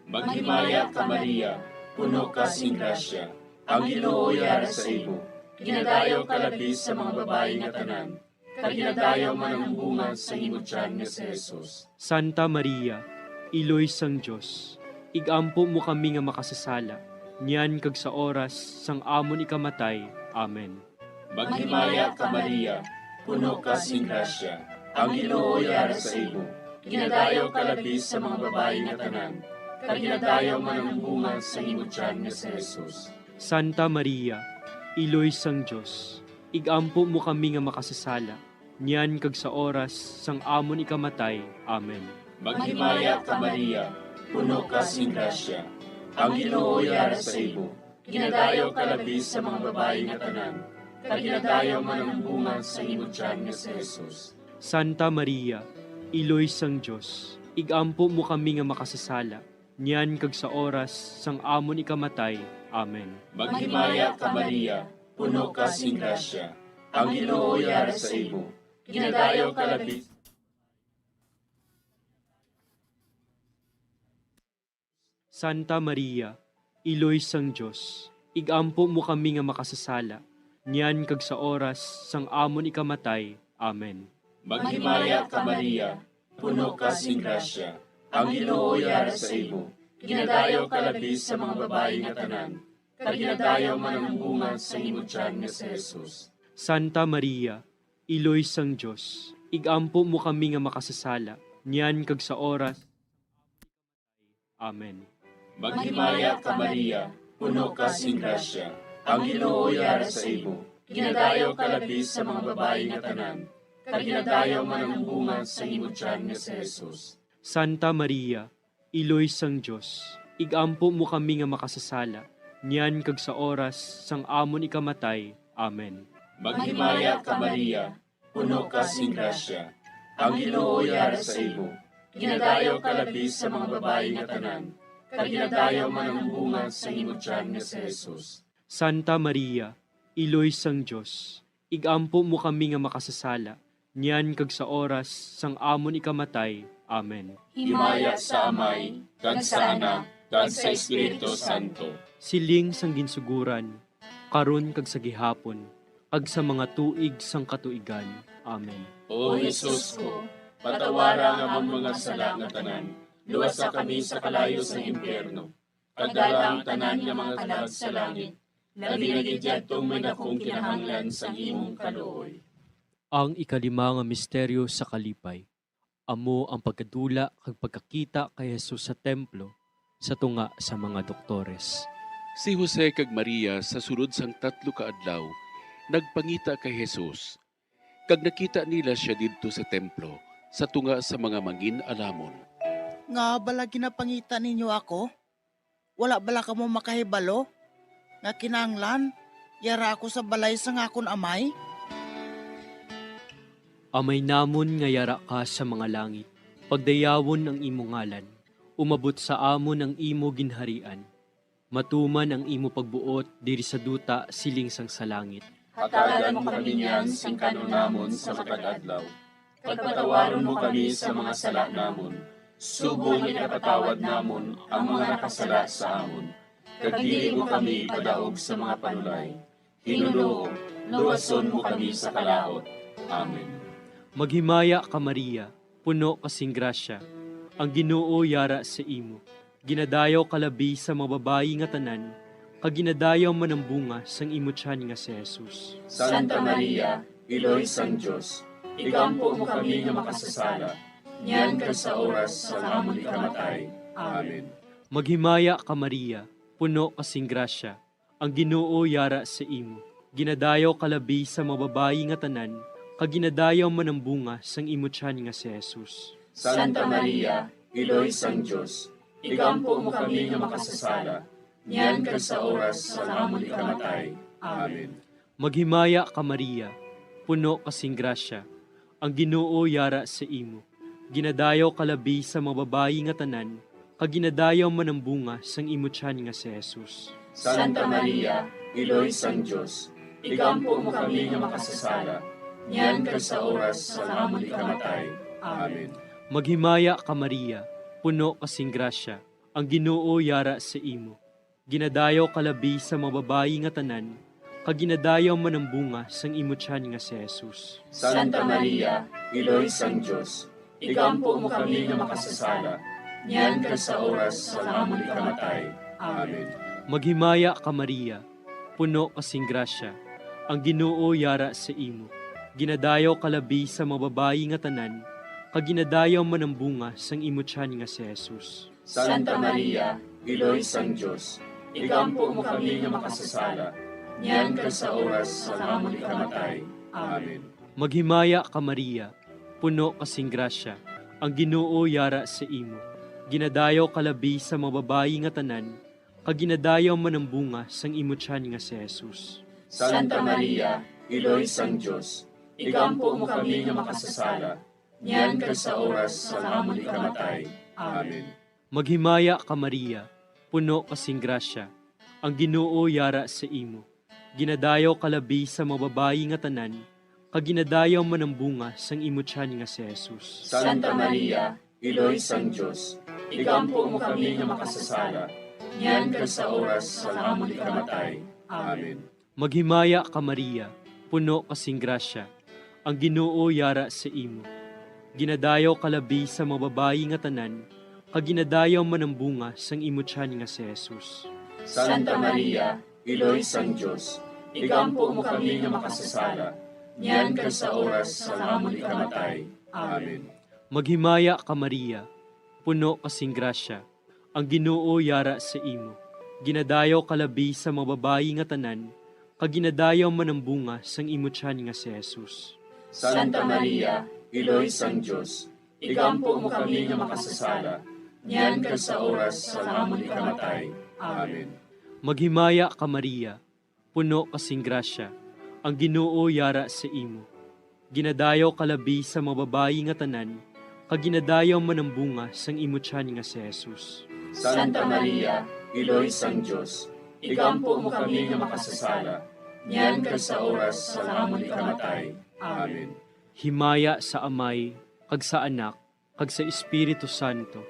Maghimaya ka, Maria, puno ka sing grasya, ang Ginoo yara sa imo. Ginadayaw ka labi sa mga babayi nga tanan, kag ginadayaw man ang bunga sa imo tiyan nga si Jesus. Santa Maria, Iloy sang Dios, igampo mo kami nga makasasala, niyan kag sa oras sang amon ikamatay. Amen. Maghimaya ka, Maria, puno ka sing grasya, ang Ginoo yara sa imo. Ginadayaw ka labi sa mga babayi nga tanan, kag ginadayaw man ang bunga sa imo tiyan nga si Jesus. Santa Maria, Iloy sang Dios, igampo mo kami nga makasasala, niyan kag sa oras sang amon ikamatay. Amen. Maghimaya ka, Maria, puno ka sing grasya, ang Ginoo yara sa imo. Ginadayaw ka labi sa mga babayi nga tanan, kag ginadayaw man ang bunga sa imo tiyan nga si Jesus. Santa Maria, Iloy sang Dios, igampo mo kami nga makasasala, niyan kag sa oras sang amon ikamatay. Amen. Maghimaya ka, Maria, puno ka sing grasya, ang Ginoo yara sa imo. Ginadayaw ka labi. Santa Maria, Iloy sang Dios, igampo mo kami nga makasasala, niyan kag sa oras sang amon ikamatay. Amen. Maghimaya ka, Maria, puno ka sing grasya, ang Ginoo yara sa imo. Ginadayaw ka labi sa mga babayi nga tanan, kag ginadayaw man ang bunga sa imo tiyan nga si Jesus. Santa Maria, Iloy sang Dios, igampo mo kami nga makasasala, niyan kag sa oras. Amen. Maghimaya ka, Maria, puno ka sing grasya, ang Ginoo yara sa imo. Ginadayaw ka labi sa mga babayi nga tanan, kag ginadayaw man ang bunga sa imo tiyan nga si Jesus. Santa Maria, Iloy sang Dios, igampo mo kami nga makasasala, niyan kag sa oras sang amon ikamatay. Amen. Maghimaya ka, Maria, puno ka sing grasya. Ang Ginoo yara sa imo. Ginadayaw ka labi sa mga babayi nga tanan, kag ginadayaw man ang bunga sa imo tiyan nga si Jesus. Santa Maria, Iloy sang Dios, igampo mo kami nga makasasala, niyan kag sa oras sang amon ikamatay. Amen. Himaya sa Amay, kag sa Anak, kag sa Espiritu Santo. Siling sang ginsuguran, karon kag sa gihapon, kag sa mga tuig sang katuigan. Amen. O Jesus ko, patawara ang amon mga sala nga tanan, luwasa kami sa kalayo sang impyerno, kag dala ang tanan nga mga kalag sa langit, labi na gid yadtong may dakong kinahanglan sang imong kaluoy. Ang ikalima nga misteryo sa kalipay, amo ang pagkadula kag pagkakita kay Jesus sa templo sa tunga sa mga doktores. Si Jose kag Maria sa sulod sang tatlo ka adlaw nagpangita kay Jesus, kag nakita nila sia didto sa templo sa tunga sa mga mangin-alamon. Nga bala ginapangita ninyo ako? Wala bala kamo makahibalo nga kinahanglan yara ako sa balay sang akon Amay? Amay namon nga yara ka sa mga langit, pagdayawon ang imo ngalan, umabot sa amon ang imo ginharian, matuman ang imo pagbuot diri sa duta siling sang sa langit. Hatagan mo kami niyan sing kan-on namon sa matag adlaw, kag patawaron mo kami sa mga sala namon, subong nga ginapatawad namon ang mga nakasala sa amon, kag dili mo kami ipadaog sa mga panulay. Ginoo, luwason mo kami sa kalaut. Amen. Maghimaya ka, Maria, puno ka sing grasya, ang Ginoo yara sa imo. Ginadayaw ka labi sa mga babayi nga tanan, kag ginadayaw man ang bunga sang imo tiyan nga si Jesus. Santa Maria, Iloy sang Dios, igampo mo kami nga makasasala, niyan kag sa oras sang amon ikamatay. Amen. Maghimaya ka, Maria, puno ka sing grasya, ang Ginoo yara sa imo. Ginadayaw ka labi sa mga babayi nga tanan, kag ginadayaw man ang bunga sang imo tiyan nga si Jesus. Santa Maria, Iloy sang Dios, igampo mo kami nga makasasala, niyan kag sa oras sang amon ikamatay. Amen. Maghimaya ka, Maria, puno ka sing grasya, ang Ginoo yara sa imo. Ginadayaw ka labi sa mga babayi nga tanan, kag ginadayaw man ang bunga sang imo tiyan nga si Jesus. Santa Maria, Iloy sang Dios, igampo mo kami nga makasasala, niyan kag sa oras sang amon ikamatay. Amen. Maghimaya ka, Maria, puno ka sing grasya, ang Ginoo yara sa imo. Ginadayaw ka labi sa mga babayi nga tanan, kag ginadayaw man ang bunga sang imo tiyan nga si Jesus. Santa Maria, Iloy sang Dios, igampo mo kami nga makasasala, niyan kag sa oras sang amon ikamatay. Amen. Maghimaya ka, Maria, puno ka sing grasya, ang Ginoo yara sa imo. Ginadayaw ka labi sa mga babayi nga tanan, kag ginadayaw man ang bunga sang imo tiyan nga si Jesus. Santa Maria, Iloy sang Dios, igampo mo kami nga makasasala, niyan kag sa oras sang amon ikamatay. Amen. Maghimaya ka, Maria, puno ka sing grasya, ang Ginoo yara sa imo. Ginadayaw ka labi sa mga babayi nga tanan, kag ginadayaw man ang bunga sang imo tiyan nga si Jesus. Santa Maria, Iloy sang Dios, igampo mo kami nga makasasala, niyan kag sa oras sang amon ikamatay. Amen. Maghimaya ka, Maria, puno ka sing grasya, ang Ginoo yara sa imo. Ginadayaw ka labi sa mga babayi nga tanan, kag ginadayaw man ang bunga sang imo tiyan nga si Jesus. Santa Maria, Iloy sang Dios, igampo mo kami nga makasasala, niyan kag sa oras sang amon ikamatay. Amen. Maghimaya ka, Maria, puno ka sing grasya, ang Ginoo yara sa imo. Ginadayaw ka labi sa mga babayi nga tanan, kag ginadayaw man ang bunga sang imo tiyan nga si Jesus. Santa Maria, Iloy sang Dios, igampo mo kami nga makasasala, niyan kag sa oras sang amon ikamatay. Amen. Maghimaya ka, Maria, puno ka sing grasya, ang Ginoo yara sa imo. Ginadayaw ka labi sa mga babayi nga tanan, kag ginadayaw man ang bunga sang imo tiyan nga si Jesus. Santa Maria, Iloy sang Dios, igampo mo kami nga makasasala, niyan kag sa oras sang amon ikamatay. Amen. Maghimaya ka, Maria, puno ka sing grasya, ang Ginoo yara sa imo. Ginadayaw ka labi sa mga babayi nga tanan, kag ginadayaw man ang bunga sang imo tiyan nga si Jesus. Santa Maria, Iloy sang Dios, igampo mo kami nga makasasala, niyan kag sa oras sang amon ikamatay. Amen. Himaya sa Amay, kag sa Anak, kag sa Espiritu Santo.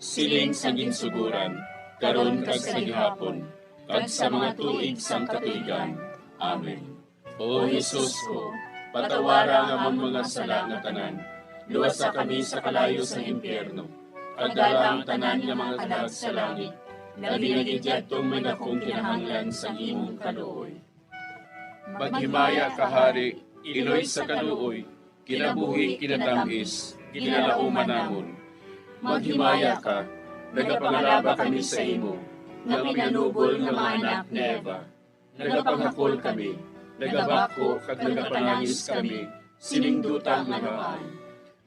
Siling sa ginsugoran, karon kag sa gihapon, kag sa mga tuig sang katuigan. Amen. O Jesus ko, patawara ang amon mga sala nga tanan, luwasa kami sa kalayo sang impyerno, kag dala ang tanan nga mga kalag sa langit, labi na gid yadtong may dakong kinahanglan sang imong kaluoy. Maghimaya ka, Hari, Iloy sa kaluoy, kinabuhi, kinatam-is, kinalauman namon. Maghimaya ka, nagapangalaba kami sa imo, nga pinanubol nga mga anak ni Eva. Nagapanghakol kami, nagabako kag nagapanangis kami sining duta nga Amay.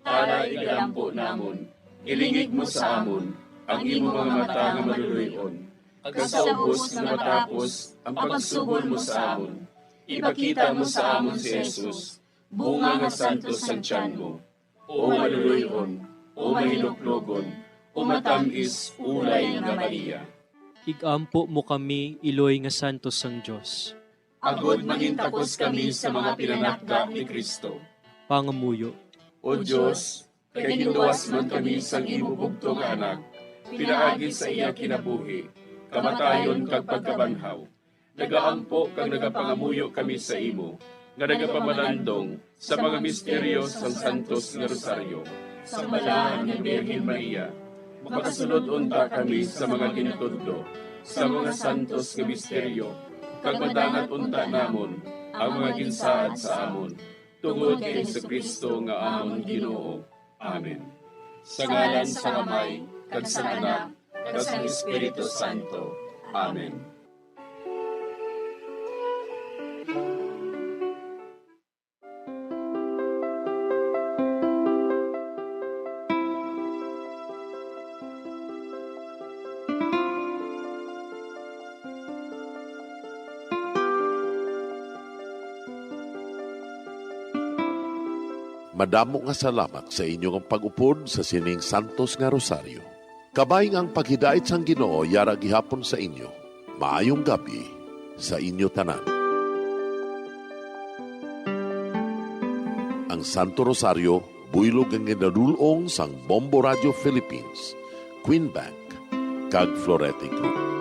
Tara, igalampo namon, ilingig mo sa amon ang imo mga mata nga maluloy-on, kag sa ubos nga matapos ang pagsubol mo sa amon, ipakita mo sa amon si Jesus, bunga nga santos sang tiyan mo. O maluloy-on, o mahiluklogon, o matam-is ulay nga Maria. Igampo mo kami, Iloy nga santos sang Dios. Agod mangintakos kami sa mga pinanakda ni Cristo. Pangamuyo. O Dios, kay ginluwas man kami sang imo bugtong nga Anak, pinaagi sa iya kinabuhi, kamatayon kag pagkabanhaw, nagaampo kag nagapangamuyo kami sa imo, nga nagapamalandong sa mga misteryo sang santos nga rosaryo. Sang Balahan nga Birhen Maria, makasulod unta kami sa mga ginatudlo sa mga santos nga misteryo, kag madangat unta namon ang mga ginsaad sa amon, tungod kay Jesu-Cristo nga amon Ginoo. Amen. Sa ngalan sang Amay, kag sang Anak, kag sang Espiritu Santo. Amen. Madamo nga salamat sa inyo nga pag-upod sa sining santos nga rosaryo. Kabay nga ang paghidait sang Ginoo yara gihapon sa inyo. Maayong gab-i sa inyo tanan. Ang Santo Rosario buylog nga ginadul-ong sang Bombo Radio Philippines, Queen Bank, kag Florete Group.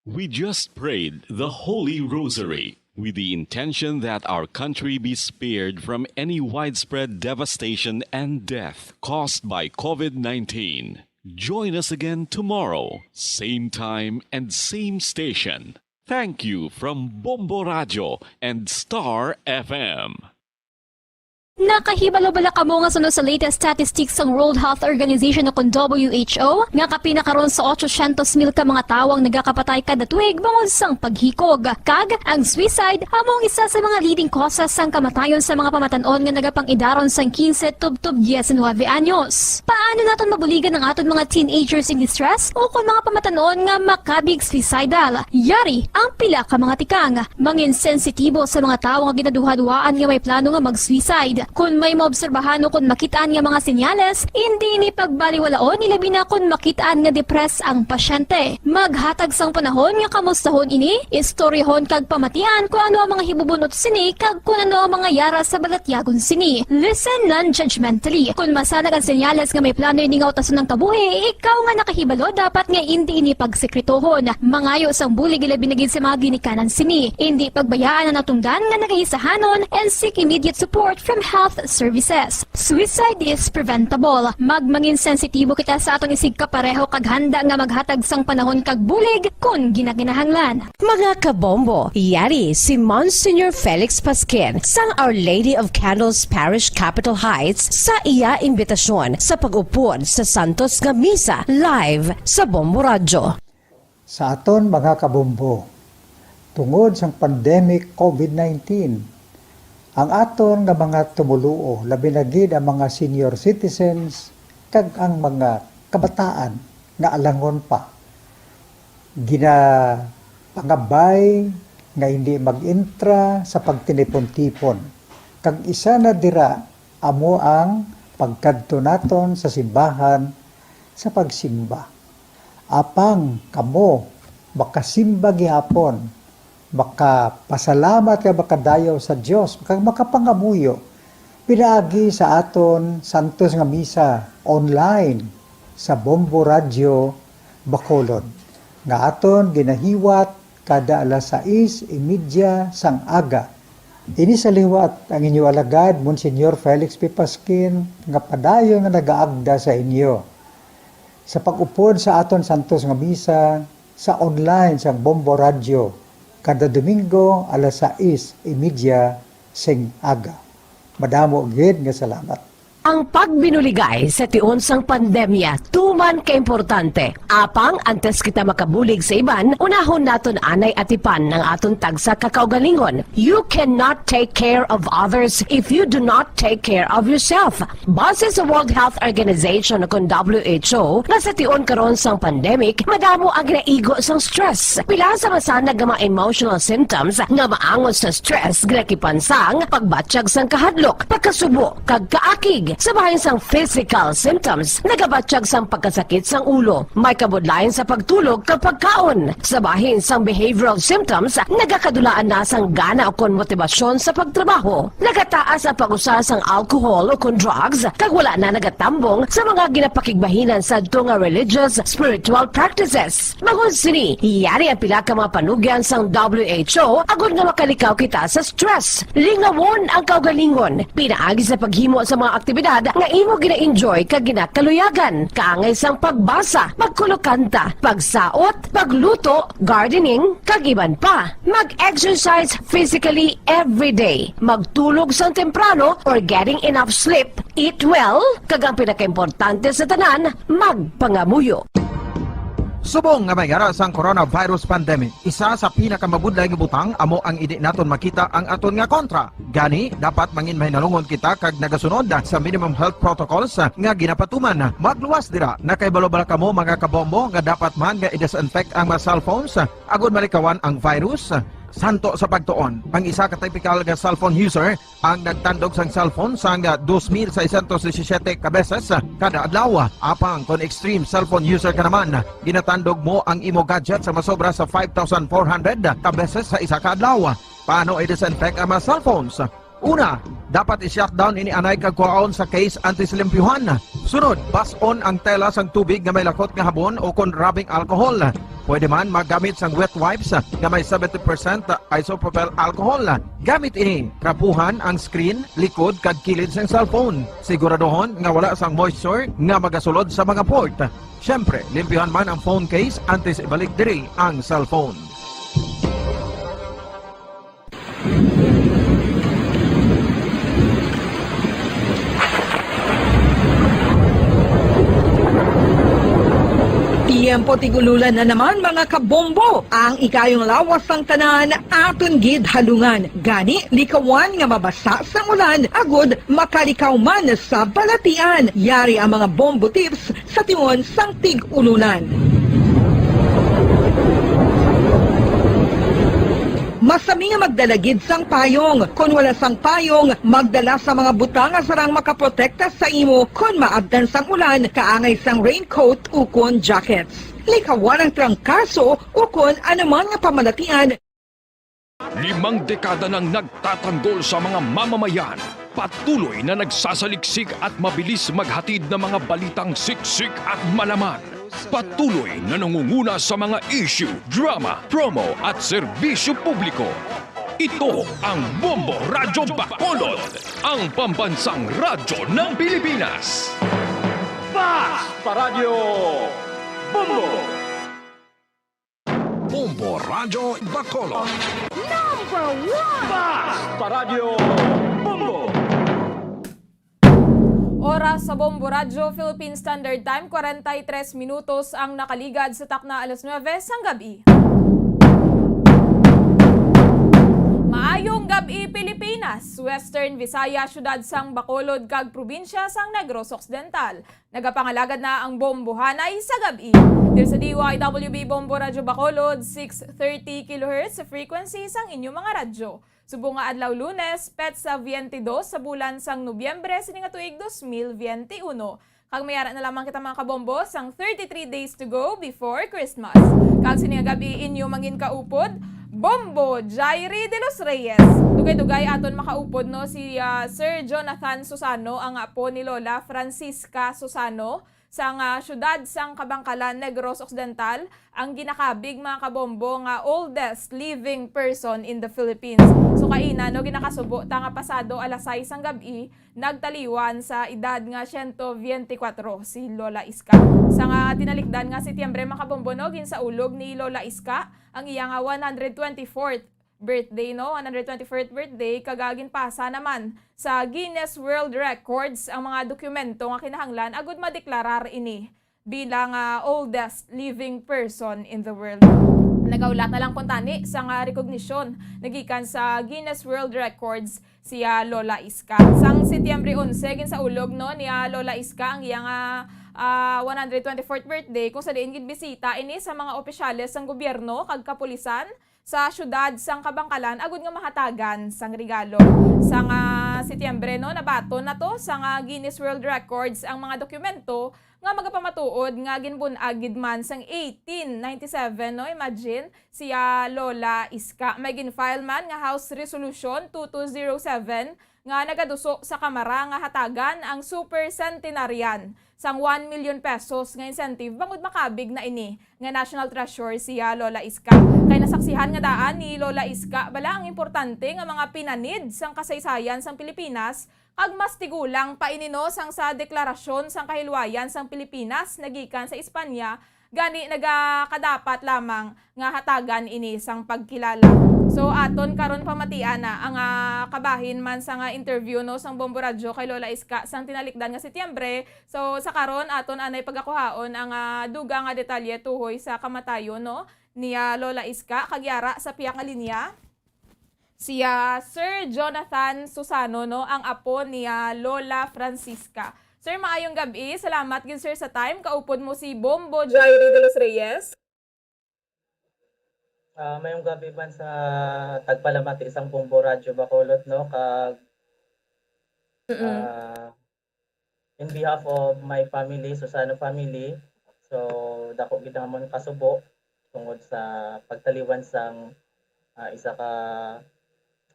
We just prayed the Holy Rosary with the intention that our country be spared from any widespread devastation and death caused by COVID nineteen. Join us again tomorrow, same time and same station. Thank you from Bombo Radio and Star F M. Nakahibalo bala kamo nga suno sa latest statistics sang World Health Organization o kon W H O, nga kapin na karon sa ochocientos mil ka mga tawo ang nagakapatay kada tuig bangod sang paghikog, kag ang suicide amo ang isa sa mga leading causes sang kamatayon sa mga pamatan-on nga nagapang-idaron sang quince tubtob diecinuebe anyos. Paano naton mabuligan ang aton mga teenagers in distress o kon mga pamatan-on nga makabig suicidal? Yari ang pila ka mga tikang. Mangin sensitibo sa mga tawo nga ginaduhaduhaan nga may plano nga mag-suicide. Kon may maobserbahan o kon makit-an nga mga senyales, indi ini pagbaliwalaon, ilabi na kon makit-an nga depressed ang pasyente. Maghatag sang panahon nga kamustahon ini, istoryahon kag pamatian kon ano ang mga hibubun-ot sini kag kon ano ang mga yara sa balatyagon sini. Listen non-judgmentally. Kon masanag ang senyales nga may plano ini nga utason ang kabuhi, ikaw nga nakahibalo dapat nga indi ini pagsekretohon. Mangayo sang bulig, ilabi na gid sa mga ginikanan sini. Indi pagbayaan ang natungdan nga nagahisahanon and seek immediate support from health services. Suicide is preventable. Magmangin sensitibo kita sa atong isigkapareho kag handa nga maghatag sang panahon kag bulig kon ginakinahanglan. Mga kabombo, yari si Monsignor Felix Pasquin sang Our Lady of Candles Parish, Capitol Heights, sa iya imbitasyon sa pag-upod sa Santos nga Misa live sa Bombo Radyo. Sa aton mga kabombo, tungod sang pandemic COVID nineteen, Ang aton nga mga tumoluo, labi na gid ang mga senior citizens kag ang mga kabataan nga alangon pa, ginapangabay nga hindi mag-entra sa pagtinipon-tipon. Kag isa na dira amo ang pagkadto naton sa simbahan sa pagsimba. Apang kamo makasimba gihapon, makapasalamat kag makadayaw sa Dios, kag makapangamuyo pinaagi sa aton santos nga misa online sa Bombo Radyo Bacolod, nga aton ginahiwat kada alas sais y media sang aga. Ini sa liwat ang inyo alagad, Monsignor Felix P. Pasquin, nga padayon nga nagaagda sa inyo sa pag-upod sa aton santos nga misa sa online sang Bombo Radyo kada Domingo alas sais y media sing aga. Madamo gid nga salamat. Ang pagbinuligay sa tion sang pandemya tuman ka importante. Apang antes kita makabulig sa iban, unahon naton anay atipan ang aton tagsa ka kaugalingon. You cannot take care of others if you do not take care of yourself. Base sa World Health Organization o kon W H O, nga sa tion karon sang pandemic, madamo ang ginaigo sang stress. Pila sa masanag nga mga emotional symptoms nga maangot sa stress, ginakipan sang pagbatyag sang kahadlok, pagkasubo, kag kaakig. Sa bahin sang physical symptoms, nagabatyag sang pagkasakit sang ulo, may kabudlayan sa pagtulog kag pagkaon. Sa bahin sang behavioral symptoms, nagakadulaan na sang gana ukon motibasyon sa pagtrabaho. Nagataas ang pag-usa sang alcohol ukon drugs, kag wala na nagatambong sa mga ginapakigbahinan sadto nga religious, spiritual practices. Bangod sini, yari ang pila ka mga panugyan sang W H O agod nga makalikaw kita sa stress. Lingawon ang kaugalingon pinaagi sa paghimo sa mga aktibidad nga imo gina-enjoy kag ginakaluyagan, kaangay sang pagbasa, pagkulokanta, pagsaot, pagluto, gardening, kag iban pa. Mag-exercise physically every day. Magtulog sang temprano or getting enough sleep. Eat well, kag ang pinakaimportante sa tanan, magpangamuyo. Subong nga may ara sang coronavirus pandemic, isa sa pinakamabudlay nga butang amo ang hindi naton makita ang aton nga kontra. Gani, dapat mangin mahinalungon kita kag nagasunod sa minimum health protocols nga ginapatuman. Magluwas dira, nakahibalo bala kamo, mga kabombo, nga dapat man nga i-disinfect ang mga cellphones agod malikawan ang virus? Santo sa pagtuon, ang isa ka typical nga cellphone user ang nagtandog sang cellphone sang dos mil seiscientos disisiete ka beses kada adlaw. Apang kon extreme cellphone user ka naman, ginatandog mo ang imo gadget sa masobra sa five thousand four hundred ka beses sa isa ka adlaw. Paano i-disinfect ang mga cellphones? Una, dapat i-shutdown ini anay kag kuhaon sa case antes limpyuhan. Sunod, bas-on ang tela sang tubig nga may lakot nga habon o kon rubbing alcohol. Pwede man maggamit sang wet wipes nga may seventy percent isopropyl alcohol. Gamit ini, trapuhan ang screen, likod, kag kilid sang cellphone. Siguraduhon nga wala sang moisture nga magasulod sa mga port. Siyempre, limpyuhan man ang phone case antes ibalik diri ang cellphone. Tiyempo tig-ululan na naman, mga kabombo. Ang ikayong lawas sang tanan aton gid halungan. Gani, likawan nga mabasa sang ulan agud makalikaw man sa balatian. Yari ang mga bombo tips sa tion sang tig-ululan. Masami nga magdala gid sang payong. Kon wala sang payong, magdala sa mga butang nga sarang makaprotekta sa imo kon maabtan sang ulan, kaangay sang raincoat ukon jackets. Likawan ang trangkaso ukon anuman nga pamalatian. Limang dekada nang nagtatanggol sa mga mamamayan, patuloy na nagsasaliksik at mabilis maghatid ng mga balitang siksik at malaman. Patuloy na nangunguna sa mga issue, drama, promo at serbisyo publiko. Ito ang Bombo Radyo Bacolod, ang pambansang radyo ng Pilipinas. Basta Radyo Bombo! Bombo Radyo Bacolod. Number one! Basta Radyo Bombo! Oras sa Bombo Radyo, Philippine Standard Time, kwarenta y tres minutos ang nakaligad sa takna alas nuebe sang gab-i. Maayong gab-i, Pilipinas! Western Visayas, siyudad sang Bacolod, kag probinsya sang Negros Occidental. Nagapangalagad na ang bombohanay sa gab-i. Diri sa D Y W B Bombo Radyo Bacolod, six thirty kilohertz sa frequency sang inyo mga radyo. Subong nga adlaw Lunes, petsa twenty-dos sa bulan sang Nobyembre sini nga tuig dos mil twenty-uno. Kag may ara na lamang kita, mga kabombo, sang thirty-three days to go before Christmas. Kag sini nga gab-i inyo mangin kaupod, Bombo Jairi de los Reyes. Dugay-dugay aton makaupod, no, si, ah, Sir Jonathan Susano, ang apo ni Lola Francisca Susano, sang, ah, siyudad sang Kabangkalan, Negros Occidental, ang ginakabig, mga kabombo, nga oldest living person in the Philippines. So, kaina, no, ginakasubo ta nga pasado alas sais sang gab-i, nagtaliwan sa edad nga siyento biyente kwatro si Lola Iska. Sang, ah, tinalikdan nga Setyembre, mga kabombo, no, ginsaulog ni Lola Iska ang iya nga one hundred twenty-fourth birthday, no? One hundred twenty-fourth birthday, kag, ah, ginpasa naman sa Guinness World Records ang mga dokumento nga kinahanglan agud madeklarar ini bilang, ah, oldest living person in the world. Nagahulat na lang kuntani sang, ah, rekognisyon nagikan sa Guinness World Records si, ah, Lola Iska. Sang Setyembre onse, ginsaulog, no, ni, ah, Lola Iska ang iya nga, ah, one hundred twenty-fourth birthday, kung sa diin ginbisita ini sa mga opisyales sang gobyerno kag kapulisan sa siyudad sang Kabangkalan agud nga mahatagan sang regalo. Sang, ah, Setyembre, no, nabaton na to sang, ah, Guinness World Records ang mga dokumento nga magapamatuod nga ginbun-ag gid man sang eighteen ninety-seven, no? Imagine, si, ah, Lola Iska. May gin-file man nga House Resolution two two zero seven nga nagaduso sa Kamara nga hatagan ang Super Centenarian sang one million pesos nga incentive bangod makabig na ini nga national treasure si, ah, Lola Iska. Kay nasaksihan nga daan ni Lola Iska bala ang importante nga mga pinanid sang kasaysayan sang Pilipinas, kag mas tigulang pa ini, no, sang sa deklarasyon sang kahilwayan sang Pilipinas nagikan sa Espanya, gani nagakadapat lamang nga hatagan ini sang pagkilala. So, aton karon pamatian na ang, ah, kabahin man sang, ah, interview, no, sang Bombo Radyo kay Lola Iska sang tinalikdan nga Setyembre. So, sa karon, aton anay pagakuhaon ang, ah, dugang nga detalye tuhoy sa kamatayon, no, ni, ah, Lola Iska. Kag yara sa pihak nga linya, si, ah, Sir Jonathan Susano, no, ang apo ni, ah, Lola Francisca. Sir, maayong gab-i. Salamat gid, sir, sa time. Kaupod mo si Bombo Jairi de los Reyes. Ah, mayong gabi man sa tagpalamati sang Bombo Radyo Bacolod, no? Kag, Mm. ah, in behalf of my family, Susano family, so, dako gid ang amon kasubo tungod sa pagtaliwan sang, ah, isa ka,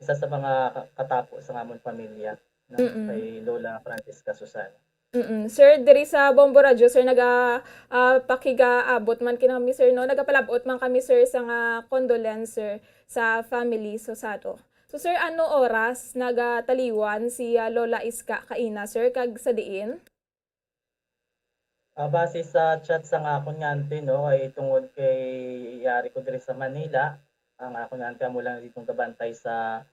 isa sa mga ka-, katapo sang amon pamilya, no? Mm. Kay Lola Francisca Susano. Mm. Sir, diri sa Bombo Radyo, sir, naga, ah, pakigaabot man kinami, sir, no? Nagapalabot man kami, sir, sa nga condolence, sir, sa family Susano. So, sir, ano oras nagataliwan si, ah, Lola Iska kaina, sir, kag sa diin? Ah, base sa chat sang akon nga auntie, no, ay tungod kay yari ko diri sa Manila, ang akon nga auntie amo lang didto gabantay sa,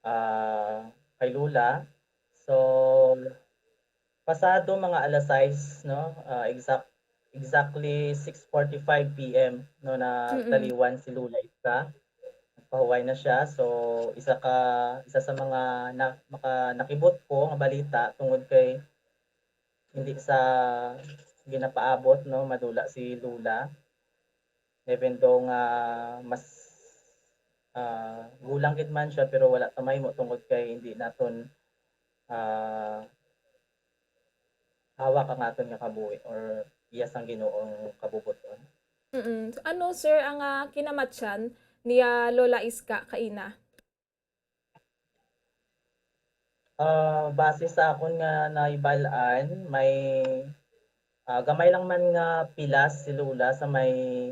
ah, kay Lola. So, pasado mga alas sais, no, ah, exact, exactly six forty-five P M, no, Mm-mm. nagtaliwan si Lola Iska. Nagpahuway na siya. So, isa ka, isa sa mga na-, maka-, nakibot ko nga balita tungod kay hindi sa ginapaabot, no, madula si Lola. Even though nga mas, ah, gulang gid man siya, pero wala ta mahimo tungod kay hindi naton, ah, hawak ang aton nga kabuhi or iya sang Ginoo ang kabubuton. Mm. Ano, sir, ang, ah, kinamatyan ni, ah, Lola Iska kaina? Ah, base sa akon nga nahibal-an, may, ah, gamay lang man nga pilas si Lola sa may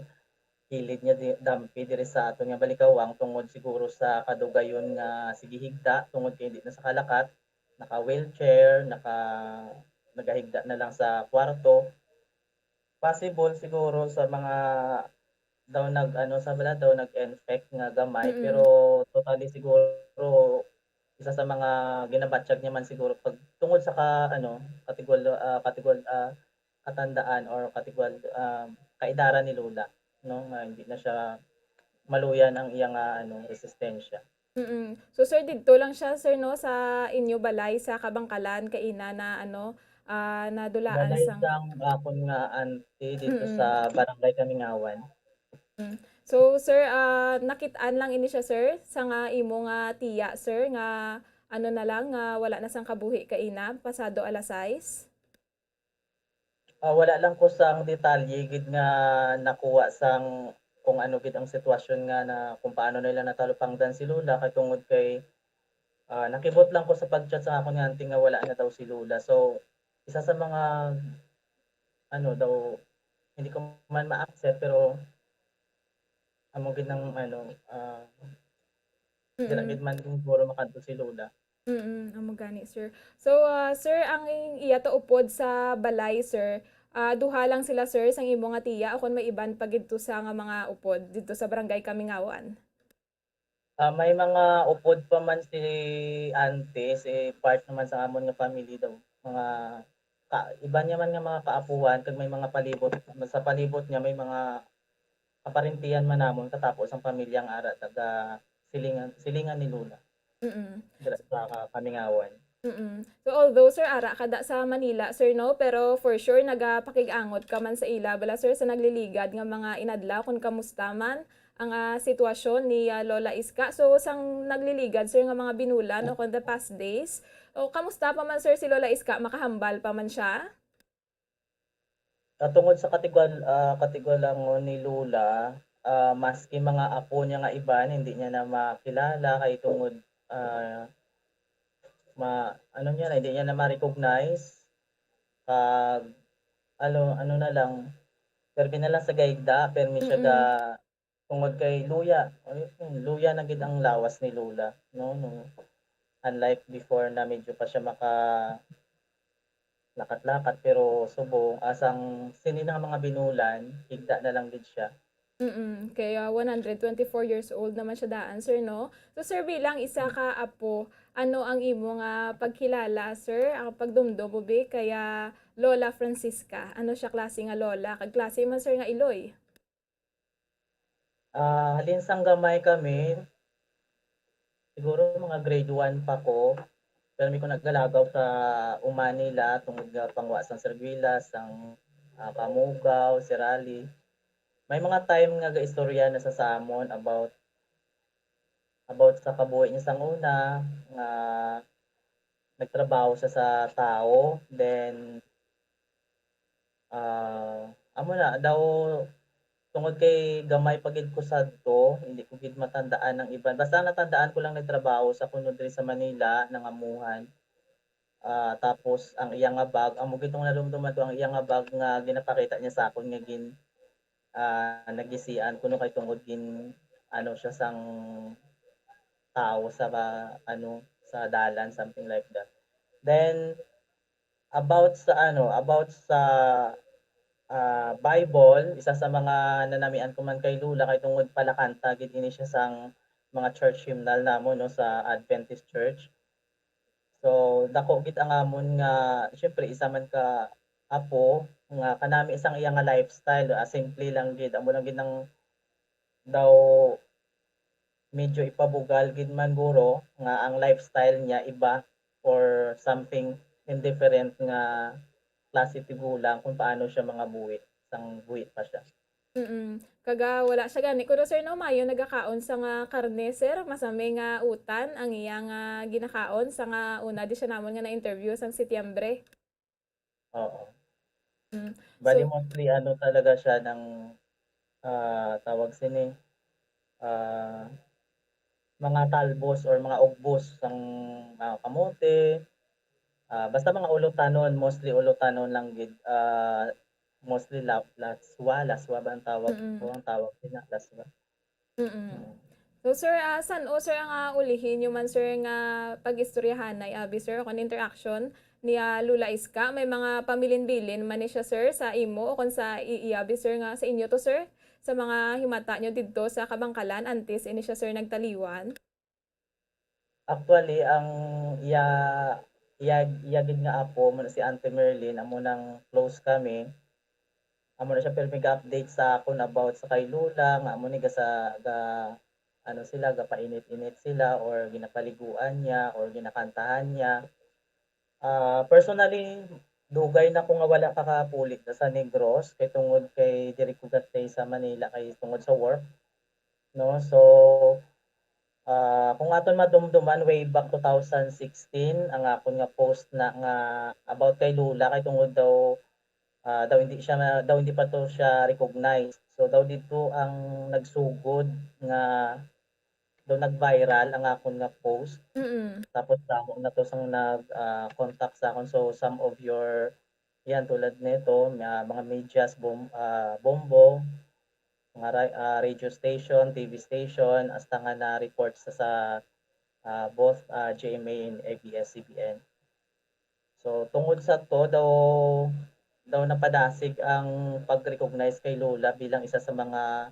kilid nga di-, dampi diri sa aton nga balikawang tungod siguro sa kadugayon nga sige higda, tungod kay hindi na sa kalakat, naka-wheelchair, naka-, nagahigda na lang sa kwarto. Possible siguro sa mga daw nag-, ano, sa bala daw nag-infect nga gamay, Mm. pero totally siguro isa sa mga ginabatyag niya man siguro pag tungod sa ka-, ano, katigwal-, ah, katigwal-, ah, katandaan or katigwal-, ah, kaedaran ni Lola, no, nga hindi na siya maluyan ang iya nga, ano, resistensya. Mm. So, sir, didto lang siya, sir, no, sa inyo balay sa Kabangkalan, kaina na, ano, ah, nadulaan Balay sang sang akon nga auntie dito Mm. sa Barangay Kamingawan. Mm. So, sir, ah, nakit-an lang ini siya, sir, sa nga imo nga tiya, sir, nga ano na lang, nga wala na sang kabuhi kaina, pasado alas sais? Ah, wala lang ko sang detalye gid nga nakuha sang kung ano gid ang sitwasyon nga na kung paano nila natalupangdan si Lola, kay tungod kay, ah, nakibot lang ko sa pag-chat sa akon nga auntie nga wala na daw si Lola. So, isa sa mga ano daw, hindi ko man ma-accept, pero amo gid ang ano, ah, dira Mm. gid man siguro makadto si Lola. Mm, amo gani, sir. So, ah, sir, ang iya to upod sa balay, sir, ah, duha lang sila, sir, sang imo nga tiya, o kon may iban pa gid to sa nga mga upod didto sa Barangay Kamingawan? Ah, may mga upod pa man si auntie, si part naman sa amon nga family daw, mga ka-, iban niya man nga mga kaapuhan, kag may mga palibot, sa palibot niya may mga kaparintihan man namon, katapo sang pamilya nga ara taga silingan, silingan ni Lola. Mm. Dira sa Kamingawan. Mm. So, although, sir, ara ka da sa Manila, sir, no? Pero for sure, nagapakig-angot ka man sa ila, bala, sir, sa nagliligad nga mga inadlaw, kung kamusta man ang, ah, sitwasyon ni, ah, Lola Iska. So, sang nagliligad, sir, nga mga binulan o kung the past days, o kamusta pa man, sir, si Lola Iska? Makahambal pa man siya? Ah, tungod sa katigual-, ah, katigulangon ni Lola, ah, maski mga apo niya nga iban, hindi niya na makilala kay tungod, ah, ma-, ano niya na, hindi niya na ma-recognize. Kag, ano, ano na lang, permi na lang sa gaigda, permi siya Mm. ga-, tungod kay luya, ay, luya na gid ang lawas ni Lola, no, no. Unlike before na medyo pa siya maka-, lakat-lakat, pero subong, asang sini na nga mga binulan, higda na lang gid siya. Mm, kay, ah, one hundred twenty-four years old naman siya daan, sir, no? So, sir, bilang isa ka apo, ano ang imo nga pagkilala, sir, ang pagdumdom mo, bi, kaya Lola Francisca? Ano siya klase nga lola? Kag klase man, sir, nga iloy? Ah, halin sang gamay kami, siguro mga grade one pa ko, pero may ko nagalagaw sa uma nila tungod nga pangwa sang serbilas, sang, ah, kamugaw, sirali. May mga time nga gaistorya na sa samon about, about sa kabuhi niya sang una, nga nagtrabaho siya sa tawo, then, ah, amo na, daw, tungod kay gamay pa gid ko sadto, hindi ko gid matandaan ang iban. Basta ang natandaan ko lang, nagtrabaho sa kuno diri sa Manila, nangamuhan. Ah, tapos ang iya nga bag, amo gid tong nadumduman ko, ang iya nga bag nga ginapakita niya sa akon nga gin-, ah, nagisian kuno kay tungod gin-, ano siya sang tawo sa ba-, ano, sa dalan, something like that. Then, about sa, ano, about sa, ah, Bible, isa sa mga nanamian ko man kay Lola kay tungod palakanta gid ini siya sang mga church hymnal namon, no, sa Adventist Church. So, dako gid ang amon nga, syempre, isa man ka apo nga kanami sang iya nga lifestyle, ah, simple lang gid, amo lang gid ang daw medyo ipabugal gid man guro nga ang lifestyle niya iba or something indifferent nga klase tigulang kung paano siya mangabuhi sang buhi pa siya. Mm. Kaga wala siya gani. Kuno, sir, no, mayo nagakaon sa nga karne, sir. Masami nga utan ang iya nga ginakaon sa nga una di siya namon nga na-interview sang Setyembre. Oo. Mm. Bali, so mostly ano talaga siya ng, ah, tawag sini, ah, mga talbos or mga ugbos sang, ah, kamote, ah, basta mga ulutanon, mostly ulutanon lang gid, ah, mostly la-, laswa, laswa ba ang tawag Mm. ko? Ang tawag din na laswa. Mm. Mm. So, sir, ah, san-o, sir, ang, ah, ulihi nyo man, sir, nga pag-istoryahanay, abi, sir, o kon interaction ni, ah, Lola Iska? May mga pamilinbilin man ni siya, sir, sa imo o kon sa i-, iya, abi, sir, nga sa inyo to, sir? Sa mga himata nyo didto sa Kabangkalan, antes ini siya, sir, nagtaliwan? Actually, ang iya, iya, iya gid nga apo, mo na si Auntie Merlin, amo nang close kami. Amo na siya pirmi ga-update sa akon about sa kay Lola, nga amo ni ga sa, ga, ano sila, gapainit-init sila or ginapaliguan niya or ginakantahan niya. Ah, personally, dugay na ko nga wala ka kapuli sa Negros kay tungod kay diri ko ga-stay sa Manila kay tungod sa work, no? So, ah, kung aton madumduman, way back two thousand sixteen, ang akon nga post na nga about kay Lola kay tungod daw, ah, daw hindi siya, daw hindi pa to siya recognized. So, daw dito ang nagsugod nga daw nag-viral ang akon nga post. Mm. Tapos damo na to sang nag, ah, contact sa akon. So, some of your, yan, tulad nito, mga, mga medias, bom-, ah, Bombo, mga ra-, ah, radio station, T V station, hasta nga na-report sa, sa, ah, both, ah, G M A and A B S C B N. So, tungod sa to, daw, daw napadasig ang pag-recognize kay Lola bilang isa sa mga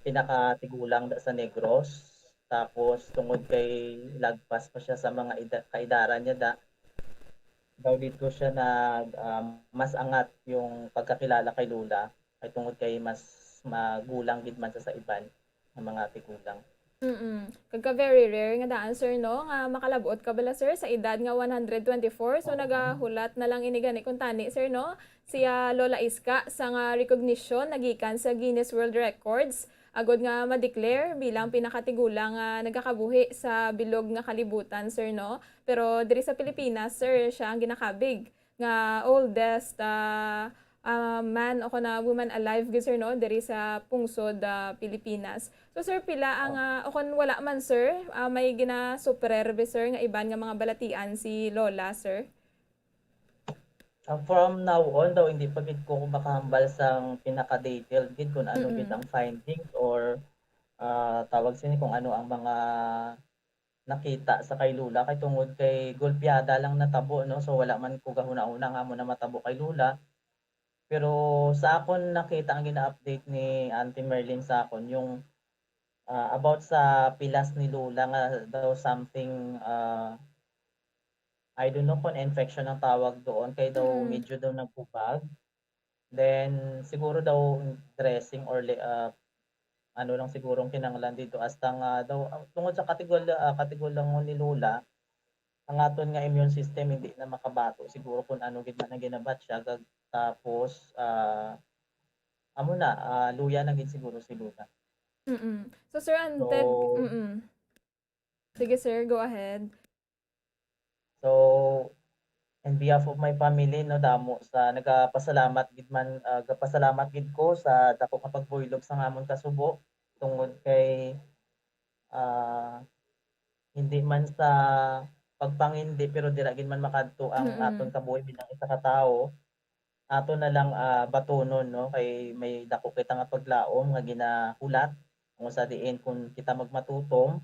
pinakatigulang da-, sa Negros. Tapos, tungod kay lagpas pa siya sa mga eda-, kaedaran niya da, daw dito siya nag, ah, mas angat yung pagkakilala kay Lola, kay tungod kay mas magulang gid man sa, sa iban nga mga tigulang. Mm. Kag ka very rare nga daan, sir, no, nga makalab-ot ka bala, sir, sa edad nga one hundred twenty-four. So, Oo. nagahulat na lang ini gani kung tani, sir, no? Si, ah, Lola Iska sa nga recognition nagikan sa Guinness World Records agod nga ma-declare bilang pinakatigulang nga nagakabuhi sa bilog nga kalibutan, sir, no? Pero diri sa Pilipinas, sir, siya ang ginakabig nga oldest, ah, ah, man o kon, ah, woman alive gid, sir, no, diri sa pungsod, ah, Pilipinas. So, sir, pila ang, Oh. ah, o kon wala man, sir, ah, may ginasupererbe, sir, nga iban nga mga balatian si Lola, sir? Ah, from now on daw, hindi pa gid ko makahambal sang pinaka-detailed gid kung ano gid Mm. ang findings or, ah, tawag sini, kung ano ang mga nakita sa kay Lola, kay tungod kay gulpiada lang natabo, no? So, wala man ko gahuna-huna nga amo na matabo kay Lola. Pero sa akon nakita, ang gina-update ni Auntie Merlin sa akon, yung, ah, about sa pilas ni Lola nga daw something, ah, I don't know kung infection ang tawag doon, kay daw Mm. medyo daw nagkubag. Then, siguro daw dressing or li-, ah, ano lang siguro ang kinahanglan dito, hasta nga daw, ah, tungod sa katigul-, ah, katigulangon ni Lola, ang aton nga immune system hindi na makabato siguro kung ano gid man ang ginabatyag, tapos, ah, amo na, ah, luya na gid siguro si Lola. Mm. So, Sir Anteg, So, mm. Sige, sir, go ahead. So, in behalf of my family, no, damo sa nagapasalamat gid man, ah, gapasalamat gid ko sa dako nga pagbuylog sa amon kasubo tungod kay, ah, hindi man sa pagpangindi, pero dira gid man makadto ang Mm. aton kabuhi bilang isa ka tawo. Ato na lang, ah, batunon, no, kay may dako kita nga paglaom nga ginahulat, kung sa diin kung kita magmatutom,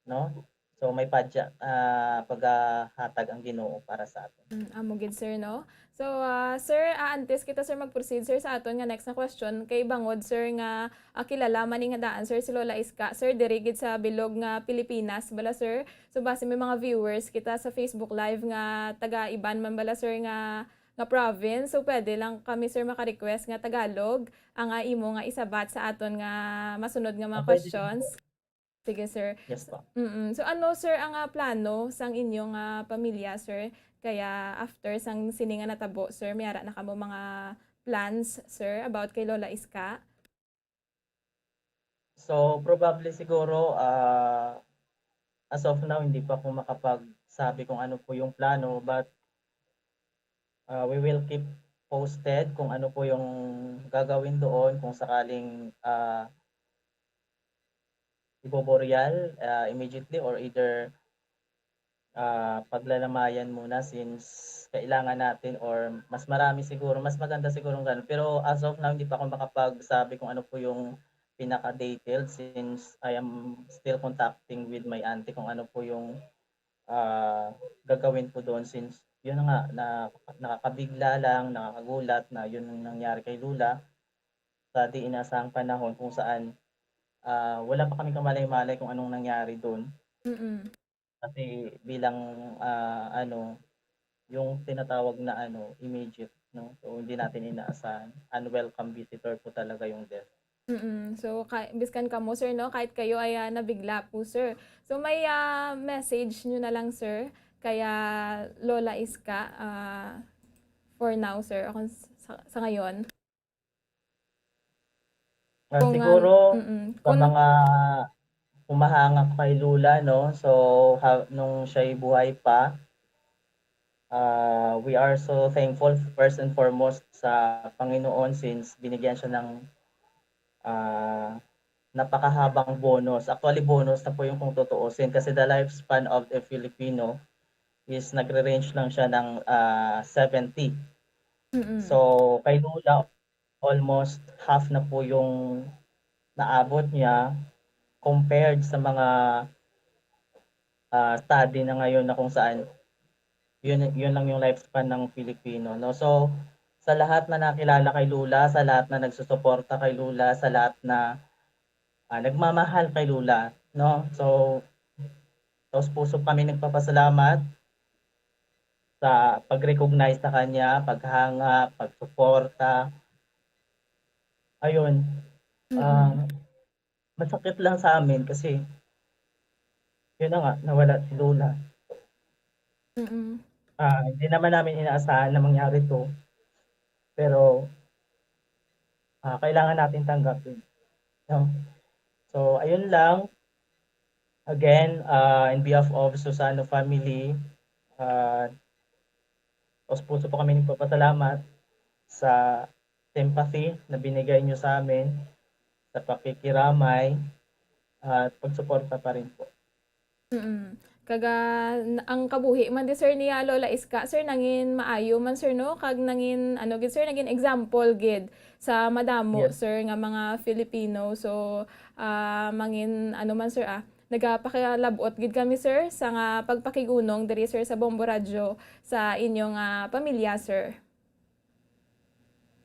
no? So, may padya, ah, pagahatag ang Ginoo para sa aton. Mm, amo gid, sir, no? So, ah, sir, ah, antes kita, sir, mag-proceed, sir, sa aton nga next na question, kay bangod, sir, nga, ah, kilala man ni nga daan, sir, si Lola Iska, sir, diri gid sa bilog nga Pilipinas, bala, sir. So, basi may mga viewers kita sa Facebook Live nga taga iban man, bala, sir, nga, nga province, so pwede lang kami, sir, maka-request nga Tagalog ang, ah, imo nga isabat sa aton nga masunod nga mga Ah, pwede din questions. po. Sige, sir. Yes po. Mm. So, ano, sir, ang, ah, plano sang inyo nga pamilya, sir? Kaya after sang sini nga natabo, sir, may ara na kamo mga plans, sir, about kay Lola Iska? So, probably siguro, ah, as of now, hindi pa ako makapagsabi kung ano po yung plano, but, ah, we will keep posted kung ano po yung gagawin doon, kung sakaling, ah, iboburial, ah, immediately or either, ah, paglalamayan muna since kailangan natin or mas marami siguro, mas maganda siguro ganun. Pero as of now, hindi pa ako makapagsabi kung ano po yung pinaka-detailed since I am still contacting with my auntie kung ano po yung, ah, gagawin po doon since yun na nga, na, nakakabigla lang, nakakagulat na yun ang nangyari kay Lola sa di inasahang panahon kung saan, ah, wala pa kami kamalay-malay kung anong nangyari doon. Mm. Kasi bilang, ah, ano, yung tinatawag na ano, immediate, no? So, hindi natin inaasahan. Unwelcome visitor po talaga yung death. Mm. So, ka-, biskan kamo, sir, no? Kahit kayo ay, ah, nabigla po, sir. So, may, ah, message nyo na lang, sir, kaya Lola Iska, ah, for now, sir, o kung s-, sa, sa ngayon. Ah, Kung, ah, siguro, mm, sa kung mga humahanga kay Lola, no? So, ha-, nung siya'y buhay pa, ah, we are so thankful, first and foremost, sa Panginoon, since binigyan siya ng, ah, napakahabang bonus. Actually, bonus na po yung kung tutuusin, kasi the lifespan of a Filipino is nagre-range lang siya ng, ah, seventy. Mm. So, kay Lola, almost half na po yung naabot niya compared sa mga, ah, study na ngayon na kung saan yun, yun lang yung lifespan ng Filipino, no? So, sa lahat na nakilala kay Lola, sa lahat na nagsusuporta kay Lola, sa lahat na, ah, nagmamahal kay Lola, no? So, taos puso kami nagpapasalamat sa pag-recognize sa kanya, paghanga, pagsuporta. Ayun. Mm. Ah, masakit lang sa amin kasi, yun na nga, nawala si Lola. Mm. Ah, hindi naman namin inaasahan na mangyari 'to. Pero, ah, kailangan natin tanggapin, no? So, ayun lang. Again, ah, in behalf of Susano family, ah, taos puso po kami nagpapasalamat sa sympathy na binigay niyo sa amin, sa pakikiramay, at pagsuporta pa rin po. Mm. Kag, ah, n-, ang kabuhi man di, sir, niya Lola Iska, sir, nangin maayo man, sir, no? Kag nangin, ano gid, sir, nangin example gid sa madamo, Yes. sir, nga mga Filipino. So, ah, mangin, ano man, sir, ah, nagapakilabot gid kami, sir, sa nga pagpakigunong diri, sir, sa Bombo Radyo sa inyo nga pamilya, sir.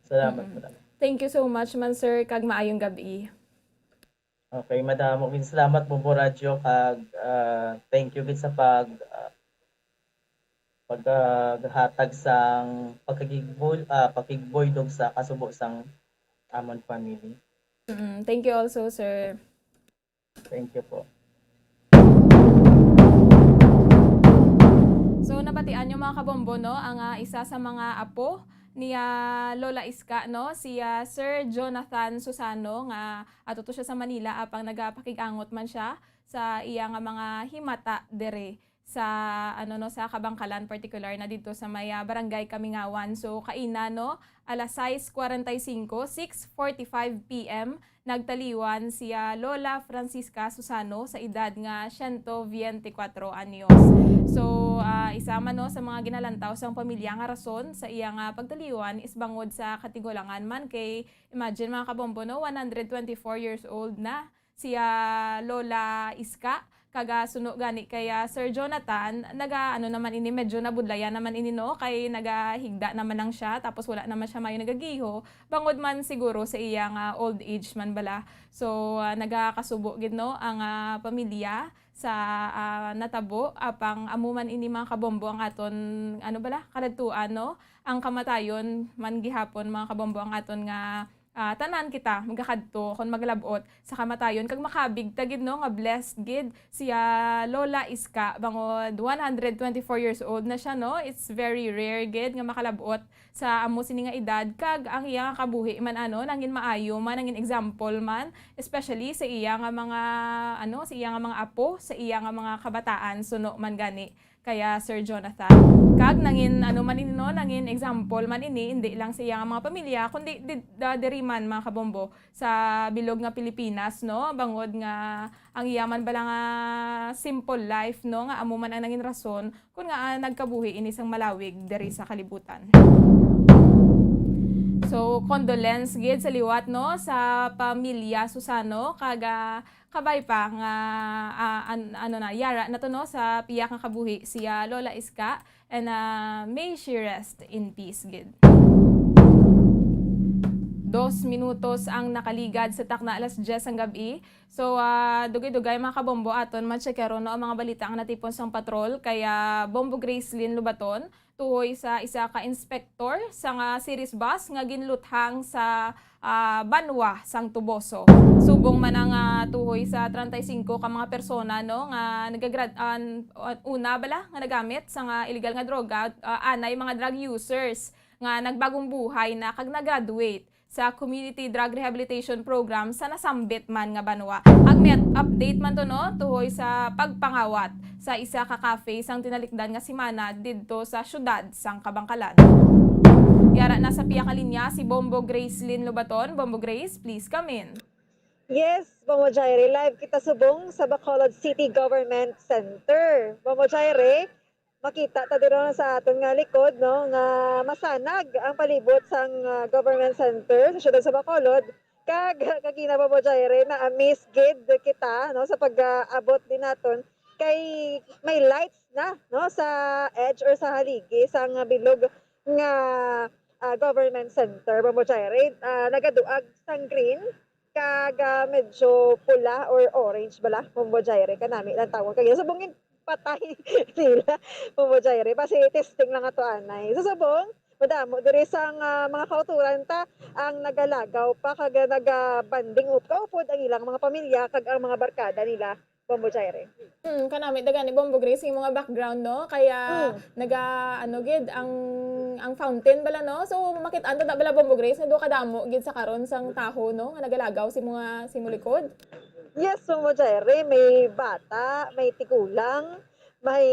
Salamat, Mm-mm. madam. Thank you so much man, sir, kag maayong gab-i. Okay, madam. Okay, salamat, Bombo Radyo, kag, ah, thank you gid sa pag, ah, paghatag sang pagkigbuy-, ah, pakigbuydog sa kasubo sang amon family. Mm, thank you also, sir. Thank you po. So, nabatian niyo, mga kabombo, no, ang, ah, isa sa mga apo ni, ah, Lola Iska, no, si, ah, Sir Jonathan Susano, nga ato to siya sa Manila, apang nagapakig-angot man siya sa iya nga mga himata dere sa, ano, no, sa Kabangkalan, particular na didto sa may, ah, Barangay Kamingawan. So, kaina, no, alas sais cuarenta y cinco, six forty-five P M, nagtaliwan si, ah, Lola Francisca Susano sa edad nga siyento biyente kwatro anyos. So, ah, isa man, no, sa mga ginalantaw sang pamilya nga rason sa iya nga pagtaliwan is bangod sa katigulangan man kay, imagine, mga kabombo, no, one hundred twenty-four years old na si, ah, Lola Iska. Kag, ah, suno gani kay, ah, Sir Jonathan, naga-, ano naman ini, medyo nabudlayan naman ini, no, kay nagahigda naman lang siya, tapos wala naman siya mayo nagagiho, bangod man siguro sa iya nga old age man bala. So, ah, nagakasubo gid, no, ang, ah, pamilya sa, ah, natabo, apang amo man ini, mga kabombo, ang aton, ano bala, kaladtuan, no? Ang kamatayon man gihapon, mga kabombo, ang aton nga, ah, tanan kita magakadto kon maglabot sa kamatayon, kag makabig ta gid, no, nga blessed gid si, ah, Lola Iska, bangod one hundred twenty-four years old na siya, no? It's very rare gid nga makalabot sa amo sini nga edad, kag ang iya nga kabuhi man, ano, nangin maayo man, nangin example man, especially sa iya nga mga, ano, sa iya nga mga apo, sa iya nga mga kabataan, suno man gani kaya Sir Jonathan. Kag nangin, ano man ini, no, nangin example man ini, hindi lang sa iya nga mga pamilya, kundi di-, da-, diri man, mga kabombo, sa bilog nga Pilipinas, no, bangod nga ang iya man bala nga simple life, no, nga amo man ang nangin rason kun nga, ah, nagkabuhi ini sang malawig diri sa kalibutan. So, condolence gid sa liwat, no, sa pamilya Susano, kag, ah, kabay pa nga, ah, an-, ano na, yara na to, no, sa pihak nga kabuhi si, ah, Lola Iska, and, ah, may she rest in peace gid. Dos minutos ang nakaligad sa takna alas diyes sang gab-i. So, ah, dugay-dugay, mga kabombo, aton ma-check karon, no, ang mga balita nga natipon sang patrol. Kaya Bombo Gracelyn Lubaton, tuhoy sa isa ka inspektor sa nga series bus nga ginluthang sa, ah, banwa sang Toboso. Subong man ang, ah, tuhoy sa treinta y cinco ka mga persona, no, nga nagagrad-, an-, una bala nga nagamit sa nga illegal nga droga, ah, anay mga drug users nga nagbagong buhay na kag nag-graduate sa Community Drug Rehabilitation Program sa nasambit man nga banwa. Kag may update man to, no, tuhoy sa pagpangawat sa isa ka cafe sang tinalikdan nga semana didto sa siyudad sang Kabangkalan. Yara na sa pihak linya si Bombo Gracelyn Lubaton. Bombo Grace, please come in. Yes, Bombo Jaire, live kita subong sa Bacolod City Government Center. Bombo Jaire, makita ta diri sa aton nga likod, no, nga masanag ang palibot sang, ah, government center sa siyudad sa Bacolod. Kag kagina, Bombo Jaire, na-amaze gid kita, no, sa pag-abot din naton kay may lights na, no, sa edge or sa haligi sang bilog nga, ah, government center, Bombo Jaire. Ah, nagaduag sang green kag, ah, medyo pula or orange bala, Bombo Jaire, kanami lang tawag kag subong gid patay nila, Bombo Jaire. Basi testing lang ato anay. Sa subong, madamo diri sang, ah, mga kauturan ta ang nagalagaw pa kag nagabanding up-, kaupod ang ilang mga pamilya kag ang mga barkada nila, Bombo Jaire. Hmm, kanami da gani, Bombo Grace, imo nga background, no? Kaya Mm. naga, ano gid, ang, ang fountain bala, no? So, makit-an ta da bala, Bombo Grace, nga duha kadamo gid sa karon sang taho, no, nga nagalagaw sa imo nga, sa imo likod. Yes, Bombo Jaire, may bata, may tigulang, may,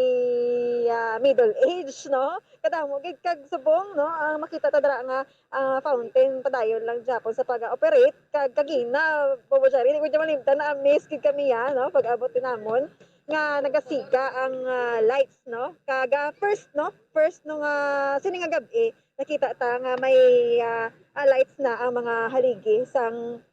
ah, middle age, no? Kadamo gid kag subong, no? Ang makita ta dira nga, ah, fountain padayon lang gyapon sa pag-operate. Kag kagina, Bombo Jaire, di ko gid malimtan, na-amaze gid kami, ah, no? Pag-abot din namon nga nagasiga ang, ah, lights, no? Kag, ah, first, no? First, no, nga sini nga gab-i, nakita ta nga may, ah, ah, lights na ang mga haligi sang,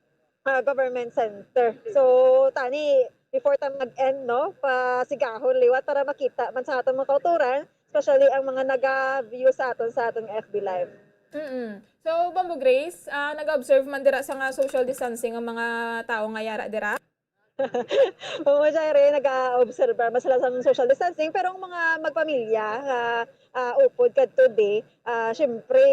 ah, government center. So, tani, before ta mag-end, no, pasigahon liwat para makita man sa aton mga kauturan, especially ang mga naga-view sa aton, sa aton F B Live. Mm-mm. So, Bombo Grace, ah, nag-observe man dira sa nga social distancing ang mga tawo nga yara dira? Bombo Jaire, nag-a-observe man sila sa social distancing, pero ang mga magpamilya nga, ah, upod kadto di, ah, syempre,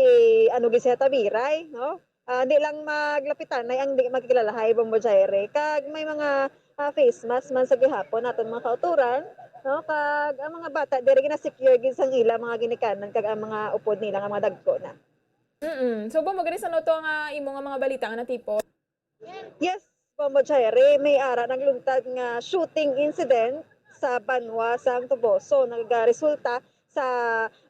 ano gid siya, tabiray, no? Ah, di lang maglapitanay ang di magkilalahay, Bombo Jaire. Kag may mga, ah, face mask man sa gihapon aton mga kauturan, no? Kag ang mga bata diri gina-secure gid sang ila mga ginikanan kag ang mga upod nila nga mga dagko na. Mm. So, Bombo Grace, ano to nga imo nga mga balita nga natipon? Yes, Bombo Jaire, may ara nagluntad nga shooting incident sa banwa sang Toboso. Nagaresulta sa,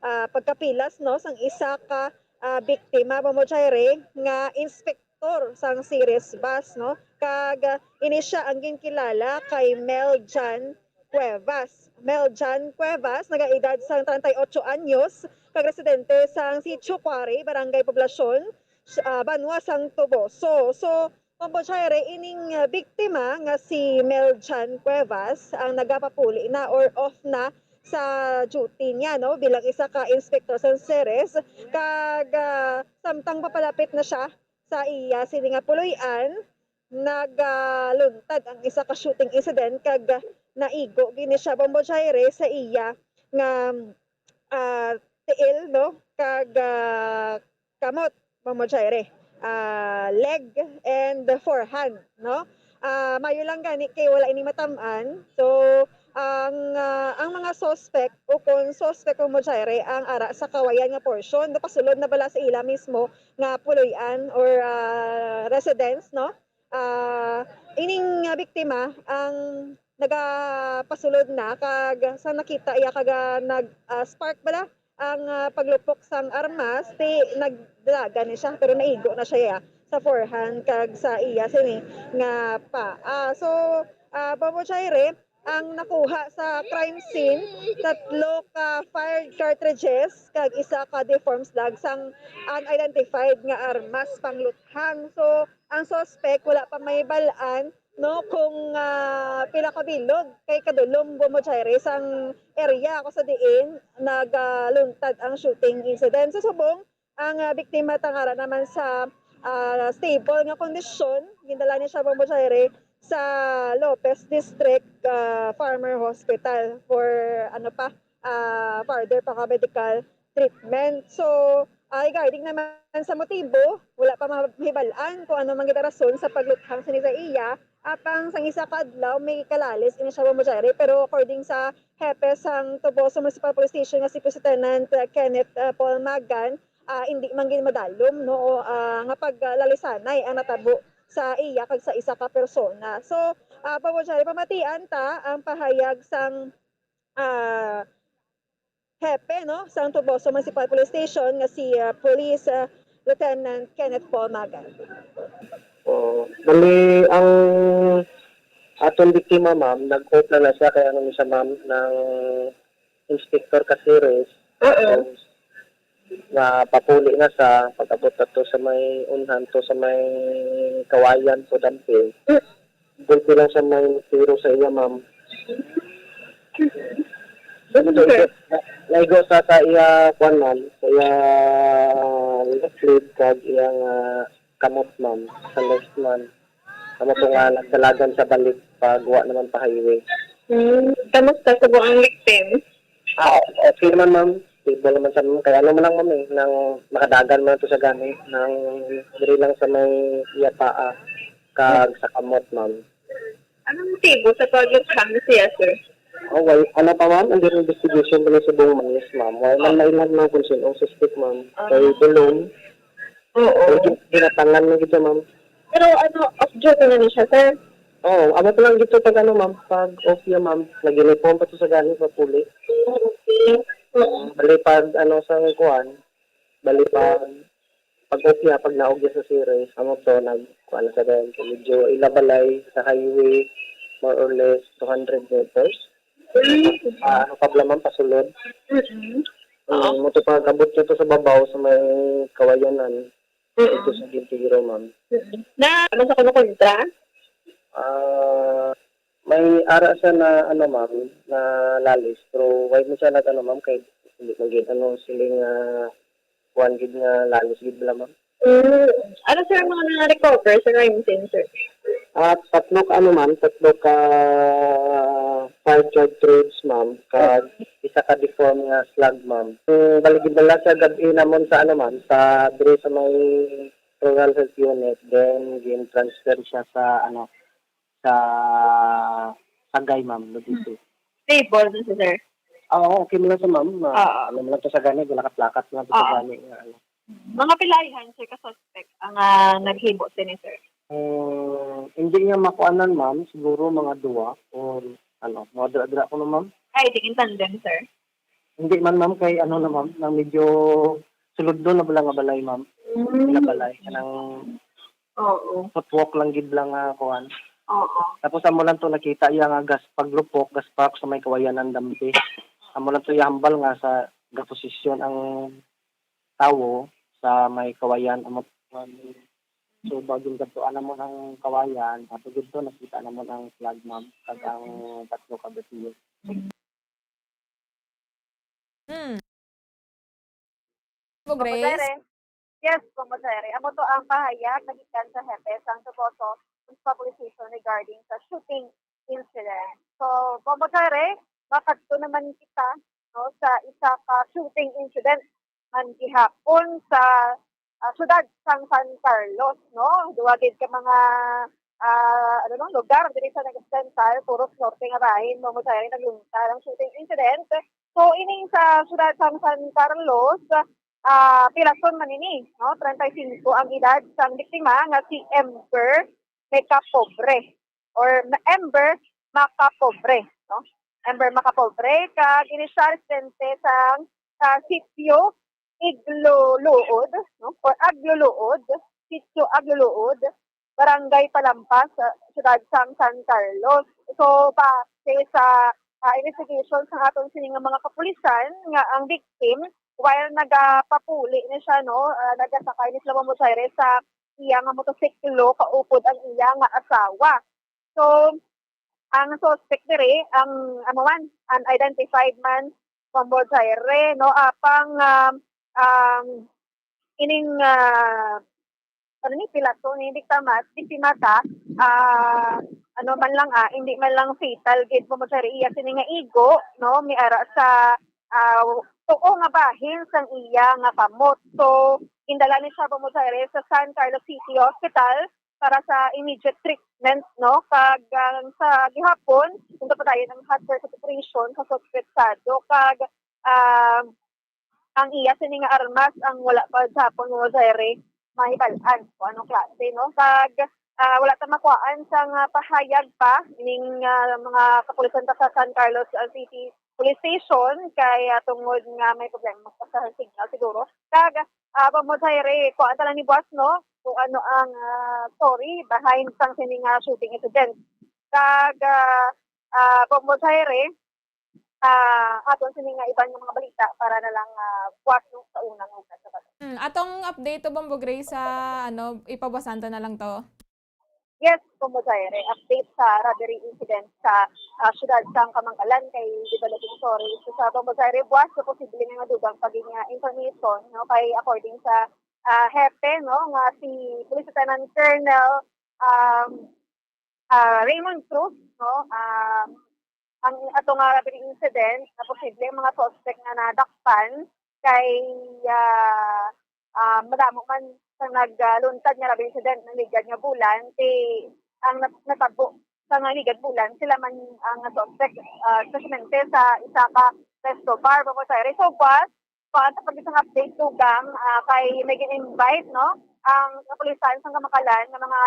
ah, pagkapilas, no, sang isa ka, ah, biktima, Bombo Jaire, nga inspektor sang series bus, no? Kag, ah, ini sia ang ginkilala kay Mel Jan Cuevas. Mel Jan Cuevas, nagaedad sang treinta y ocho anyos, kag residente sang Sitio Quarry, Barangay Poblacion, s-, ah, banwa sang Toboso. So, Bombo Jaire, ining, ah, biktima nga si Mel Jan Cuevas ang nagapapuli na or off na sa duty niya, no, bilang isa ka inspektor sa series. Kag, ah, samtang papalapit na siya sa iya sini nga puloy-an, nagaluntad ang isa ka shooting incident kag naigo gini siya, Bombo Jaire, sa iya nga, ah, tiil, no, kag, ah, kamot, Bombo Jaire, ah, leg and forehand, no? Ah, mayo lang gani kay wala ini matam-an. So, ang, ah, ang mga suspect o kon suspect, Bombo Jaire, ang ara sa kawayan nga portion, no, pasulod na bala sa ila mismo nga puloy-an or, ah, residence, no? Ah, ining, ah, biktima ang nagapasulod na kag sa nakita iya kag, ah, nag, ah, spark bala ang, ah, paglupok sang armas, ti nagdalagan ni siya, pero naigo na siya sa forehand kag sa iya sini nga paa. So, ah, Bombo Jaire, ang nakuha sa crime scene, tatlo ka fired cartridges kag isa ka deformed slug sang unidentified nga armas pangluthang. So, ang suspect wala pa mahibal-an, no, kung, ah, pila ka bilog kay kadulom, Bombo Jaire, sang area kung sa diin nagaluntad ang shooting incident. Sa subong, ang, ah, biktima tangara naman sa, ah, stable nga kondisyon, gindala ni siya, Bombo Jaire, sa Lopez District, ah, Farmer Hospital for, ano pa, ah, further pa nga medical treatment. So, ah, regarding naman sa motibo, wala pa mahibal-an kung ano man gid ang rason sa pagluthang sini sa iya. Apang sang isa ka adlaw, may kalalis ini siya, Bombo Jaire. Pero according sa hepe sang Toboso Municipal Police Station nga si Police Lieutenant, ah, Kenneth, ah, Paul Magan, ah, hindi man gid madalom, no, o, ah, nga paglalisanay ang natabo sa iya kag sa isa ka persona. So, ah, Bombo Jaire, pamatian ta ang pahayag sang, ah, hepe, no, sang Toboso Municipal Police Station nga si, ah, Police, ah, Lieutenant Kenneth Paul Magan. Oh, bali ang aton biktima, ma'am, nag-off na na siya kay ano ni siya, ma'am, ng Inspector Caceres. Oo. Nga papuli na sa pag-abot nato sa may unhan to sa may kawayan to, damping. Gulpi lang sa may tiro sa iya, ma'am. Ito, ito, naigo sa sa iya, kwan, ma'am, sa iya left leg kag iya nga kamot, ma'am, sa left, ma'am. Amo to nga nagdalagan sa balik pag wa naman pa highway. Hmm. Kamusta sa buang victim? Ah, okay naman, ma'am. Stable naman sa, ma'am. Kaya ano man lang, ma'am, eh, nang makadagan man to sa gani, nang diri lang sa may iya paa, kag sa kamot, ma'am. Anong motibo sa pagluthang siya, sir? Oh, well, ano pa, ma'am? Under investigation pa ni subong mais, ma'am. Wala man mailhan, ma'am, kung sino ang suspect, ma'am. Kay Dulong, Oo. Kay gin- ginatangan na gid siya, ma'am. Pero ano, off duty na ni siya, sir? Oo, amo pa lang gito pag ano, ma'am, pag off niya, ma'am, nag-uniform pa to sa gani, papuli. Okay. Oo. Bali pag ano sa kuan, bali pag pag off niya, pag naog niya sa series, amo to nag kuan sa gani. Medyo ila balay sa highway, more or less two hundred meters. Ah, ano pa bala, ma'am, pasulod. Mm-mm. Um, mo to pag abot niya to sa babaw sa may kawayanan. Mm-mm. Ito sa gintiro, ma'am. Mm-mm. Na, ano sa kuno kontra? Ah, may ara siya na, ano, ma'am, na lalis. Pero why mo siya nag, ano, ma'am, kay hindi man gid, ano, siling, ah, kuwan gid nga lalis gid bala, ma'am. Mm. Ano, sir, ang mga na-recover sa crime scene, sir? Ah, tatlo ka, ano, ma'am, tatlo ka fire charge threads, ma'am, kag isa ka deform nga slug, ma'am. Ang bali gid bala siya gab-i namon sa, ano, ma'am, sa diri sa may rural health unit, then gin-transfer siya sa, ano, sa Sagay, ma'am, Lobito. Stable na siya, sir. Ah, oo, okay mo lang sa, ma'am. Ah, Oo. Ano mo lang to sa gani, lakat-lakat mo lang to sa Oo. Gani. Nga, ano. Mga pilahan, sir, ka suspect ang ah, naghibo sini, sir? Um, hindi niya makuanan, ma'am. Siguro mga duwa o ano, mga dira-dira ko, ma'am. Ay, di in tandem, sir. Hindi man, ma'am, kay ano na, ma'am, nang medyo sulod doon na bala nga balay, ma'am. Mm. Nga balay, kanang Oo. footwalk lang gid lang nga kuan. Oo. Tapos amo lang to nakita iya nga gas paglupok, gas park sa may kawayan ang dampi. Amo lang to iya hambal nga sa gaposisyon ang tawo sa may kawayan amo. So bagong gadtuan namon ang kawayan, ato gid to nakita namon ang flag, ma'am, kag ang tatlo ka butsilyo. Hmm. Mo, Grace? Yes, Bombo Jaire. Amo to ang pahayag nagikan sa hepe sang Toboso Municipal Police Station regarding sa shooting incident. So, Bombo Jaire, makadto naman kita, no, sa isa ka shooting incident man gihapon sa ah, syudad sang San Carlos, no? Duwa gid ka mga ah, ano no, lugar diri sa Occidental, Purok Norte nga bahin, Bombo Jaire, naglunta ang shooting incident. So, ining sa syudad sang San Carlos, ah, pilason man ini, no? Treinta y cinco ang edad sang biktima nga si Ember Mecapobre or Ember Macapobre, no? Ember Macapobre, kag ini siya residente sang sa sitio Igluluod, no? Or Agluluod, sitio Agluluod, Barangay Palampas, sa siyudad sang San Carlos. So, base sa ah, investigation sa aton sini nga mga kapulisan nga ang victim, while nagapapuli ni siya, no, ah, nagasakay ni sila, Bombo Jaire, sa iya nga motosiklo kaupod ang iya nga asawa. So, ang suspect diri, ang amo man, unidentified man, Bombo Jaire, no, apang um, um, ining ah, ano ni, pilato ni, biktima, biktima ta, ah, ano man lang, ah, hindi man lang fatal gid, Bombo Jerry, iya sini nga igo, no, may ara sa, ah, tuo nga bahin sang iya nga kamot. So, gindala ni siya, Bombo Jerry, sa San Carlos City Hospital para sa immediate treatment, no, kag, ah, sa gihapon, ito pa tayo ng hot pursuit operation sa suspetsado, kag, ah, ang iya sini nga armas ang wala pa gihapon, Bombo Jerry, mahibal-an kung anong klase, no? Kag, ah, wala ta makuhaan sang pahayag pa ning, ah, mga kapulisan ta sa San Carlos, ah, City Police Station kay, ah, tungod nga may problema pa sa signal siguro. Kag, ah, Bombo Jerry, kuhaan ta lang ni boss, no? Kung ano ang, ah, story behind sang sini nga shooting incident. Kag, ah, ah, Bombo Jerry, ah, aton sini nga iban nga mga balita para na lang, ah, buwas, no, sa unang hugas sa bato. Hmm, atong update to, Bombo Grace, sa, ano, ipabuwasan ta na lang to. Yes, Bombo Jerry, update sa robbery incident sa, ah, siyudad sang Kabankalan kay developing story. So, sa Bombo Jerry, buwas sa posible nga dugang pa gid nga information, no, kay according sa, ah, hepe, no, nga si Police Lieutenant Colonel, um, ah, Raymond Cruz, no, um, ang ato nga robbery incident na posible ang mga suspect nga nadakpan kay, ah, ah, madamo man sa nagluntad nga robbery incident ng ligad nga bulan, ti ang nat-, natabo sa nga ligad bulan, sila man ang suspect, ah, espesiyalmente sa isa ka resto bar, Bombo Jerry. So, buwas, kuan, sa pag isang update, dugang, ah, kay may gin-invite, no, ang kapulisan sa Kabankalan nga mga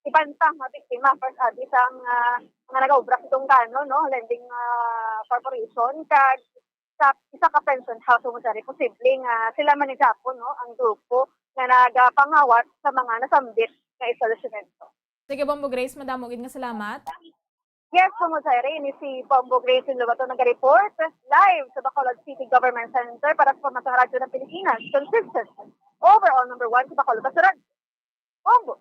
iban pa nga biktima, first abi sang, ah, mga nagaobra sa Tungkano, no, Lending, ah, Corporation, kag sa isa ka pension house, Bombo Jerry, posible nga sila man ni gihapon, no, ang grupo nga nagapangawat sa mga nasambit nga establishmento. Sige, Bombo Grace, madamo gid nga salamat. Yes, Bombo Jerry, ni si Bombo Grace Lobato naga-report live sa Bacolod City Government Center para sa Pamansang Radyo ng Pilipinas. Consistent. Overall number one sa Bacolod Basurag. Bombo!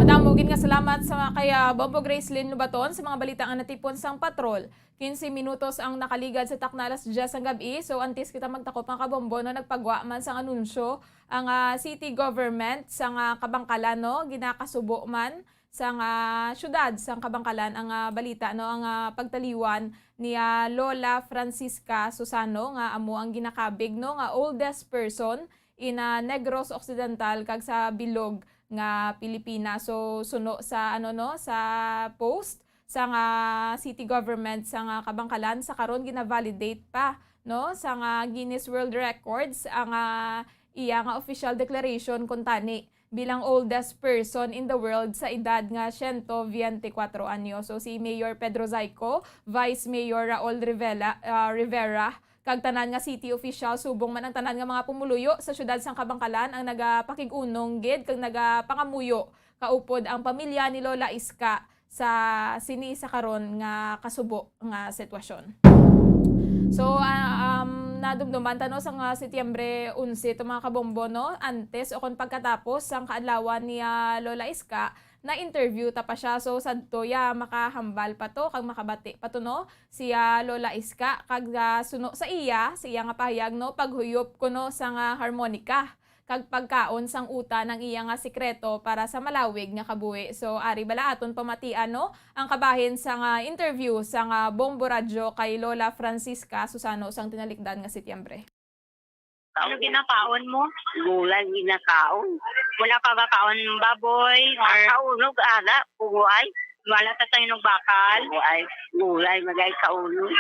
Madamo gid nga salamat sa mga kay, ah, Bombo Gracelyn Lobaton sa mga balita nga natipon sang patrol. Quince minutos ang nakaligad sa takna alas diyes sang gab-i. So, antes kita magtakop, mga kabombo, no, nagpagwa man sang anunsyo ang, ah, city government sang, ah, Kabankalan, no, ginakasubo man sang, ah, syudad sang Kabankalan ang, ah, balita, no, ang, ah, pagtaliwan ni, ah, Lola Francisca Susano, nga amo ang ginakabig, no, nga oldest person in, ah, Negros Occidental kag sa bilog nga Pilipinas. So, suno sa, ano, no, sa post sa nga city government sa nga Kabankalan, sa karon gina-validate pa, no, sa nga Guinness World Records ang, ah, iya nga official declaration kuntani bilang oldest person in the world sa edad nga siyento biyente kwatro anyo. So, si Mayor Pedro Zayco, Vice Mayor Raul Rivela, ah, Rivera, kag tanan nga city official, subong man ang tanan nga mga pumuluyo sa siyudad sang Kabankalan ang nagapakig-unong gid kag nagapangamuyo kaupod ang pamilya ni Lola Iska sa sini sa karon nga kasubo nga sitwasyon. So, ah, um, nadumduman ta, no, sa nga Setyembre onse to, mga kabombo, no, antes o kon pagkatapos sang kaadlawan ni, ah, Lola Iska, na-interview ta pa siya. So, sadto ya makahambal pa to kag makabati pa to, no, si, ah, Lola Iska, kag, ah, suno sa iya, sa iya nga pahayag, no, paghuyop kuno sang, ah, harmonica kag pagkaon sang utan ang iya nga sikreto para sa malawig nga kabuhi. So, ari bala aton pamatian, no, ang kabahin sang, ah, interview sang, ah, Bombo Radyo kay Lola Francisca Susano sang tinalikdan nga Setyembre. Ano ginakaon mo? Gulay ginakaon. Wala ka gakaon baboy or kaunog, aga, puguay? Wala ka sa inog bakal? Puguay. Gulay, magay kaunog.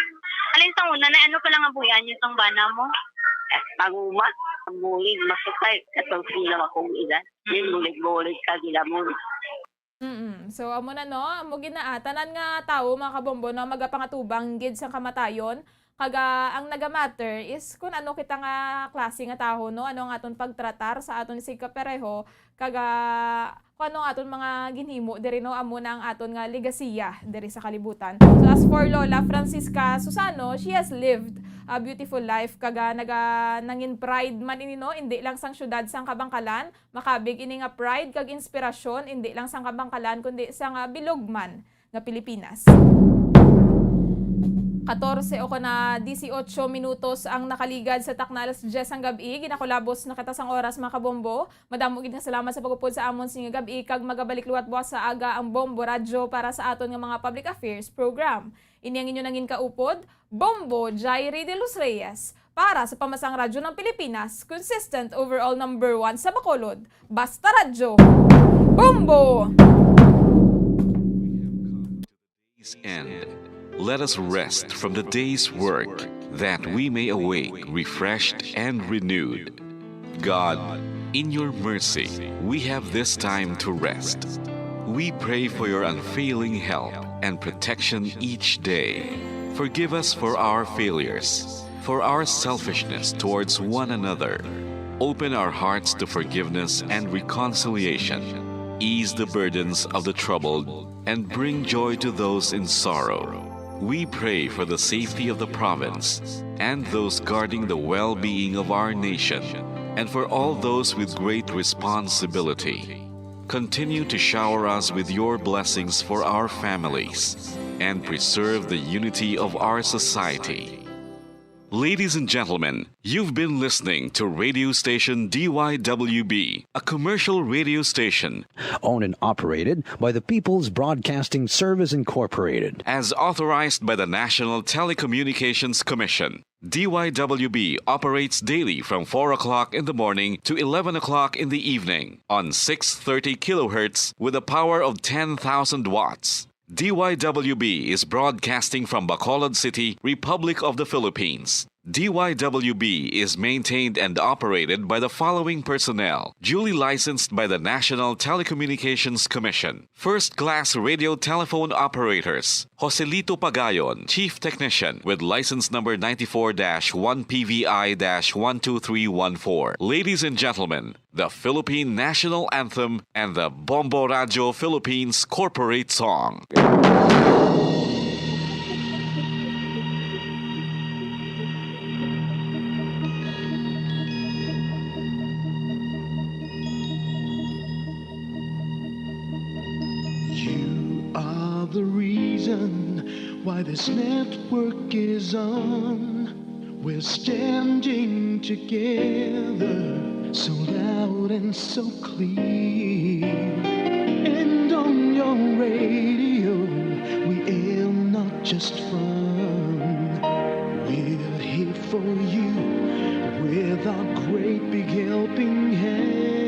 Alin sa una na, ano pala nga buhian niyo tong bana mo? Panguma, bulig, masukay. Katong sila akong edad. Yung bulig-bulig ka, gilamon. Mm. So, amo na, no? Amo gid na, ah, tanan nga tawo, mga kabombo, no, magapangatubang gid sang kamatayon. Kag, ah, ang naga-matter is kung ano kita nga klase nga tawo, no? Ano ang aton pagtratar sa aton isigkapareho, kag, ah, kung ano ang aton mga ginhimo diri, no? Amo na ang aton nga legasiya diri sa kalibutan. So, as for Lola Francisca Susano, she has lived a beautiful life, kag, ah, naga-, nangin pride man ini, no? Indi lang sang siyudad sang Kabankalan, makabig ini nga pride kag inspirasyon, indi lang sang Kabankalan, kundi sang, ah, bilog man nga Pilipinas. Katorse o kon na dieciocho minutos ang nakaligad sa takna alas diyes sang gab-i. Ginakulabos na kita sang oras, mga kabombo. Madamo gid nga salamat sa pag-upod sa amon sini nga gab-i, kag magabalik liwat buwas sa aga ang Bombo Radyo para sa aton nga mga public affairs program. Ini ang inyo nangin kaupod, Bombo Jairi de los Reyes, para sa Pamasang Radyo ng Pilipinas, consistent overall number one sa Bacolod. Basta Radyo, Bombo! End. Let us rest from the day's work, that we may awake refreshed and renewed. God, in your mercy, we have this time to rest. We pray for your unfailing help and protection each day. Forgive us for our failures, for our selfishness towards one another. Open our hearts to forgiveness and reconciliation. Ease the burdens of the troubled and bring joy to those in sorrow. We pray for the safety of the province and those guarding the well-being of our nation, and for all those with great responsibility. Continue to shower us with your blessings for our families and preserve the unity of our society. Ladies and gentlemen, you've been listening to radio station D Y W B, a commercial radio station owned and operated by the People's Broadcasting Service Incorporated. As authorized by the National Telecommunications Commission, D Y W B operates daily from four o'clock in the morning to eleven o'clock in the evening on six thirty kilohertz with a power of ten thousand watts. D Y W B is broadcasting from Bacolod City, Republic of the Philippines. D Y W B is maintained and operated by the following personnel, duly licensed by the National Telecommunications Commission. First class radio telephone operators, Joselito Pagayon, Chief Technician, with license number ninety-four dash one P V I dash one two three one four. Ladies and gentlemen, the Philippine National Anthem and the Bombo Radyo Philippines Corporate Song. You are the reason why this network is on. We're standing together, so loud and so clear. And on your radio, we aim not just fun. We're here for you with our great big helping hand.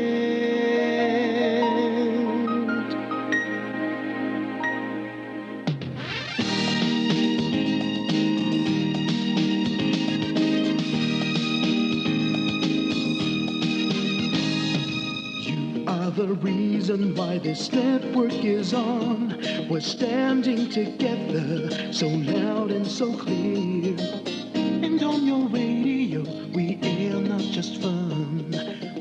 You are the reason why this network is on. We're standing together, so loud and so clear. And on your radio, we air not just fun.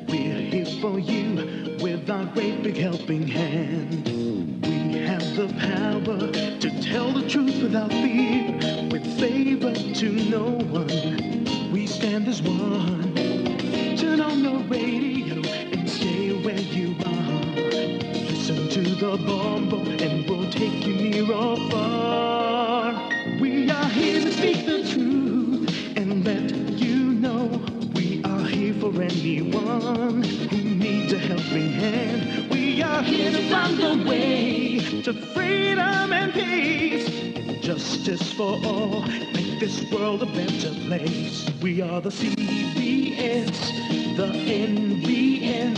We're here for you with our great big helping hand. We have the power to tell the truth without fear, with favor to no one. We stand as one. Turn on your radio and stay where you are. Listen to the Bombo and we'll take you near or far. We are here to speak the truth and let you know we are here for anyone who needs a helping hand. We are here to find the way to freedom and peace and justice for all. Make this world a better place. We are the C B S, the N B N,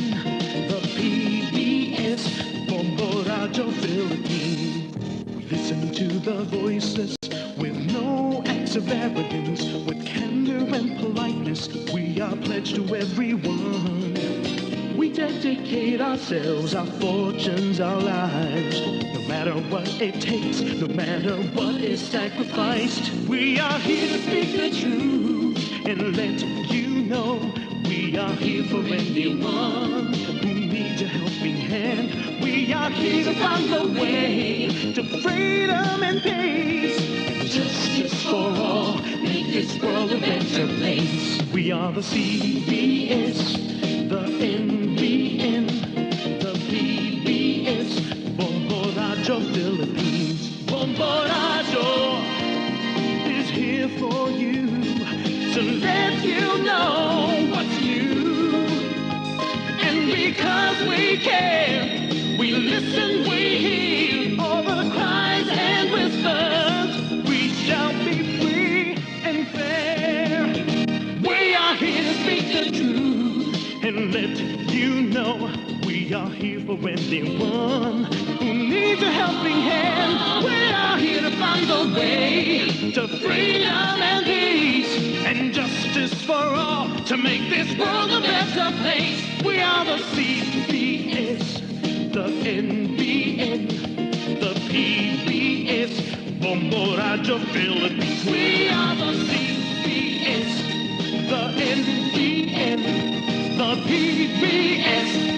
the P B S, Bombo Radyo Philippines. We listen to the voiceless with no acts of arrogance, with candor and politeness. We are pledged to everyone. We dedicate ourselves, our fortunes, our lives. No matter what it takes, no matter what is sacrificed, we are here to speak the truth and let you know we are here for anyone who needs a helping hand. We are here to find the way to freedom and peace and justice for all. Make this world a better place. We are the C B S, the N B N, the P B S, Bombo Radyo Philippines. Bombo Radyo is for you to let you know what's new. And because we care, we listen, we hear all the cries and whispers. We shall be free and fair. We are here to speak the truth and let you know we are here for anyone who needs a helping hand. We are here to find the way to freedom and peace and justice for all to make this world a better place. We are the C B S, the N B N, the P B S, Bombo Radio Philippines. We are the C B S, the N B N, the P B S.